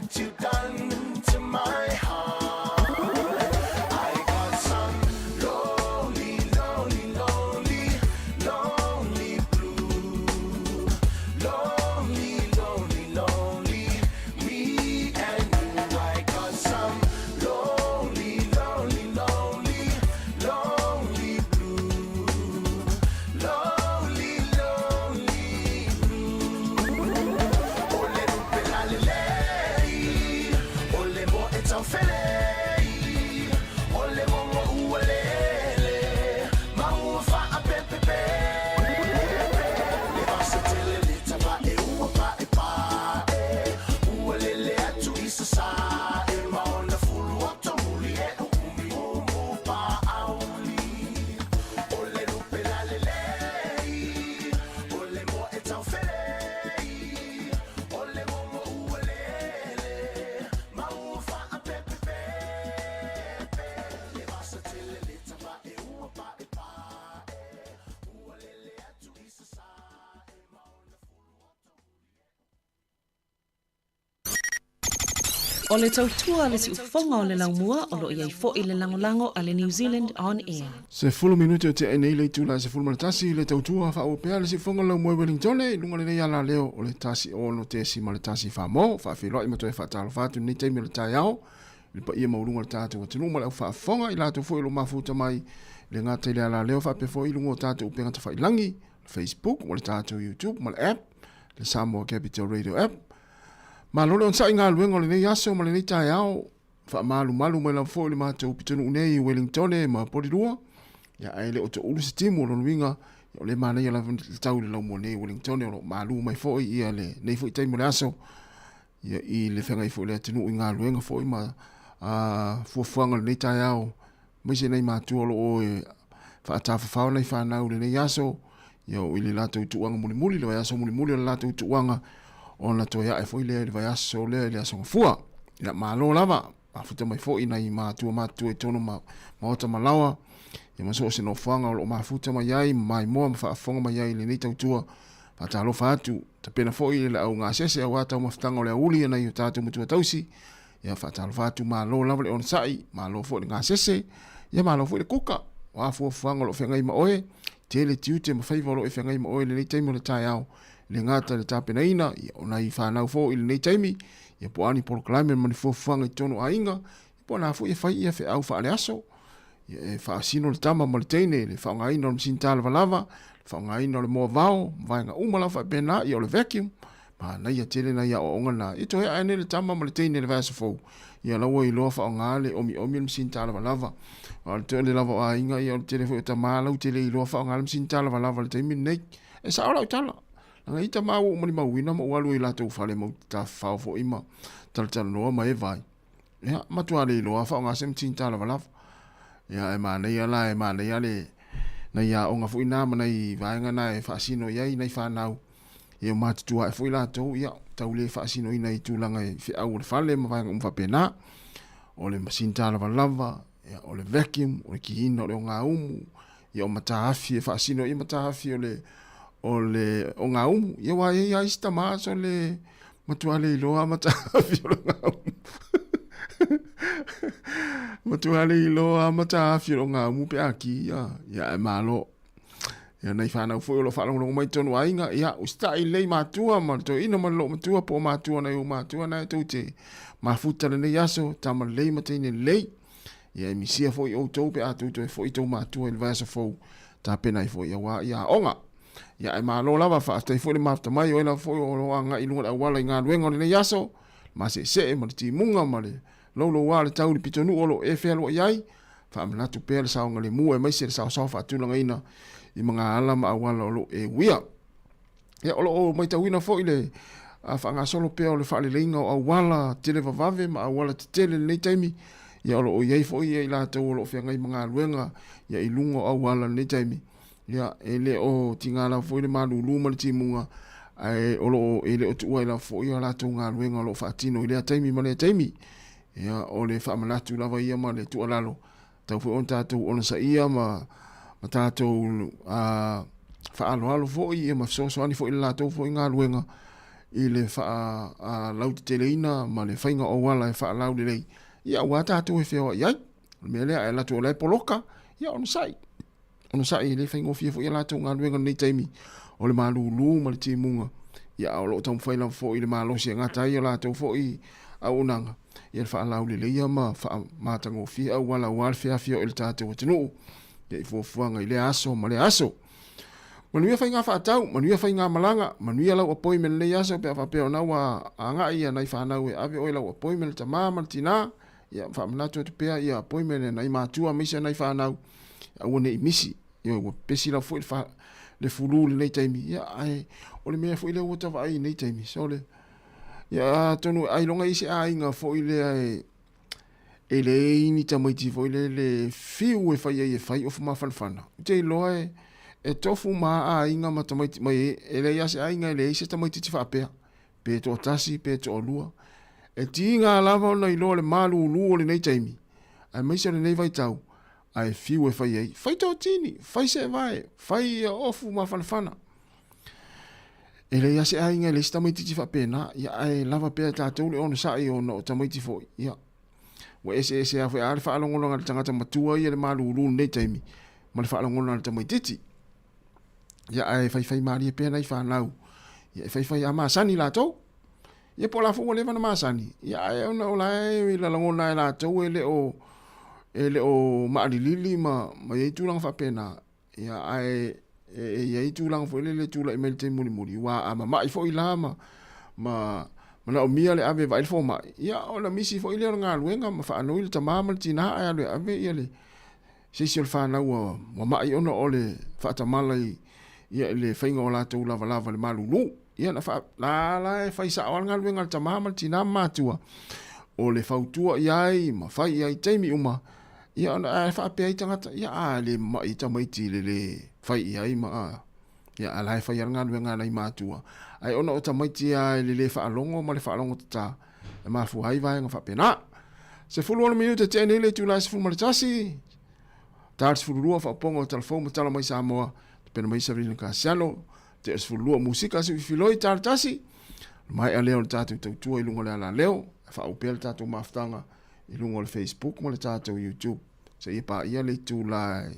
what you done to my heart. I got some lonely, lonely, lonely, lonely blue. Lonely, lonely, lonely, me and you. I got some lonely, lonely, lonely, lonely blue. Lonely, lonely blue. O le lupe la lelei, o le moa e taufelei, o le mogo ua lele, ma ua faapepepe. Le vasa tele le tavae ua paepae, ua lele atu i sasae, ma ona fulu oto muli e umuumu paauli. O le lupe la lelei, o le moa e taufelei, o le mogo ua lele, ma ua faapepepe. Le vasa tele le tavae ua paepae, ua lele atu i sasae, ma ona fulu oto O le tautua a le siufofoga o le laumua o lo o i ai foi le lagolago a le New Zealand On Air. 10 minute o tea nei le itula e 11 le tautua faaauau pea le siufofoga o le laumua i Wellingtone i luga lenei alaleo o le 106.1 Samoa. Faafeiloai ma toe faatalofa atu i lenei taimi o le taeao i le paia maualuga o le tatou atunuu ma le au faafofoga i latou foi o lo o mafuta mai i le gata i le alaleo faapea foi i luga o tatou upega tafailagi, le Facebook ma le tatou YouTube ma le app, le Samoa Capital Radio app. Malo le onosai i galuega o lenei aso ma lenei taeao. Faamalumalu mai lava foi i le matou pitonuu nei i Wellingtone ma Polilua. Ia, ae le o toulu se timu o lona uiga, ia, o le manaia lava le tau i le laumua nei i Wellingtone o lo o malu mai foi ia lenei foi taimi o le aso. Ia, i le feagai foi o le atunuu i galuega foi ma fuafuaga o lenei taeao aemaise nai matua o lo o e faatafafao nai fanau i lenei aso, ia o i le latou tuuaga mulimuli, le vaiaso mulimuli o le latou tuuaga, ona toe ae foi lea i le vaiaso lea i le aso Gafua. Ia malo lava, mafuta mai foi nai matua matutua i totonu ma maota ma laoa, ia ma so o se nofoaga o lo o mafuta mai ai, ma maimoa ma faafofoga mai ai i lenei tautua. Faatalofa atu, tapena foi le laau gasese aua taumafataga o le aouli a nai o tatou matua tausi, Ia faatalofa atu, malo lava le onosai, malo foi le gasese, ia malo foi le kuka. O a fuafuaga o lo o feagai ma oe, tele tiute ma faiva o lo o e feagai ma oe i lenei taimi o le taeao, e le gata i le tapenaina, ia o nai fanau foi i lenei taimi, ia po o a ni polokalame ma ni fuafuaga i totonu o aiga, ia po o na foi e fai ia feau faaleaso, ia e faasino le tama ma le teine i le faaaogaina o le masini tālavalava, le faaaogaina o le moa vao, ma vaega uma lava faapena, ia o le vacuum, Manaia tele nai aoaoga na. E toe ae nei le tama ma le teine i le vaiaso fou. Ia la ua iloa faaaoga le omiomi o le masini tālavalava. A o le tele lava o aiga, ia o le tele foi o tama la ua tele iloa faaaoga le masini tālavalava i le taimi lenei. E sao lau tala. Leaga i tama ua ou malimauina ma ou alu ai i latou fale ma ou tafafao foi ma talatalanoa ma e vai. Ia, matua le iloa faaaoga se masini tālavalava. Ia, e manaia la, e manaia le nai aoga foi na ma nai vaega na e faasino i ai nai fanau. Ia matutua ae foi latou, ia, tau le faasinoina i tulaga i feau o le fale ma vaega uma faapena. O le masini tālavalava, ia, o le vacuum, o le kiina o le ogaumu, ia, o mataafi e faasino i mataafi o le, o le ogaumu. Ia, aua e i ai isi tama so le matua le iloa mataafi o le ogaumu. Matua le iloa mataafi o le ogaumu pe a ki, ia, ia, e malo. Ia nai whanau foi o lo whaalongolongo mai tonu aiga, ia usitai lelei matua ma le toeaina ma le loomatua po o matua nai ou matua na e tou te mafuta lenei aso, tama lelei ma teine lelei. Ia e misia foi outou pe a tou toe foi tou matua i le vaiaso fou, tapena ai foi aua ia aoga. Ia ae malo lava, faafetai foi le mafuta mai, o ai lava foi o lo o agai i luga o le auala i galuega o lenei aso, le maseesee ma le timuga ma le louloua o le tau i le pitonuu o lo o e fealuai ai, Faamanatu pea le saogalemu aemaise le saosaoa faatulagaina i magaala ma auala o lo o e uia. Ia, o lo o matauina foi le faagasolo pea o le faaleleiga o auala televavave ma auala tetele i lenei taimi. Ia, o lo o i ai foi i latou o lo o feagai ma galuega ia i luga o auala i lenei taimi. Ia, e le o tiga lava foi le malulu ma le timuga, ae o lo o e le o tuua ai lava foi a latou galuega o lo o faatino i lea taimi ma lea taimi. Ia, o le faamanatu lava ia ma le tuualalo, tatau foi ona tatou onosaia ma, ma tatou faaloalo foi ia ma fesoasoani foi i le latou foi galuega. i le faalauteteleina ma le faiga o auala e faalaulelei, ia aua tatou e feoai ai. O le mea lea, a e alu atu o la e poloka, ia onosai. Onosai, e le faigofie foi a latou galuega i lenei taimi o le malulu ma le timuga, ia a o lo o taumafai lava foi i le malosi e gata ai a latou foi auaunaga, ia le faalauleleia ma faamatagofie auala aua le feafioai o le tatou atunuu ia i fuafuaga i lea aso ma lea aso. Manuia faiga faatau, manuia faiga malaga, manuia lau appointment lenei aso pe a faapea o na ua agai ia nai fanau e ave oe lau appointment le tama ma le tina, ia faamanatu atu pea ia appointment a nai matua aemaise a nai fanau, aua ne i misi. Ioe, ua pepesi lava foi le fulu i lenei taimi, ia ae o le mea foi lea ua ta vaai i lenei taimi, sole, ia atonu ailoga i ai se aiga foi lea e e leai ni tamaiti foi lele e fiu e fai ai e fai ofu mafanafana. Ou te iloa e, e tofu ma aiga ma tamaiti mai e leai lava se aiga e leai se tamaitiiti faapea, pe toatasi pe toalua. E tiga lava ona iloa le malulu o lenei taimi, aemaise o lenei vaitau, ae fiu e fai ai. Fai totini, fai seevae, fai ofu mafanafana. E leai lava se aiga e leai se tamaitiiti faapena, ia ae lava pea e tatou le onosai ona o tamaiti foi, ia. Ua eseese lava foi a le faalogologo a le tagata matua ia i le malulu i lenei taimi ma le faalogologo a le tamaitiiti. Ia ae faifai malie pea nai fanau, ia e faifai a masani latou. Ia po o la foi ua leva ona masani, ia ae ona o la e lalagona e latou e le o e le o maalilili ma ma i ai tulaga faapena. Ia, ae e i ai tulaga foi lele e tulai mai i le taimi mulimuli, aua a mamai foi la ma, ma manaomia le ave e vaai le fomai, ia ona misi foi lea o le galuega ma faanoi le tama ma le tina ae alu e ave ia le, se isi o le fanau ua, ua mai ona o le faatamala i, ia, i le faiga o latou lavalava i le malulu. Ia, na faa, la la e fai sao lava le galuega a le tama ma le tina ma matua, o le fautua i ai ma fai i ai i taimi uma, Ia ona ae faapea ai tagata, ia a le mamai tamaiti i le le fai i ai ma a, ia a la e fai lava le galuega a nai matua. Ae ona o tamaiti lava i le le faalogo ma le faalogo tata, e mafua ai vaega faapena. 16 minute tea nei le itula e 11, ta le 12 faaopoopoga o Talafou ma Tala Mai Samoa, tapena mai Sabrina Kasiano, tea le 12 musika a Siuifiloi, ta le tasi, maea lea o le tatou tautua i luga o le alaleo, e faauu pea le tatou mafutaga i luga o le Facebook ma le tatou YouTube seia paia le itula e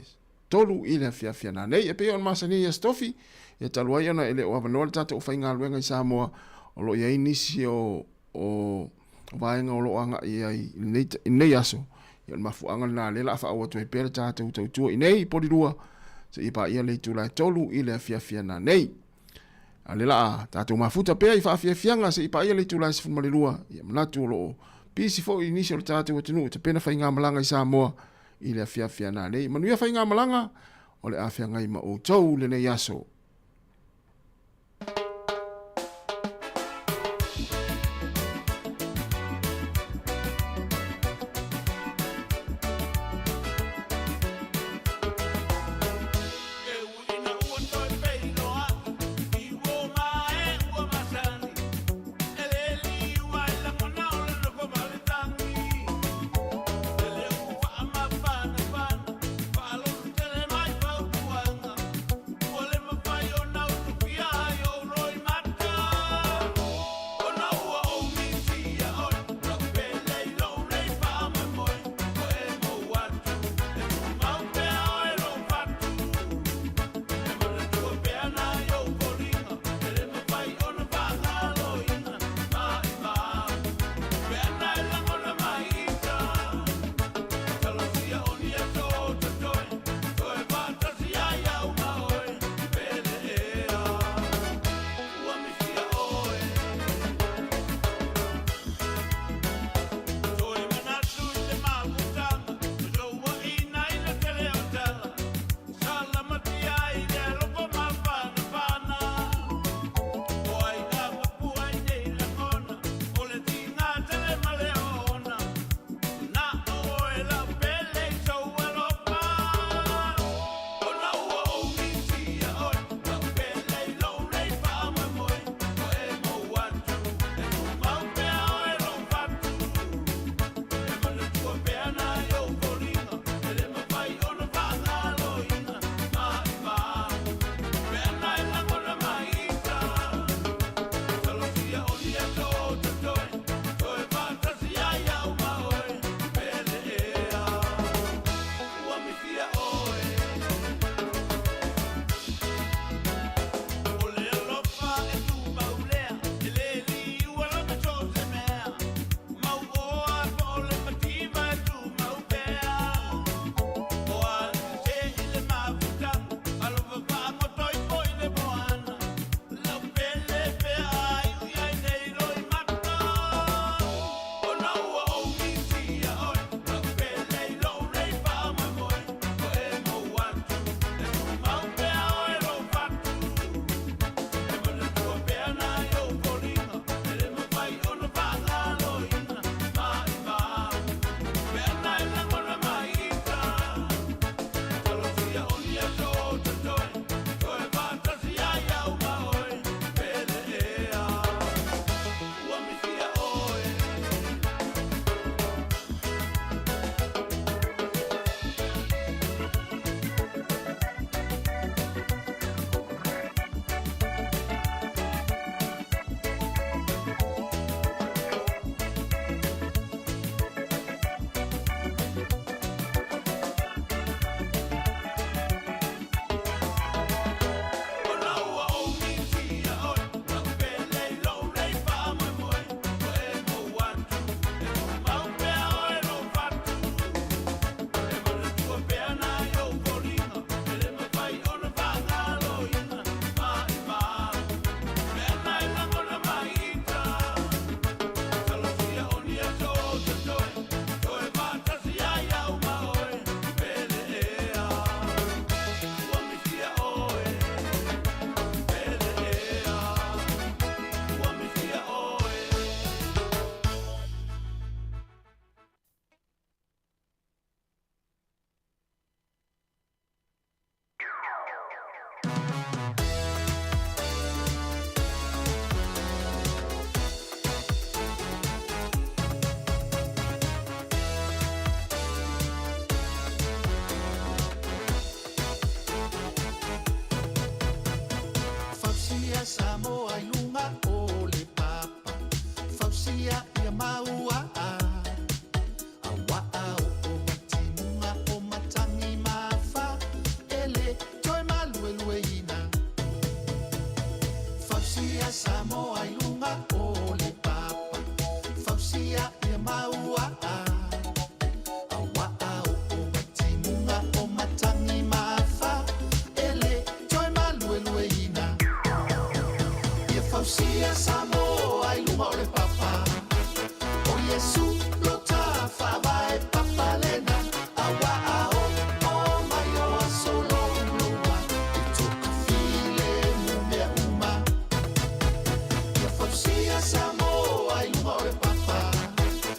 3 i le afiafi a nanei. E pei ona masani ai i Aso Tofi, ia talu ai ona e le o avanoa le tatou aufaigaluega i Samoa, o lo o i ai nisi o, o vaega o lo o agai ai i lenei, i lenei aso. Ia o le mafuaaga lena lea o le a faaauau atu ai pea le tatou tautua i inei i Polilua seia paia le itula e 3 i le afiafi a nanei. A o lea la a tatou mafuta pea i faafiafiaga se i paia le itula e 12, ia manatu o lo o pisi foi nisi o le tatou atunuu e tapena faigamalaga i Samoa i le afiafi a nanei. Manuia faigamalaga, o le a feagai ma outou lenei aso. mauaa Auaa oo mai timuga o matagi ma afa E le toe maluelueina Fausia Samoa i luga o le papa Fausia ia mauaa Auaa oo mai timuga o matagi ma afa E le toe maluelueina Ia fausia Samoa i luga o le papa O Iesu lo ta faavae papa lena Auaa oo mai o aso louloua E toafilemu mea uma Ia fausia Samoa i luga o le papa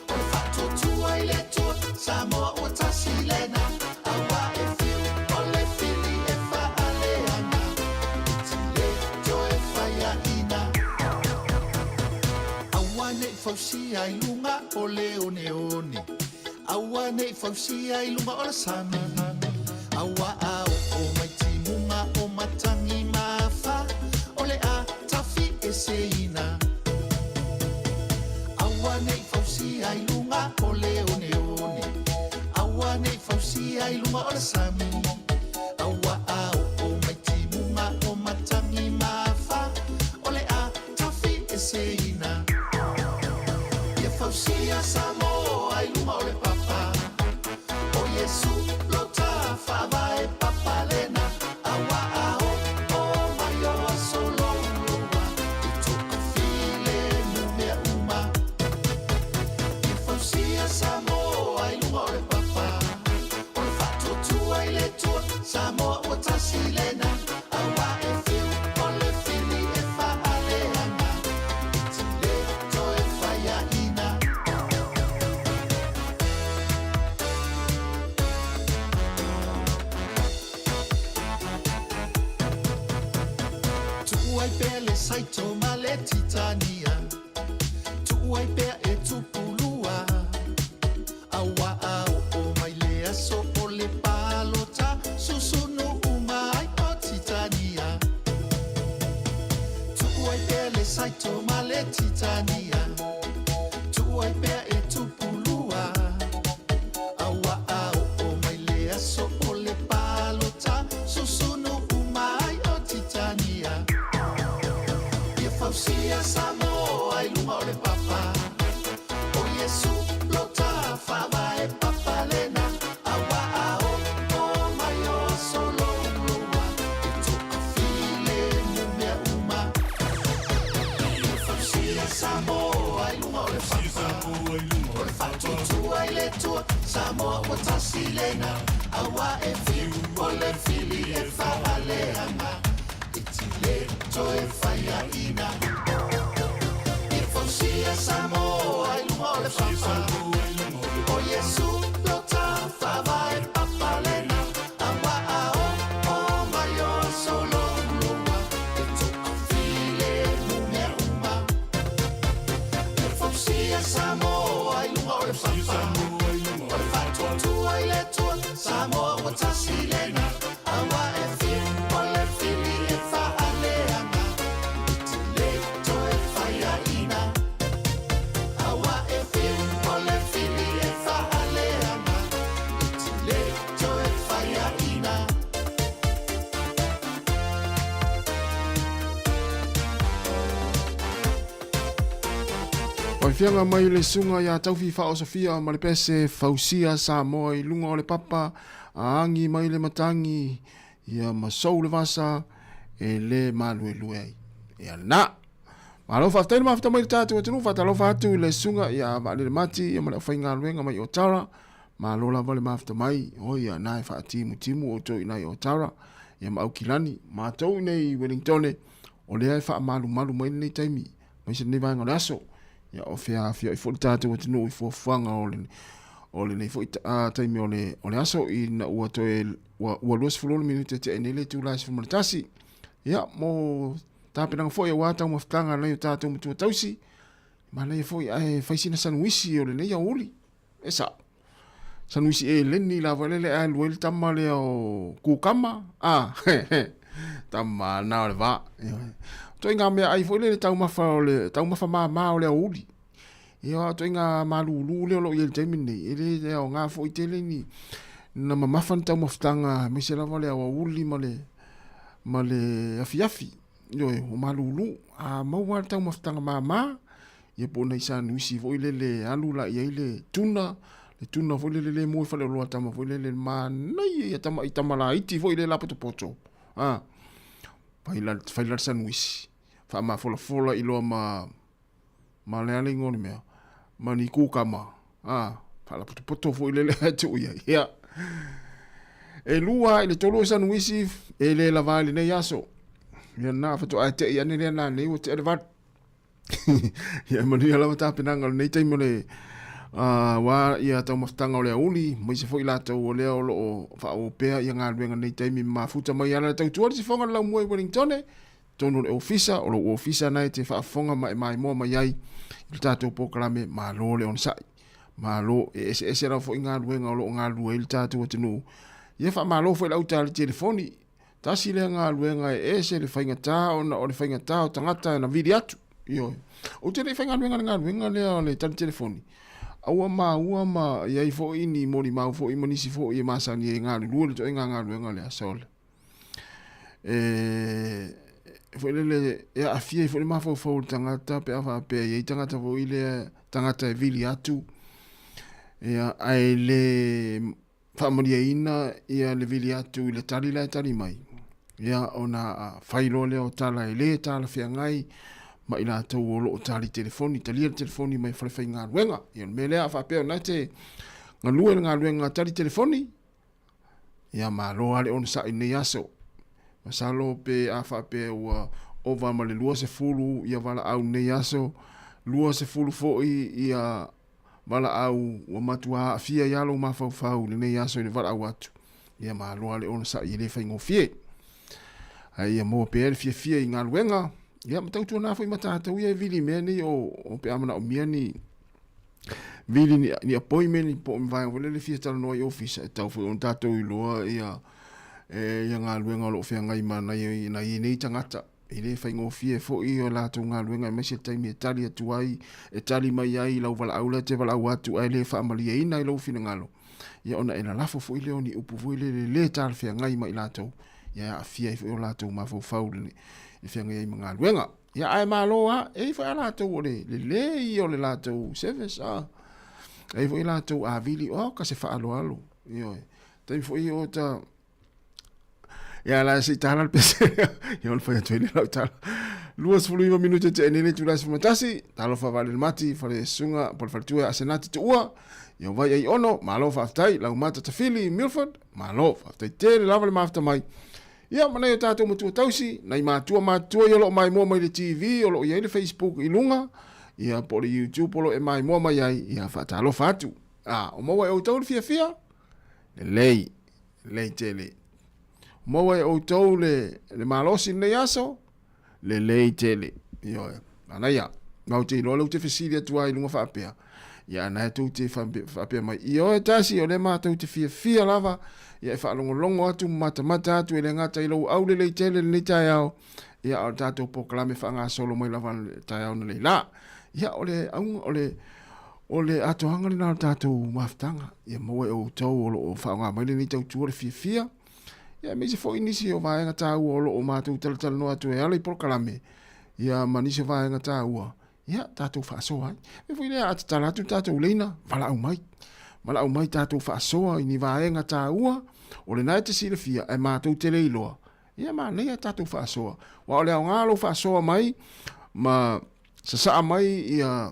O le faatuatua i le Atua Samoa ua tasi lena Aua e fiu o le fili e faaleaga E te le toe faiaina Aua nei fausia i luga o le oneone Aua nei fausia i luga o le sami Aua a oo mai timuga o matagi ma afa O le a tafi eseina Aua nei fausia i luga o le oneone Aua nei fausia i luga o le sami Aua a oo mai timuga o matagi ma afa O le a tafi eseina Ia fausia Samoa i luga o le papa O Iesu lo ta faavae papa lena Aua a oo mai o aso louloua E toafilemu mea uma Ia fausia Samoa i luga o le papa O le faatuatua i le Atua Samoa ua tasi lena Aua e fiu o le fili e faaleaga E te le toe faiaina. Tuu ai pea le saito ma le titania Tuu ai pea e tupu lua Aua a oo mai le aso o le palota Susunu uma ai o Titania Tuu ai pea le saito ma le titania Tuu ai pea e tupu lua Aua a oo mai le aso o le palota Susunu uma ai o Titania Ia fausia Samoa i luga o le papa O Iesu lo ta faavae papa lena Aua a oo mai o aso louloua E toafilemu mea uma Ia fausia Samoa i luga o le papa O le faatuatua i le Atua Samoa ua tasi lena Aua e fiu o le fili e faaleaga E te le toe faiaina Ia fausia Samoa i luga o le papa O Iesu lo ta faavae papa lena Aua a oo mai o aso louloua E toafilemu mea uma Ia fausia Samoa i luga o le papa O le faatuatua i le Atua Samoa ua tasi lena Aua e fiu o le fili e faaleaga E te le toe faiaina Aua e fiu o le fili e faaleaga E te le toe faiaina. Faifiaga mai le susuga ia Taufi Faaosofia ma le pese Fausia Samoa i luga o le papa a agi mai le matagi ia ma sou le vasa e le maluelue ai. Ia na! Malo faafetai le mafuta mai le tatou atunuu, faatalofa atu i le susuga ia Vaalele Mati ia ma le aufaigaluega mai Otara. Malo lava le mafuta mai, oi ia na e faatimutimu outou i nai Otara ia ma Aukilani. Matou i nei Wellingtone, o lea e faamalumalu mai lenei taimi, aemaise lenei vaega o le aso. Ia o fea afioai foi le tatou atunuu i fuafuaga o le o lenei foi taimi o le o le aso ina ua toe ua ua 26 minute tea nei le itula e 11. Ia mo tapenaga foi aua taumafataga a nai o tatou matua tausi, manaia foi ae fai sina sanuisi o lenei aoauli. E sao. Sanuisi eleni lava lele ae alu ai le tama lea o Kukama. Ah, tama na o le va. Toi ngā mea ai foi lele taumafa o le taumafa māmā o le aoauli. Ia o ituaiga malūlū lea o lo o i ai i le taimi lenei, e le aoga foi tele ni na mamafa ni taumafataga aemaise lava le aoauli ma le ma le afiafi. Ioe, ua malūlū. A maua lava le taumafataga mama, ia po o nai sanuisi foi lele e alu la i ai le tuna, le tuna foi lele le moe faleoloa tama foi lele manaia ia tama i tama laiti foi le lapotopoto. A, fai la, fai la le sanuisi, faamafolafola i loa ma ma le a le igoa o le mea, ma ni kukama, a, faalapotopoto foi lele ae tuu i ai. Ia. E lua i le tolu o sanuisi, e le lava i lenei aso. Ia na, faatoa e tei ane lea nanei ua tea le valu. Ia manuia lava tapenaga o lenei taimi o le aua ia taumafataga o le aoauli, aemaise foi latou o lea o lo o faaauau pea ia galuega i lenei taimi ma mafuta mai ala le tautua le sifoga o le laumua i Wellingtone, totonu o le ofisa, o lou ofisa na e te faafofoga ma e maimoa mai ai i le tatou polokalame, malo le onosai. Malo, e eseese lava foi galuega o lo o galulue ai le tatou atunuu. Ia faamalo foi le au tali telefoni. Tasi lea galuega e ese le faigata ona o le faigata o tagata na vili atu. Ioe. Ou te le i faigaluega i le galuega lea o le tali telefoni, a ua maua ma i ai foi ni molimau foi ma nisi foi e masani ai e galulue le ituaiga galuega lea, sole. E foi lele e aafia ai foi le mafaufau o le tagata pe a faapea e i ai tagata foi lea, tagata e vili atu, ia, ae le faamalieina ia le vili atu i le tali la e tali mai, ia ona fai loa lea o tala e le talafeagai ma i latou o lo o tali telefoni, talia le telefoni mai falefaigaluega. Ia o le mea lea a faapea o lena e te galue i le galuega tali telefoni, ia malo lava le onosai i lenei aso. Masalo pe a faapea ua ova ma le 20 ia valaau i lenei aso, 20 foi ia valaau ua matua aafia ai lava lou mafaufau i lenei aso i le valaau atu, ia malo lava le onosai e le faigofie. Ae ia maua pea le fiafia i galuega, ia ma tautuana foi ma tatou ia e vili i mea nei o, o pe a manaomia ni vili ni, ni appointment po o ni vaega foi lele fia talanoa i ofisa, e tatau foi ona tatou iloa ia, e, ia galuega o lo o feagai ma nai, nai nei tagata. E le faigofie foi o latou galuega aemaise le taimi e tali atu ai, e tali mai ai i lau valaau lea e te valaau atu ae le faamalieina i lou finagalo, ia ona e lalafo foi lea o ni upu foi lele le talafeagai ma i latou, ia e aafia ai foi o latou mafaufau i le feagai ai ma galuega. Ia ae malo lava, e i ai foi a latou o le lelei ia o le latou service, a. E i ai foi latou a vili, oh, ka se faaaloalo, ioe. Taimi foi o ta Ia la se i tala le pese. Ia ona fai atu ai lea lau tala. 29 minute te nei le itula 11. Talofa vale le mati, fale susuga, po le faletua Asenati Tuua. Ia vai ai ono, malo faafetai, lau mata tafili Milford, malo faafetai tele lava le mafuta mai. Ia ma nai o tatou matua tausi, nai matua matutua ia o lo o maimoa mai le TV, o lo o i ai le Facebook i luga, ia po o le YouTube o lo o e maimoa mai ai, ia faatalofa atu. A, o maua e outou le fiafia? Lelei. Lelei tele. Maua e outou le, le malosi i lenei aso? Lelei tele. Ioe. Manaia. Ma ou te iloa lea ou te fesili atu ai i luga faapea. Ia, na e tou te faapea mai, ioe tasi, o lea matou te fiafia lava, ia e faalogologo atu ma matamata atu e le gata i lou aulelei tele i lenei taeao, ia, a o le tatou polokalame faagasolo mai lava i le taeao analeila. Ia, o le auga, o le, O le atoaga lena o le tatou mafutaga, ia maua e outou o lo o faaaoga mai lenei tautua le fiafia, ia aemaise foi nisi o vaega taua o lo o matou talatalanoa atu e ala i polokalame, ia ma nisi o vaega taua, ia tatou faasoa ai. E foi lea a tatala atu le tatou leina, valaau mai. Valaau mai tatou faasoa i ni vaega taua, o lena e te silafia ae matou te le iloa, ia manaia tatou faasoa. Aua o le aoga o lou faasoa mai ma sasaa mai ia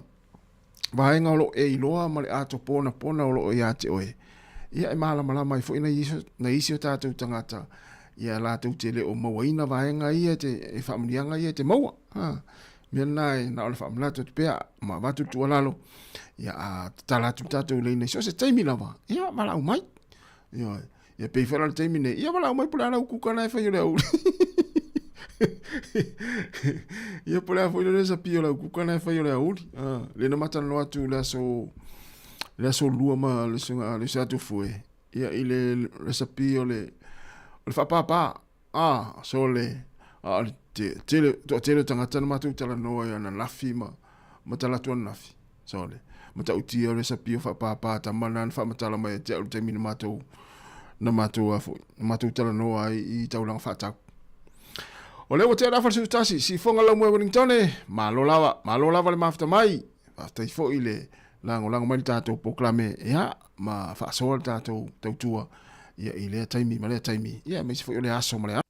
vaega o lo o e iloa ma le ato ponapona o lo o ia te oe, ia e malamalama ai foi nai isi, nai isi o tatou tagata, ia latou te le o mauaina vaega ia te, e faamanuiaga ia e te maua. Ha. Mea lena e na o le faamanatu atu pea ma avatu le tuualalo, ia a tatala atu le tatou leina i so o se taimi lava, ia valaau mai. Ioe. Ia pei foi la le taimi nei, ia valaau mai po o le a lau kuka na e fai o le aoauli. Ia po o le a foi le resapi o lau kuka na e fai o le aoauli. Ah, lea na matalanoa atu le aso le aso lua ma le susuga le atu fue. Ia i le resapi o le o le faapapa. Ah, so le a o le tele toatele o tagata na matou talanoa i ananafi ma ma talaatu ananafi. Sole. Matautia o le sapio faapāpā tama lena na faamatala mai ia te a'u i le taimi na matou na matou a foi na matou talanoa ai i taulaga faatau. O lea ua tea le afa le 11, siufofoga lau moe Wellingtone, malo lava, malo lava le mafuta mai. Faafetai foi le lagolago mai le tatou polokalame, ia, ma faasoa le tatou tautua ia i lea taimi ma lea taimi, ia aemaise foi o le aso ma le aso.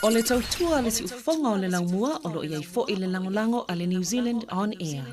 O le tautua a le siufofoga o le laumua o lo o i ai foi le lagolago a le New Zealand On Air.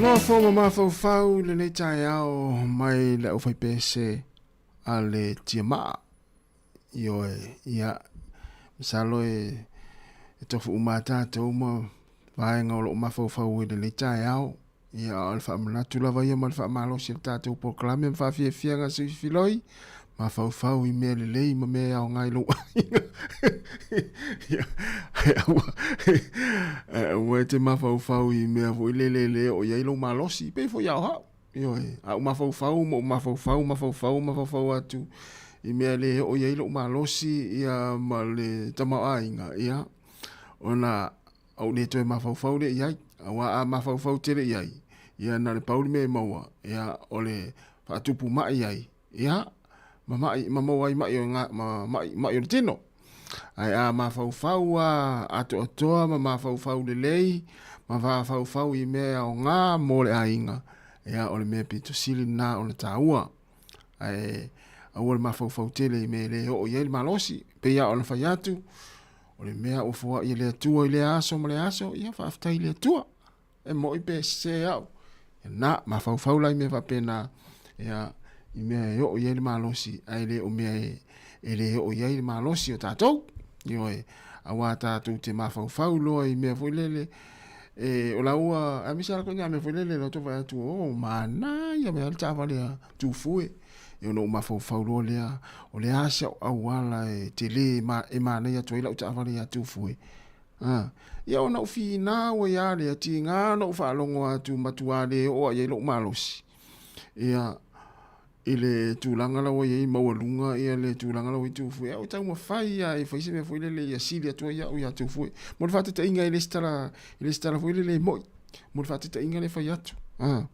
Nofo ma mafaufau i lenei taeao mai le aufaipese a le Tiamaa. Ioe, ia, masalo e, e tofu uma tatou ma vaega o lo o mafaufau i lenei taeao. Ia, o le faamanatu lava ia ma le faamalosi o le tatou polokalame ma faafiafiaga suifiloi, mafaufau i mea lelei ma mea e aoga i lou aiga. Ia, ae aua, ae aua e te mafaufau i mea foi lele le oo i ai lou malosi, pei foi a o hau. Ioe, a ou mafaufau ma ou mafaufau, mafaufau, mafaufau atu i mea le oo i ai lou malosi ia ma le tamaoaiga, ia, ona ou le toe mafaufau lea i ai. Aua a mafaufau tele i ai, ia na o le pau le mea e maua, ia, o le faatupu mai ai, ia, ma mai, ma maua ai mai o nga, ma mai, mai o le tino. Ae a mafaufau a atoatoa ma mafaufau lelei, ma mafaufau i mea e aoga mo le aiga, ia, o le mea pito sili lena ona taua. Ae aua le mafaufau tele i mea e le oo i ai le malosi. Pei lava ona fai atu, o le mea ua foai e le Atua i lea aso ma lea aso, ia faafetai i le Atua. E moi pe sese au. Ia na, mafaufau la i mea faapena, ia, i mea e oo i ai le malosi, ae le o mea e, e le oo i ai le malosi o tatou. Ioe, aua tatou te mafaufau loa i mea foi lele, e, o la ua, aemaise lava koe mea foi lele, la tou vaai atu, oh, manaia mea le taavale a Tufue. E ona ou mafaufau loa lea, o le a se auala e tele e manaia atu ai lau taavale ia Tufue. A, ia ona ou finau ai lava lea, tiga ona ou faalogo atu matua le oo lava i ai lou malosi, ia, i le tulaga la ua i ai maualuga ia le tulaga la ua i ai Tufue. Ae ua taumafai lava e fai se mea foi lele ia sili atu ai au ia Tufue. Mo le faataitaiga e le o se tala, e le o se tala foi lele e moi. Mo le faataitaiga lea e fai atu. A,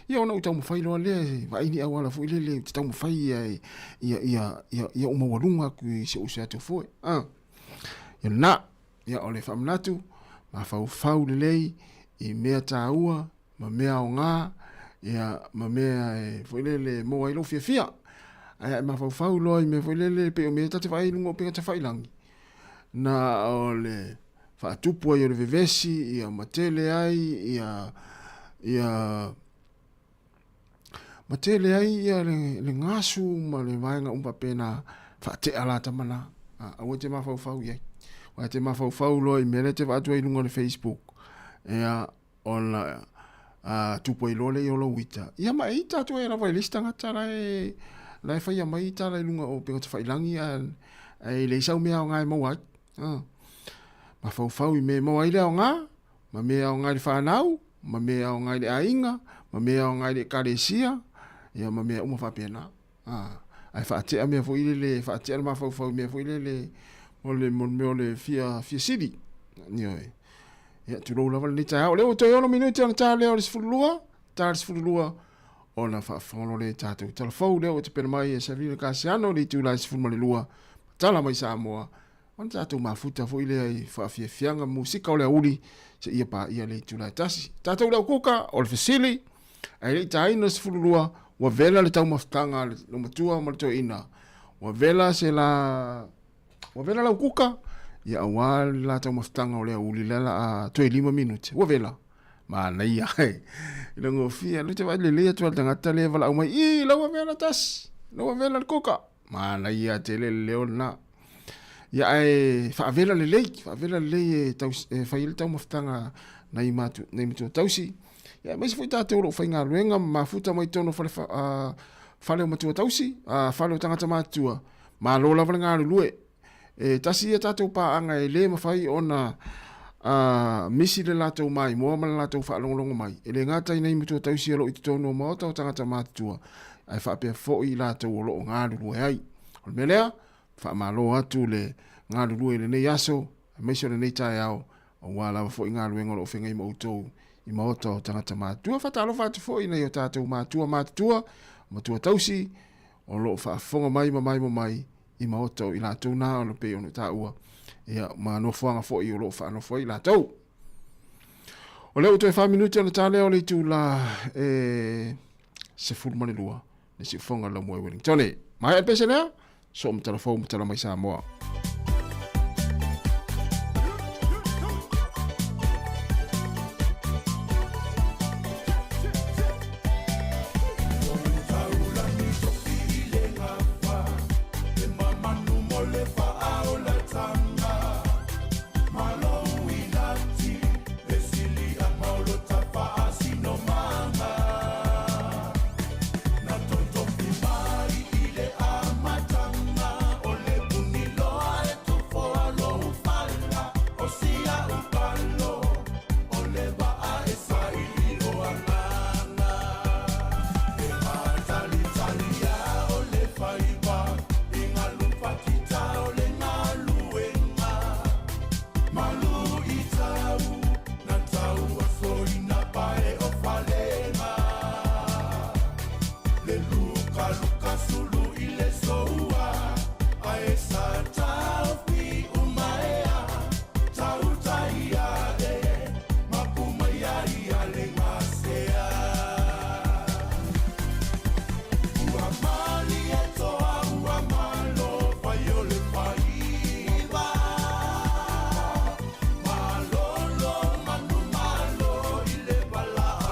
ia ona ou taumafai loa lea e vaai ni auala foi lele ou te taumafai ia, ia, ia, ia, ia ou maualuga atu i si ou uso ia Tufue. A, ia lena. Ia o le faamanatu, mafaufau lelei i mea taua ma mea aoga, ia, ma mea e foi lele e maua ai lou fiafia. Ae a e mafaufau loa i mea foi lele pei o mea ta te vaai i luga o upega tafailangi, na o le faatupu ai o le vevesi, ia matele ai, ia, ia, ma tele ai ia le, le gasu ma le vaega uma faapena, faatea la tama na. Aua e te mafaufau i ai. Aua e te mafaufau loa i mea lea e te vaai atu ai i luga o le Facebook, ia, ona tupu ai loa lea i lou ita. Ia ma e ita atu ai lava i le isi tagata la e, la e faia mai tala i luga o upega tafailangi ae, ae leai sau mea aoga e maua ai. Mafaufau i mea e maua ai le aoga, ma mea e aoga i le fanau, ma mea e aoga i le aiga, ma mea e aoga i le ekalesia, ia ma mea uma faapena. Ae faatea mea foi lele, faatea le mafaufau i mea foi lele o le mo le mea o le fia, fia sili. Ioe. Ia, tulou lava lenei taeao. O lea ua toe 6 minute ona ta lea o le 12, ta le 12, ona faafofoga loa lea i tatou tala fou lea ua tapena mai e Savina Kasiano i le itula e 12, tala mai Samoa, Ona tatou mafuta foi lea i faafiafiaga musika o le auli seia paia le itula e tasi. Tatou le aukuka o le fesili, ae le i taina le 12, ua vela le taumafataga a le matua ma le toeaina. Ua vela se la... Ua vela lau kuka, ia aua le la taumafataga o le auli lea la a toe 5 minute. Ua vela. Manaia. I le gofie, le te vaai lelei atu a le tagata lea e valaau mai, i lau ua vela tasi, lau ua vela le kuka. Manaia tele le leo lena. Ia ae faavela lelei, faavela lelei e, tau, e fai ai le taumafataga nai, matu, nai matua tausi. Ia aemaise foi tatou o lo o faigaluega ma mafuta mai totonu o fale, fale o matua tausi, fale o tagata matutua, malo lava le galulue. E tasi ia tatou paaga e le mafai ona misi le latou maimoa ma le latou faalogologo mai. E le gata i nai matua tausi o lo o i totonu o maota o tagata matutua, ae faapea foi i latou o lo o galulue ai. O le mea lea, faamalo atu le galulue i lenei aso, aemaise o lenei taeao, aua lava foi galuega o lo o feagai ma outou i maota o tagata matutua. Faatalofa atu foi i nai o tatou matua matutua, matua tausi, o lo o faafofoga mai ma maimoa mai i maota o i latou na ona pei ona taua, ia, ma nofoaga foi o lo o faanofo ai i latou. O lea ua toe 4 minute ona ta lea o le itula e 12 le siufoga o le Laumua i Wellington. Maea le pese lea, soo matala fou matala mai Samoa. Le lukaluka sulu i le soua Ae sa taofi umaea Tautai ae mapu mai ai a le gasea Ua malie toa ua malo fai o le faiva Malolo manu malo i le valaauina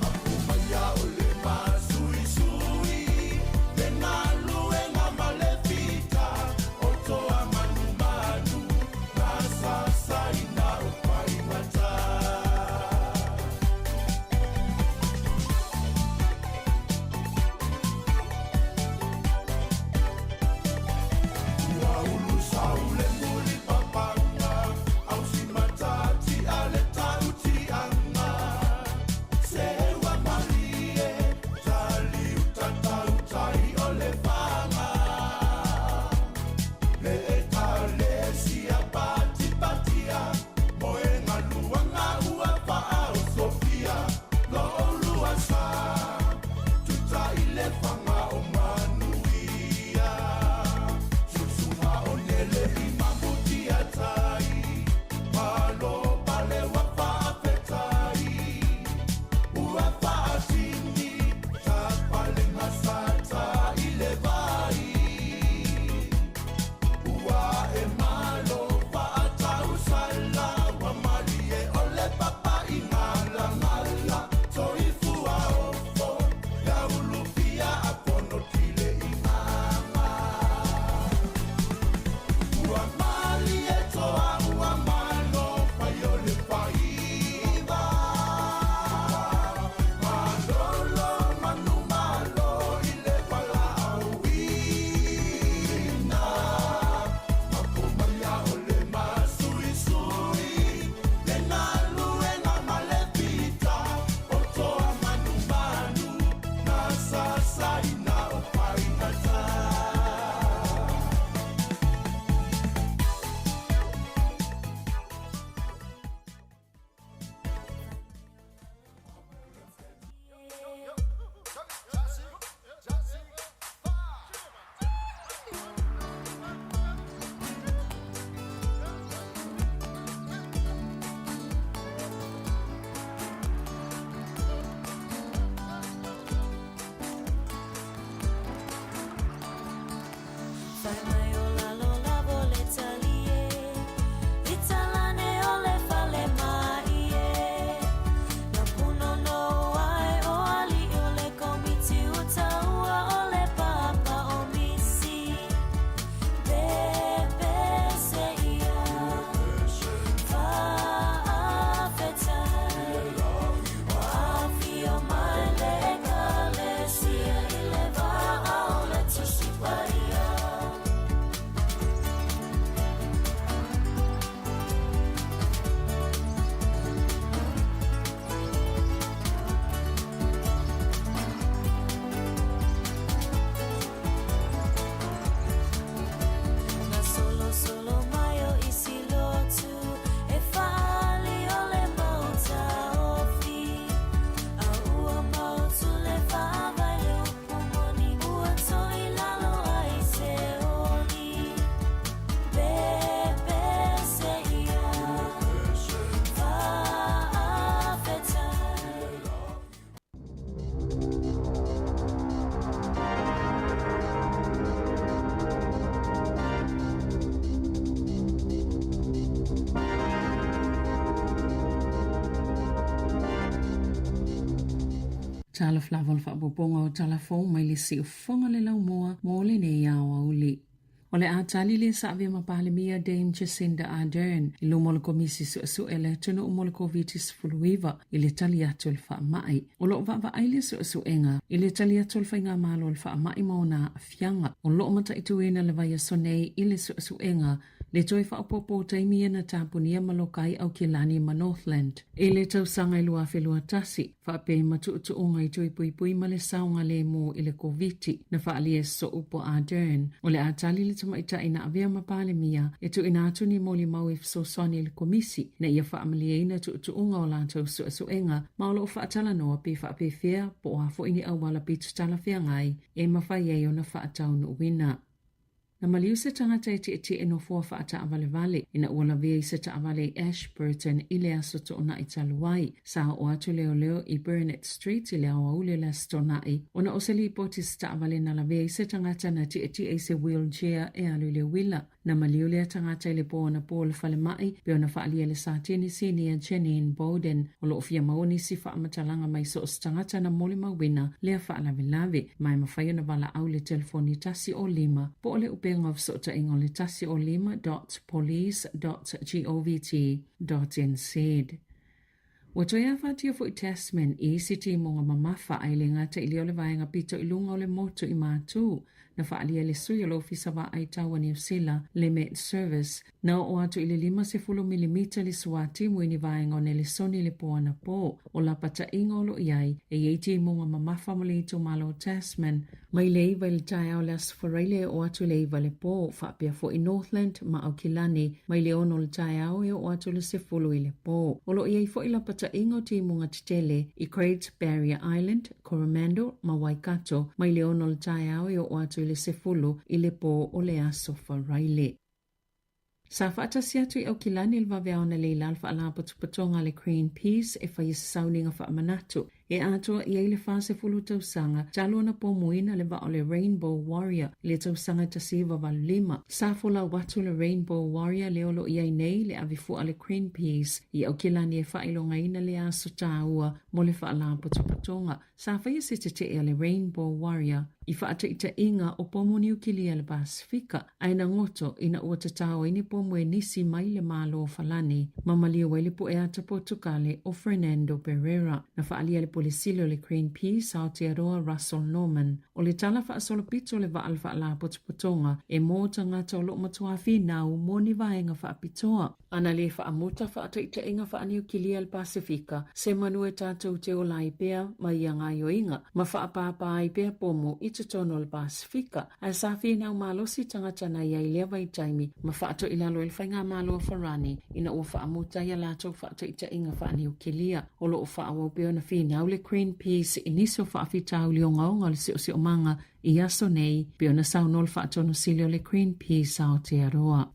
Mapu mai o le masuisui Le galuega ma le fita O toa manumanu Na sasaina o faigata. Ua ulu saule muli papanga Ausimatati a le tautiaga Seua malie Taliuta tautai o le faga Le Ekalesia patipatia Moenga luaga ua faaosofia Lo'olua sa Tuta i le faga o manuia Susuga o nele i Mamutiatai Malo pale ua faafetai Ua faatini Tapalega sata i le vai Ua e malo faatausala Ua malie o le papa i galagala Soifua ofo ia ulufia a pono tile i gaga Ua malie toa ua malo fai o le faiva Malolo manu malo i le valaauina Mapu mai a o le masuisui Le galuega ma le fita O toa manumanu Na sasaina o faigata. Fai mai o lalo lava o le talie I talane o le fale māie Na punono ai o aliʻi o le komiti Ua taua o le papa o misi Pepese ia Faafetai Ua afio mai le Ekalesia I le vaa o le Tusi Paia. Na solosolo mai o isi lotu E faaali o le mau taofi A ua mautu le faavae le upu moni Ua toi lalo ai se oli Pepese ia Faafetai. Talofa lava o le faaopoopoga o tala fou mai le siufofoga le laumua mo lenei aoauli. O le a tali le Saavea ma Palemia Dame Jacinda Ardern i luma o le Komisi Suesue a le Atunuu mo le Koviti-19 i le tali atu o le faamai. O lo o vaavaai le suesuega i le tali atu o le Faigamalo o le Faamai ma ona aafiaga. O lo o mataituina le vaiaso nei i le suesuega Le toe faaopoopo o taimi ia na tapunia ma loka ai Aukilani ma Northland i le tausaga e 2021, faapea i ma tuutuuga i toe puipui ma le saogalemu i le Koviti, na faaalia e soo po Ardern, o le a tali le tamaitai na avea ma Palemia e tuuina atu ni molimau e fesoasoani i le Komisi ina ia faamalieina tuutuuga o latou suesuega ma o lo o faatalanoa pe faapefea po o a foi ni auala pito talafeagai e mafai ai ona faataunuuina. Na maliu se tagata e tietie nofoa faataavalevale ina ua lavea i se taavale i Ashburton i le Aso Toonai talu ai. Sa oo atu leoleo i Burnett Street i le aoauli o le Aso Toonai ona o se lipoti se taavale na lavea i se tagata na tietie i se wheelchair e alu i le uila. Na maliu lea tagata i le po anapo o le falemai pei ona faaalia e le Sateni Sinia Janine Bowden. O lo o fia maua nisi faamatalaga mai so o se tagata na molimauina lea faalavelave, ma e mafai ona valaau i le telefoni 105 po o le upega o fesootaiga o le 105 dot police dot govt dot nz. Ua toe afatia foi Tasman i isi timuga mamafa ae le gata i lea o le vaega pito i luga o le motu i Matū na faaalia e le sui o le Ofisa Vaai Tau a Niu Sila, le Met Service, Na oo atu i le 50 milimita le suatimu i ni vaega o Nelesoni i le po anapō. O lapataiga o lo o i ai, e i ai timuga mamafa mo le itumalo o Tasman, mai le 9 i le taeao o le Aso Faraile e oo atu i le 9 i le pō, faapea foi Northland ma Aukilani, mai le 6 o le taeao e oo atu i le 10 i le pō. O lo o i ai foi lapataiga o timuga tetele i Great Barrier Island, Coromandel ma Waikato, mai le 6 o le taeao e oo atu i le 10 i le pō o le Aso Faraile. Sa faatasi atu i Aukilani le vaveao analeila le Faalapotopotoga a le Greenpeace e faia se sauniga faamanatu e atoa i ai le 40 tausaga talu ona pomuina le vaa o le Rainbow Warrior i le tausaga 1985. Sa folau atu le Rainbow Warrior lea o lo o i ai nei le avefua a le Greenpeace i Aukilani e faailogaina lea aso taua mo le Faalapotopotoga. Sa faia se tetee a le Rainbow Warrior i faataitaiga o pomu niukilia i le Pasefika, ae na goto ina ua tatao ai ni pomu e nisi mai le Malo o Falani ma maliu ai le puʻe ata Potukale o Fernando Pereira. Na faaalia le Pule Sili o le Greenpeace Aotearoa Russell Norman, o le tala faasolopito o le vaa le Faalapotopotoga e mō tagata o lo o matuā finau mo ni vaega faapitoa. Ana le faamuta faataitaiga faaniukilia le Pasefika, se manu e tatou te ola ai pea ma ia gaoioiga, ma faapāpā ai pea pomu i totonu o le Pasefika. Ae sa finau malosi tagata na i ai lea vaitaimi ma faatoilalo i le Faigamalo a Farani ina ua faamuta ia latou faataitaiga faaniukilia. O lo o faaauau pea ona finau le Greenpeace i nisi o faafitauli ogaoga o le siosiomaga i aso nei, pei ona saunoa le Faatonu Sili o le Greenpeace Aotearoa.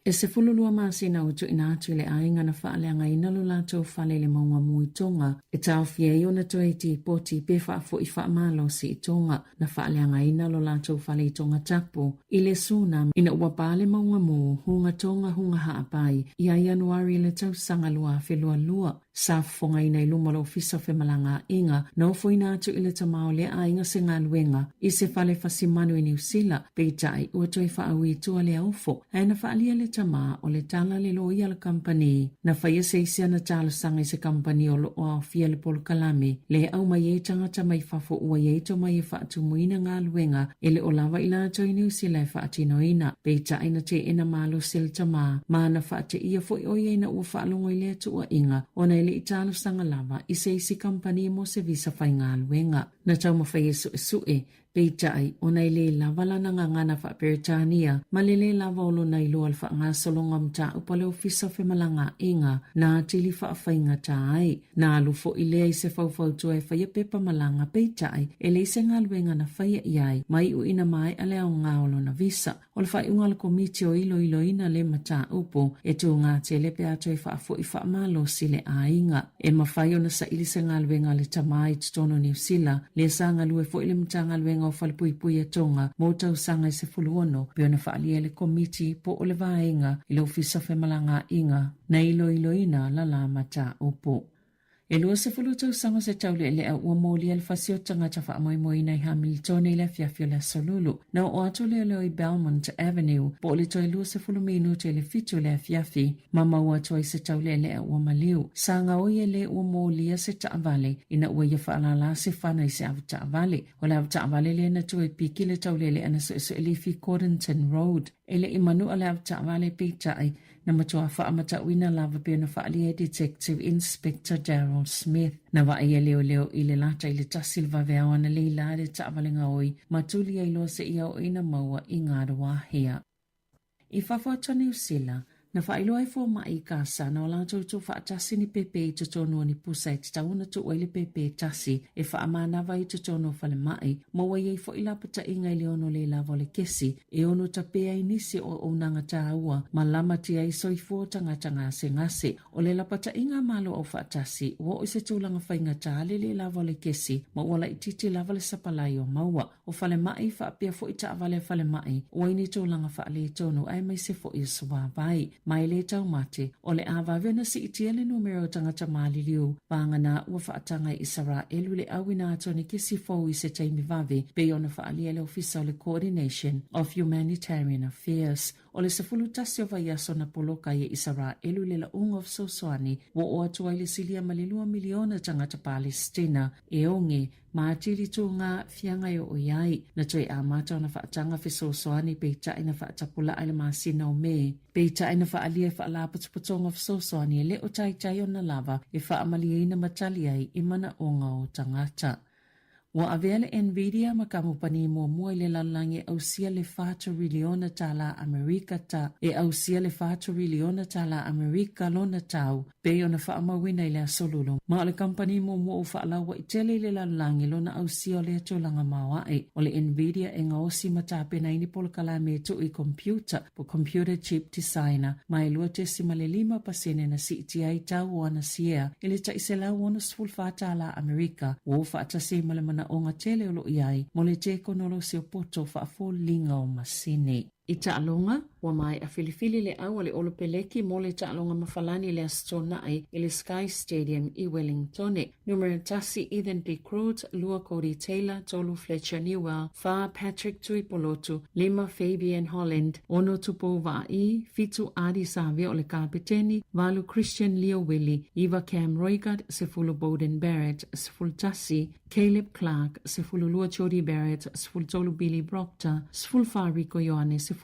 E 12 masina ua tuuina atu i le aiga na faaleagaina lo latou fale i le mauga mu i Tonga, e taofia ai ona toe tipoti pe faafoi faamalosi i Tonga. Na faaleagaina lo latou fale i Tongatapu i le tsunami ina ua pa le mauga mu Hunga Tonga Hunga Haapai ia Ianuari i le tausaga 2022. Sa fofogaina i luma o le Ofisa o Femalagaaiga, na ofoina atu i le tama o lea aiga se galuega i se fale fasimanu i Niu Sila, peitai ua toe faaui i tua lea ofo, ae na faaalia le tama o le tala le loia a le kamupani. Na faia se isi ana talosaga i se kamupani o lo o aofia le polokalame le aumai ai tagata mai fafo ua i ai tomai e faatumuina galuega e le o lava i latou i Niu Sila e faatinoina. Peitai na teena malosi le tama, ma na faateia foi ʻo ia ina ua faalogo i lea tuuaiga ona e le i talosaga lava i se isi kamupani mo se visa faigaluega. Na taumafai e suʻesuʻe, peitai, ona e le lava lana gagana faa-Peretania ma le lē lava o lona iloa le faagasologa o mataupu a le Ofisa o Femalagaaiga na atili faafaigata ai. Na alu foi lea i se faufautua e faia pepa malaga, peitai, e leai se galuega na faia i ai, ma iu ina maea le aoga o lona visa. O le faaiuga a le Komiti o iloiloina lea mataupu, e tūgā tele pe a toe faafoi faamalosi le aiga. E mafai ona saili se galuega a le tama i totonu o Niu Sila, lea sa galue foi le Matagaluega o Falepuipui a Tonga mo tausaga e 16, pei ona faaalia e le Komiti po o le Vaega i le Ofisa o Femalagaaiga. Na iloiloina la la mataupu. E 20 tausaga se taulealea ua molia le fasi o tagata faamoemoeina i Hamiltone i le afiafi o le Aso Lulu. Na oo atu leoleo i Belmont Avenue po o le toe 20 minute i le 7 o le afiafi ma maua atu ai se taulealea ua maliu. Sa gaoi e le ua molia se taavale ina ua ia faalala se fana i se avetaavale. O le avetaavale lea na toe piki le taulealea na suesue lifi i Gordonton Road. E le i manua le avetaavale peitai, na matua faamatauina lava pei ona faaalia e Detective Inspector Daryl Smith. Na vaai e leoleo i le lata i le tasi le vaveao ana leila le taavale gaoi ma tuli ai loa seia oo ina maua i Ngāruawāhia. I fafo atu a Niu Sila, na faailoa e fomai i Gasa na o latou tuufaatasi ni pepe i totonu o ni pusa e tatau ona tuu ai le pepe e tasi e faamanava ai i totonu o falemai, ma ua i ai foi lapataiga i le ono le lava o le kesi e ono tapē ai nisi o auaunaga tāua ma lamatia ai soifua o tagata gasegase. O le lapataiga a Malo Aufaatasi, ua oo i se tulaga faigata le le lava o le kesi ma ua laitiiti lava le sapalai o maua. O falemai, faapea foi taavale a falemai, ua i ni tulaga faaletonu aemaise foi o suavai. Ma e le taumate, o le a vave ona siitia le numera o tagata maliliu, vagana ua faataga e Isaraelu le auina atu o ni kesi fou i se taimi vave, pei ona faaalia e le Ofisa o le Coordination of Humanitarian Affairs. O le 11 o vaiaso na poloka ai e Isaraelu le lauga o fesoasoani, ua oo atu ai le silia ma le lua miliona tagata Palestina e oge ma atili tū ngā fiaga e oo i ai. Na toe amata ona faataga fesoasoani peitai na faatapulaa i le masina o Me. Peitai na faaalia e Faalapotopotoga o Fesoasoani e le o taitai ona lava e faamalieina ma tali ai i manaoga o tagata. Ua avea le Nvidia ma kamupani muamua i le lalolagi e ausia le $4 tālā Amerika ta e ausia le $4 tālā Amerika lona tau pei ona faamauina i le Aso Lulu, ma o le kamupani muamua ua faalauaʻi tele i le lalolagi lona ausia o lea tulaga maoaʻe. O le Nvidia e gaosi ma tapena ai ni polokalame e tuu i computer po computer chip designer ma e 2.5 pasene na siitia ai tau o ana siea i le tai $164 tālā Amerika, ua faatasi ai ma le manaʻoga tele o lo o i ai mo le tekonolosi o poto faafoliga o masini. I taaloga, ua maea filifili le au a le Olopeleki mo le taaloga mafalani i le Aso Toonai i le Sky Stadium i Wellingtone. Numera tasi Ethan De Groot, lua Codie Taylor, tolu Fletcher Newell, whā Patrick Tuipolotu, lima Fabian Holland, ono Tupou Vaa'i, fitu Ardie Savea o le kapeteni, valu Christian Lio Willie, iva Cam Roigard, 10 Beauden Barrett, 11 Caleb Clarke, 12 Jordie Barrett, 13 Billy Proctor, 14 Rieko Ioane, 15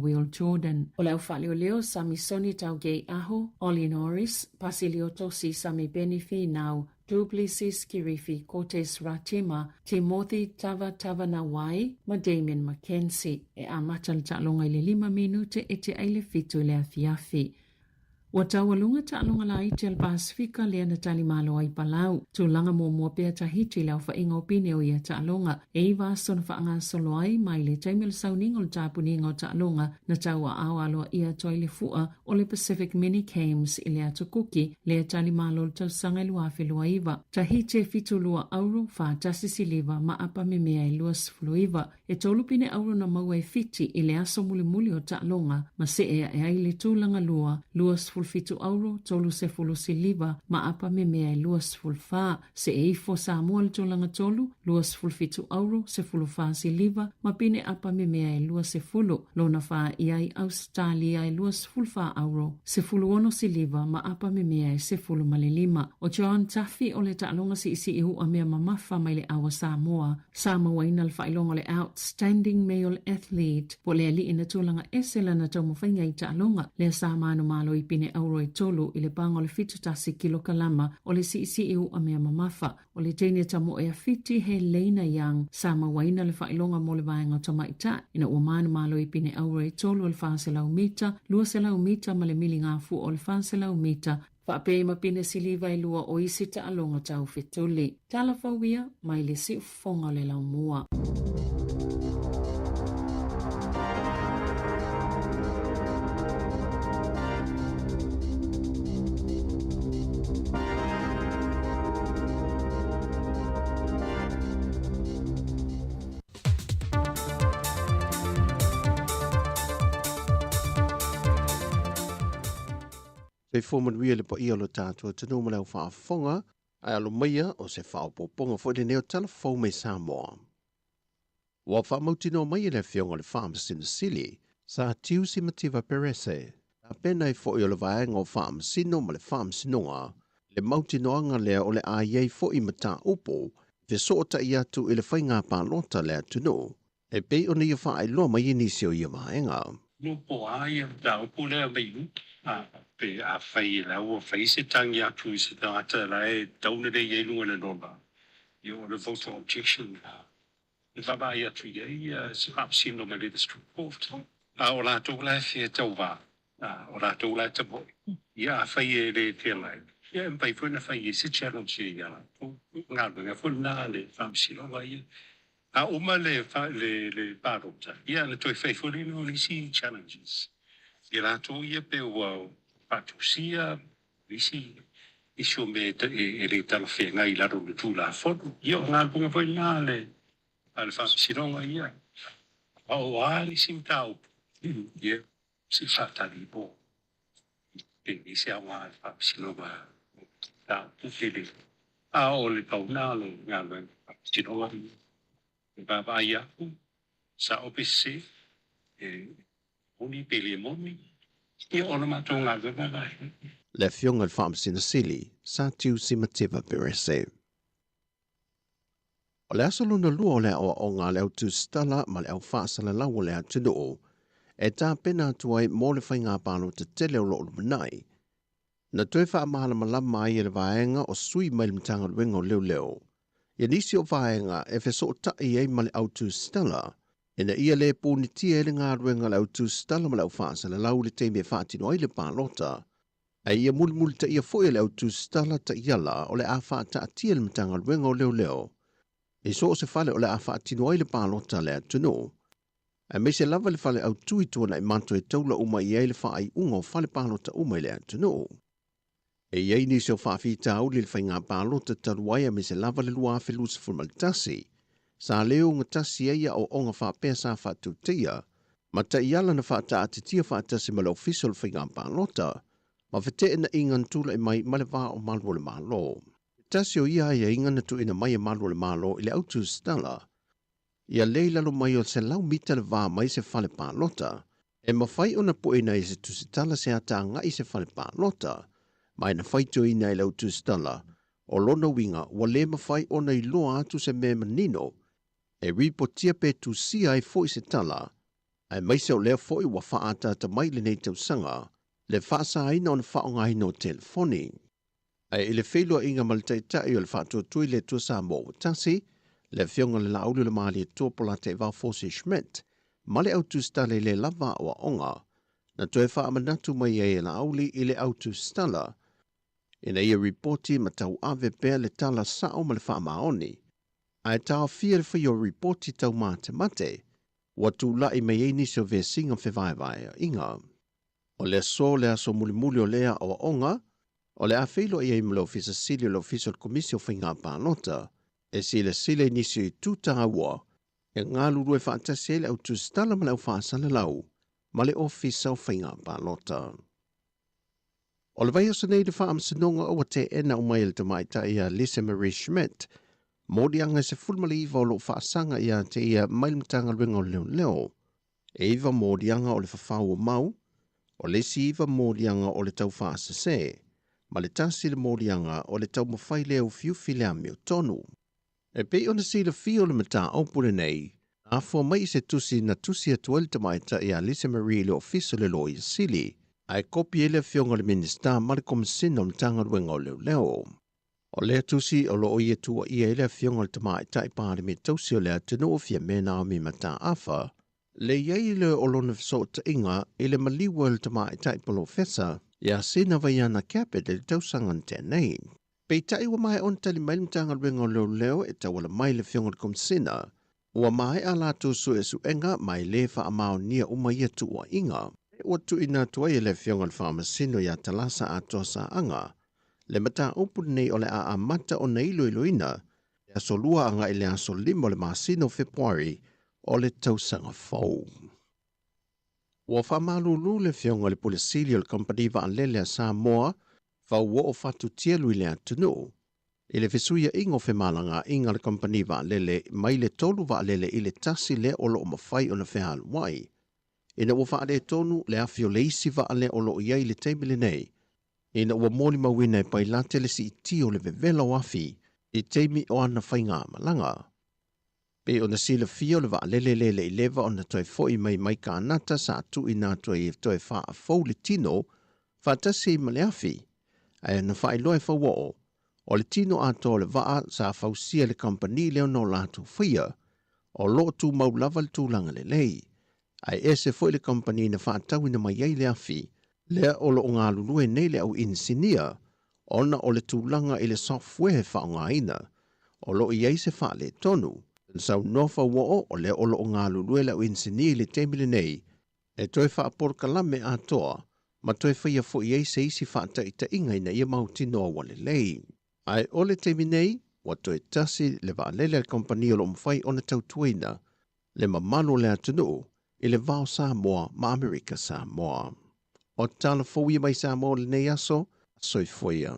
Will Jordan. O le au faaleoleo, Samisoni Taugeiaho, Ollie Norris, Pasilio Tosi, Samipeni Finau, Du Plessis Kirifi, Cortez Ratima, Timoci Tavatavanawai ma Damian McKenzie. E amata le taaloga i le lima minute e tea i le fitu i le afiafi. Ua taualuga taaloga laiti a le Pasefika lea na tali malo ai Palau. Tulaga muamua pea Tahiti i le aofaiga o pine o ia taaloga. E iva aso na faagasolo ai mai le taimi o le sauniga o le tapuniga o taaloga na tauaao aloaia atu ai le fua o le Pacific Mini Games i le Atu Kuki lea tali malo le tausaga e 2029. Tahiti e 72 auro, 41 siliva ma apa memea e 29. E tolu pine auro na maua e Fiti i le aso mulimuli o taaloga ma see ae ai le tulaga lua, 27 auro, 30 siliva ma apa memea e 24. See ifo Samoa le tulaga tolu, 27 auro, 14 siliva ma pine apa memea e 20. Lona whā i ai Ausetalia e 24 auro, 16 siliva ma apa memea e 15. O John Duffy o le taaloga siisii u'a mea mamafa mai le aua Samoa. Sa mauaina le faailoga o le Outstanding Male Athlete po o le alii na tulaga ese lana taumafaiga i taaloga, lea sa manumalo i pine auro e tolu i le paga o le 71 kilokalama o le siisii u'a mea mamafa. O le teine tamoe a Fiti he Leina Young sa mauaina le faailoga mo le vaega o tamaitai ina ua manumalo i pine auro e tolu o le 400 mita, 200 mita ma le miligafua o le 400 mita Faapea ma pine siliva e lua o isi taaloga tau fetuli. Tala fou ia mai le siufofoga o le laumua. Soifua manuia le paia o lo tatou atunuu ma le au faafofoga. Ae alo maia o se faaopoopoga foi lenei o tala fou mai Samoa. Ua faamautinoa mai e le Afioga i le Faamasino Sili, Sir Tiusi Mativa Perese, tapena ai foi o le Vaega o Faamasino ma le Faamasinoga, le mautinoaga lea o le a i ai foi mataupu e fesootai atu i le faiga palota a le atunuu, e pei ona ia faailoa mai e nisi o ia vaega. No po a ia mataupu lea mai uta, pe afai e la ua fai se tagi atu i se tagata la e tatau ona lei i ai luga o le lola, ia o le voter objection e vaavaai atu i ai se faamasino mai le District Court, a o latou la e fia tauva, o latou la e tamoe. Ia afai e le feagai, ia e mafai foi ona fai i ai se challenge ia latou. O galuega foi lena a le faamasinoga ia. A uma le le palota, ia ona toe fai foi lea o nisi challenges ia latou ia pe ua faatusia nisi nisi o mea e le talafeagai i lalo o le Tulafono. Ia o galuega foi lena a le a le Faamasinoga ia. A o a nisi mataupu, ia se i faatali po pe i ai se aoga a le Faamasinoga mataupu pe le. A o le pau lena o le galuega a le Faamasinoga ia, e vaavaai atu, sao pe sese, e moni pe le moni, ia o le matou galuega la e. Le Afioga i le Faamasino Sili, Sir Tiusi Mativa Perese. O le aso lona lua o le aoaoga a le au tusitala ma le au faasalalau o le atunuu e tapena atu ai mo le faiga palota tele o lo o lumanai. Na toe faamalamalama ai e le vaega o sui mai le Matagaluega o Leoleo ia nisi o vaega e fesootai ai ma le au tusitala ina ia le punitia ai le galuega a le au tusitala ma le au faasalalau i le taimi e faatino ai le palota, a ia mulimulitaia foi e le au tusitala taiala o le a faataatia e le Matagaluega o Leoleo i so o se fale o le a faatino ai le palota a le atunuu, aemaise lava le fale autu i Tuanaimato e taula uma i ai le faaiuga o fale palota uma i le atunuu. E i ai nisi o faafitauli i le faiga palota talu ai aemaise lava le 2021, sa le ogatasi ai aoaoga faapea sa faatauteia ma taiala na faataatitia faatasi ma le Ofisa o le Faiga Palota ma feteenaiga na tulai mai ma le va o malu o le Malo. Se tasi o ia aiaiga na tuuina mai e malu o le Malo i le au tusitala, ia le i lalo mai o 100 mita le va mai se fale palota, e mafai ona pueina e se tusitala se ata agai se fale palota, ma e na faitioina e le au tusitala, o lona uiga ua le mafai ona iloa atu se mea manino e ripotia pe tusia ai foi se tala, aemaise o lea foi ua faaataata mai lenei tausaga le faasaina o le faaaogaina o telefoni. Ae i le feiloaiga ma le Taitai o le Faatuatua i le Atua Samoa ua tasi, le Afioga i le Laauli o le Malietoa Polataivao Fosi Schmidt, ma le au tusitala i le lava aoaoga, na toe faamanatu mai ai e Laauli i le au tusitala, ina ia ripoti ma tauave pea le tala sao ma le faamaoni, ae taofia le faia o ripoti taumatemate, ua tulai mai ai nisi o vesiga fevaevaeaiga. O le aso le aso mulimuli o lea aoaoga, o le a feiloai ai ma le Ofisa Sili o le Ofisa o le Komisi o Faiga Palota e silasila i nisi o itu taua e galulue faatasi ai le au tusitala ma le au faasalalau ma le Ofisa o Faiga Palota. O le vaiaso nei le faamasinoga ua teena uma ai e le tamaitai ia Lisa Marie Schmidt moliaga e 19 o lo o faasaga ia te ia mai le Matagaluega o Leoleo. E iva moliaga o le fafau o mau, o le isi iva moliaga o le taufaasese, ma le tasi le moliaga o le taumafai le ufiufi le amiotonu. E pei ona silafia o le mataupu lenei, na afua mai i se tusi na tusi atu ai le tamaitai ia Lisa Marie i le Ofisa o le Loia Sili, ae kopi ai le Afioga i le Minisita ma le Komesina o Matagaluega o Leoleo. O lea tusi o lo o ia tuuaia ai le Afioga i le Tamaitai Palemia Tausi o le atunuu Fiame Naomi Mataafa, le i ai lea o lona fesootaiga i le maliu a le Tamaitai Polofesa ia Sina Vaiana Cabot i le tausaga na tea nei. Peitai ua maea ona tali mai le Matagaluega o Leoleo e tauala mai i le Afioga i le Komisina, ua maea a latou suesuega ma e le faamaonia uma ia tuuaiga. Ua tuuina atu ai e le Afioga i le Faamasino ia Talasa Atoa Saaga le mataupu lenei o le a amata ona iloiloina le aso 2 agai i le aso 5 o le masina o Fepuari o le tausaga fou. Ua faamalulu le Afioga i le Pule Sili o le Kamupani Vaalele a Samoa, Fauoo Fatutielu i le atunuu. I le fesuiaiga o femalagaaiga a le kamupani vaalele mai le tolu vaalele i le tasi lea o lo o mafai ona fealuai, ina ua faaletonu le afi o le isi vaa lea o lo o i ai i le taimi lenei, ina ua molimauina e Pailate le siitia o le vevela o afi i taimi o ana faigamalaga. Pei ona silafia o le vaalele lea le i leva ona toe foi mai mai Kanata sa tuuina atu ai e toe faafou le tino faatasi ai ma le afi, ae na faailoa e Fauoo, o le tino atoa o le vaa sa fausia e le kamupani lea ona o latou faia, o lo o tumau lava le tulaga lelei, ae ese foi le kamupani na faatauina mai ai le afi lea o lo o galulue nei le au inisinia ona o le tulaga i le software e faaaogaina o lo o i ai se faaletonu. Na saunoa Fauoo o lea o lo o galulue le au inisinia i le taimi lenei e toe faapolokalame atoa ma toe faia foi ai se isi faataitaiga ina ia mautinoa ua lelei. Ae o le taimi nei, ua toe tasi le vaalele a le kamupani o lo o mafai ona tautuaina le mamalu o le atunuu i le va o Samoa ma Amerika Samoa. O tala fou ia mai Samoa i lenei aso, soifua ia.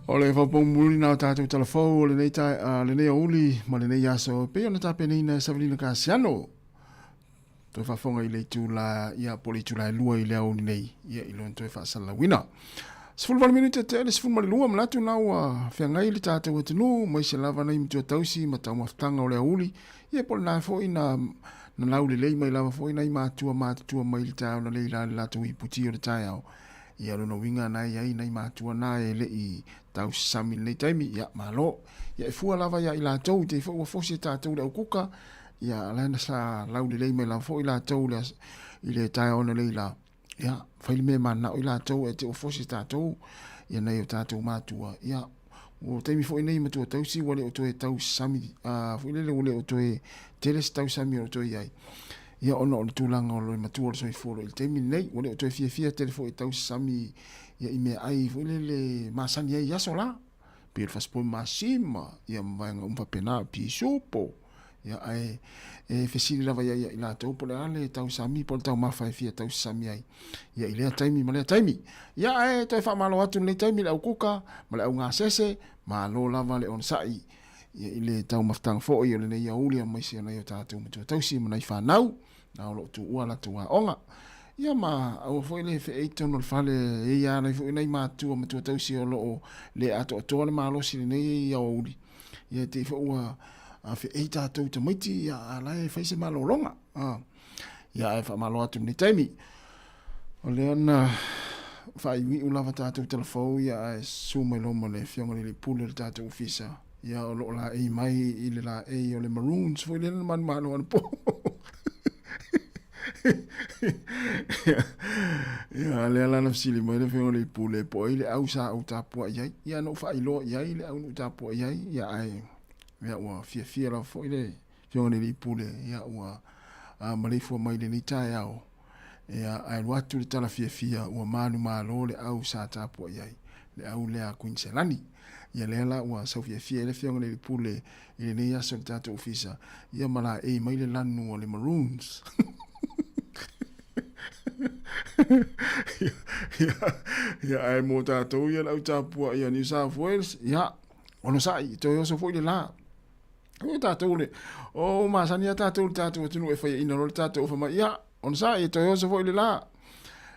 O le faapaumuli na o tātou talafou o lenei, ta, uh, lenei auli ma lenei aso, pei ona tapenaina e Savelina Kasiano. Toe faafofoga i le itula, ia, po o le itula e lua i le aoauli nei, ia, i lona toe faasalalauina. 18 minute tea le 12, manatu na ua feagai le tatou atunuu, aemaise lava nai matua tausi ma taumafataga o le aoauli, ia po o lena foi na, na laulelei mai lava foi nai matua matutua mai le taeao na lei la le latou iputi o le taeao. Ia, lona uiga na i ai nai matua na e le i tausasami i lenei taimi, ia, malo. Ia, e fua lava ia i latou, i te i foi ua fosi e tatou le aukuka, Ia, la na sa laulelei mai lava foi latou le, i le taeao analeila. Ia, fai le mea e mananao i latou e te ua fosi tatou, ia nai o tatou matua. Ia, ua taimi foi nei matua tausi ua le o toe tausami, uh, foi lele ua le o toe tele se tausami o toe i ai. Ia, ona o le tulaga o le matua o le soifua i le taimi lenei, ua le o toe fiafia tele foi e tausasami ia i meaai foi lele masani ai i aso la. Pei o le fasipovi masima, ia ma vaega uma faapena, pisupo. Ia, ae e fesili lava ia ia i latou po o le a le tausami po o le taumafa e fia tausasami ai ia i lea taimi ma lea taimi. Ia, ae toe faamalo atu lenei taimi i le aukuka ma le augasese, malo lava le onosai ia i le taumafataga foi o lenei aoauli aemaise o nai o tatou matua tausi ma nai fanau na o lo o tuua latou aoga. Ia ma aua foi le feei totonu o le fale e i ai nai foi nai matua matua tausi o lo o le atoatoa le malosi i lenei aoauli. Ia e te i foi ua feei tatou tamaiti, ia a la e fai se malologa. A, ia ae faamalo atu i lenei taimi. O lea na faaiuiu lava tatou talafou, ia ae susu mai loa ma le afioga i le alii pule o le tatou ofisa. Ia o lo o laei mai i le laei o le Maroons foi lea na manumalo anapo. Ia, lea la na fesili mai le afioga i le pule po o ai le au sa ou tapuai ai. Ia na ou faailoa i ai le au na ou tapuai ai, ia ae ia ua fiafia lava foi le afioga i le pule, ia ua maleifua mai i lenei taeao. Ia ae alu atu le tala fiafia ua manumalo le au sa tapuai ai, le au lea a Kuiniselani. Ia lea la ua sau fiafia ai le afioga i le pule i lenei aso i le tatou ofisa, ia ma laei mai le lanu o le Maroons. ia, ia, ae mo tatou ia le au tapuai a New South Wales, ia, onosai, toe oso foi le la. O tatou le, o masani a tatou le tatou atunuu e faiaina loa le tatou ofa mai, ia, onosai, e toe oso foi le la.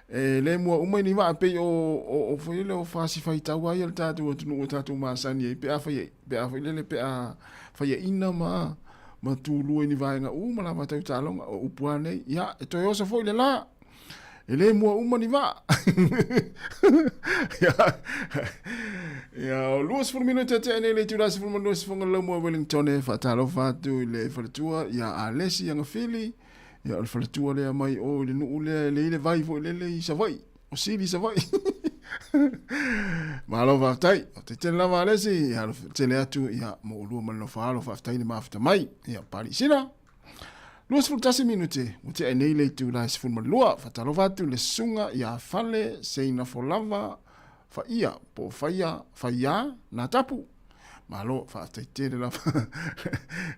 E le mua uma i ni vaa pei o, o, o foi lele o fasi faitau ai le tatou atunuu o tatou masani ai, pe a fai, pe a foi lele, pe a faiaina ma, ma tulua i ni vaega uma lava tau taaloga, o upu lava nei, ia, e toe oso foi le la. E le mua uma ni vaa. Ia, ia, o 20 minute tea nei le itula 12 sifonga le laumua Wellington e faatalofa atu i le faletua ia Alesi Agafili, ia o le faletua lea mai o i le nuu lea e lei le vai foi lele i Savaii, o Sili Savaii. Malo faafetai. Faafetai tele lava Alesi, ia tele atu ia mo ulua ma le nofo-alo, faafetai le mafuta mai. Ia Pali Sina. 21 minute, ua tea nei le itula e 12. Faatalofa atu i le susuga ia Fale Seinafolava Faia, po o Faia, Faia Natapu. Malo, faafetai tele lava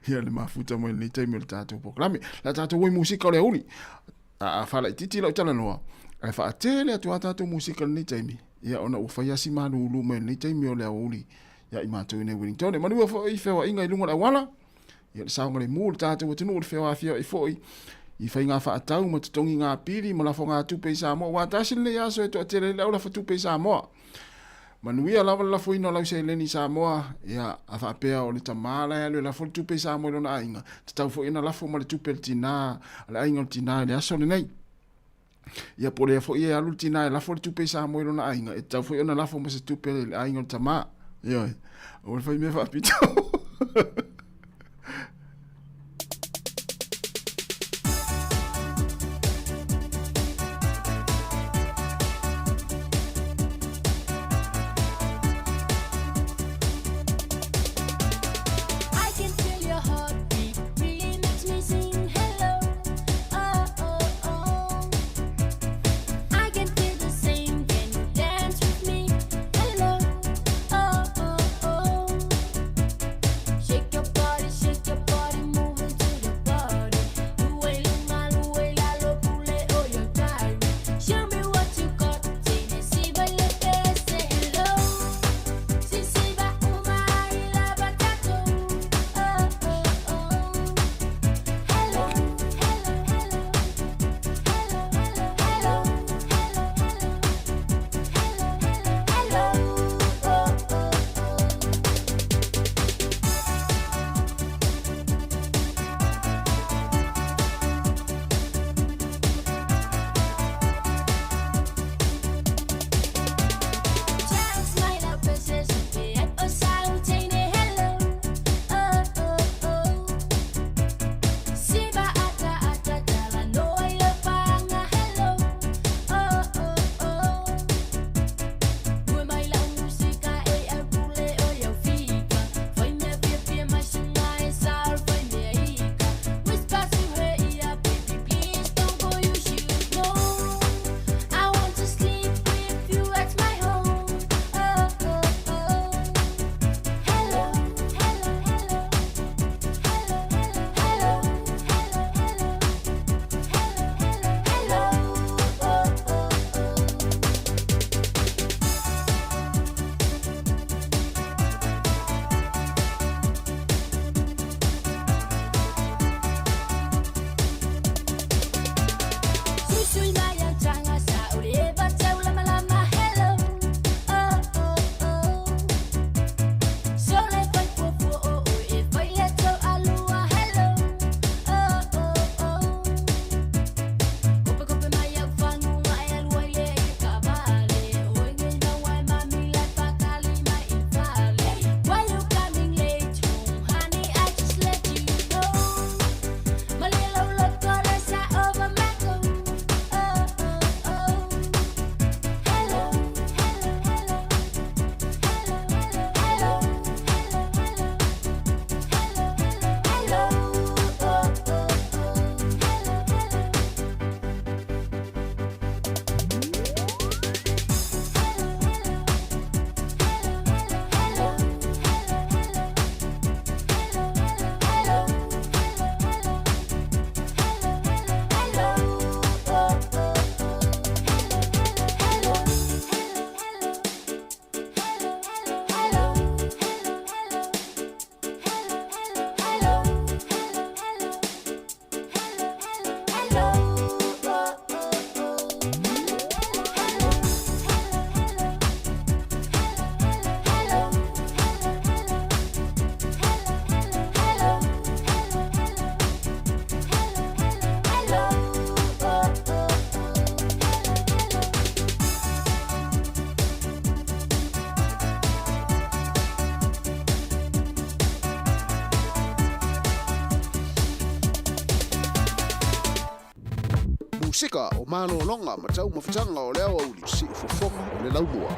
ia le mafuta mai lenei taimi o le tatou polokalame. La tatou oi musika o le auli. A faalaitiiti lau talanoa, ae faatele atu lava tatou musika i lenei taimi, ia ona ua fai lava si malulu mai i lenei taimi o le aoauli ia i matou i inei i Wellington. E manuia foi feoaiga i luga o le auala, ia le saogalemu o le tatou atunuu, le feoafia'i foi i faiga faatau ma totogiga pili ma lafoga tupe i Samoa, aua tasi lenei aso e toatele ai le au lafo tupe i Samoa. Manuia lava le lafoina o lau seleni i Samoa, ia, a faapea o le tama la e alu e lafo le tupe i Samoa i lona aiga, tatau foi ona lafo ma le tupe a le tina, a le aiga o le tina i le aso lenei. Ia, po o lea foi e alu le tina e lafo le tupe i Samoa i lona aiga, e tatau foi ona lafo ma se tupe i le aiga o le tama. Ioe, aua le fai mea faapito. Musika o malologa ma taumafataga o le aoauli, siufofoga o le laumua.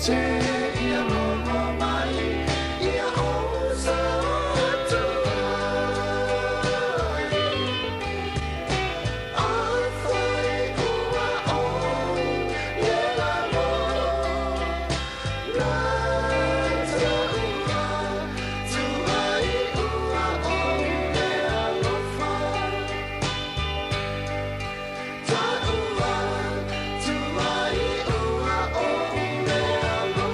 te ia logo mai ia ou sa atu ai. A fai ua ou le lalo, na ta ua tu ai ua ou le alofa. Ta ua tu ai ua ou le alofa.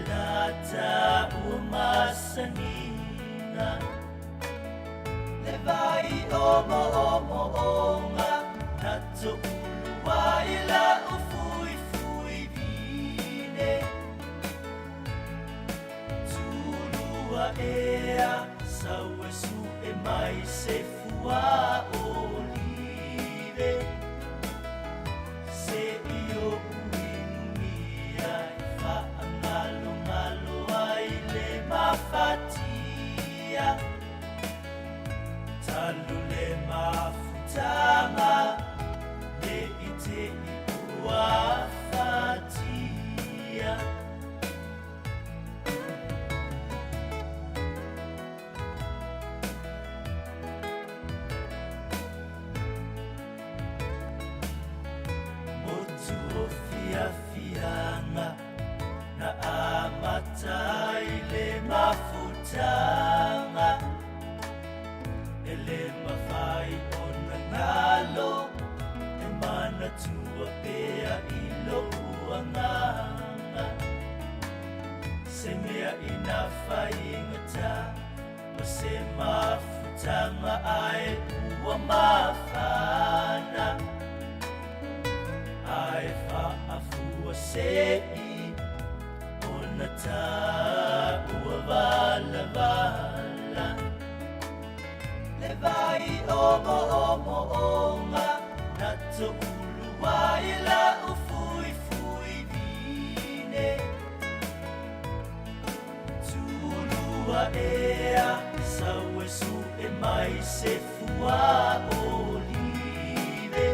la taua masaniga. Le vai o mo o mo onga na to'ulu ai la'u fuifui vine. Tulua ea sau e su'e mai se fua olive. Se'i o'u inumia e fa'agalogalo ai le mafatia. Talu le mafutaga ne i te'i ua fatia. Motu o fiafiaga na amata ai le mafutaga. E le mafai ona galo e manatua pea i lo'u agaga. Se mea ina faigata ma se mafutaga ae ua mafana. Ae faafua se'i ona taua valavala. Le vai o mo'omo'oga na to'ulu ai la'u fuifui vine. Tulua ea sau e su'e mai se fua olive.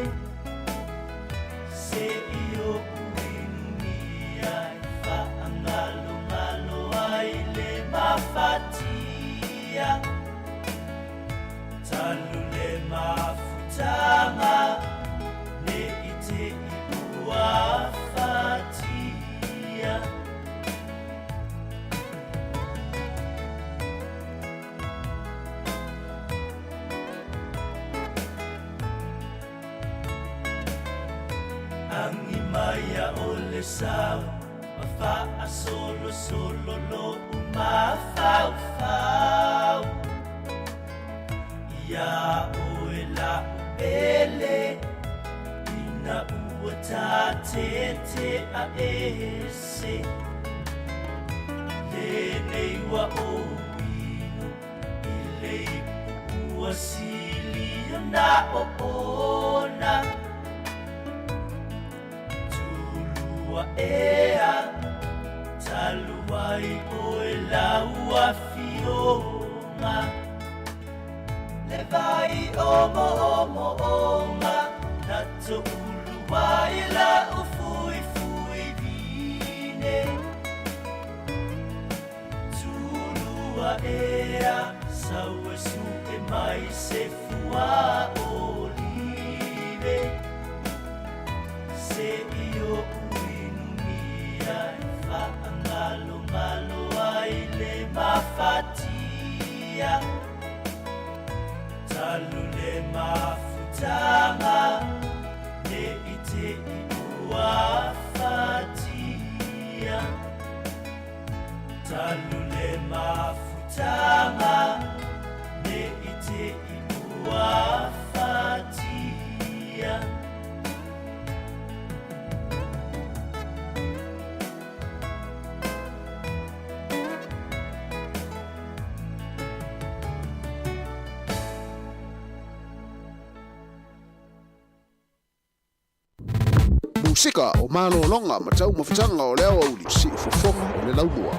Se'i o'u inumia e fa'agalogalo ai le mafatia. Talu le mafutaga ne i te'i ua fatia. Agi mai a o le sau ma fa'asolosolo lo'u mafaufau. Iā oe la'u pele ina ua tatete'a ese. Lenei ua ou inu i le ipu ua sili ona oona. Tulua ea talu ai oe lau afioga. Le vai o mo'omo'oga na to'ulu ai la'u fuifui vine. Tulua ea sau e su'e mai se fua olive. Se'i o'u inumia e fa'agalogalo ai le mafatia. Talu le mafutaga ne i te'i ua fatia. Talu le mafutaga ne i te'i ua fatia. Musika o malologa ma taumafataga o le aoauli, siufofoga o le laumua.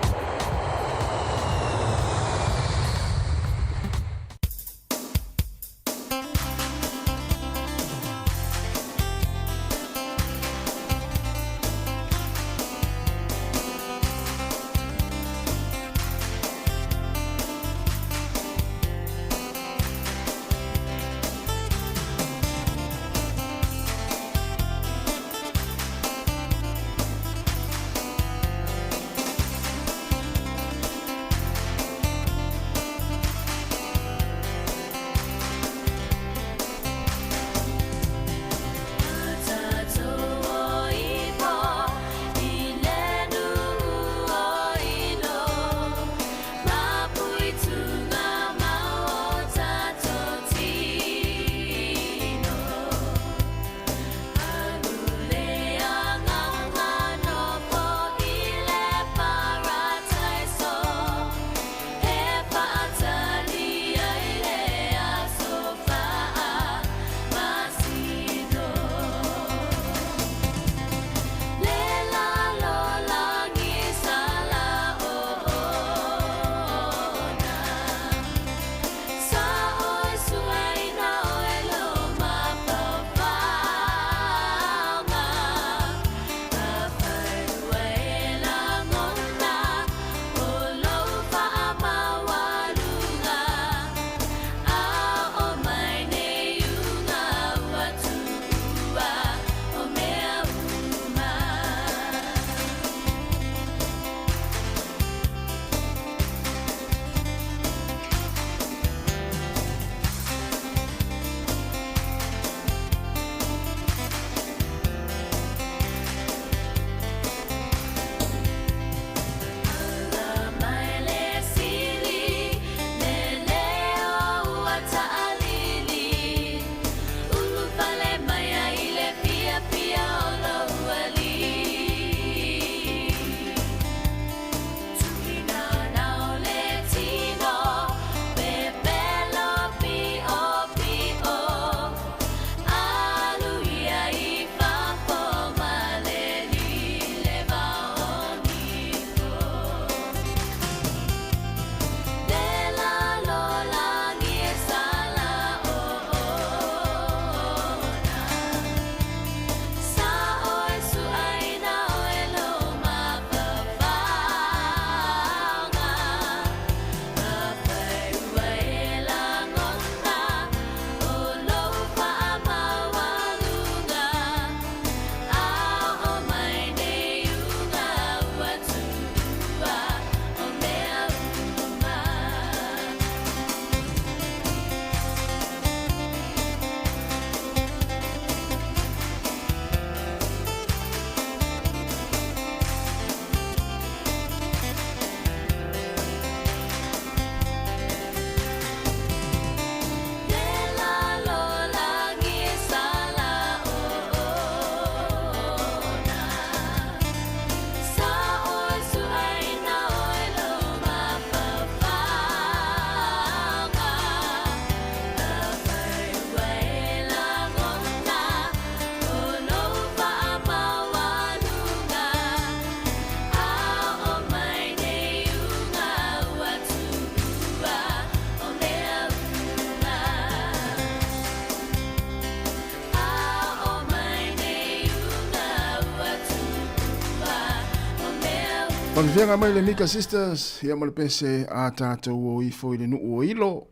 Faafefeaga mai le Mika Sisters ia ma le pese a tatou o ifo i le nuu o Ilo.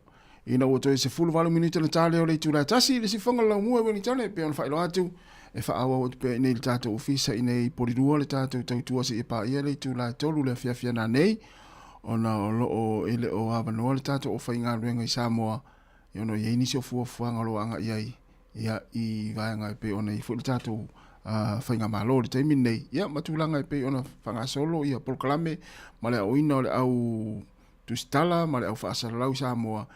Ina ua toe 18 minute na tale o le itula e tasi i le sifoga o le laumua i Ueligitone e pei ona faailoa atu e faaauau atu pea i nei i le tatou ofisa i nei Polirua le tatou tautua seia paia le itula e 3 le afiafi ana nei ona o lo o e le o avanoa le tatou aufaigaluega i Samoa ia ona i ai nisi o fuafuaga o lo o agai ai ia i vaega e pei ona i ai foi le tatou faigamalo i le taimi lenei ia ma tulaga e pei ona faagasolo ia polokalame ma le aoina o le au tusitala ma le au faasalalau i Samoa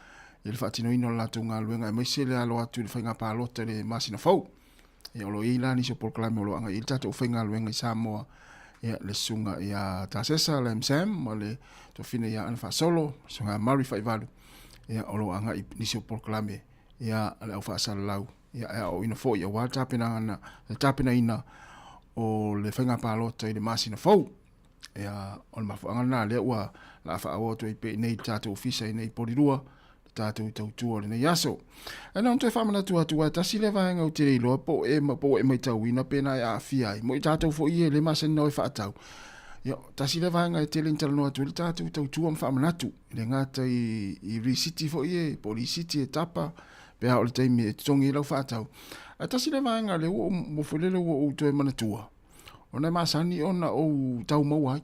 i le faatinoina o le latou galuega aemaise le alo atu i le faiga palota i le masina fou. Ia o lo o i ai la nisi o polokalame o lo o agai i ai le tatou aufaigaluega i Samoa, ia le susuga ia Tasesa Lam Sam ma le toafina ia Ana Faasolo, susuga ia Murray Faivalu, ia o lo o agai nisi o polokalame ia le au faasalalau ia e aoaoina foi aua le tapenaga le tapenaina o le faiga palota i le masina fou. Ia, o le mafuaaga lena lea ua la faaauau atu ai pea i nei le tatou ofisa i nei Polirua, le tatou tautua o lenei aso. Ae na ona toe faamanatu atu, aua e tasi lea vaega ou te le iloa po o e, po ua e maitauina pe na e aafia ai. Mo i tatou foi ia e le masani na o e faatau. Ia, tasi lea vaega e tele ina talanoa atu ai le tatou tautua ma faamanatu. E le gata i, i risiti foi e, po o lisiti e tapa, pe a o le taimi e totogi ai lau faatau. Ae tasi lea vaega lea ua ou, mo foi lele ua ou toe manatua, Ona e masani ona ou tau maua ai.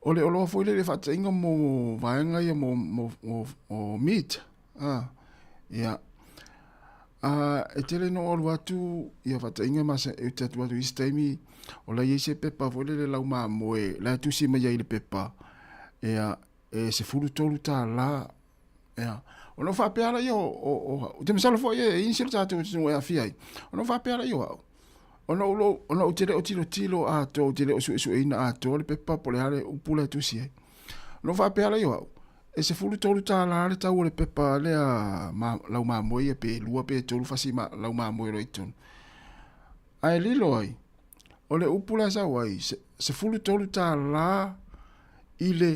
O le oloa foi lele faataitaiga mo vaega ia mo, mo, mo, mo meat. Ah, ia. Ah, e tele no alu atu ia faataitaiga masa e te atu atu isi taimi o la i ai se pepa foi lele lau mamoe la e tusi mai ai i le pepa ia e $13 Ia. Ona ou faapea lea o, o, o, ou te masalo foi e i ai nisi o tatou atunuu e aafia ai. Ona ou faapea lea o au, ona ou, lou, ona ou te le o tilotilo atoa, ou te le o suesueina atoa le pepa po o le a le upu la e tusi ai. Ona ou faapea lea o au, e $13 le tau o le pepa lea ma, lau mamoe ia pe lua pe tolu fasi ma, lau mamoe o lo o i totonu. Ae lilo ai, o le upu la e sau ai, se, $13 i le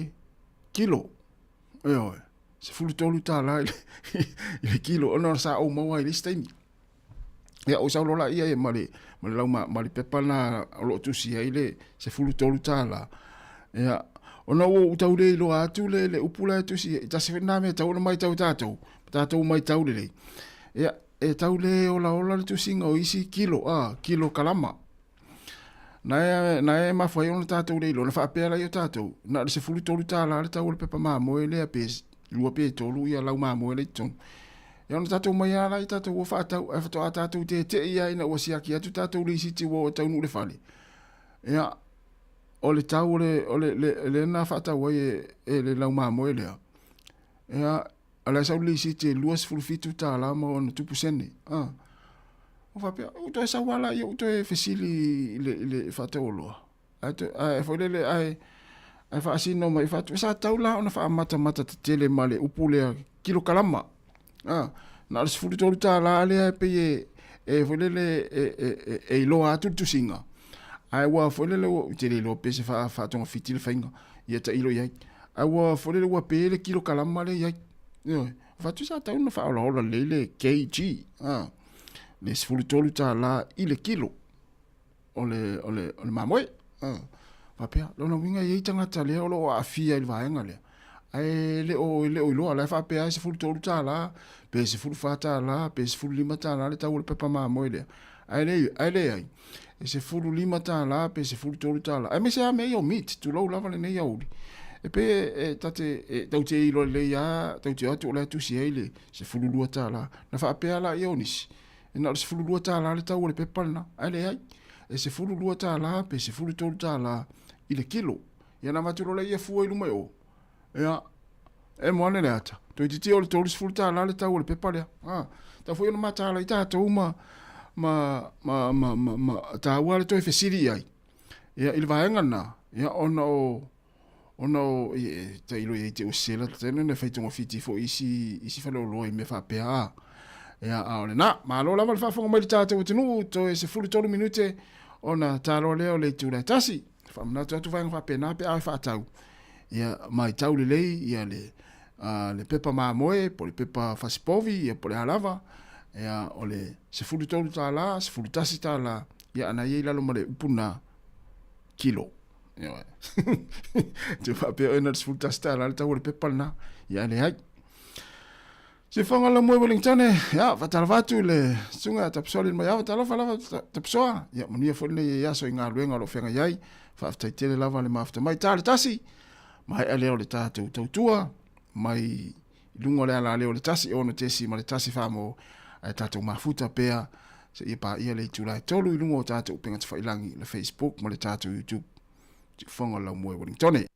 kilo. Ioe, $13 i le, i le kilo, ona sa ou maua ai i le isi taimi. Ia, ou sau loa laia ma le, ma le lau ma, ma le pepa na o lo o tusi ai le $13. Ia, ona ua ou tau le iloa atu le, le upu la e tusi ai, tasi foi lena mea e tatau ona matau e tatou, tatou matau lelei. Ia, e tau le olaola le tusiga o isi kilo, a, kilo kalama. Na e, na e mafua ai ona tatou le iloa, na faapea laia o tatou, na o le $13 le tau o le pepa mamoe lea pe lua pe tolu ia lau mamoe la i totonu. Ia ona tatou omai lava la i tatou ua faatau, ae faatoa tatou tete'i lava ina ua siaki atu tatou lisiti ua oo e taunuu i le fale. Ia, o le tau o le, o le, le, lea na faatau ai e, e le lau mamoe lea, ia, o la e sau le lisiti e $27 ma ona tupu sene. Ah. Ou faapea, ou toe sau lava laia ou toe fesili i le, i le faatauoloa. Ae, toe, ae foi lele, ae, ae faasino mai, faatu, sa tau la ona faamatamata tetele ma le upu lea, kilokalama. Ah, na o le $13 lea e pei e, e foi lele, e, e, e, e iloa atu le tusiga. Ae ua foi lele, ua, ou te le iloa pe se faatogafiti le faiga, ia tailo i ai. Ae ua foi lele ua pe le kilokalama lea i ai. Ioe. Fatu sa tau na faaolaola lelei le kg, ah, le $13 i le kilo o le, o le, o le mamoe. Ah, faapea, lona uiga e i ai tagata lea o lo o aafia i le vaega lea. Ae le o, le o iloa, la e faapea e $13, pe $14, pe $15 le tau o le pepa mamoe lea. Ae le, ae leai, e $15 pe $13, aemaise lava mea ia o meat, tulou lava lenei aoauli. E pei e, e, ta te, e, tau te iloa lelei lava, tau te o atu o la e tusi ai le $12. Na faapea laia o nisi, e na o le $12 le tau o le pepa lena, ae leai, e $12 pe $13 i le kilo. Ia na avatu loa lea fua i luma i o, Ia, e mo ane le ata. Toeitiiti o le $30 le tau o le pepa lea. Ah, tau foi ona mataala ai tatou ma, ma, ma, ma, ma, ma taua le toe fesili i ai. Ia, i le vaega lena, ia, ona o, ona o, e, e, tailo i ai te ua sela, tailo na fai togafiti foi isi, isi faleoloa i mea faapea, a. Ia, a o lena, malo lava le faafofoga mai i le tatou atunuu, toe 13 minute ona taloa lea o le itula e tasi. Faamanatu atu vaega faapena pe a e faatau. Ia matau lelei ia le, uh, le pepa mamoe, po le pepa fasipovi, ia po le a lava, ia o le $13, $11, ia ana ia i lalo ma le upu na kilo. Ioe. Te faapea oe na le $11 le tau o le pepa lena. Ia e leai. Sifoga la moe Wellington e, ia, faatalofa atu i le susuga ia Tapisoa Lilomaiava, talofa lava Tapisoa, ia manuia foi lenei aso i galuega o lo o feagai ai, faafetai tele lava le mafuta mai. Ta le tasi, maea lea o le tatou tautua, mai i luga o le alaleo o le 1 6.1 mo ae tatou mafuta pea seia paia le itula e 3 i luga o tatou upega tafailagi, le Facebook ma le tatou YouTube. Siufoga o le Laumua i Wellington.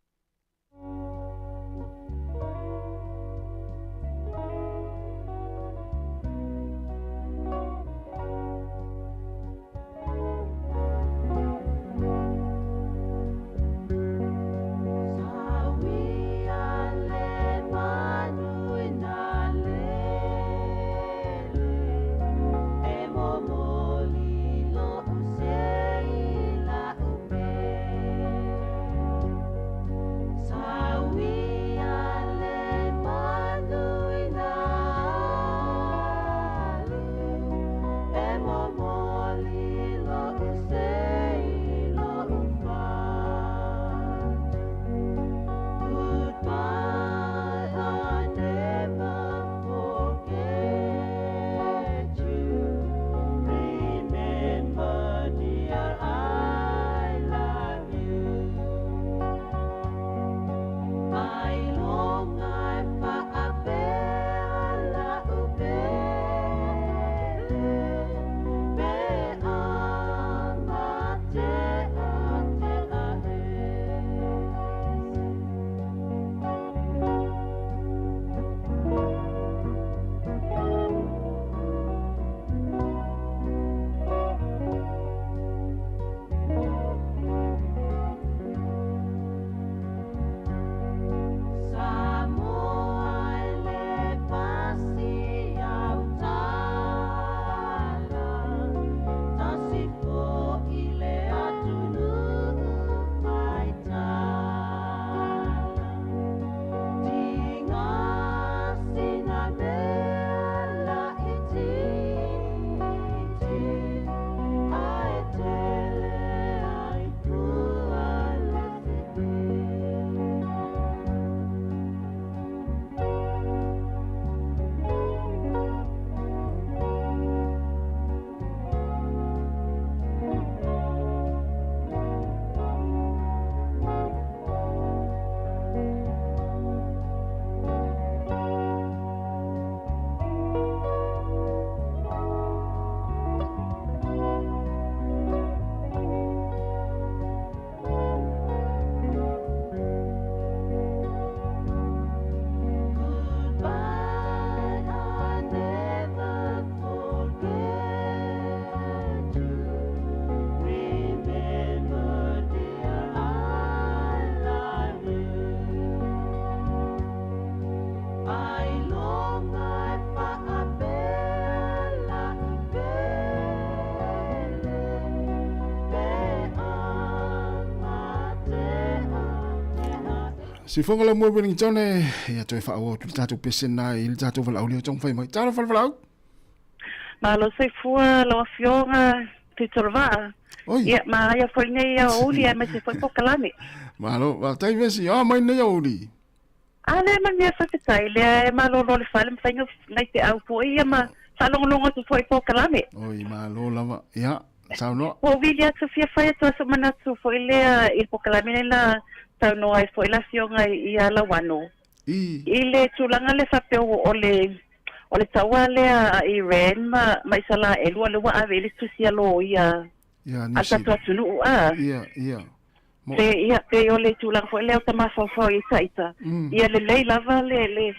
Sifoga la moe Wellington e ia toe faaauau atu le tatou pese lena i le tatou valaau lea o taumafai mai. Talofa le valaau. Malo soifua lau Afioga Tuitolovaa. Oi. Ia, manaia foi lenei aoauli aemaise foi polokalame. Malo, faafetai Vesi. O a mai lenei aoauli? A lea manuia faafetai, lea e malolo le fale ma faiga nai feau foi ia ma faalogologo atu foi i polokalame. Oi, malo lava. Ia, saunoa. Ua ou vili atu fia fai atu a sou manatu foi lea i le polokalame lea na saunoa ai foi le Afioga ia Lauano. I. I le tulaga lea faapea o le o le taua lea a Iran ma ma Isalaelu lea ua ave i ai le tusi a loia Ia, a New le tatou Zealand. atunuu a. Ia, ia. Mo. Pe ia pe o le tulaga foi lea o ta mafaufau i ita ia lelei lava le le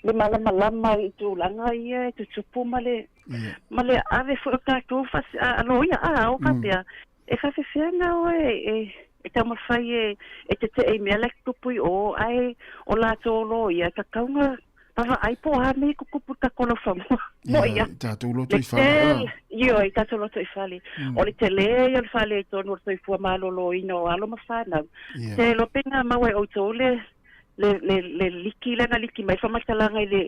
le malamalama i tulaga ia e tutupu ma le Ia. ma le ave foi o tatou faasi a loia a o faapea e faafefea na oe e e taumafai e e tete'e i mea la e tutupu i o ae o latou loia e tatau ona vaavaai po o a mea e tutupu i le tatou laufanua. Mo'i Ia, a. i tatou loto Le i fale, a. tele, ioe, i tatou loto i fale. O le tele ia o le faaletonu o le soifua maloloina o alo ma fanau. Ia. Te iloa pe na maua e outou le, le, le, le liki lea na liki mai faamatalaga i le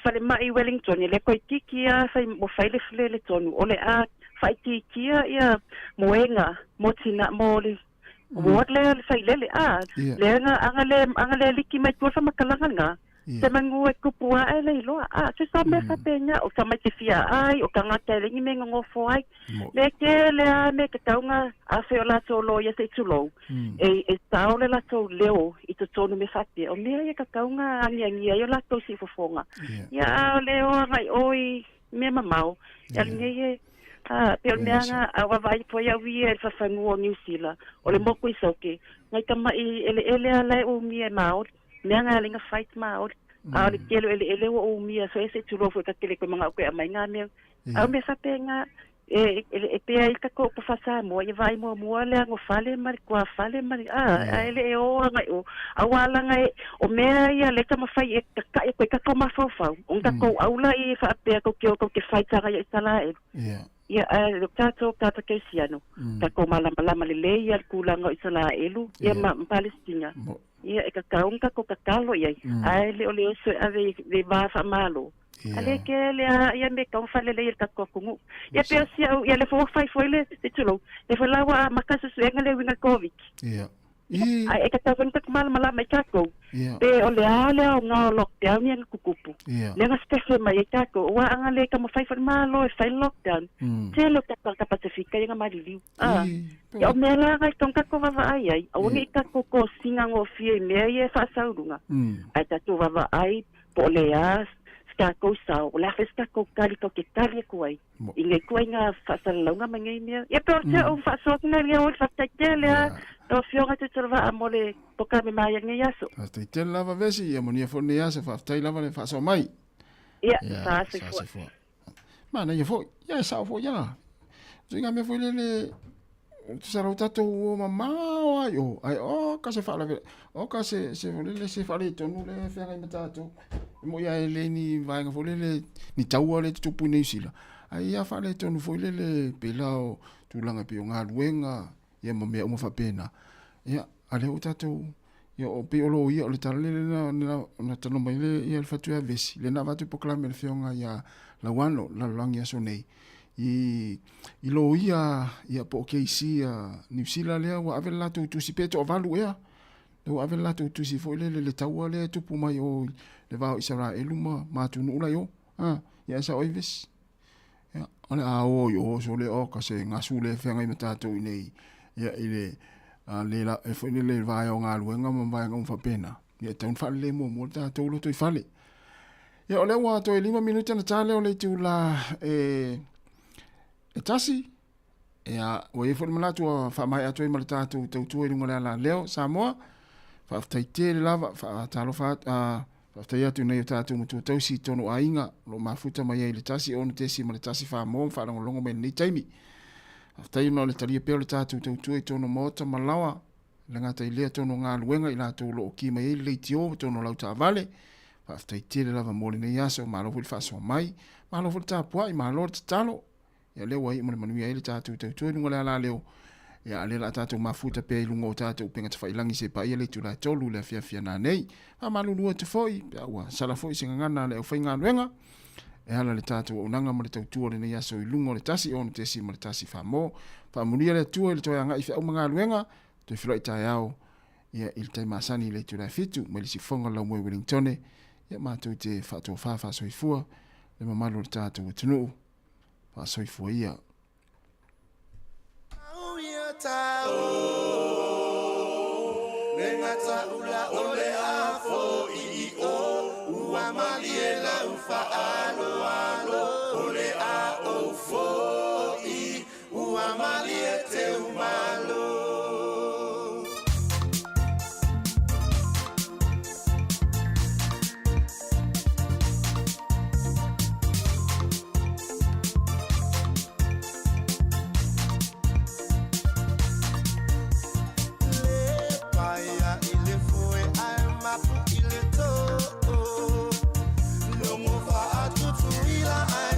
falemai i Wellington, e le toeitiiti lava fai, ua fai le, le, le tonu, o le a faaitiitia ia moega mo tina, mo le Ward lea le failele a lea nga anga le anga le liki mai tua faamatalaga lena se manu e tupu ae le iloa a se sa mea faapena o tamaiti fia ai o tagata e leai ni mea e nonofo ai le tele a mea tatau na afe o latou loia se i tulou e e sao le latou leo i totonu mea faapea o mea ia tatau na agiagi ai o latou siufofoga ia a o le o agai o i mea mamao e alu nei e a pei o le mea na a vaavaai atu ai au ia i le fafanua o Niu Sila o le moku i Soke nai tama'i eleele a la e umia e maoli mea na e ala ai na fight maoli a o le tele o eleele ua umia so e se i tulou foi ta tele koe mana'o koe e aumai na mea a o mea faapena e e pei ai tatou upu faa-Samoa ia vaai muamua le agofale ma le tuafale ma le a ae le o agai o aua laga e o mea ia lea e taumafai e tata'i atu ai tatou mafaufau ona tatou aula i faapea tou te o tou te fight agai ia Isaraelu ia ae o tatou tagata kerisiano tatou malamalama lelei ia le tulaga o Isaraelu ia ma Palesitina ia e tatau ona tatou tatalo i ai ae le o le oso e ave i le va faamalo A le ke le a ia me kau fale le ia tatou atunuu. Ia pe o si au ia le fo fai foi le se tulou. Le fo la ua amata suesuega le uiga Covid. Ia. Ai e tatau foi ona tatou malamalama ai tatou. Pe o le a le aoga o lockdown ia na tutupu. Lea na sefe mai ai tatou. Aua ana le taumafai foi le Malo e fai le lockdown. Tele o tatou tagata Pasefika ia na maliliu. Ia o mea la na i tonu tatou vaavaai ai. Aua ne i tatou kosina gofie i mea ia e faasau luga. Ae tatou vaavaai po o le a se tatou sao, o le a foi se tatou tali tou te tali atu ai i nei ituaiga faasalalauga ma nei mea. Ia pe o se ou faasoa atu nei lea oi, faafetai tele lava lau Afioga Tuitolovaa mo le polokalame maia i lenei aso. Faafetai tele lava Vesi, ia manuia foi lenei aso, faafetai lava le faasoa mai. Ia, sa soifua. Manaia foi, ia e sao foi ia. Tuiga mea foi lele, tusa lau tatou o mamao ai o, ai o ka se faalave, o ka se se foi lele se faaletonu le feagai ma tatou. E moi lava e le ni vaega foi lele, ni taua le tutupu i Niu Sila. Ai ia faaletonu foi lele pei la o tulaga pei o galuega, ia ma mea uma faapena. Ia, a lea ua tatou, ia o pei o loia, o le tala lele na, na, na talanoa mai le, ia le fatu ia Vesi, lea na avatu i polokalame a le afioga ia Lauano, lalolagi aso nei, i, i loia, ia po o KC a Niu Sila lea ua ave le latou tusi, pe toavalu ea, lea ua ave le latou tusi foi lele le taua lea e tupu mai o i le va o Isaraelu ma, ma atunuu la i o. Ah, ia e sao ai Vesi. Ia, o le a o i o so le o ka se gasu le feagai ma tatou i nei, ia i le, a le la, e foi le vaea o galuega ma vaega uma faapena. Ia e tatau ona faalelei muamua le tatou lotoifale. Ia o lea ua toe 5 minute ona ta lea o le itula e, e tasi. Ia, ua i ai foi le manatu ua faamaea atu ai ma le tatou tautua i luga o le ala leo Samoa. Faafetai tele lava, faatalofa atu, faafetai atu i nai o tatou matua tausi i totonu o aiga o lo o mafuta mai ai i le 1 6 ma le 1 4 moa ma faalogologo mai i lenei taimi. Faafetai ona o le talia pea o le tatou tautua i totonu o maota ma laoa, e le gata i lea totonu o galuega i latou o lo o ki mai ai le leitio ma totonu o lau taavale. Faafetai tele lava mo lenei aso, malo foi le faasoa mai, malo foi le tapuai, malo le tatalo. Ia lea ua iu ma le manuia ai le tatou tautua i luga o le alaleo. Ia a lea la tatou mafuta pea i luga o tatou upega tafailangi se paia le itula e 3 i le afiafi a nanei. Faamalulu atu foi, pe a ua sala foi se gagana a le aufaigaluega, e ala le tatou auaunaga ma le tautua o lenei aso i luga o le 1 6 ma le 1 4 mo. Faamanuia le Atua i le toe agai i feau ma galuega, toe feiloai taeao ia i le tai masani i le itula e 7 mai le siufofoga o le laumoe Wellingtone. Ia matou te faatofa faasoifua le mamalu o le tatou atunuu. Faasoifua ia. Le gataula o le a fo'i i o ua malie lau faaaloalo o le a ou fo'i ua malie teumalo. Le paia i le foe ae mapu i le tō. Logo faatutuila ae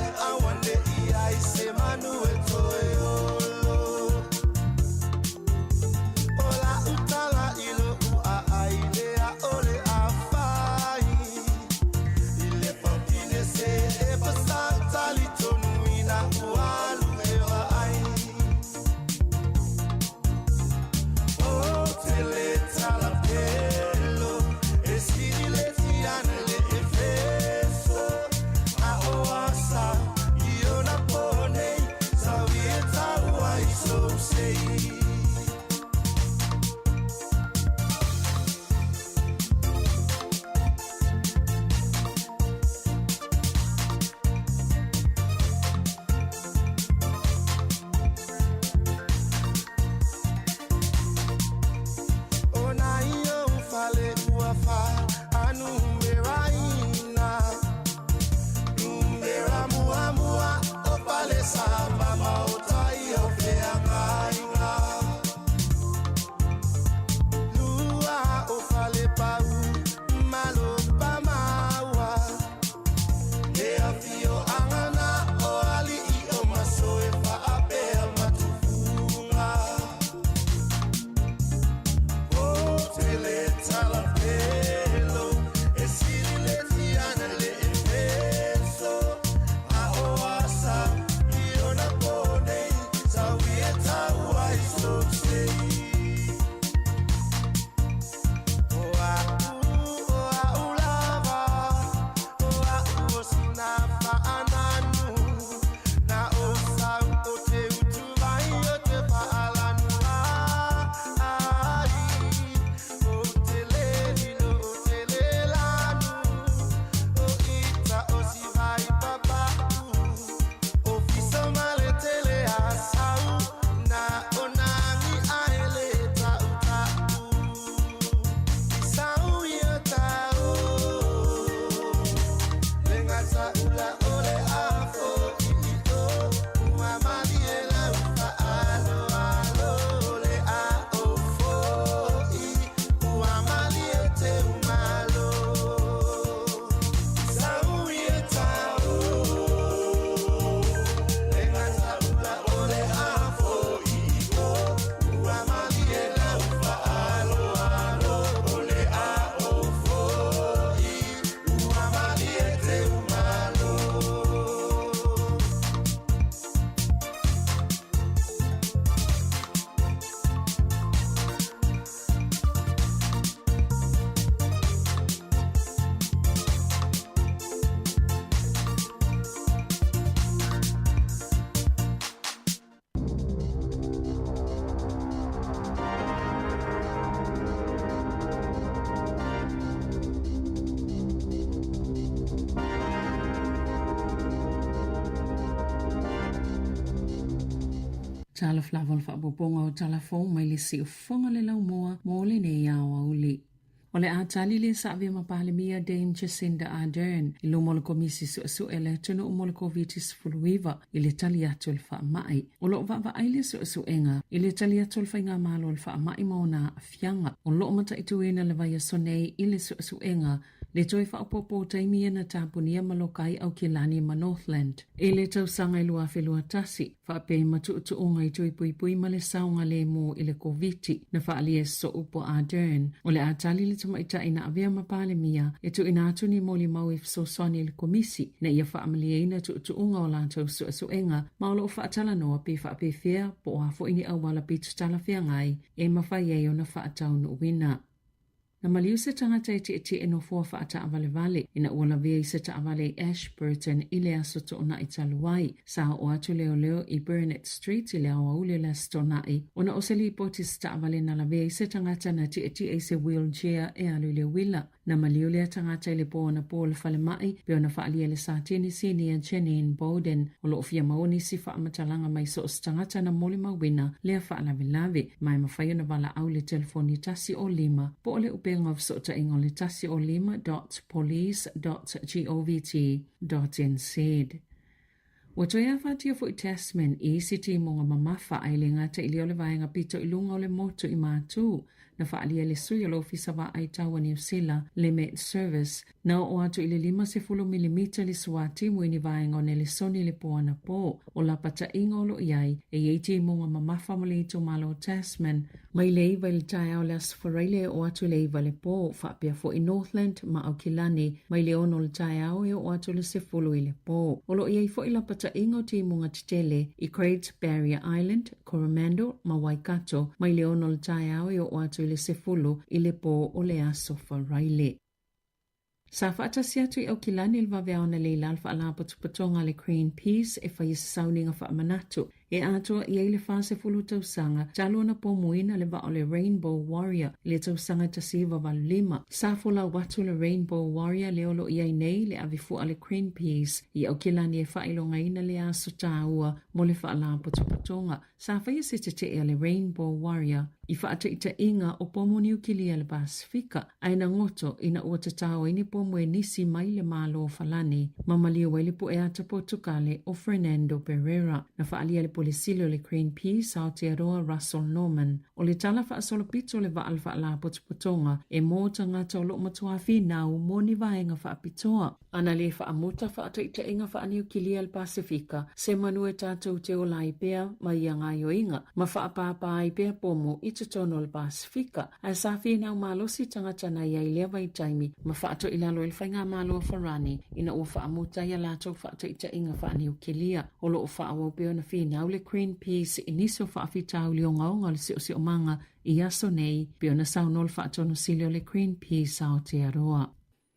Talofa lava o le faaopoopoga o tala fou mai le siufofoga le laumua mo lenei aoauli. O le a tali le sa avea ma Palemia Dame Jacinda Ardern i luma o le Komisi Suesue a le Atunuu mo le Koviti-19 i le tali atu i le faamai. O lo o vaavaai le suesuega i le tali atu a le Faigamalo i le faamai ma ona aafiaga. O lo o mataituina le vaiaso nei i le suesuega le toe faaopoopo o taimi ia na tapunia ma loka ai Aukilani ma Northland i le tausaga e 2021, faapea i ma tuutuuga i tui puipui ma le saogalemu i le Koviti. Na faaalia e soo po Ardern, o le a tali le tamaitai na avea ma Palemia e tuuina atu ni molimau e fesoasoani i le Komisi ina ia faamalieina tuutuuga o latou suesuega ma o lo o faatalanoa pe faapefea po o a foi ni auala pito talafeagai e mafai ai ona faataunuuina. Na maliu se tagata e tietie nofoa faataavalevale ina ua lavea i se taavale i Ashburton i le Aso Toonai talu ai. Sa oo atu leoleo i Burnett Street i le aoauli o le Aso Toonai ona o se lipoti se taavale na lavea i se tagata na tietie i se wheelchair e alu i le uila. Na maliu lea tagata i le po anapo o le falemai pei ona faaalia e le Satini Sinia Janine Bowden. O lo o fia maua nisi faamatalaga mai so o se tagata na molimauina lea faalavelave, ma e mafai ona valaau i le telefoni 105 po o le upega o fesootaiga o le 105 dot police dot govt dot nz. Ua toe afatia foi Tasman i isi timuga mamafa ae le gata i lea o le vaega pito i luga o le motu i Matū na faaalia e le sui o le Ofisa Vaai Tau a Niu Sila, le Met Service, Na oo atu i le 50 milimita le suatimu i ni vaega o Nelesoni i le po anapō. O lapataiga o lo o i ai, e i ai timuga mamafa ma le itumalo o Tasman, mai le 9 i le taeao o le Aso Faraile e oo atu i le 9 i le pō, faapea foi Northland ma Aukilani, mai le 6 o le taeao e oo atu i le 10 i le pō. O lo o i ai foi lapataiga o timuga tetele i Great Barrier Island, Coromandel ma Waikato, mai le 6 o le taeao e oo atu i le 10 i le pō o le Aso Faraile. Sa faatasi atu i Aukilani le vaveao analeila le Faalapotopotoga a le Greenpeace e faia se sauniga faamanatu e atoa i ai le 40 tausaga talu ona pomuina le vaa o le Rainbow Warrior i le tausaga 1985. Sa folau atu le Rainbow Warrior lea o lo o i ai nei le avefua a le Greenpeace i Aukilani e faailogaina lea aso taua mo le Faalapotopotoga. Sa faia se tetee a le Rainbow Warrior i faataitaiga o pomu niukilia i le Pasefika, ae na goto ina ua tatao ai ni pomu e nisi mai le Malo o Falani ma maliu ai le puʻe ata Potukale o Fernando Pereira. Na faaalia e le Pule Sili o le Greenpeace Aotearoa Russell Norman, o le tala faasolopito o le vaa le Faalapotopotoga e mō tagata o lo o matuā finau mo ni vaega faapitoa. Ana le faamuta faataitaiga faaniukilia le Pasefika, se manu e tatou te ola ai pea ma ia gaoioiga, ma faapāpā ai pea pomu i totonu o le Pasefika. Ae sa finau malosi tagata na i ai lea vaitaimi ma faatoilalo i le Faigamalo a Farani ina ua faamuta ia latou faataitaiga faaniukilia. O lo o faaauau pea ona finau le Greenpeace i nisi o faafitauli ogaoga o le siosiomaga i aso nei, pei ona saunoa le Faatonu Sili o le Greenpeace Aotearoa.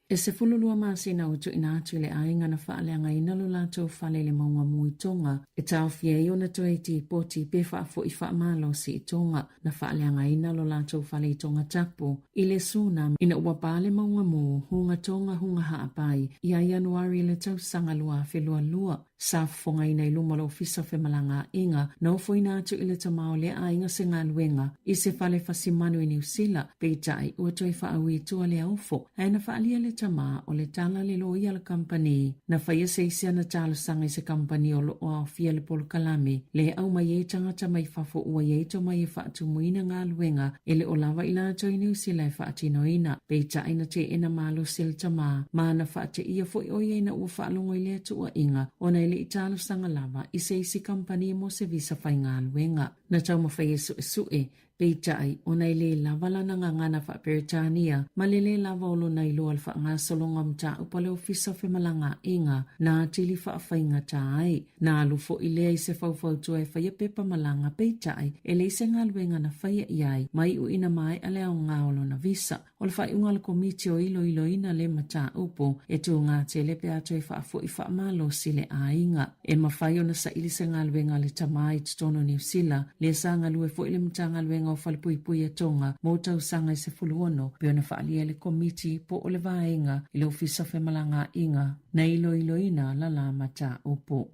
E 12 masina ua tuuina atu i le aiga na faaleagaina lo latou fale i le mauga mu i Tonga, e taofia ai ona toe tipoti pe faafoi faamalosi i Tonga. Na faaleagaina lo latou fale i Tongatapu i le tsunami ina ua pa le mauga mu Hunga Tonga Hunga Haapai ia Ianuari i le tausaga 2022. Sa fofogaina i luma o le Ofisa o Femalagaaiga, na ofoina atu i le tama o lea aiga se galuega i se fale fasimanu i Niu Sila, peitai ua toe faaui i tua lea ofo, ae na faaalia le tama o le tala le loia a le kamupani. Na faia se isi ana talosaga i se kamupani o lo o aofia le polokalame le aumai ai tagata mai fafo ua i ai tomai e faatumuina galuega e le o lava i latou i Niu Sila e faatinoina. Peitai na teena malosi le tama, ma na faateia foi ʻo ia ina ua faalogo i lea tuuaiga ona e le i talosaga lava i se isi kamupani mo se visa faigaluega. Na taumafai e suesue, peitai, ona e le lava lana gagana faa-Peretania ma le lē lava o lona iloa le faagasologa o mataupu a le Ofisa o Femalagaaiga na atili faafaigata ai. Na alu foi lea i se faufautua e faia pepa malaga, peitai, e leai se galuega na faia i ai, ma iu ina maea le aoga o lona visa. O le faaiuga a le Komiti o iloiloina lea mataupu, e tūgā tele pe a toe faafoi faamalosi le aiga. E mafai ona saili se galuega a le tama i totonu o Niu Sila, lea sa galue foi i le Matagaluega o Falepuipui a Tonga mo tausaga e 16, pei ona faaalia e le Komiti po o le Vaega i le Ofisa o Femalagaaiga. Na iloiloina la la mataupu.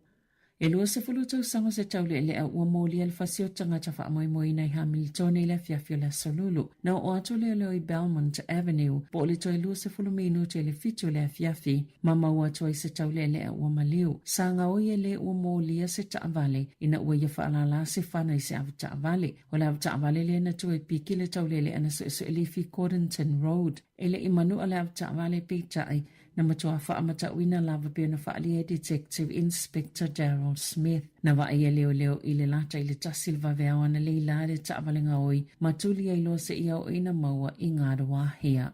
E 20 tausaga se taulealea ua molia le fasi o tagata faamoemoeina i Hamiltone i le afiafi o le Aso Lulu. Na oo atu leoleo i Belmont Avenue po o le toe 20 minute i le 7 o le afiafi ma maua atu ai se taulealea ua maliu. Sa gaoi e le ua molia se taavale ina ua ia faalala se fana i se avetaavale. O le avetaavale lea na toe piki le taulealea na suesue lifi i Gordonton Road. E le i manua le avetaavale peitai na matua faamatauina lava pei ona faaalia e Detective Inspector Daryl Smith. Na vaai e leoleo i le lata i le tasi le vaveao analeila le taavale gaoi ma tuli ai loa seia oo ina maua i Ngāruawāhia.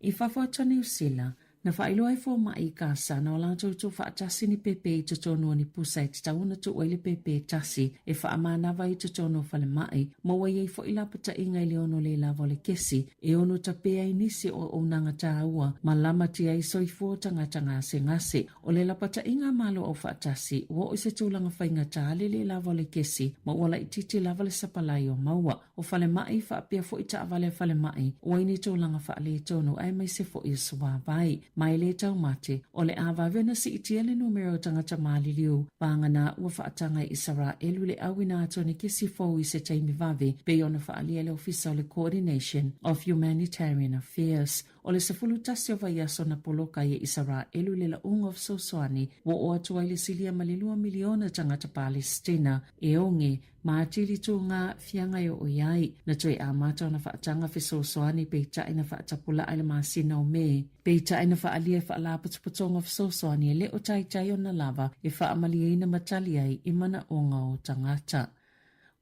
I fafo atu o Niu Sila, na faailoa e fomai i Gasa na o latou tuufaatasi ni pēpē i totonu o ni pusa e tatau ona tuu ai le pēpē tasi e faamanava ai i totonu o falemai, ma ua i ai foi lapataiga i le ono le lava o le kesi e ono tapē ai nisi o auaunaga tāua ma lamatia ai soifua o tagata gasegase. O le lapataiga a Malo Aufaatasi, ua oo i se tulaga faigata le le lava o le kesi ma ua laitiiti lava le sapalai o maua. O falemai, faapea foi taavale a falemai, ua i ni tulaga faaletonu aemaise foi o suavai. Ma e le taumate, o le a vave ona siitia le numera o tagata maliliu, vagana ua faataga e Isaraelu le auina atu o ni kesi fou i se taimi vave, pei ona faaalia e le Ofisa o le Coordination of Humanitarian Affairs. O le 11 o vaiaso na poloka ai e Isaraelu le lauga o fesoasoani, ua oo atu ai le silia ma le lua miliona tagata Palestina e oge ma atili tū fiaga e oo i ai. Na toe amata ona faataga fesoasoani peitai na faatapulaa i le masina o Me. Peitai na faaalia e Faalapotopotoga o Fesoasoani e le o taitai ona lava e faamalieina ma tali ai i manaoga o tagata.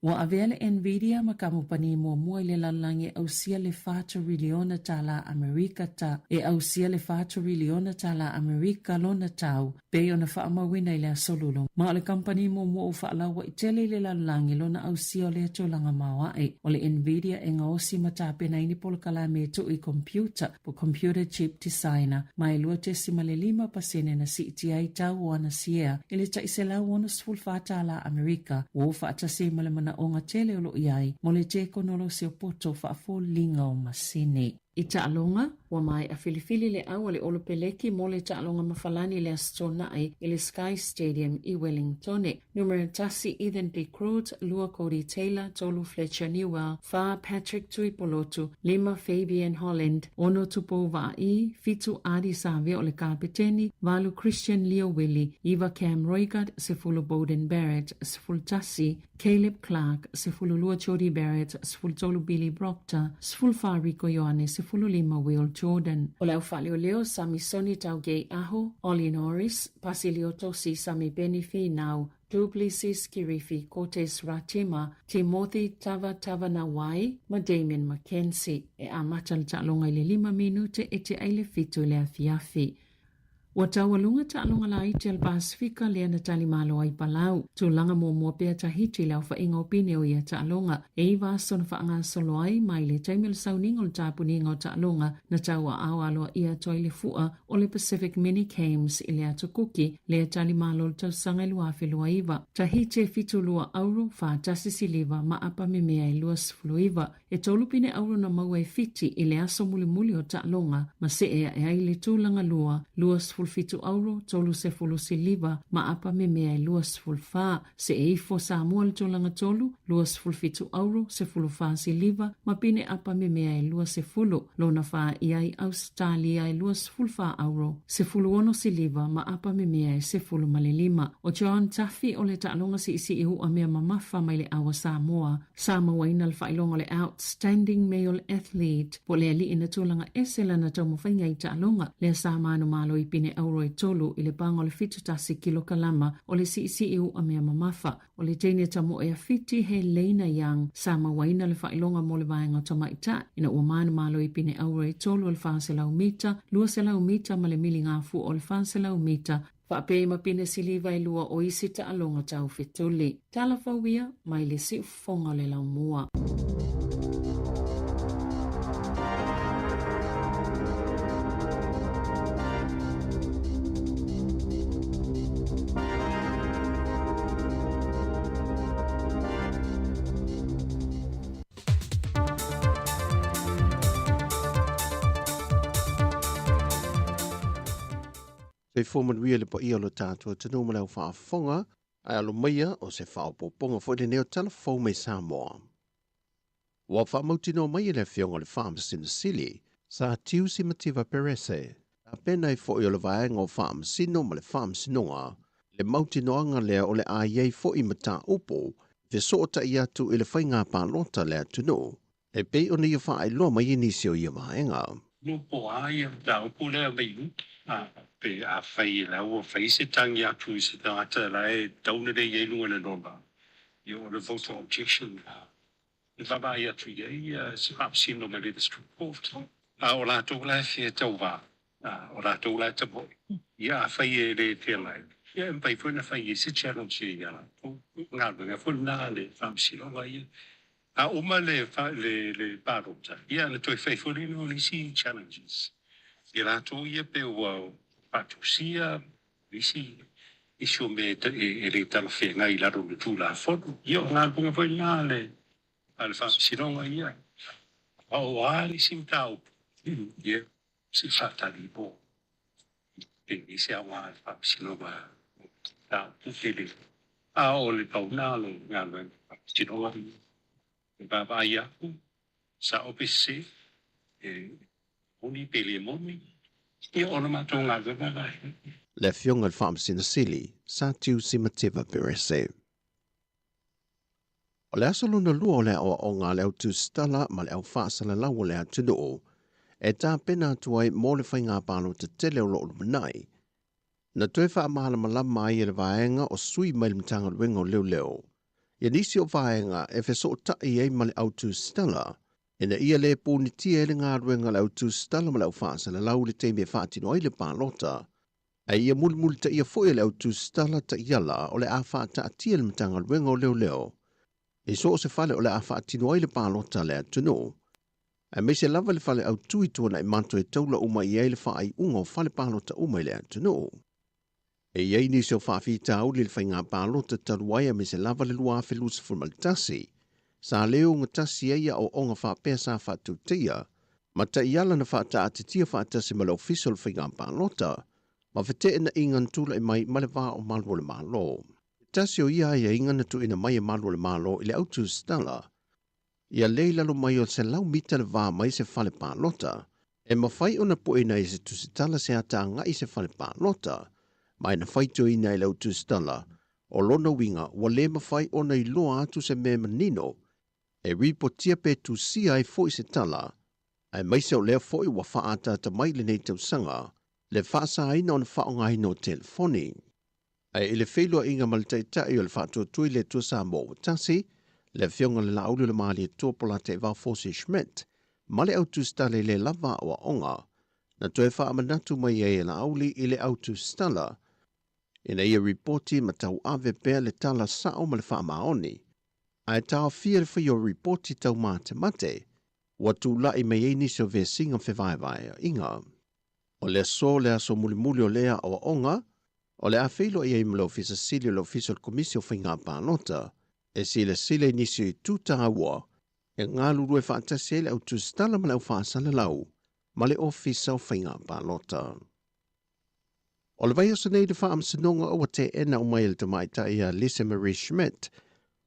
Ua avea le Nvidia ma kamupani muamua i le lalolagi e ausia le $4 tālā Amerika ta e ausia le $4 tālā Amerika lona tau pei ona faamauina i le Aso Lulu, ma o le kamupani muamua ua faalauaʻi tele i le lalolagi lona ausia o lea tulaga maoaʻe. O le Nvidia e gaosi ma tapena ai ni polokalame e tuu i computer po computer chip designer, ma e 2.5 pasene na siitia ai tau o ana siea i le tai $164 tālā Amerika, ua o faatasi ai ma le manaʻoga tele o lo o i ai mo le tekonolosi o poto faafoliga o masini. I taaloga, ua maea filifili le au a le Olopeleki mo le taaloga mafalani i le Aso Toonai i le Sky Stadium i Wellingtone. Numera tasi Ethan De Groot, lua Codie Taylor, tolu Fletcher Newell, whā Patrick Tuipolotu, lima Fabian Holland, ono Tupou Vaa'i, fitu Ardie Savea o le kapeteni, valu Christian Lio Willie, iva Cam Roigard, 10 Beauden Barrett, 11 Caleb Clarke, 12 Jordie Barrett, 13 Billy Proctor, 14 Rieko Ioane, 15 Will Jordan. O le au faaleoleo, Samisoni Taugeiaho, Ollie Norris, Pasilio Tosi, Samipeni Finau, Du Plessis Kirifi, Cortez Ratima, Timoci Tavatavanawai ma Damian McKenzie. E amata le taaloga i le lima minute e tea i le fitu i le afiafi. Ua taualuga taaloga laiti a le Pasefika lea na tali malo ai Palau. Tulaga muamua pea Tahiti i le aofaiga o pine o ia taaloga. E iva aso na faagasolo ai mai le taimi o le sauniga o le tapuniga o taaloga na tauaao aloaia atu ai le fua o le Pacific Mini Games i le Atu Kuki lea tali malo i le tausaga e 2029. Tahiti e 72 auro, 41 siliva ma apa memea e 29. E tolu pine auro na maua e Fiti i le aso mulimuli o taaloga ma see ae ai le tulaga lua, 27 auro, 30 siliva ma apa memea e 24. See ifo Samoa i le tulaga tolu, 27 auro, 14 siliva ma pine apa memea e 20. Lona fa i ai Ausetalia e 24 auro, 16 siliva ma apa memea e 15. O John Tafi o le taaloga siisii u'a mea mamafa mai le au a Samoa. Sa mauaina le faailoga o le Outstanding Male Athlete po o le alii na tulaga ese lana taumafaiga i taaloga lea sa manumalo i pine auro e tolu i le paga o le 71 kilokalama o le siisii u'a mea mamafa. O le teine tamoe a Fiti he Leina Young sa mauaina le faailoga mo le vaega o tamaitai ina ua manumalo i pine auro e tolu o le 400 mita, 200 mita ma le miligafua o le 400 mita Faapea ma pine siliva e lua o isi taaloga tau fetuli. Tala fou ia mai le siufofoga o le laumua. Soifua manuia le paia o lo tatou atunuu ma le au faafofoga. Ae alo maia o se faaopoopoga foi lenei o tala fou mai Samoa. Ua faamautinoa mai e le Afioga i le Faamasino Sili, Sir Tiusi Mativa Perese, tapena ai foi o le Vaega o Faamasino ma le Faamasinoga, le mautinoaga lea o le a i ai foi mataupu e fesootai atu i le faiga palota a le atunuu, e pei ona ia faailoa mai e nisi o ia vaega. No po a ia mataupu lea mai uta, pe afai e la ua fai se tagi atu i se tagata la e tatau ona lei i ai luga o le lola, ia o le voter objection e vaavaai atu i ai se faamasino mai le District Court, a o latou la e fia tauva, o latou la e tamoe. Ia afai e le feagai, ia e mafai foi ona fai i ai se challenge ia latou. O galuega foi lena a le faamasinoga ia. A uma le le palota, ia ona toe fai foi lea o nisi challenges ia latou ia pe ua faatusia nisi nisi o mea e le talafeagai i lalo o le Tulafono. Ia o galuega foi lena a le a le Faamasinoga ia. A o a nisi mataupu, ia se i faatali po pe i ai se aoga a le Faamasinoga mataupu pe le. A o le pau lena o le galuega a le Faamasinoga ia, e vaavaai atu, sao pe sese, e moni pe le moni, ia o le matou galuega la e. Le Afioga i le Faamasino Sili, Sir Tiusi Mateva Perese. O le aso lona lua o le aoaoga a le au tusitala ma le au faasalalau o le atunuu e tapena atu ai mo le faiga palota tele o lo o lumanai. Na toe faamalamalama ai e le vaega o sui mai le Matagaluega o Leoleo ia nisi o vaega e fesootai ai ma le au tusitala ina ia le punitia ai le galuega a le au tusitala ma le au faasalalau i le taimi e faatino ai le palota, a ia mulimulitaia foi e le au tusitala taiala o le a faataatia e le Matagaluega o Leoleo i so o se fale o le a faatino ai le palota a le atunuu, aemaise lava le fale autu i Tuanaimato e taula uma i ai le faaiuga o fale palota uma i le atunuu. E i ai nisi o faafitauli i le faiga palota talu ai aemaise lava le 2021, sa le ogatasi ai aoaoga faapea sa faatauteia ma taiala na faataatitia faatasi ma le Ofisa o le Faiga Palota ma feteenaiga na tulai mai ma le va o malu o le Malo. Se tasi o ia aiaiga na tuuina mai e malu o le Malo i le au tusitala, ia le i lalo mai o le 100 mita le va mai se fale palota, e mafai ona pueina ai se tusitala se ata agai se fale palota, ma e na faitioina e le au tusitala, o lona uiga ua le mafai ona iloa atu se mea manino e ripotia pe tusia ai foi se tala, aemaise o lea foi ua faaataata mai lenei tausaga le faasaina o le faaaogaina o telefoni. Ae i le feiloaiga ma le Taitai o le Faatuatua i le Atua Samoa ua tasi, le Afioga i le Laauli o le Malietoa Polataivao Fosi Schmidt, ma le au tusitala i le lava aoaoga, na toe faamanatu mai ai e Laauli i le au tusitala, ina ia ripoti ma tauave pea le tala sao ma le faamaoni, ae taofia le faia o ripoti taumatemate, ua tulai mai ai nisi o vesiga fevaevaeaiga. O le aso le aso mulimuli o lea aoaoga, o le a feiloai ai ma le Ofisa Sili o le Ofisa o le Komisi o Faiga Palota e silasila i nisi o itu taua e galulue faatasi ai le au tusitala ma le au faasalalau ma le Ofisa o Faiga Palota. O le vaiaso nei le faamasinoga ua teena uma ai e le tamaitai ia Lisa Marie Schmidt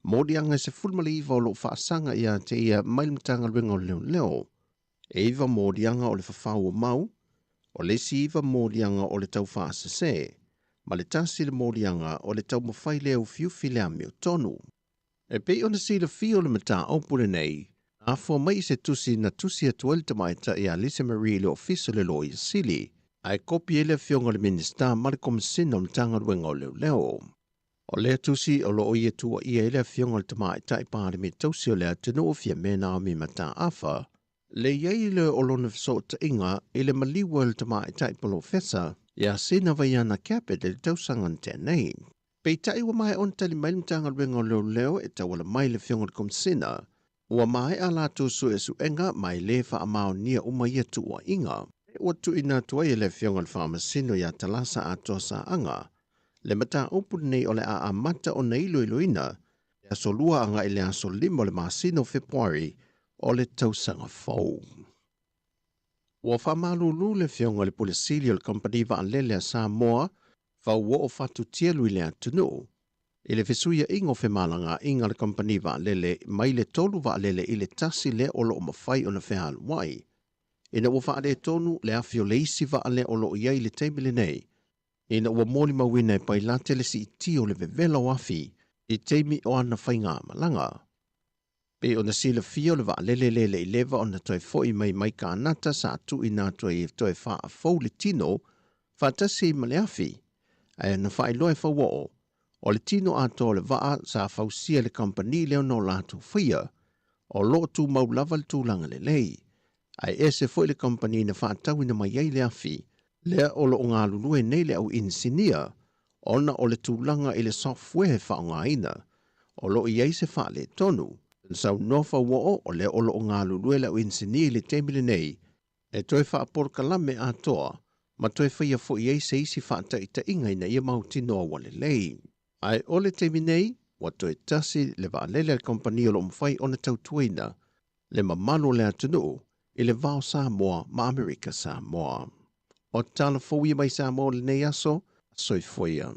moliaga e 19 o lo o faasaga ia te ia mai le Matagaluega o Leoleo. E iva moliaga o le fafau o mau, o le isi iva moliaga o le taufaasese, ma le tasi le moliaga o le taumafai le ufiufi le amiotonu. E pei ona silafia o le mataupu lenei, na afua mai i se tusi na tusi atu ai le tamaitai ia Lisa Marie i le Ofisa o le Loia Sili, ae kopi ai le Afioga i le Minisita ma le Komesina o Matagaluega o Leoleo. O lea tusi o lo o ia tuuaia ai le Afioga i le Tamaitai Palemia Tausi o le atunuu Fiame Naomi Mataafa, le i ai lea o lona fesootaiga i le maliu a le Tamaitai Polofesa ia Sina Vaiana Cabot i le tausaga na tea nei. Peitai ua maea ona tali mai le Matagaluega o Leoleo e tauala mai i le Afioga i le Komisina, ua maea a latou suesuega ma e le faamaonia uma ia tuuaiga. Ua tuuina atu ai e le Afioga i le Faamasino ia Talasa Atoa Saaga le mataupu lenei o le a amata ona iloiloina le aso 2 agai i le aso 5 o le masina o Fepuari o le tausaga fou. Ua faamalulu le Afioga i le Pule Sili o le Kamupani Vaalele a Samoa, Fauoo Fatutielu i le atunuu. i le fesuiaiga o femalagaaiga a le kamupani vaalele mai le tolu vaalele i le tasi lea o lo o mafai ona fealuai, ina ua faaletonu le afi o le isi vaa lea o lo o i ai i le taimi lenei, ina ua molimauina e Pailate le siitia o le vevela o afi i taimi o ana faigamalaga. Pei ona silafia o le vaalele lea le i leva ona toe foi mai mai Kanata sa tuuina atu ai e toe faafou le tino faatasi ai ma le afi, ae na faailoa e Fauoo, o le tino atoa o le vaa sa fausia e le kamupani lea ona o latou faia, o lo o tumau lava le tulaga lelei. Ae ese foi le kamupani na faatauina mai ai le afi, lea o lo o galulue nei le au inisinia ona o le tulaga i le software e faaaogaina, o lo o i ai se faaletonu. Na saunoa Fauoo o lea o lo o galulue le au inisinia i le taimi lenei e toe faapolokalame atoa ma toe faia foi ai se isi faataitaiga ina ia mautinoa ua lelei. Ae o le taimi nei, ua toe tasi le vaalele a le kamupani o lo o mafai ona tautuaina le mamalu o le atunuu i le va o Samoa ma Amerika Samoa. O tala fou ia mai Samoa i lenei aso, soifua ia.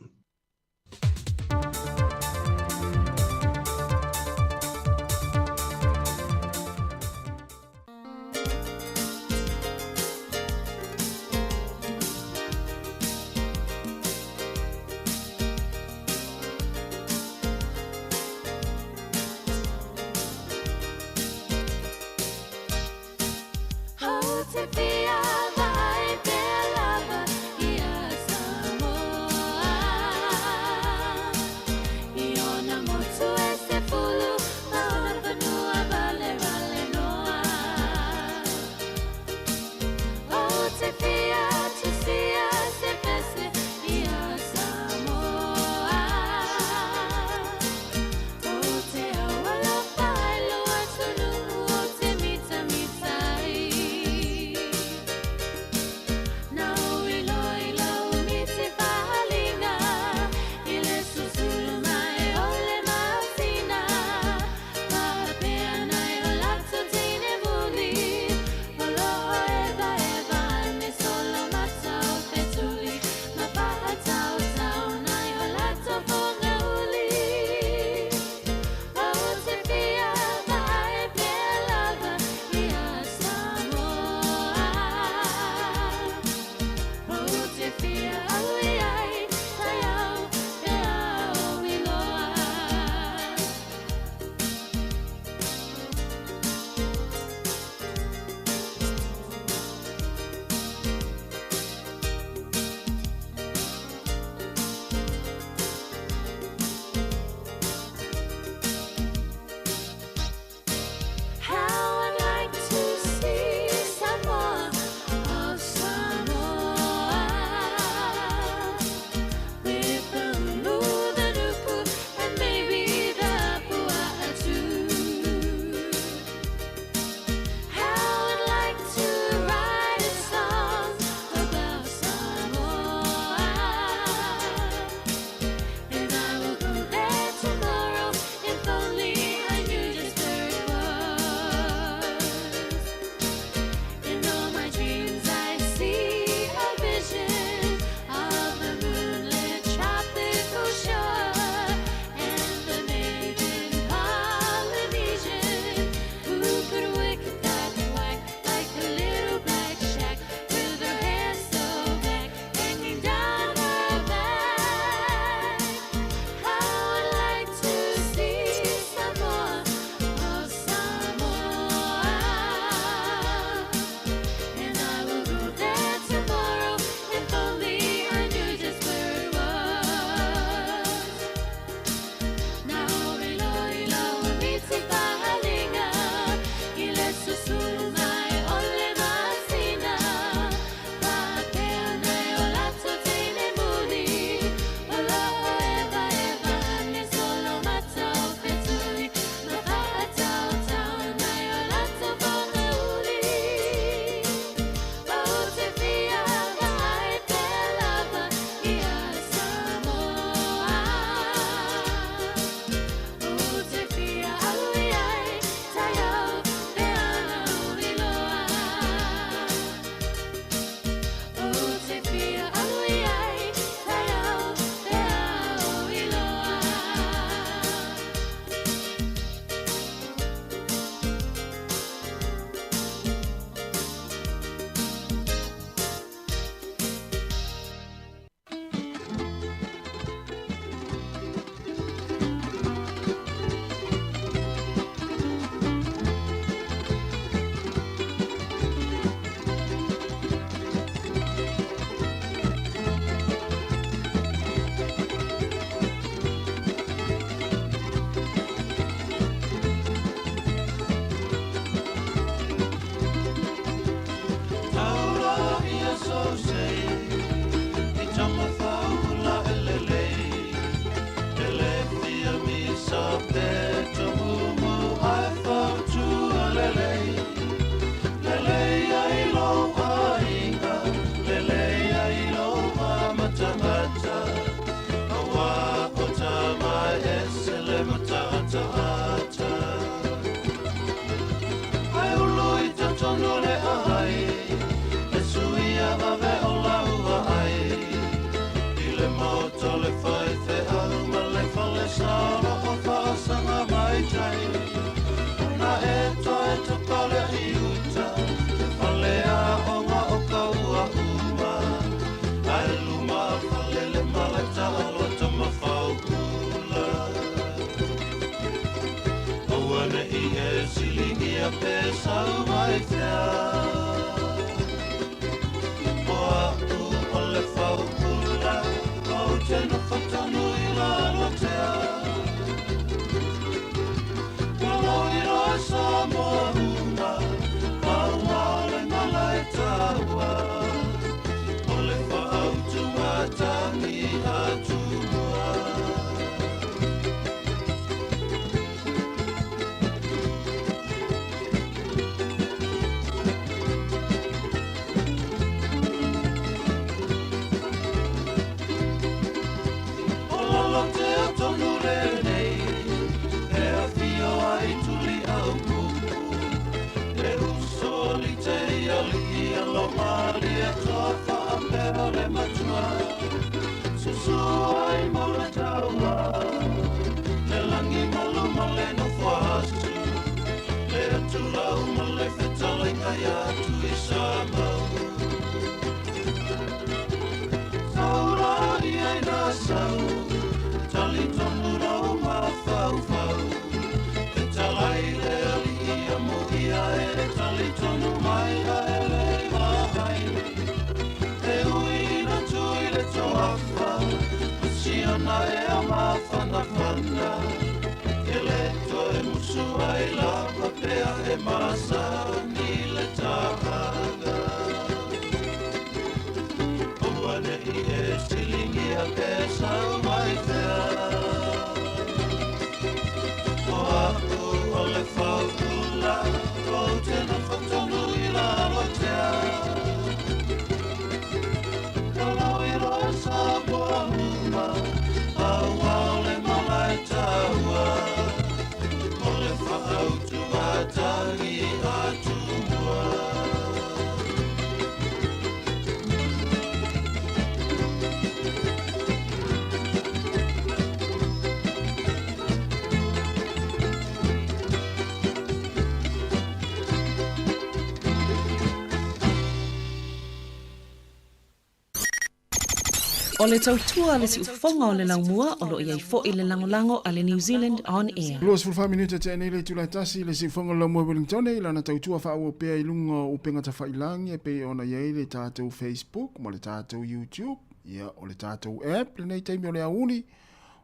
Tuisamau. Saula ia i nasau, talitonu lou mafaufau. E talai le alii amuia e talitonu mai a e le vaai. E ui na tui le toafa, o siona e a mafanafana. E le toe musu ai lava pea e masani le tahaga. Ua nei e silingia pe sau mai fea. O a'u o le faupula, ou te nofo tonu i lalo tea. O lau iloa Samoa uma, auā o le malae taua. O le faautugatagi a Tumua. O le tautua a le siufofoga o le laumua o lo o i ai foi le lagolago a le New Zealand On Air. 24 minute tea nei le itula e tasi le siufofoga o le laumua i Wellington i lana tautua faaauau pea i luga o upega tafailangi e pei ona i ai le tatou Facebook ma le tatou YouTube, ia o le tatou app lenei taimi o le aoauli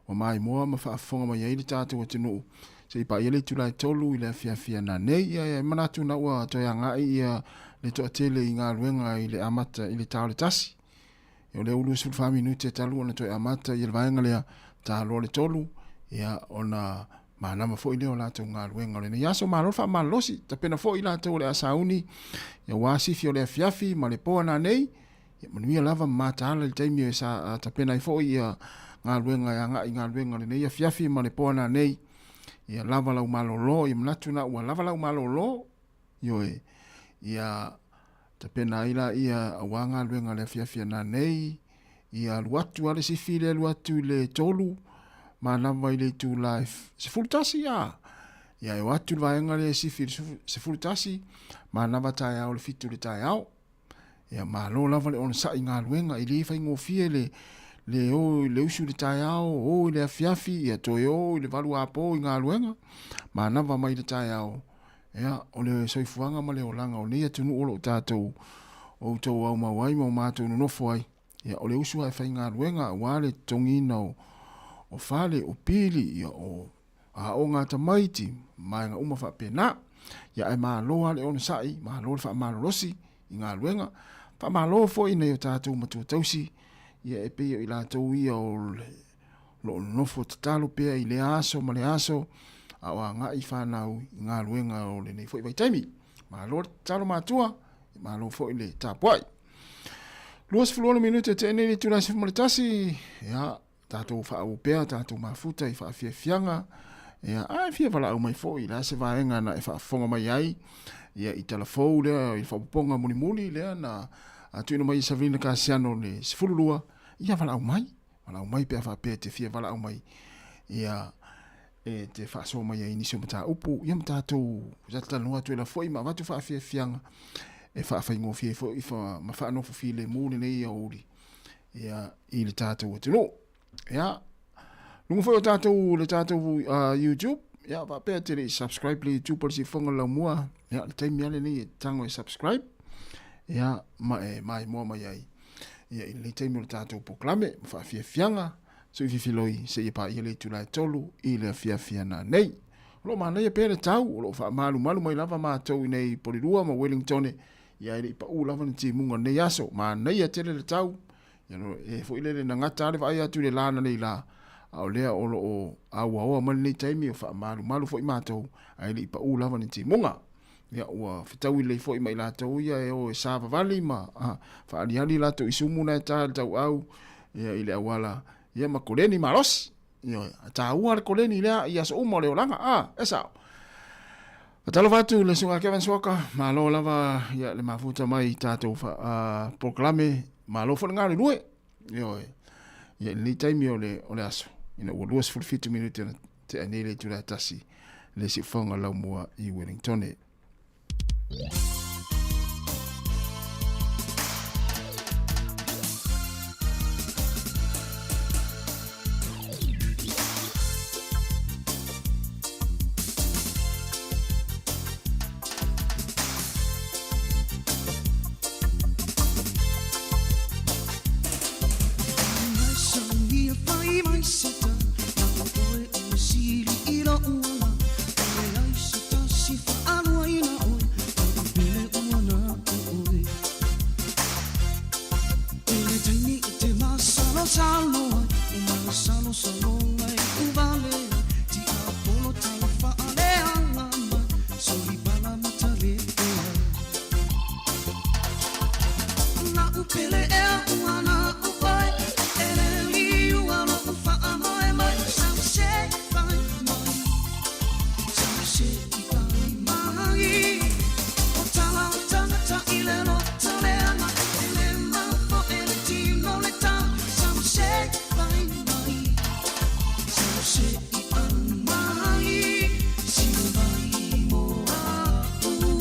ua maimoa ma faafofoga mai ai le tatou atunuu se i paia le itula e 3 i le afiafi ananei. Ia e manatu na ua toe agai ia le toatele i galuega i le amata i le ta o le tasi. Ia o lea ua 24 minute talu ona toe amata ia le vaega lea, ta loa le 3, ia ona malama foi lea o latou galuega o lenei aso. Malo le faamalolosi, tapena foi latou o le a sauni, ia ua sifi o le afiafi ma le po ananei, ia manuia lava ma mataala i le taimi e sa tapena ai foi ia galuega e agai i galuega o lenei afiafi ma le po ananei. Ia lava lau malolo, ia manatu na ua lava lau malolo, Ioe, ia tapena ai laia aua galuega o le afiafi ananei, ia alu atu lava le sifi le alu atu i le 3, manava i le itula e 11 a. Ia e o atu le vaega lea e sifi i le 11, manava taeao i le 7 i le taeao. Ia malo lava le onosai i galuega, e le faigofie le le o i le usu i le taeao, o i le afiafi, ia toe o i le 8 apo i galuega, manava mai le taeao. Ia, o le soifuaga ma le olaga o nei atunuu o lo o tatou outou aumau ai ma o matou nonofo ai, ia, o le usu lava e faigaluega aua le totogiina o fale, o pili, ia, o aoga a tamaiti, ma vaega uma faapena. Ia, ae malo lava le onosai, malo le faamalolosi i galuega. Faamalo foi i nai o tatou matua tausi, ia, e pei o i latou ia o le lo o nonofo tatalo pea i lea aso ma lea aso, a o agai fanau i galuega o lenei foi vaitaimi. Malo le tatalo matua, malo foi le tapuai. 26 minute tea nei le itula 11, ia, tatou faaauau pea tatou mafuta i faafiafiaga, ia, a e fia valaau mai foi, le a se vaega na e faafofoga mai ai, ia, i tala fou lea, i le faaopoopoga mulimuli lea na tuuina mai e Savelina Kasiano le 12, ia valaau mai. Valaau mai pe a faapea e te fia valaau mai, ia, e te faasoa mai ai i nisi o mataupu, ia ma tatou talatalanoa atu ai lava foi ma avatu faafiafiaga e faafaigofie ai foi fa, ma faanofo filemu lenei aoauli, ia, i le tatou atunuu. Ia, luga foi o tatou, le tatou YouTube, ia, faapea te le i subscribe le YouTube o le Siufofoga o le Laumua, ia, le taimi lava lenei e tago e subscribe, ia, ma e maimoa mai ai. Ia, i lenei taimi o le tatou polokalame ma faafiafiaga, sui fifiloi seia paia le itula e 3 i le afiafi ananei. O lo o manaia pea le tau, o lo o faamalumalu mai lava matou i nei Polirua ma Wellingtone, ia e le i pau lava ni timuga o lenei aso. Manaia tele le tau, ia e foi lele na gata lava le vaai atu i le la nanei la, a o lea o lo o auaoa mai lenei taimi o faamalumalu foi matou, ae le i pau lava ni timuga. Ia, ua fetaui lelei foi ma i latou ia e o e savavali ma faaaliali latou isumu na e ta i le tauau, ia, i le auala, ia, ma koleni malosi. Ioe, a taua le koleni lea i aso uma o le olaga, a, e sao. Fatalofa atu i le susuga Kevin Suaka, malo lava ia, le mafuta mai i tatou polokalame, malo foi le galulue. Ioe, ia, i lenei taimi o le, o le aso, ina ua 27 minute na tea nei le itula e tasi, le siufofoga laumua i Wellingtone. mai se tala Na o oe ua sili i lo'u ola E leai se tasi fa'aluaina oe La'u pele ua na o oe I le taimi e te masalosalo ai O masalosaloga e uvale ai Tiapolo tala fa'aleaga mai Solipala matalea La'u pele ea ua na o oe E le liua lo'u fa'amoemoe Sau se fai mai Sau se i ai mai O tala o tagata i le loto leaga E le mafo'e le tino le tala Sau se fai mai Sau se i au mai Sila mai mo a'u.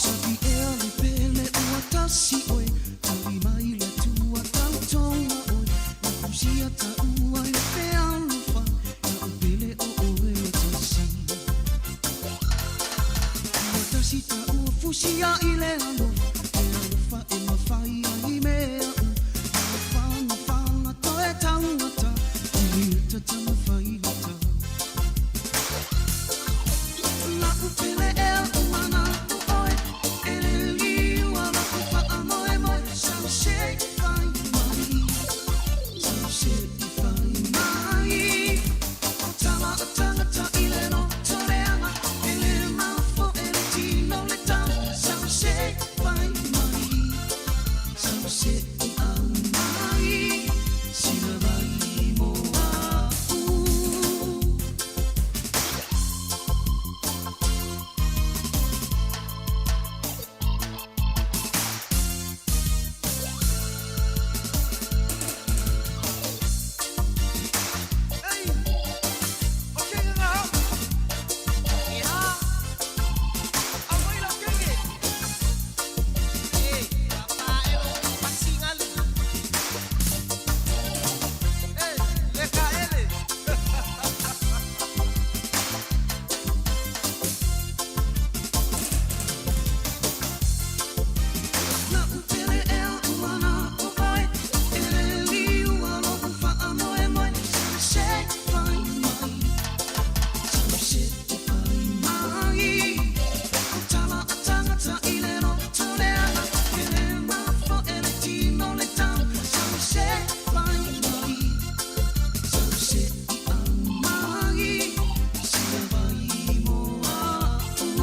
Sapi ea le pele ua tasi oe Tali mai le Atua tautoga oe Na fusia taua i le fealofa La'u pele o oe e tasi Ua tasi taua fusia i le alofa Le alofa e mafai ai mea uma Alofa na toe taugata I uta tamafaigata La'u pele ea ua na o oe E le liua lo'u fa'amoemoe Sau se i fai mai Sau se i fai mai O tala o tagata i le loto leaga E le mafo'e le tino le tala Sau se i fai mai Sau se i au mai Sila mai mo a'u. La'u pele ea ua na o oe E le liua lo'u fa'amoemoe Sau se i fai mai Sau se i fai mai O tala a tagata i le loto leaga E le mafo'e le tino le tala Sau se i fai mai Sau se i au mai Sila mai mo a'u.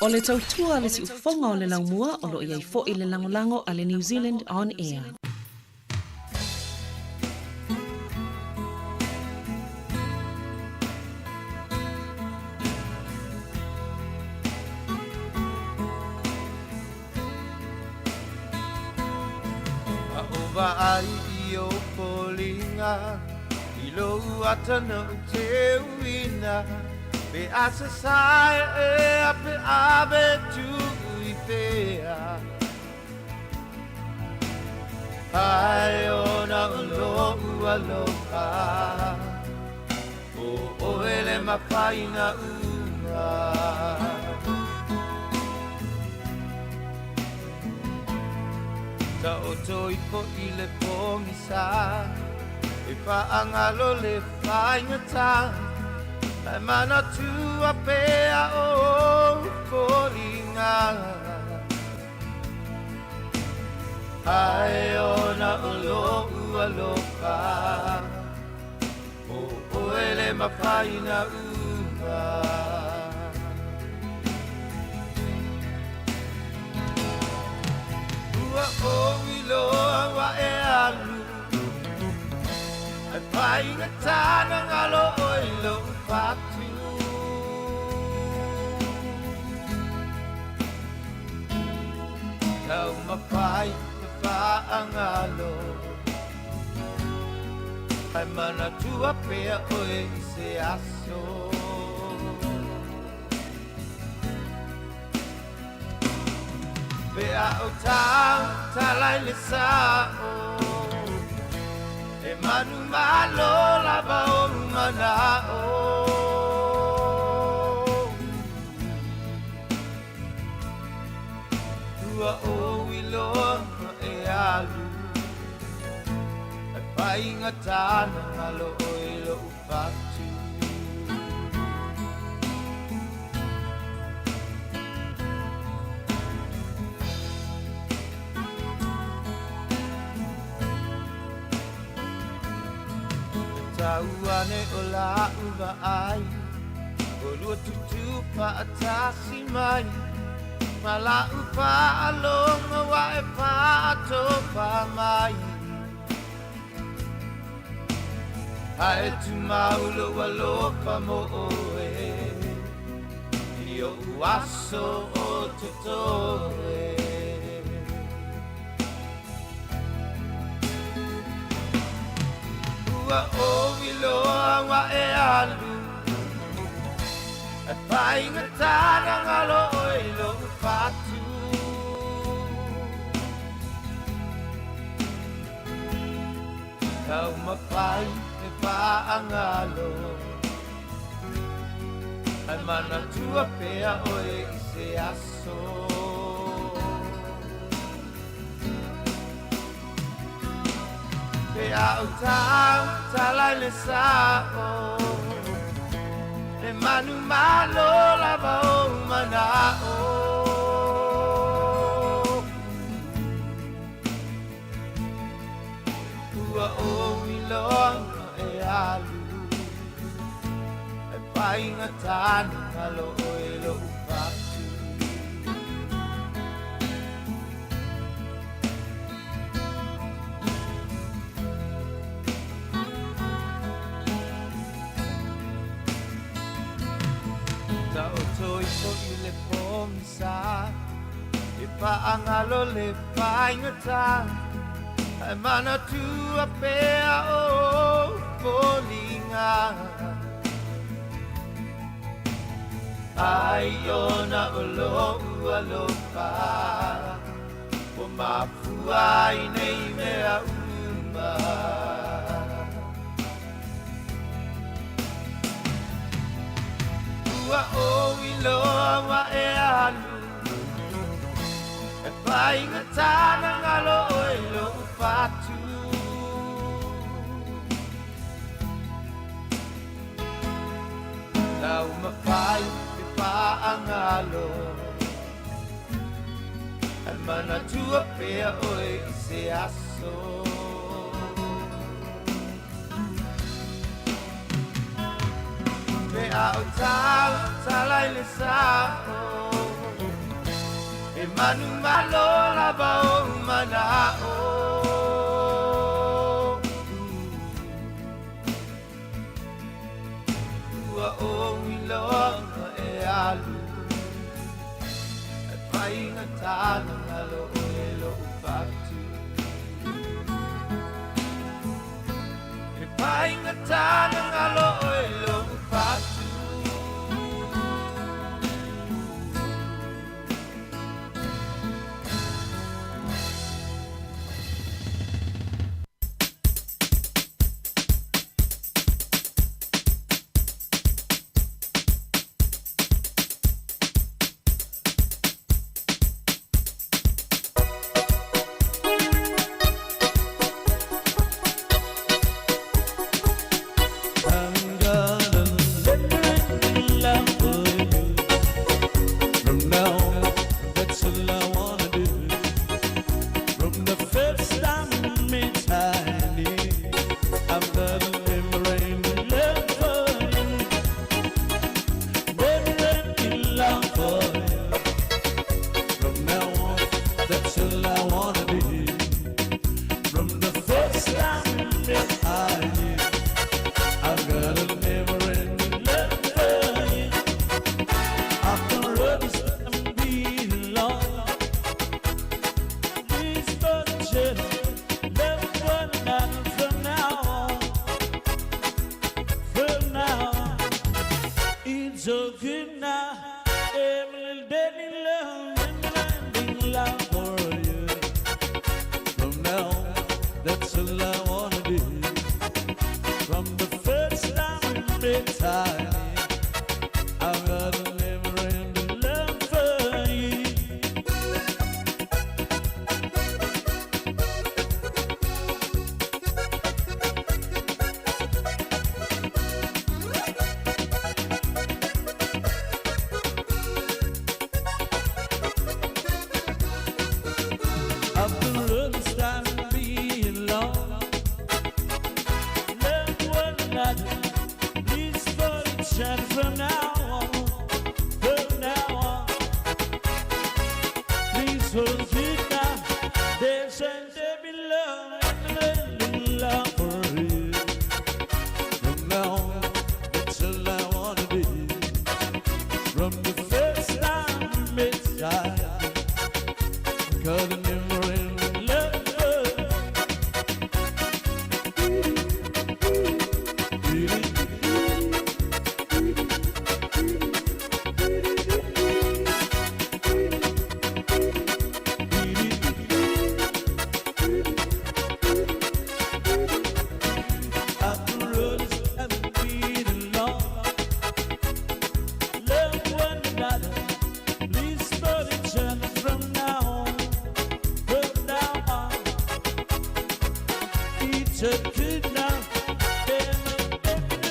O le tautua a le siufofoga o le laumua o lo o i ai foi le lagolago a le New Zealand On Air. A o vaai i ou foliga i lou ata na ou teuina pe a sasae ea pe ave tuu i fea Ai ona o lo'u aloha O oe le mafaina uma Taoto ifo i le pogisa E faagalo le faigata Ae manatua pea o ou foliga Ai ona o lo'u aloha O oe le mafaina uma. ou iloa ua e alu Ai faigata na galo oe i lou fatu Taumafai e faagalo Ae manatua pea oe i se aso Pe a ou tautala i le sa'o E manumalo lava ou mana'o Ua ou iloa e alu Ae faigata na galo oe i lou fatu Tau ane o la'u vaai Olua tutū fa'atasi mai Ma la'u fa'alogo ua e fa'atofa mai Ae tumau lou alofa mo oe I o'u aso o totoe Ua ou iloa ua e alu Ae faigata na galo oe i lou fatu Taumafai e faagalo Ae manatua pea oe i se aso Pe a ou tautala i le sa'o E manumalo lava ou mana'o Ua ou iloa e alu Ae faigata na galo oe i lou fatu Taoto ifo i le pogisa E faagalo le faigata Ae manatua pea ou foliga Ai ona o lou alofa Ua mafua ai nei mea uma Ua ou iloa ua e alu E faigata na galo oe i lou fatu Taumafai e faagalo Ae manatua pea oe i se aso Pe a ou tautala i le sa'o E manumalo lava ou mana'o Ua ou iloa e alu Ae faigata na galo oe i lou fatu E faigata na galo oe i lou fatu so good now. Every day love, never-ending love for you. From now, that's all I wanna do. From the first time we met, I I've got a never-ending love for you. Up the road start being long. Love one another, please for each other from now on. From now on, please forget now. There's an every love, and love for you. From now on, that's all I wanna be. From the first time we met, I got a never-ending love. Up the road is never been alone. Love one another, please for each other from now on. From now on, each a good now. Never,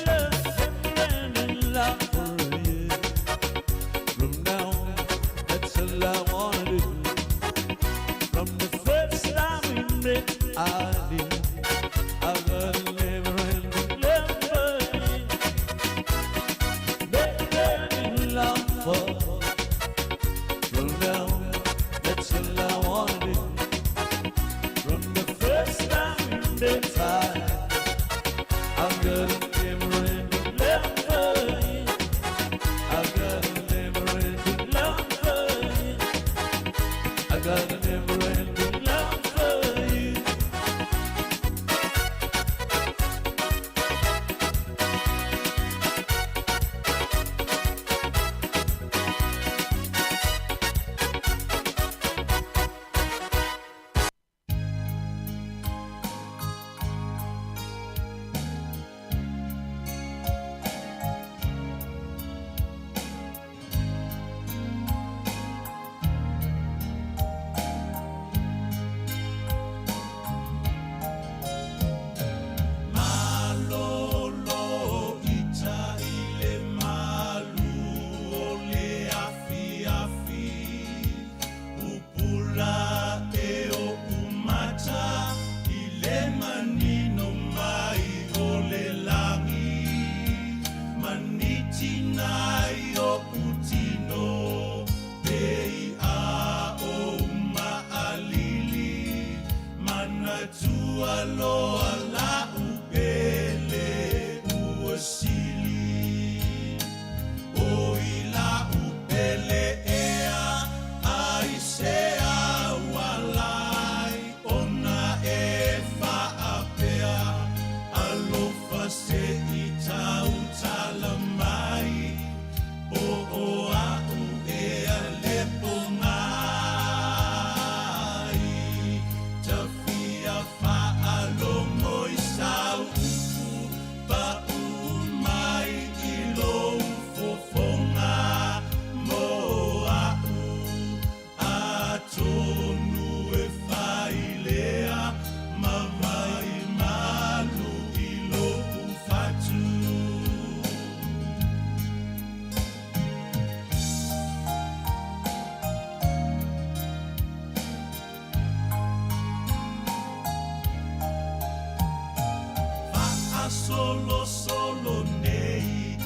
never-ending love for you. From now on, that's all I wanna do. From the first time we met, I knew I've got a never-ending love for you. Never-ending love for. From now on, that's all I wanna do. From the first time we met, I've got a never-ending love for you. I've got a never-ending love for you. I got a never-ending love for you. Malolo ita i le malu o le afiafi Pupula e o umata i le manino mai o le lagi Manitina i o utino pe i a o maalili Manatua loa la upele ua sili O i la upele ea ai se aualai Ona e faapea alofa se i tautala mai Po o a'u ea le pogai Tafia faalogo i sau upu Pa'u mai i lou fofoga mo a'u Atonu e fai lea ma vai malu i lo'u fatu. Faasolosolo nei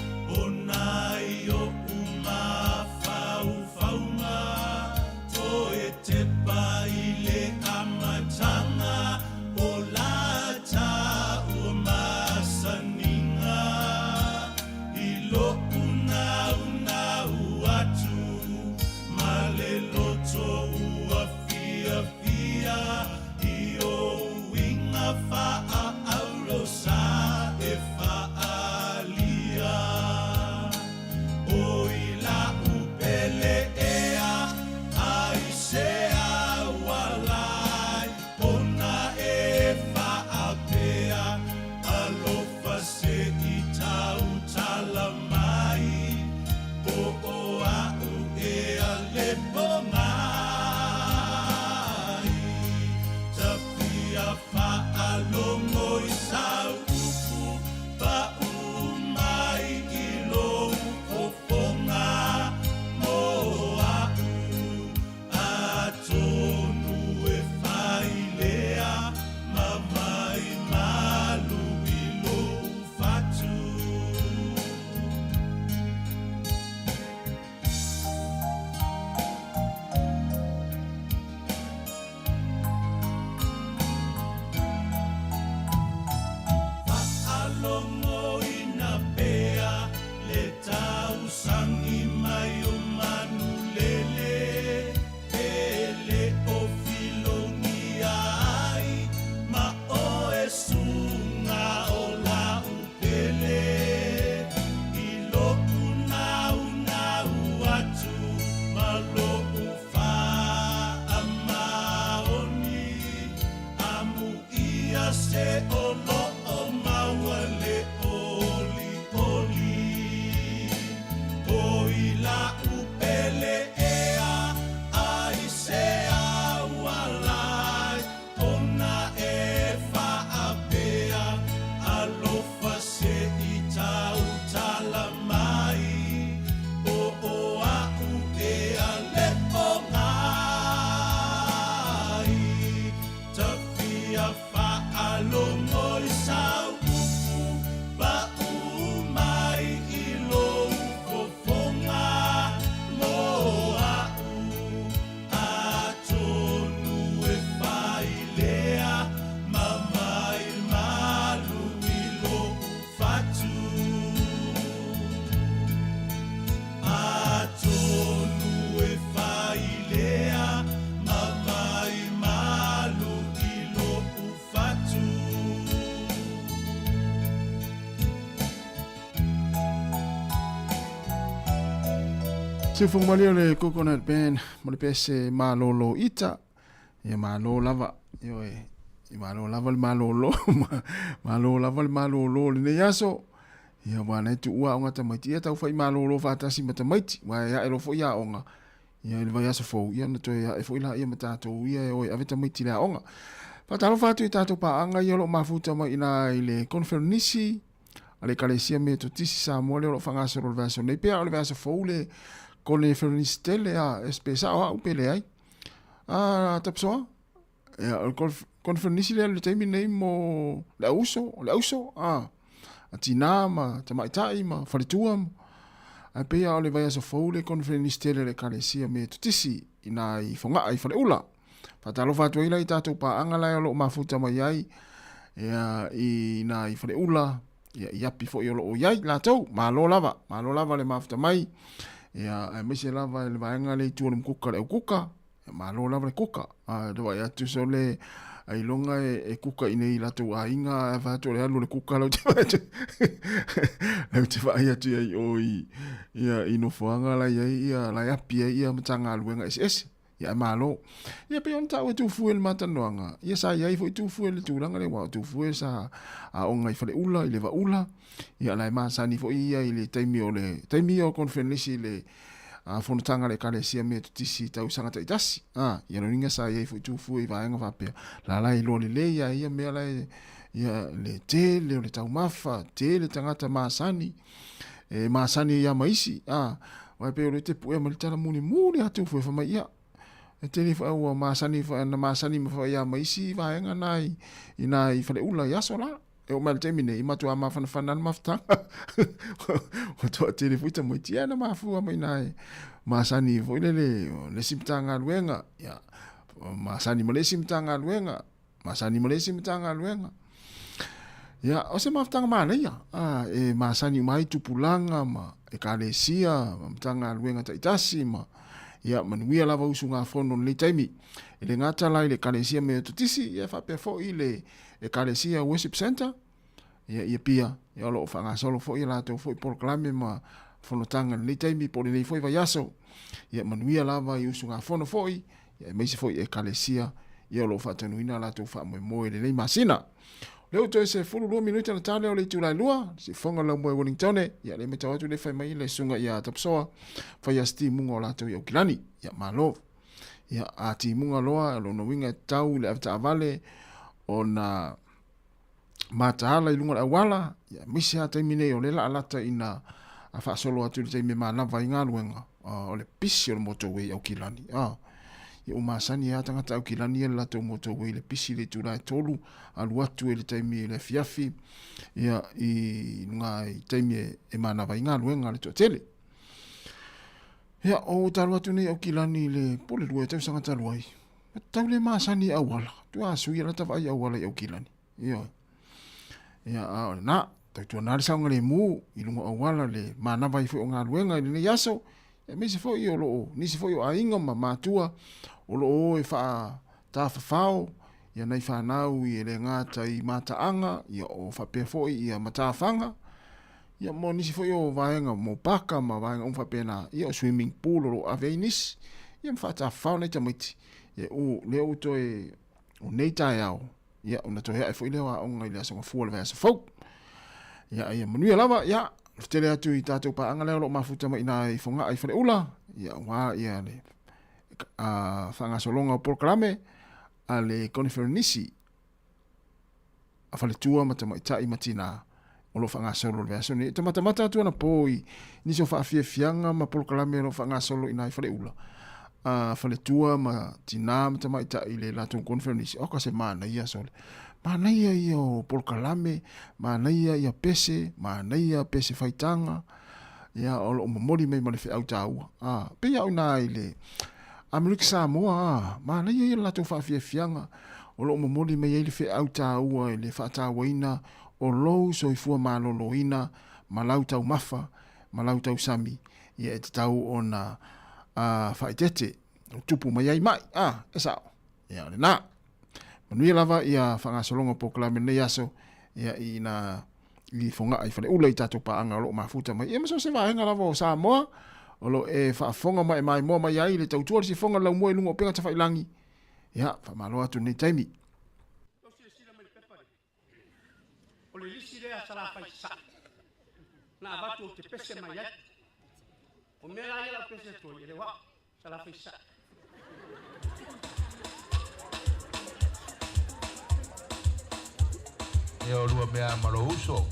ona i o'u mafaufauga Toe tepa i le amataga o la taua masaniga I lo'u naunau atu ma le loto ua fiafia I ou uiga faaauuro sa e faaalia. Siufogo malie o le Coconut Band ma le pese malolo ita. Ia malo lava. Ioe. I malo lava le malolo. Malo lava le malolo o lenei aso. Ia ua nei tuua aoga tamaiti. Ia taufai malolo faatasi ma tamaiti. Ua e ae loa foi aoga. Ia i le vaiaso fou, ia ona toe ae foi laia ma tatou ia e o e ave tamaiti i le aoga. Faatalofa atu i tatou paaga ia o lo o mafuta mai i ina i le Koneferenisi a le Ekalesia Metotisi Samoa lea o lo o faagasolo i le vaiaso nei. Pe a o le vaiaso fou le Koneferenisi tele a, pe sao au pe leai. A, Tapsoa? Ia, o le Koneferenisi lea i le taimi nei mo le auuso, o le auso, a, a tinā ma tamaitai ma faletua ma, ae pei lava o le vaiaso fou le Koneferenisi tele a le Ekalesia Metotisi ina i Fogaa i Faleula. Faatalofa atu ai la i tatou paaga la o lo o mafuta mai ai ia, i ina i Faleula, ia, i Api foi o lo o i ai latou. Malo lava, malo lava le mafuta mai, ia, aemaise lava i le vaega lea i tua o le mukuka le aukuka, Malo lava le kuka. A le vaai atu sole ailoga e kuka i nei latou aiga ae fai atu o le alu o le kuka lau te vaai atu. Lau te vaai atu i o i ia i nofoaga la i ai ia la e api ai ia Matagaluega eseese. Ia ae malo. Ia pei ona taua e Tufue i le matalanoaga, ia sa i ai foi Tufue i le tulaga lea aua o Tufue sa aoga i Faleula i Levaula, ia la e masani foi ia i le taimi o le taimi ia o konferenisi i le a fonotaga a le Ekalesia Metotisi i tausaga taitasi. A, ia lona uiga sa i ai foi Tufue i vaega faapea, la la e iloa lelei lava ia mea la e, ia le tele o le taumafa, tele tagata masani, e masani ai lava ma isi, a, aua e pei o lea e te puea mai le tala mulimuli lava Tufue fai mai, ia, e tele foi ua masani foi, na masani ma foi lava ma isi vaega na i, i na i Faleula i aso la. E oo mai le taimi nei, i matua mafanafana le mafutaga. Ua toatele foi tamaiti, ia na mafua mai na e masani foi lele, le isi Matagaluega, ia, masani ma le isi Matagaluega, masani ma le isi Matagaluega. Ia, o se mafutaga manaia, a, e masani uma ai tupulaga ma ekalesia ma Matagaluega taitasi ma, ia, manuia lava usugafono i lenei taimi. E le gata la i le ekalesia Metotisi, ia e faapea foi le Ekalesia Worship Centre, ia, i Apia, ia, o lo o faagasolo foi a latou foi polokalame ma fonotaga i lenei taimi po o lenei foi vaiaso. Ia, manuia lava i usugafono foi, ia, aemaise foi i Ekalesia, ia, o lo o faataunuina a latou faamoemoe i lenei masina. O lea ua toe 12 minute ona ta lea o le itula e 2, sifofoga lau moe Wellingtone, ia, lea e matau atu lea fai mai le susuga ia Tapasoa, fai a se timuga o latou i Aukilani. Ia, malo. Ia, a timuga loa, o lona uiga e tatau i le avetaavale ona mataala i luga o le auala, ia, aemaise lava taimi nei o lea laalata ina faasolo atu i le taimi e manava ai galuega, o le pisi o le motorway i Aukilani. Ia ua masani lava tagata Aukilani ia le latou motorway i le pisi i le itula e 3, alu atu i le taimi i le afiafi, ia, i luga i taimi e manava ai galuega a le toatele. Ia, o talu atu nei Aukilani i le po le 2 tausaga talu ai, e tau le masani i auala. Tua sui ala ta vaai auala i Aukilani. Ioe. Ia, a o lena, tautuana le saogalemu i luga o auala le manava ai foi o galuega i lenei aso, aemaise foi o lo o, nisi foi o aiga ma matua o lo o o e faatafafao ia nai fanau i e le gata i mataaga, ia o faapea foi ia matafaga, Ia mo nisi foi o vaega mo paka ma vaega uma faapena, ia o swimming pool o lo o ave ai nisi, ia ma faatafafao nai tamaiti. Ia u, lea ua toe, o nei taeao, ia ona toe ae foi lea o aoga i le Aso Gafua o le vaiaso fou. Ia, ia manuia lava, ia, tele atu i tatou paaga lea o lo o mafuta mai i ina i Fogaa i Faleula, ia aua ia le faagasologa o polokalame a le Koniferenisi a faletua ma tamaitai ma tinā o lo o faagasolo i le vaiaso nei. E te matamata atu anapo i nisi o faafiafiaga ma polokalame o lo o faagasolo i nai faleula, a faletua ma tinā ma tamaitai i le latou conference. Oka se manaia sole. Manaia ia o polokalame, manaia ia pese, manaia pese faitaga, ia o lo o momoli mai ma le feau taua. A, pei lava o i ina i le Amerika Samoa, a, manaia ia le latou faafiafiaga, o lo o momoli mai ai le feau taua i le faatauaina o lou soifua maloloina ma lau taumafa ma lau tausami, ia e tatau ona faaeteete, tupu mai ai mai, a, e sao, ia o lena. Manuia lava ia faagasologa o polokalame lenei aso, ia i ina i Fogaa i Faleula i tatou paaga o lo o mafuta mai. Ia ma so o se vaega lava o Samoa, O lo o e faafofoga ma e maimoa mai ai i le tautua o le sifoga o le laumua i luga o upega tafailangi. Ia, faamalo atu i lenei taimi. O le lisi lea a Salafai Sasae na avatu ou te pese mai ai. O mea la ia lau pese atu ai, e le o au, Salafai Sasae. Ia olua mea ma lou uso.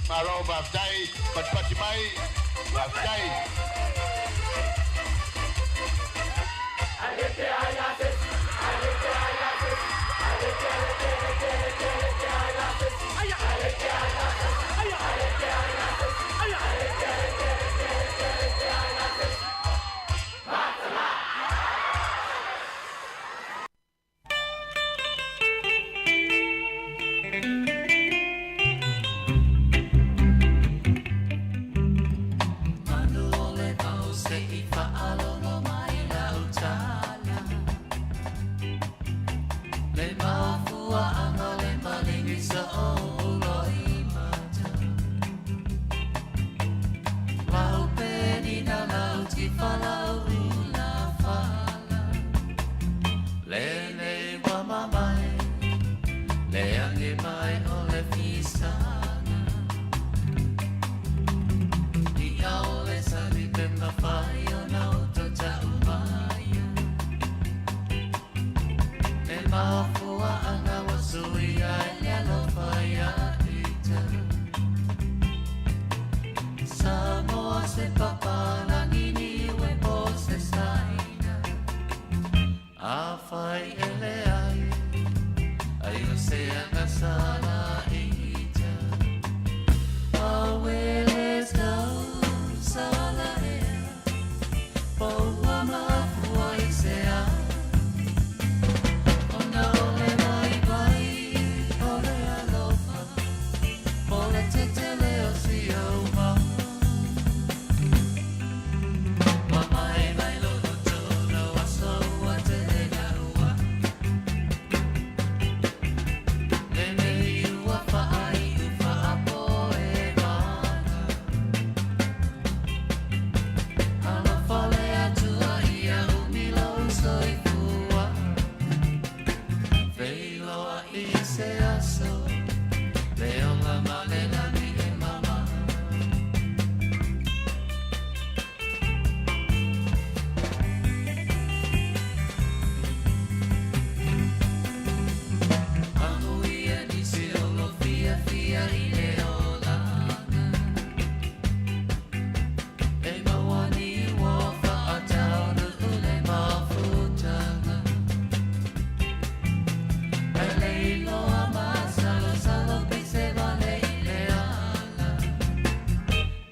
Malo, faafetai, patipati mai, faafetai.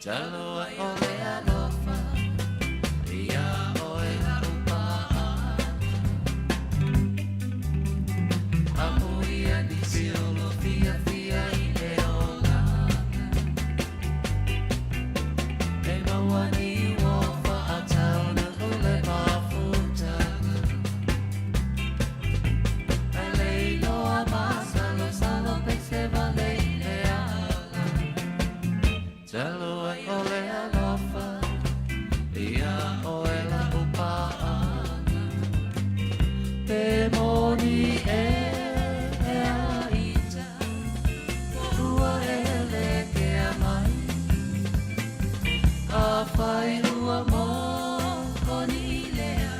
Talo ai o le alofa Ia oe lau paaga Amuia nisi o lo fiafia i le olaga E maua ni ua faatauna o le mafutaga Ai le iloa masalosalo pe se vale i le ala Talo ai o le alofa Ia oe lau paaga Pe moni e ita Ua e le kea mai Afai ua moni lea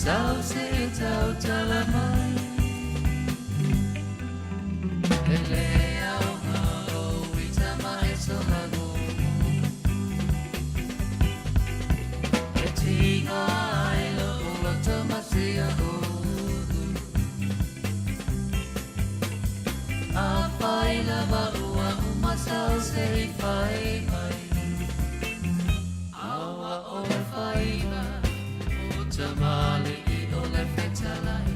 Sau se tautala mai E le aoga o ita ma e sohagumu E tiga ai lo uloto masia ulu Afai lava ua uma sau se i fai mai Aua o le faiva o tamale i o le fetalai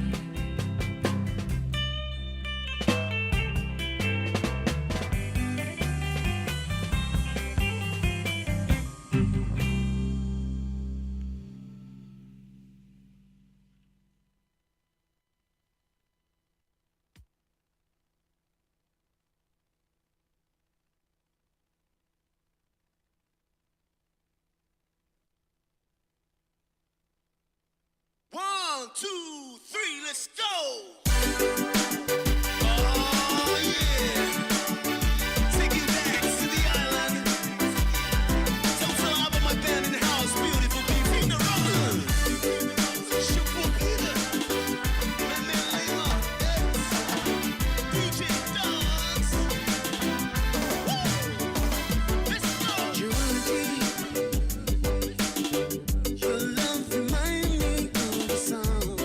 One, two, three, let's go! Oh yeah! Take it back to the island. Don't tell about my band in the house, beautiful people. In the rock. Shuffle Peter, my man Lima, DJ Dogs. Woo! Let's go! Your love remind me of a song.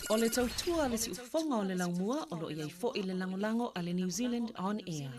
O le tautua a le siufofoga o le laumua o lo o i ai foi le lagolago a le New Zealand On Air.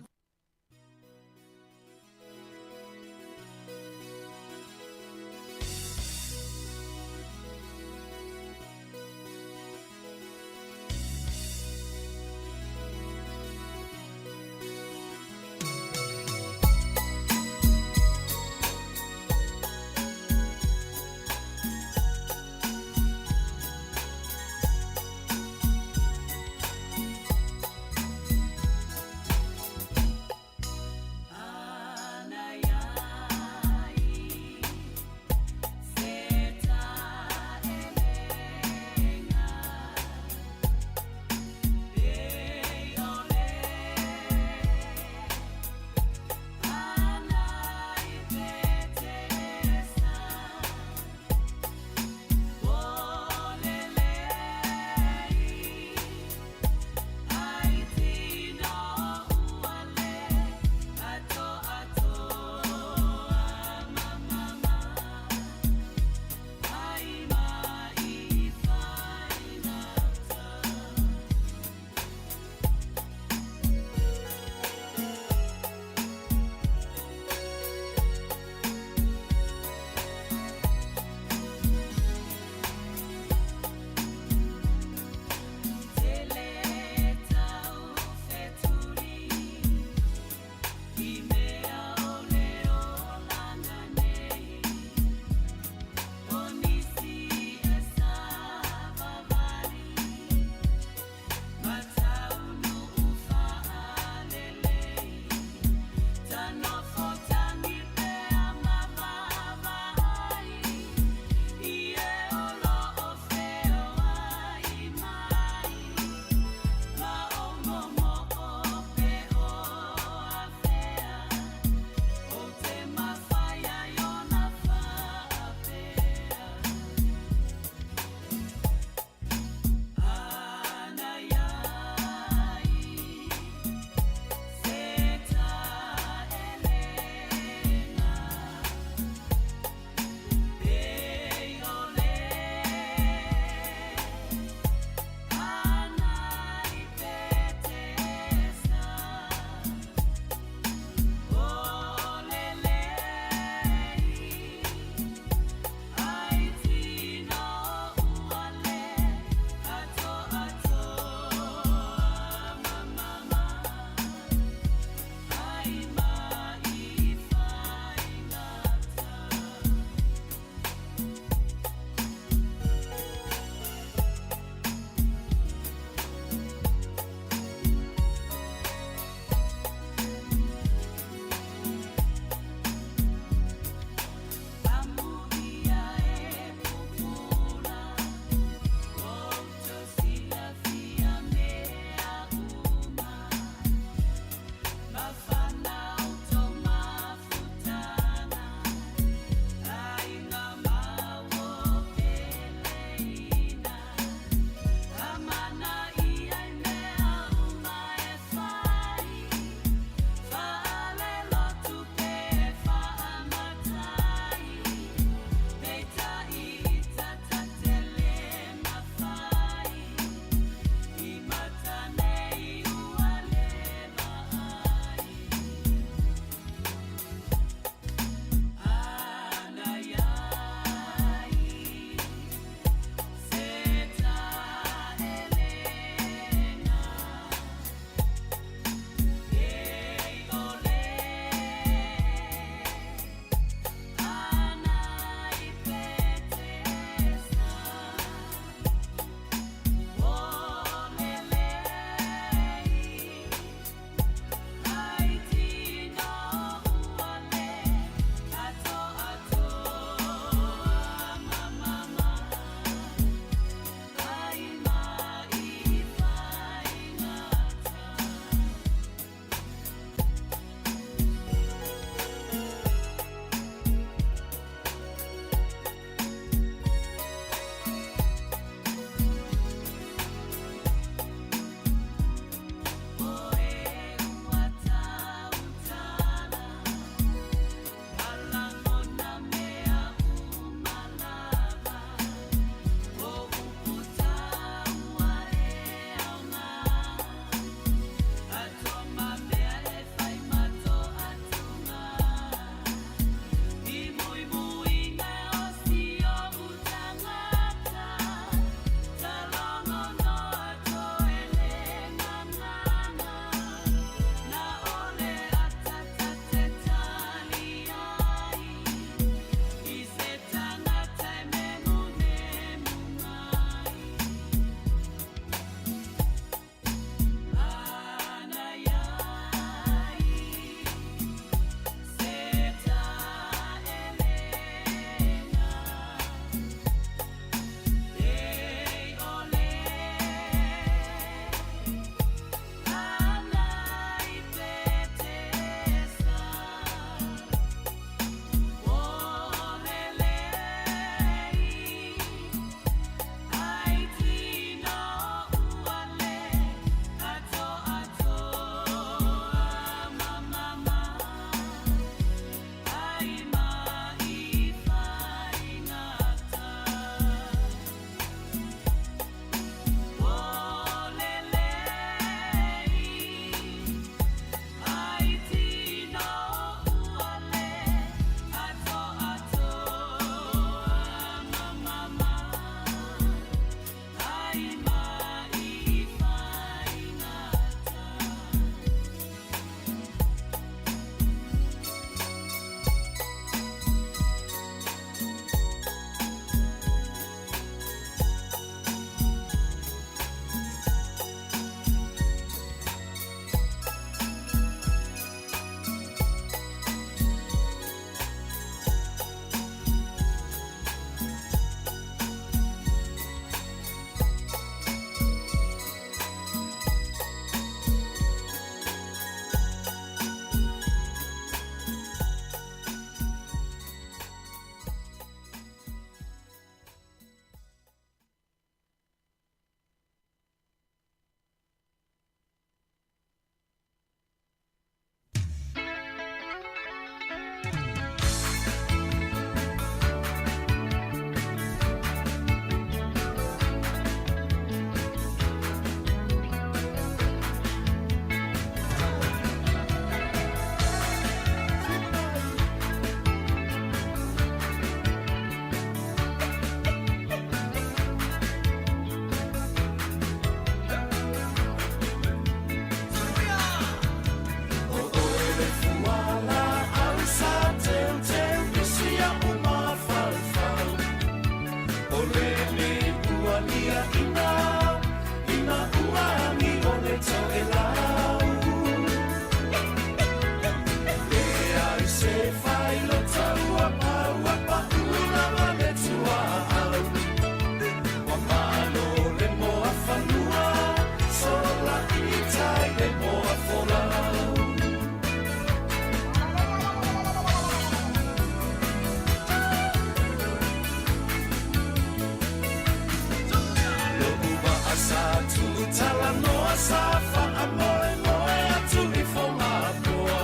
sa faamoemoe atu i Fogapoa.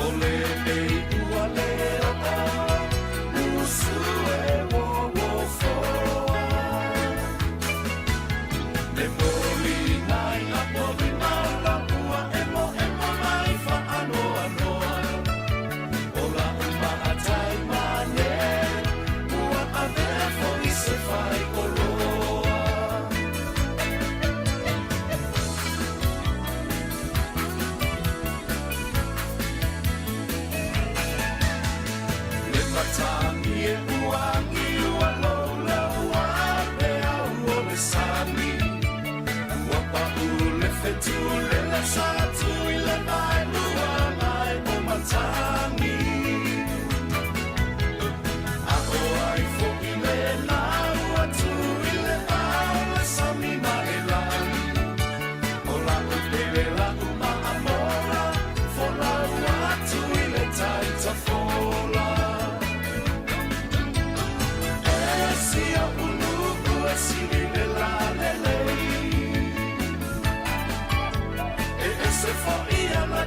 O lenei ua le oo, usu e wowofoa. Le moliga i apolima o lau ua emoemo mai faanoanoa. O lau maatai mane, ua avea foi se faikoloa. Le matagi e uagi ua loulau a peau o le sami. Ua pau le fetu le lasa atu i le vaelua mai o matagi. A o ai foi le lau atu i le vao le sami ma le lagi. O lau pele lau maamola, folau atu i le tai tafola. E si o ulu e sili le la lelei. E ese foi a la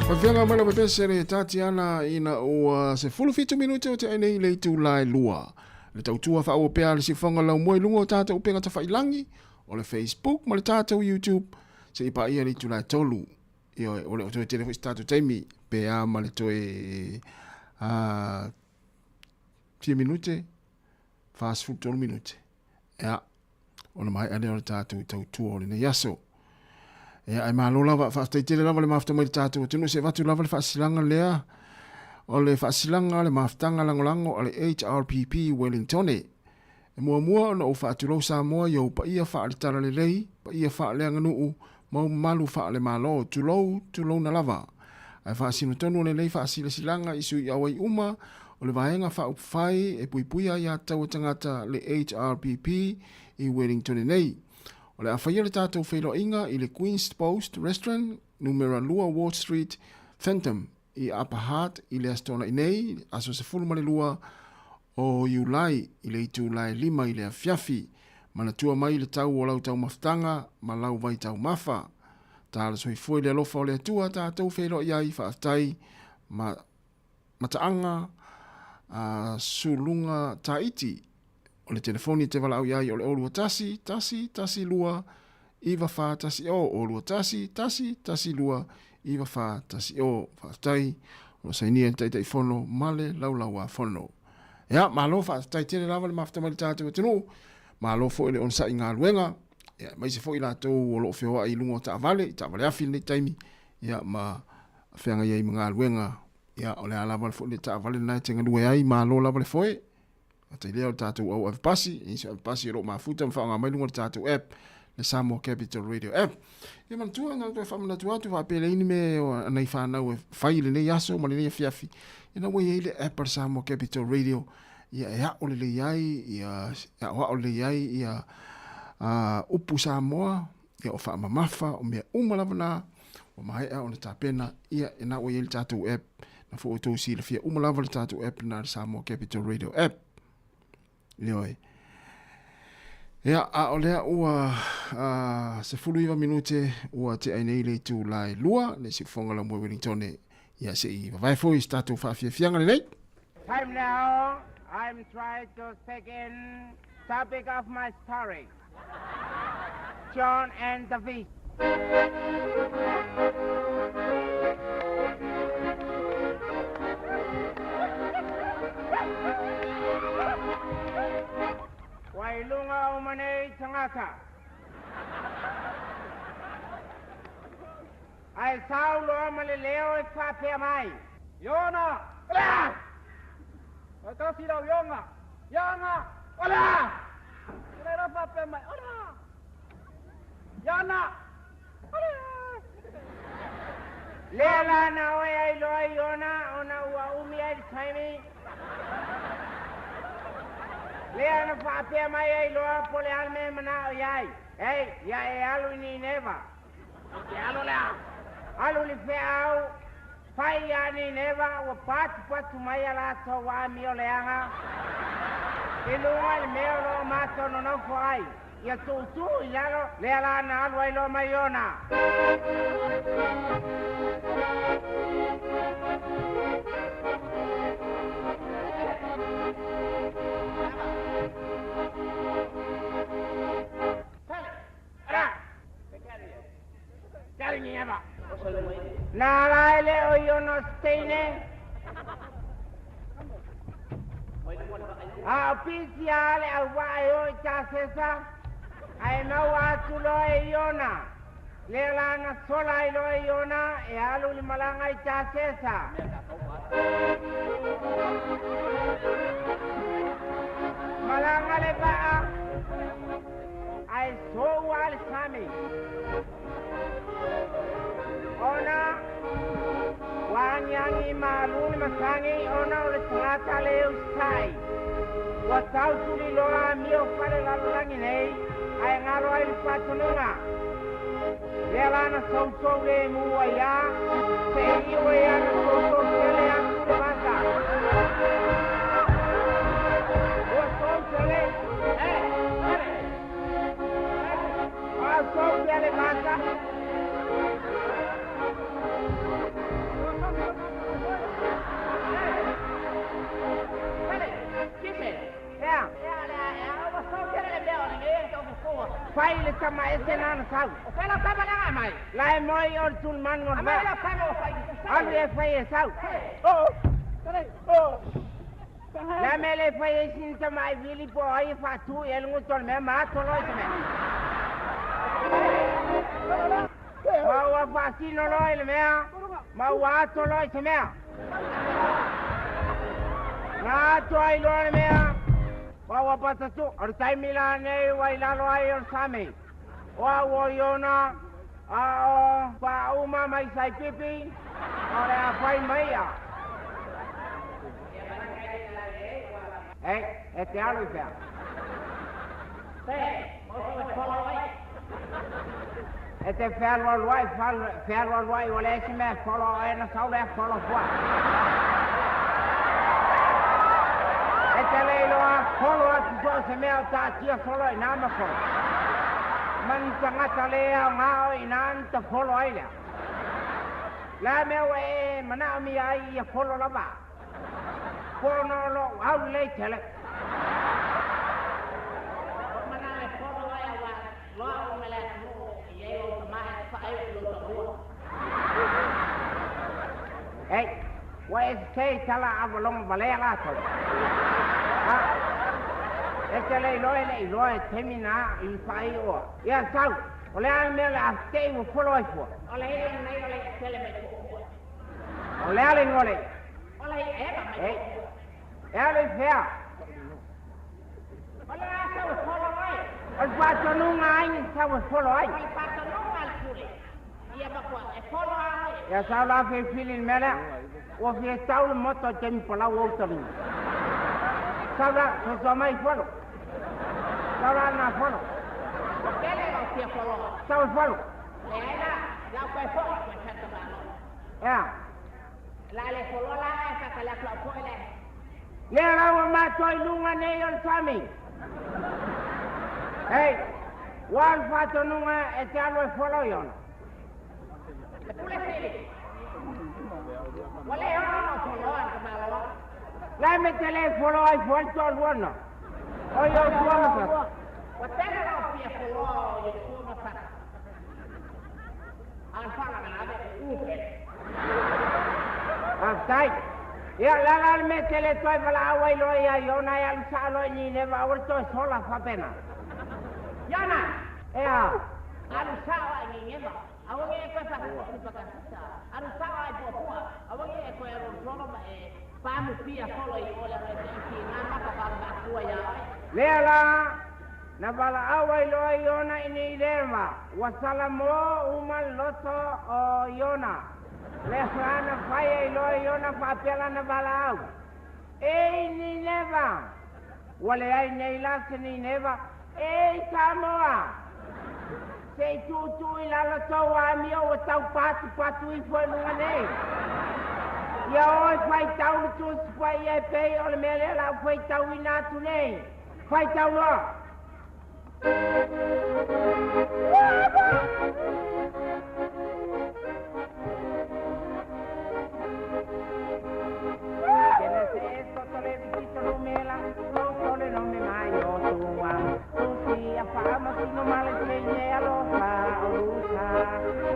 Faafeaga mai lava pese le Tatiana ina ua 17 minute o te ai nei le itula e 2. Le tautua faaauau pea a le siufofoga laumua i luga o tatou upega tafailangi, o le Facebook ma le tatou YouTube, seia paia le itula e 3. Ioe, ua le o toe tele foi se tatou taimi, pe a ma le toe fia minute, 43 minute. Ia, ona maea lea o le tatou tautua o lenei aso. Ia, ae malo lava, faafetai tele lava le mafuta mai le tatou atunuu, se avatu lava le faasilaga lea, o le faasilaga le mafutaga lagolago a le HRPP Wellingtone. E muamua ona ou faatulou Samoa i ou paia faale-talalelei, paia faaleaganuu, ma ou mamalu faale-Malo, tulou, tulouna lava. Ae faasino tonu lenei faasilasilaga i sui auai uma o le Vaega Faaupufai e Puipuia Aiatatau a Tagata, le HRPP, i Wellingtone nei. O le a faia le tatou feiloaiga i le Queen's Post Restaurant, numera 2 Ward Street, Fentham, i Upper Hutt i le Aso Toonai nei, aso 12 o Iulai i le itula e 5 i le afiafi. Manatua mai le tau o lau taumafataga ma lau vaitaumafa. Tala soifua i le alofa o le Atua tatou feiloai ai faafetai ma mataaga a suluga taiti. O le telefoni e te valaau i ai o le 021 1 1 2 9 4 1 0 021 1 1 2 9 4 1 0. Faafetai o lo o sainia e le Taitaifono ma le Laulauafono. Ia, malo faafetai tele lava le mafuta mai le tatou atunuu. Malo foi le onosai i galuega. Ia, aemaise foi latou o lo o feoai i luga o taavale, i taavale afi i lenei taimi, ia, ma feagai ai ma galuega. Ia, o le a lava foi le taavale lena e te galue ai, malo lava le foe. Faafetai lea o le tatou au avepasi, e i ai se avepasi o lo o mafuta ma faaaoga mai luga o le tatou app, le Samoa Capital Radio app. Ia manatua, na toe faamanatu atu, faapea leai ni mea o nai fanau e fai i lenei aso ma lenei afiafi, ia na ua i ai le app a le Samoa Capital Radio, ia e ao lelei ai, ia e aoao lelei ai, ia upu Samoa, ia o faamamafa, o mea uma lava na, ua maea ona tapena, ia e na ua i ai le tatou app, na foi outou silafia uma lava le tatou app na le Samoa Capital Radio app. Ioe. Ia, a o lea ua 19 minute ua tea ai nei le itula e 2, le siufofoga lau moe Wellingtone, ia se i vavae foi i se tatou faafiafiaga lenei. Time now, I'm trying to take in topic of my story. John and the Fish. Ua i luga uma nei tagata. Ae sau loa ma le leo e faapea mai. Iona! O le a? Ua tasi lau Iona! Iona! O le a? E le faapea mai, O le a? Iona! O le a? Lea la na oe ai loa Iona ona ua umi ai le taimi. Lea na faapea mai ai loa po o le a le mea e manao i ai. Ei, ia e alu i Nineva. Ou te alu le a? Alu i le feau, fai iā Nineva ua patupatu mai a latou amio leaga i luga i le mea o lo o matou nonofo ai. Ia tuutuu i lalo, lea la na alu ai loa ma Iona. Na ala e le o Iona o se teine, a o pisi a le auvaa e o i Tasesa, ae maua atu loa e Iona. Lea la na sola ai loa Iona e alu i le malaga i Tasesa. Malaga le vaa, ae soua le sami. Ona ua agiagi malu le masani ona o le tagata le usitai. Ua tau tuliloa amio fale lalolagi nei, ae galo ai le faatonuga. Lea la na sousou lemu ai a, se iu ai ana sousou tele atu le vasa. Ua sou tele, e, ale, ua sou pea le vasa. ai le tama ese na na sau. O fai lau tama lea mai. La e moi o le tulmanu o le Amai lau tama o fai. Alu e fai e sau. Oh. Oh. La me le fai e sin tama ai vili po ai e fatu e le nguto le mea ma ato loi te mea. Ma ua faasino loa i le mea, ma ua ato loa i se mea. Na ato ai loa le mea, ma ua patatu, o le taimi lanei ua i lalo ai o le sami. O au o Iona, a o faauma mai Saipipi, o le a fai mai ia. E, e te alu i fea. E te fealualuai, fealualuai, ua leai se mea e folo e na sau lea folo fua. E te le iloa folo atu so o se mea o taatia solo i nā ma folo. Ma ni tagata le aogā o i nā ni ta folo ai lea. La mea ua e manaomia ai ia folo lava. Po ona o lo'u aulelei tele. Ei, ua e sesē i tala avalogo valea latou. A, e te le iloa e le'i iloa e taimi na i le faai'oa. Ia sau, o le a le mea o le a te'i ua folo ai fua? O le i'a lenei o le i'a tele mai puapua. O le a le igoa o le i'a? O le i'a eva mai Ei, puapua. e alu i fea? O le a sau e folo ai. O le faatonuga a ai na sau e folo ai? O le faatonuga a le pule. Ia matua e folo a oe. Ia sau la filifili i le mea lea. Ua fia tau le moto i taimi palau o uta lima. Sau la, sosoa mai folo. Sau la na folo. Ua tele lau fia foloa. Sau e folo. Leai la, lau koe fo'i koe tata malo. Ea. La le foloa la e whakale atu au fo'i le. Lea la ua matou i luga nei o le sami. Ei, ua le faatonuga e te alu e folo i ona. Le pule sili. Ua le ono ona foloa ka malo. La me te le folo ai fua le toalua na. O i o tua ma fata. Ua tele lau fia foloa o i o tua ma fata. A le whalanga ave u pele. Faafetai. Ia, o le a la le mea e te le toe valaau ai loa iā Iona e alu sao loa i Nineva aua le toe sola faapena? Iona! Ea. Alu sao ai Nineva, aua nge e koe whakasisa. Alu sao ai Puapua, aua nge e koe alu solo ma e pamu pia solo i ole me te iti ngā maka pa makua ia oe. Lea la, na valaau ai loa Iona i Nineva, ua salamō uma le loto o Iona. Lea la na fai ai loa Iona faapea lana valaau, E i Nineva! Ua leai nei la se Nineva, e i Samoa! Se i tuutuu i lalo tou amio ua tau patupatu ifo i luga nei. Ia oe faitau le Tusi Paia e pei o le mea lea o le a ou faitauina atu nei. Faitau loa! Genesis tole lumela tole nome mai o tua tusi a faamasino ma le seine alofa o lusa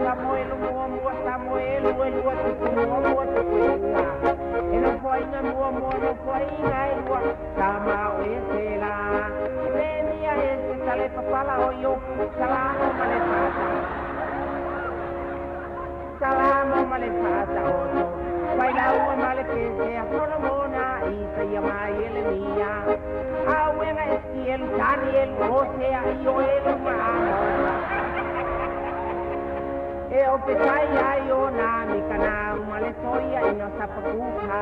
Samuelu muamua Samuelu e lua tupu muamua tupu e lua e nofoaiga muamua nofoaiga e lua tama o Esera Nehemia e se tale papala o Iopu Salamo ma le fata Salamo ma le fata oto Failaua ma le pese a Solomona Isaia ma Ieremia Auega Eskielu Danielu Hosea Ioelu ma Amosa E o Petaia Iona Mikanau ma le Soia ina Sapakuka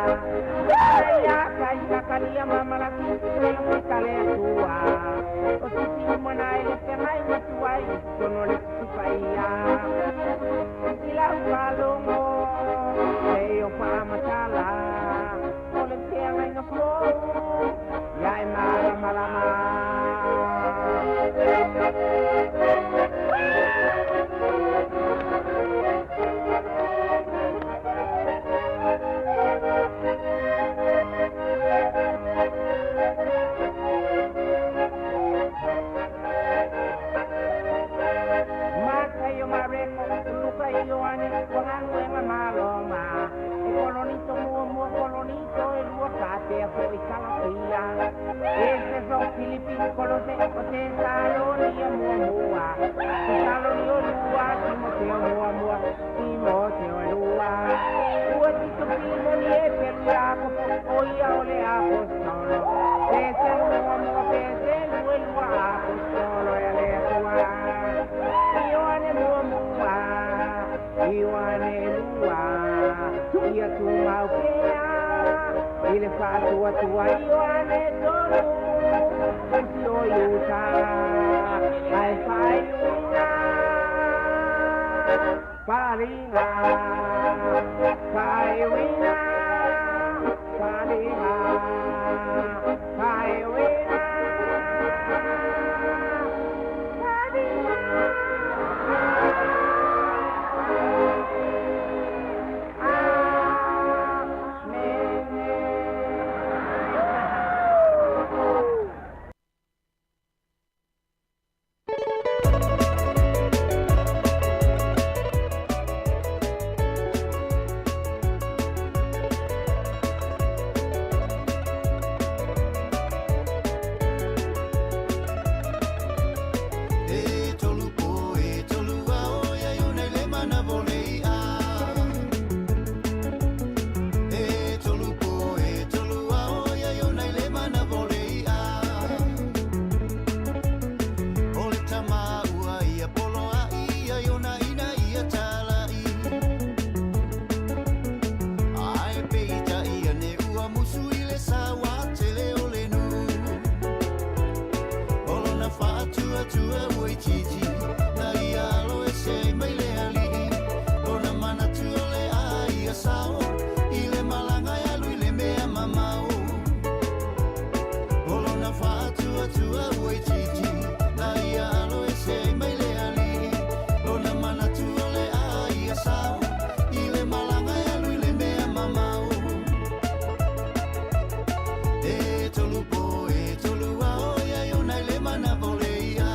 Ia kai Sakaria ma Malaki Elofita le Atua O sisi mana e le fegai ma tuai Tono le tutupaia I lau faalogo e o faamatala O le feagaiga fou ia e malamalama. Ua galuega ma Roma. E Kolonito muamua, Kolonito e lua, faapea foʻi Kalatia, Efeso, Filipi, Kolose, o Tesalonia muamua, Tesalonio lua, Timoteo muamua, Timoteo e lua. Ua Tito, Filimoni e Pelu, Iakopo, o ia o le aposetolo. Petelo muamua, Petelo e lua, aposetolo e le Atua. Ioane muamua, Ioane lua, ia tumau pea i le faatuatua. Ioane tolu, usi o Iuta, ae faaiuina Paliga, faaiuina Paliga, faaiuina E tolu po, e tolu ao, ia i ona i le mana vole ia. E tolu po, e tolu ao, ia i ona i le mana vole ia. O le tama ua ia polo a ia i ona ina ia talai. Ai peita ia ne ua musu i le sawa tele o le nu. O lona faatuatua ua itiiti, na ia alo ese ai mai le alii. Lona manatu o le a ia sao, i le malaga e alu i le mea mamao. O lona faatuatua ua itiiti, na ia alo ese ai mai le alii. Lona manatu o le a ia sao, i le malaga e alu i le mea mamao. E tolu po, e tolu ao, ia i ona i le mana vole ia.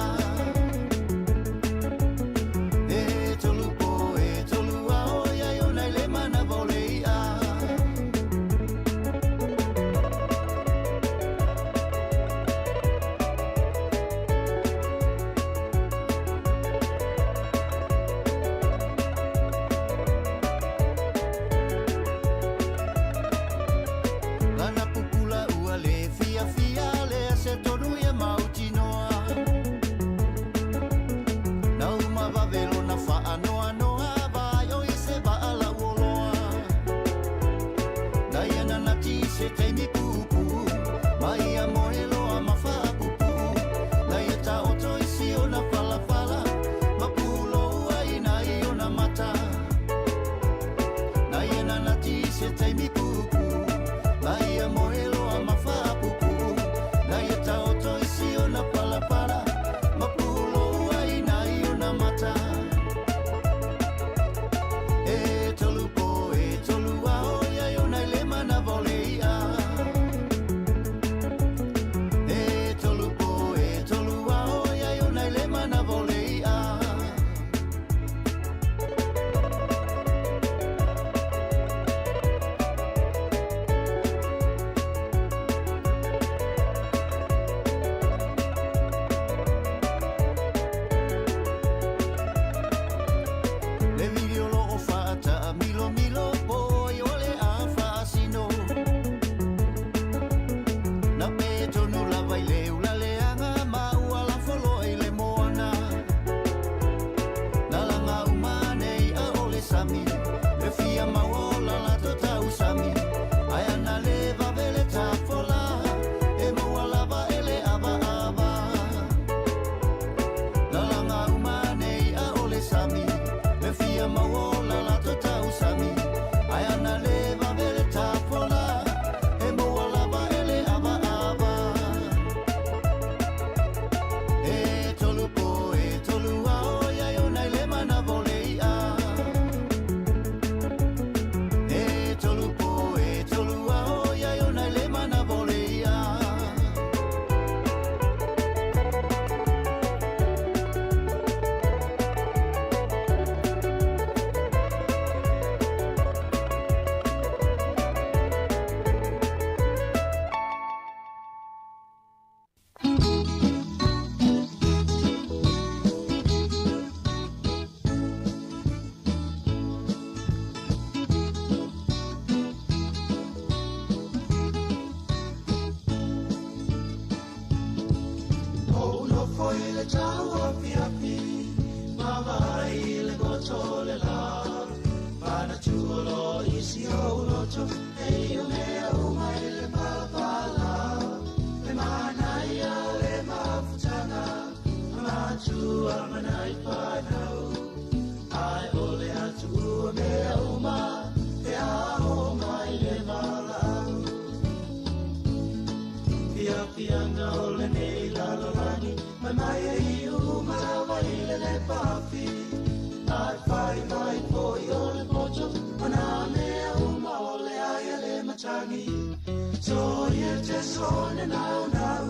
E tolu po, e tolu ao, ia i ona i le mana vole ia. Lana pupula ua le fia fia le se tonu ia mautinoa. Na uma vavelo na whaanoa noa vai o i se vaa la uoloa. Na ia na nati se teimi pupu, mai ia moe loa ma whaapupu. Na ia ta oto i si ona falafala, ma pulo ua ina i ona mata. Na ia na nati se teimi pupu, mai ia moe loa ma whaapupu. Na ia ta oto i si ona falafala, ma pulo ua ina i ona mata. E tolu po, e tolu ao, ia i ona i le mana vole ia. E tolu po, e tolu ao, ia i ona i le mana vole ia. Le video lo o whaata milo milo po i ole a whaasino. Na pe tonu lava i le ula leanga ma ua la folo i le moana. Na langa umane i a ole sami, le fia maola la tota usami. Ai ana le vavele tafola, e moa lava ele ava ava. Na langa umane i a ole sami, le fia maola la tota usami. Ai ana le vavele tafola, e moa lava ele ava ava. E tolu po, e tolu ao, ia i ona i le mana vole ia. E tolu po, tau afiafi Ma vaai i le goto o le la Manatua loa i si ou loto E ia mea uma i le palapala Le manaia o le mafutaga A matua ma nai fanau Ae o le a tuua mea uma Pe a oo mai le valaau Fiafiaga o lenei lalolagi Mai mai e iu uma lava i le lepafi Ae fai mai foi o le poto O nā mea uma o le ai a le matagi Soia te sone nau nau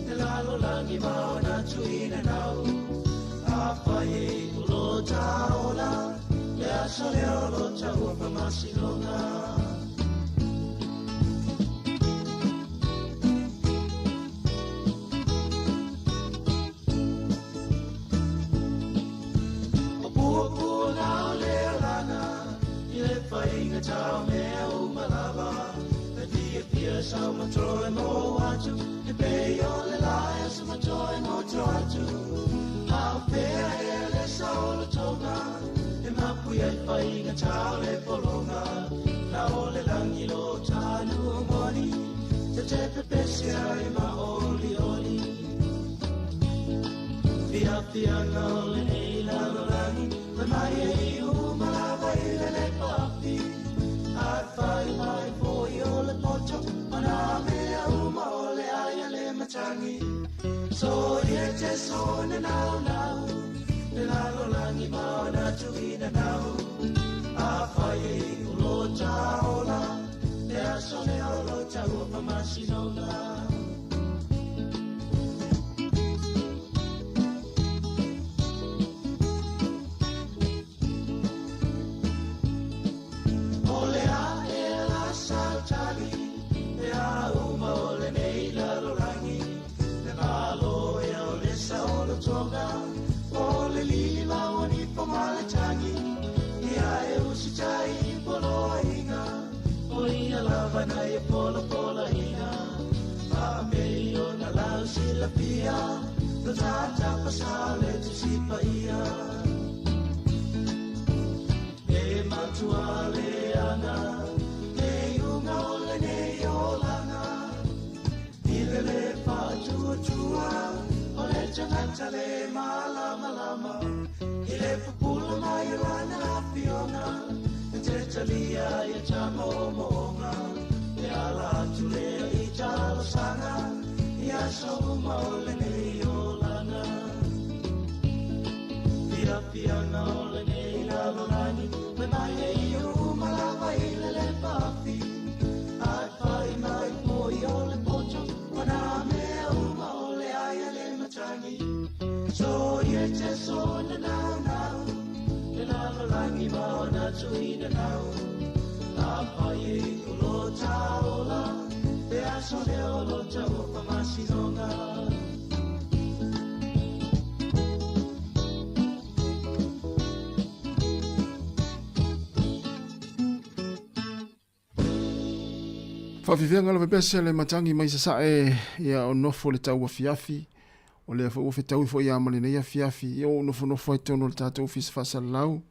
Le lalolagi ma ona tuina nau Afai e iu lo taola Le aso lea o lo taua faamasinoga O puapuaga o le alaga I le faiga tau mea uma lava E fiafia sau ma toe mo atu E pei o le lae o sa matoe mo to atu A o fea ea le saolotoga E mapu ai faiga tau le pologa Na o le lagi lo tanu moni Te te pepese ai ma olioli Fiafiaga o lenei lalolagi Fai mai e iu uma lava i le lepafi Ae fai mai foi o le poto O nā mea uma o le ai a le matagi Soia te sone nau nau Le lalolagi ma ona tuina nau Afai e iu lo taola Le aso lea o lo taua faamasinoga O le a ea la sautali Mea uma o lenei lalolagi Le malo ea o le saolotoga O le lili ma ua nifo ma le tagi Ia e usitai i poloaiga O ia lava na ia polapolaiga Faapei ona lau silafia Lo tata pasa le Tusi Paia E matua leaga le iuga o lenei olaga I le le faatuatua o le tagata le malamalama I le pupula mai o lana afioga E te talia ia ta moomooga E ala atu lea i talosaga I aso uma o lenei olaga Fiafiaga o lenei lalolagi Fai mai e iu uma lava i le lepafi Ae fai mai foi o le poto O nā mea uma o le ai a le matagi Soia te sone nau nau Le lalolagi ma ona tuina nau Afai e iu lo taola Le aso lea o lo taua faamasinoga Faafefeaga lava pese le matagi mai sasae ia o nofo le tau afiafi o lea foi ua fetaui foi ia ma lenei afiafi ia ua nofonofo ai totonu o le tatou ofisa faasalalau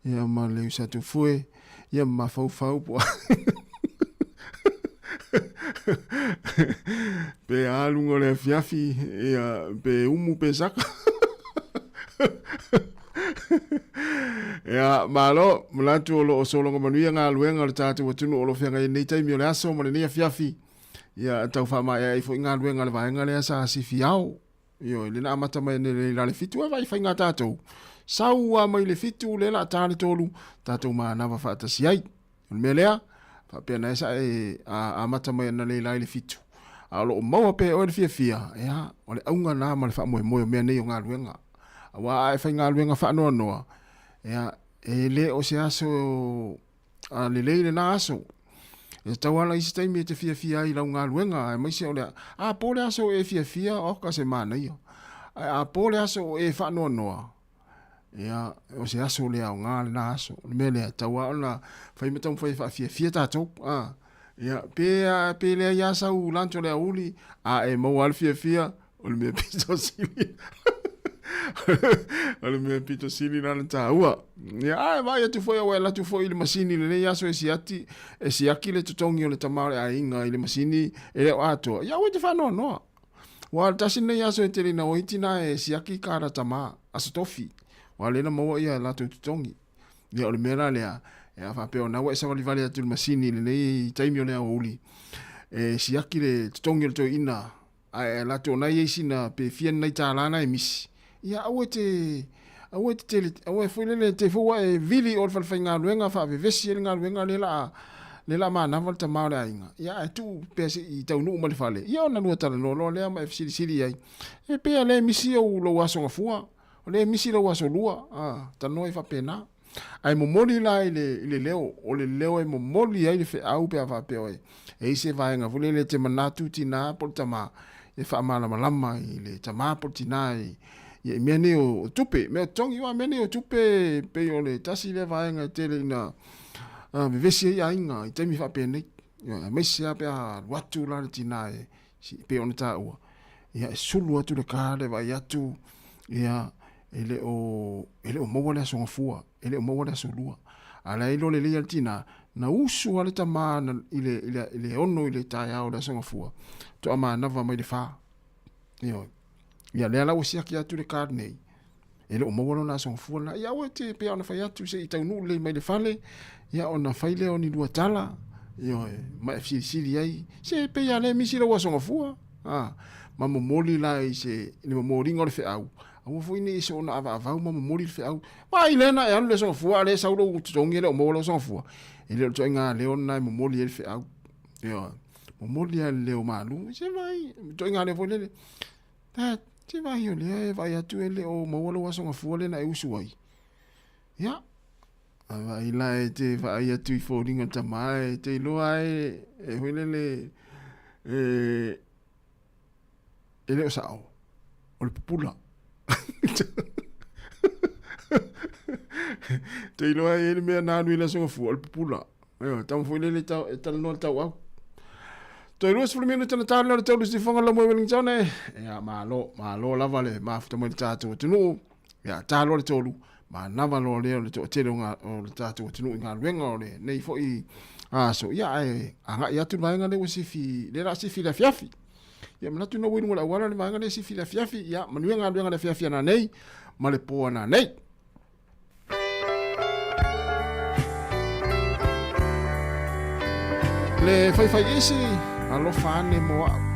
ia ma le uso atu fue ia ma mafaufau po pe a luga o le afiafi ia pe umu pe saka Ia, malo, manatu o lo o sologa manuia galuega o le tatou atunuu o lo o feagai ai nei taimi o le aso ma lenei afiafi. Ia, tau faamaea ai foi galuega a le vaega lea sa sifi ao. Ioe, lea na amata mai nei la le fitu, e vai faiga tatou. Sau a mai le fitu, lea la ta le tolu, tatou manava faatasi ai. O le mea lea, faapea na e sa e amata mai ana le la i le fitu. A o lo o maua pea e oe le fiafia, ea, o le auga na ma le faamoemoe o mea nei o galuega. Aua a e faigaluega faanoanoa, ea, e le o se aso a lelei lena aso. E tatau lava isi taimi e te fiafia ai i lau galuega, aemaise o le a po le aso o e fiafia, oka se manaia. Ae a po le aso o e faanoanoa, ia, o se aso le aoga lena aso. O le mea lea, e tatau lava ona fai ma taumafai e faafiafia tatou. A, ia, pe, pe leai lava sau lunch o le aoauli, a e maua lava le fiafia, o le mea pito sili. O le mea pito sili lana tāua. Ia, ae vaai atu foi aua e alu atu foi i le masini i lenei aso e siati, e siaki le totogi o le tama o le aiga i le masini e le o atoa. Ia, aua e te faanoanoa. Ua o le tasi lenei aso e tele ina o ai tina e siaki kara tama, aso tofi. Ua lea na maua ia latou totogi. Ia, o le mea la lea, e a faapea o na ua e savalivali atu i le masini i lenei taimi o le aoauli, e siaki le totogi o le toeaina Ae alu atu o na i ai sina pe fia ni nai tālā na e misi, ia aua e te, aua e te tele, aua e foi lele te fou ae vili i o le fale faigaluega faavevesi ai le galuega lea la a, lea la a manava le tama o le aiga. Ia ae tuu pea se i taunuu mai le fale, ia ona lua talanoa loa lea ma e fesilisili i ai, e pei a lea e misi ou lou aso gafua, o lea e misi lou aso lua, a, talanoa ai faapena. Ae momoli la i le, i le leo, o le leo e momoli ai le feau pe a faapea oe, e i se vaega foi lele e te manatu tinā po o le tamā, e faamalamalama i le tamā po o le tinā i, ia, i mea nei o, o tupe, mea o totogi, aua o mea nei o tupe e pei o le tasi lea vaega e tele ina uh, vevesi ai aiga i taimi faapenei. Ia, aemaise lava pe a alu atu la le tinā e, si, pei ona taua, ia e sulu atu le car le vaai atu, ia, e le o, e le o maua le aso gafua, e le o maua le aso lua. A la e iloa lelei e le tinā, na usu lava le tamā na, i le, i le, i le 6 i le taeao o le aso gafua, toa manava mai le 4. Ioe. Ia lea la ua siaki atu le card nei, e le o maua lona aso gafua lena. Ia aua e te pei ona fai atu se i taunuu lelei mai le fale, ia ona fai lea o ni lua tala, ioe, ma e fesilisili ai, se pei lava lea e misi lau aso gafua. A, ma momoli la i se, i le momoliga o le feau, Aua foi ne i soona avaavau ma momoli le feau. Vaai lea na e alu le aso gafua, a lea e sau lou totogi e le o maua lou aso gafua. E le o le ituaiga leo lena e momoli ai le feau. Ioe. Momoli lava i le leo malu. Se vaai, ituaiga leo foi lele. Dad, se vaai o lea e vaai atu e le o maua lou aso gafua lea na e usu ai. Ia, a vaai la e te vaai atu i foliga o le tama e te iloa e, e foi lele, e, E le o sao, o le pupula. Te iloa e le mea na alu i le aso gafua, o le pupula. Ioe, tama foi lele e talanoa le tauau. Toe 20 minute na tali o le taulu sifonga la moe Wellington e. Ia, malo, malo lava le mafuta mai le tātou atunuu. Ia, tā loa le tolu, manava loa lea o le toatele o, o le tātou atunuu i galuega o lenei foi aso. Ia, ae agai atu le vaega lea ua sifi, lea la sifi le afiafi. Ia, manatu na ua i luga o le auala le vaega lea sifi le afiafi. Ia, manuia galuega le afiafi a nanei ma le po a nanei. Le faifai isi, alofa ane mo au.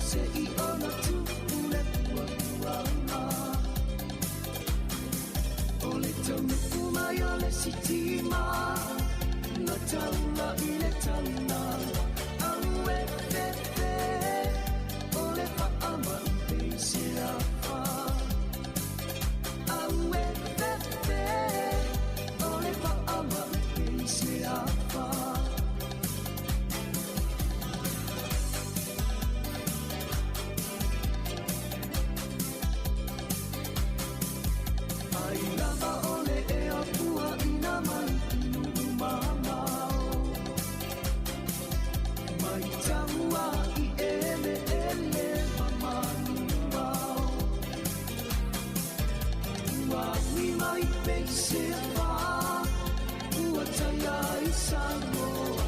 se i ona tupu le puapuaga. O le taunuu mai o le sitima na taula i le taulaga au e fefe o le faamai pei se afa. Au e fefe o le faamai pei se afa. Ai lava o le ea puaʻina mai i nuu mamao. Mai taua i eleele ma manuvao. Ua ui mai pei se afa, ua taia i Samoa.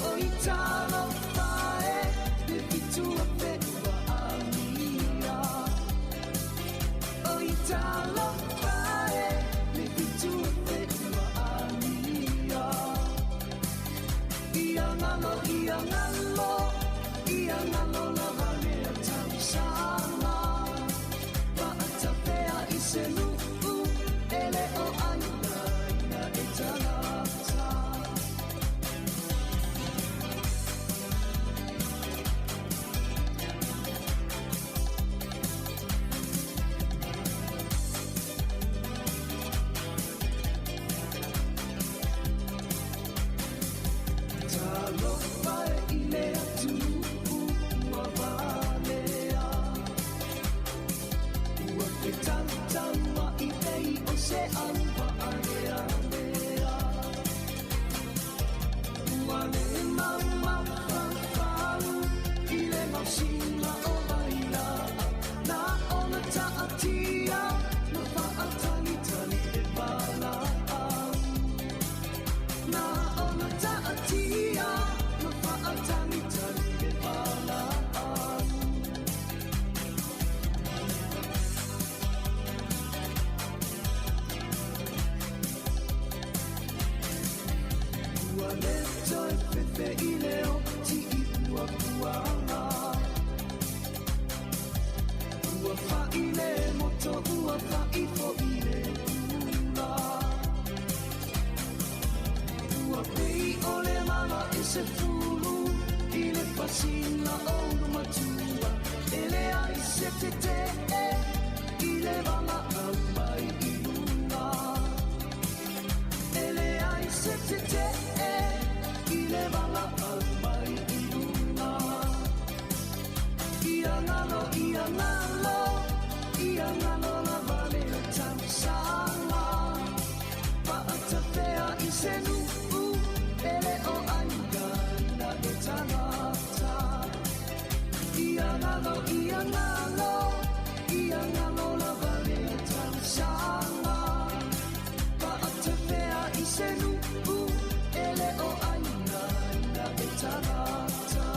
O i talofa e, le 7,000 ua amia. O i talofa e, le 7,000 ua amia. Ia ngalo, ia ngalo, ia ngalo lava lea tausaga. Paatafea i se nuu, e le o aina ina e tagata. Talofa e i le atunuu ua valea. Ua fetautaua i pei o se auvaalealea. Ua le maumafaufau i le gaosiga o vailaa. Na ona taatia ma faatalitali e valaau. Na ona taatia ma faatalitali e valaau. Ua le toe fefe i le oti i puapuaga. Ua fai le moto, ua fai foi le ula. Ua pei o le mala i se fulu, i le fasina o ulu matua. E leai se tetee i le valaau mai i luga. E leai se tetee i le valaau mai i luga. Ia ngalo, ia ngalo, ia ngalo lava lea tausaga. Paatafea i se nuu, e le o aina ina e tagata. Ia ngalo, ia ngalo, ia ngalo lava lea tausaga. Paatafea i se nuu, e le o aina ina e tagata.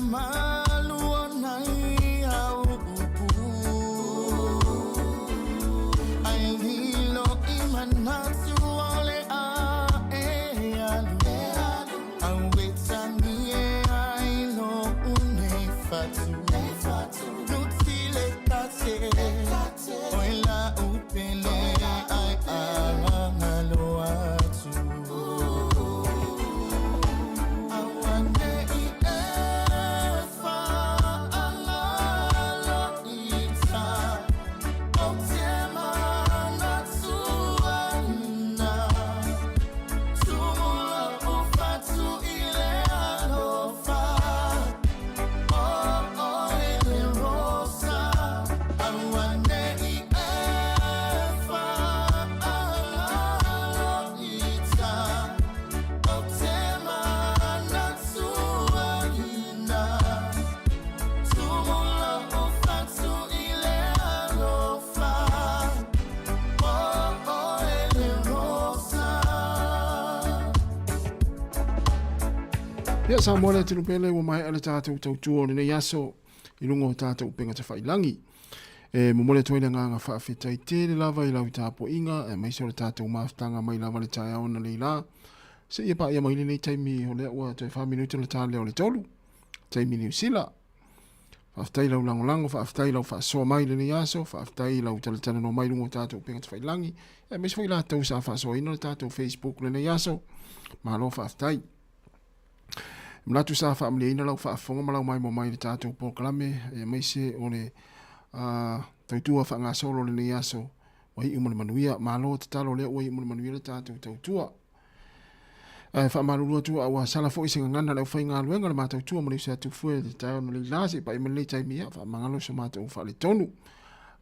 malu o nai au upu Ai lilo i manatu o le a e alu Au e tangi e ai lo unei fatu Nutile tate Oi la upele ai angalo atu Awane i e whaangalo ita O te manatu aina Tumula o fatu i le alofa O oe le rosa Awane i e whaangalo ita O te manatu aina Tumula o fatu i le alofa O oe le rosa. Ia, Samoa le atunuu pele ua maea le tatou tautua o lenei aso i luga o tatou upega tafailangi. E momoli atu ai le agaga faafetai tele lava i lau tapuaiga aemaise o le tatou mafutaga mai lava le taeao analeila seia paia mai lenei taimi o lea ua toe 4 minute ona ta lea o le 3 taimi Niu Sila. Faafetai i lau lagolago, faafetai i lau faasoa mai i lenei aso, faafetai i lau talatalanoa mai i luga o tatou upega tafailangi, aemaise foi i latou sa faasoaina le tatou Facebook lenei aso. Malo faafetai. E manatu sa faamalieina lau faafofoga ma lau maimoa mai i le tatou polokalame, aemaise o le tautua faagasolo o lenei aso, ua iu ma le manuia. Malo tatalo lea ua iu ma le manuia le tatou tautua. Ae faamalulu atu a ua sala foi se gagana le aufaigaluega le matautua ma le uso Tufue i le taeao na leila se i pai mai lenei taimi ia faamagalo so matou faaletonu.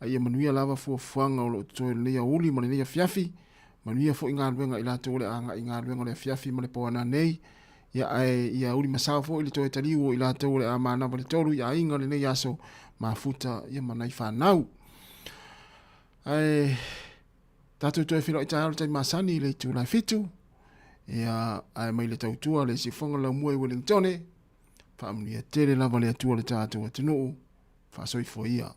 A ia manuia lava fuafuaga o lo o totoe o lenei aoauli ma lenei afiafi. Manuia foi galuega i latou o le a agai i galuega o le afiafi ma le po ananei. Ia ae ia uli masao foi le toe taliu o i latou o le a manava le tolu i aiga lenei aso mafuta ia ma nai fanau. Ae tatou toe feiloai taeao i le taimi masani i le itula e 7. Ia, ae mai le tautua le siufoga laumua i Wellingtone. Faamanuia tele lava le Atua le tatou atunuu. Faasoifua ia.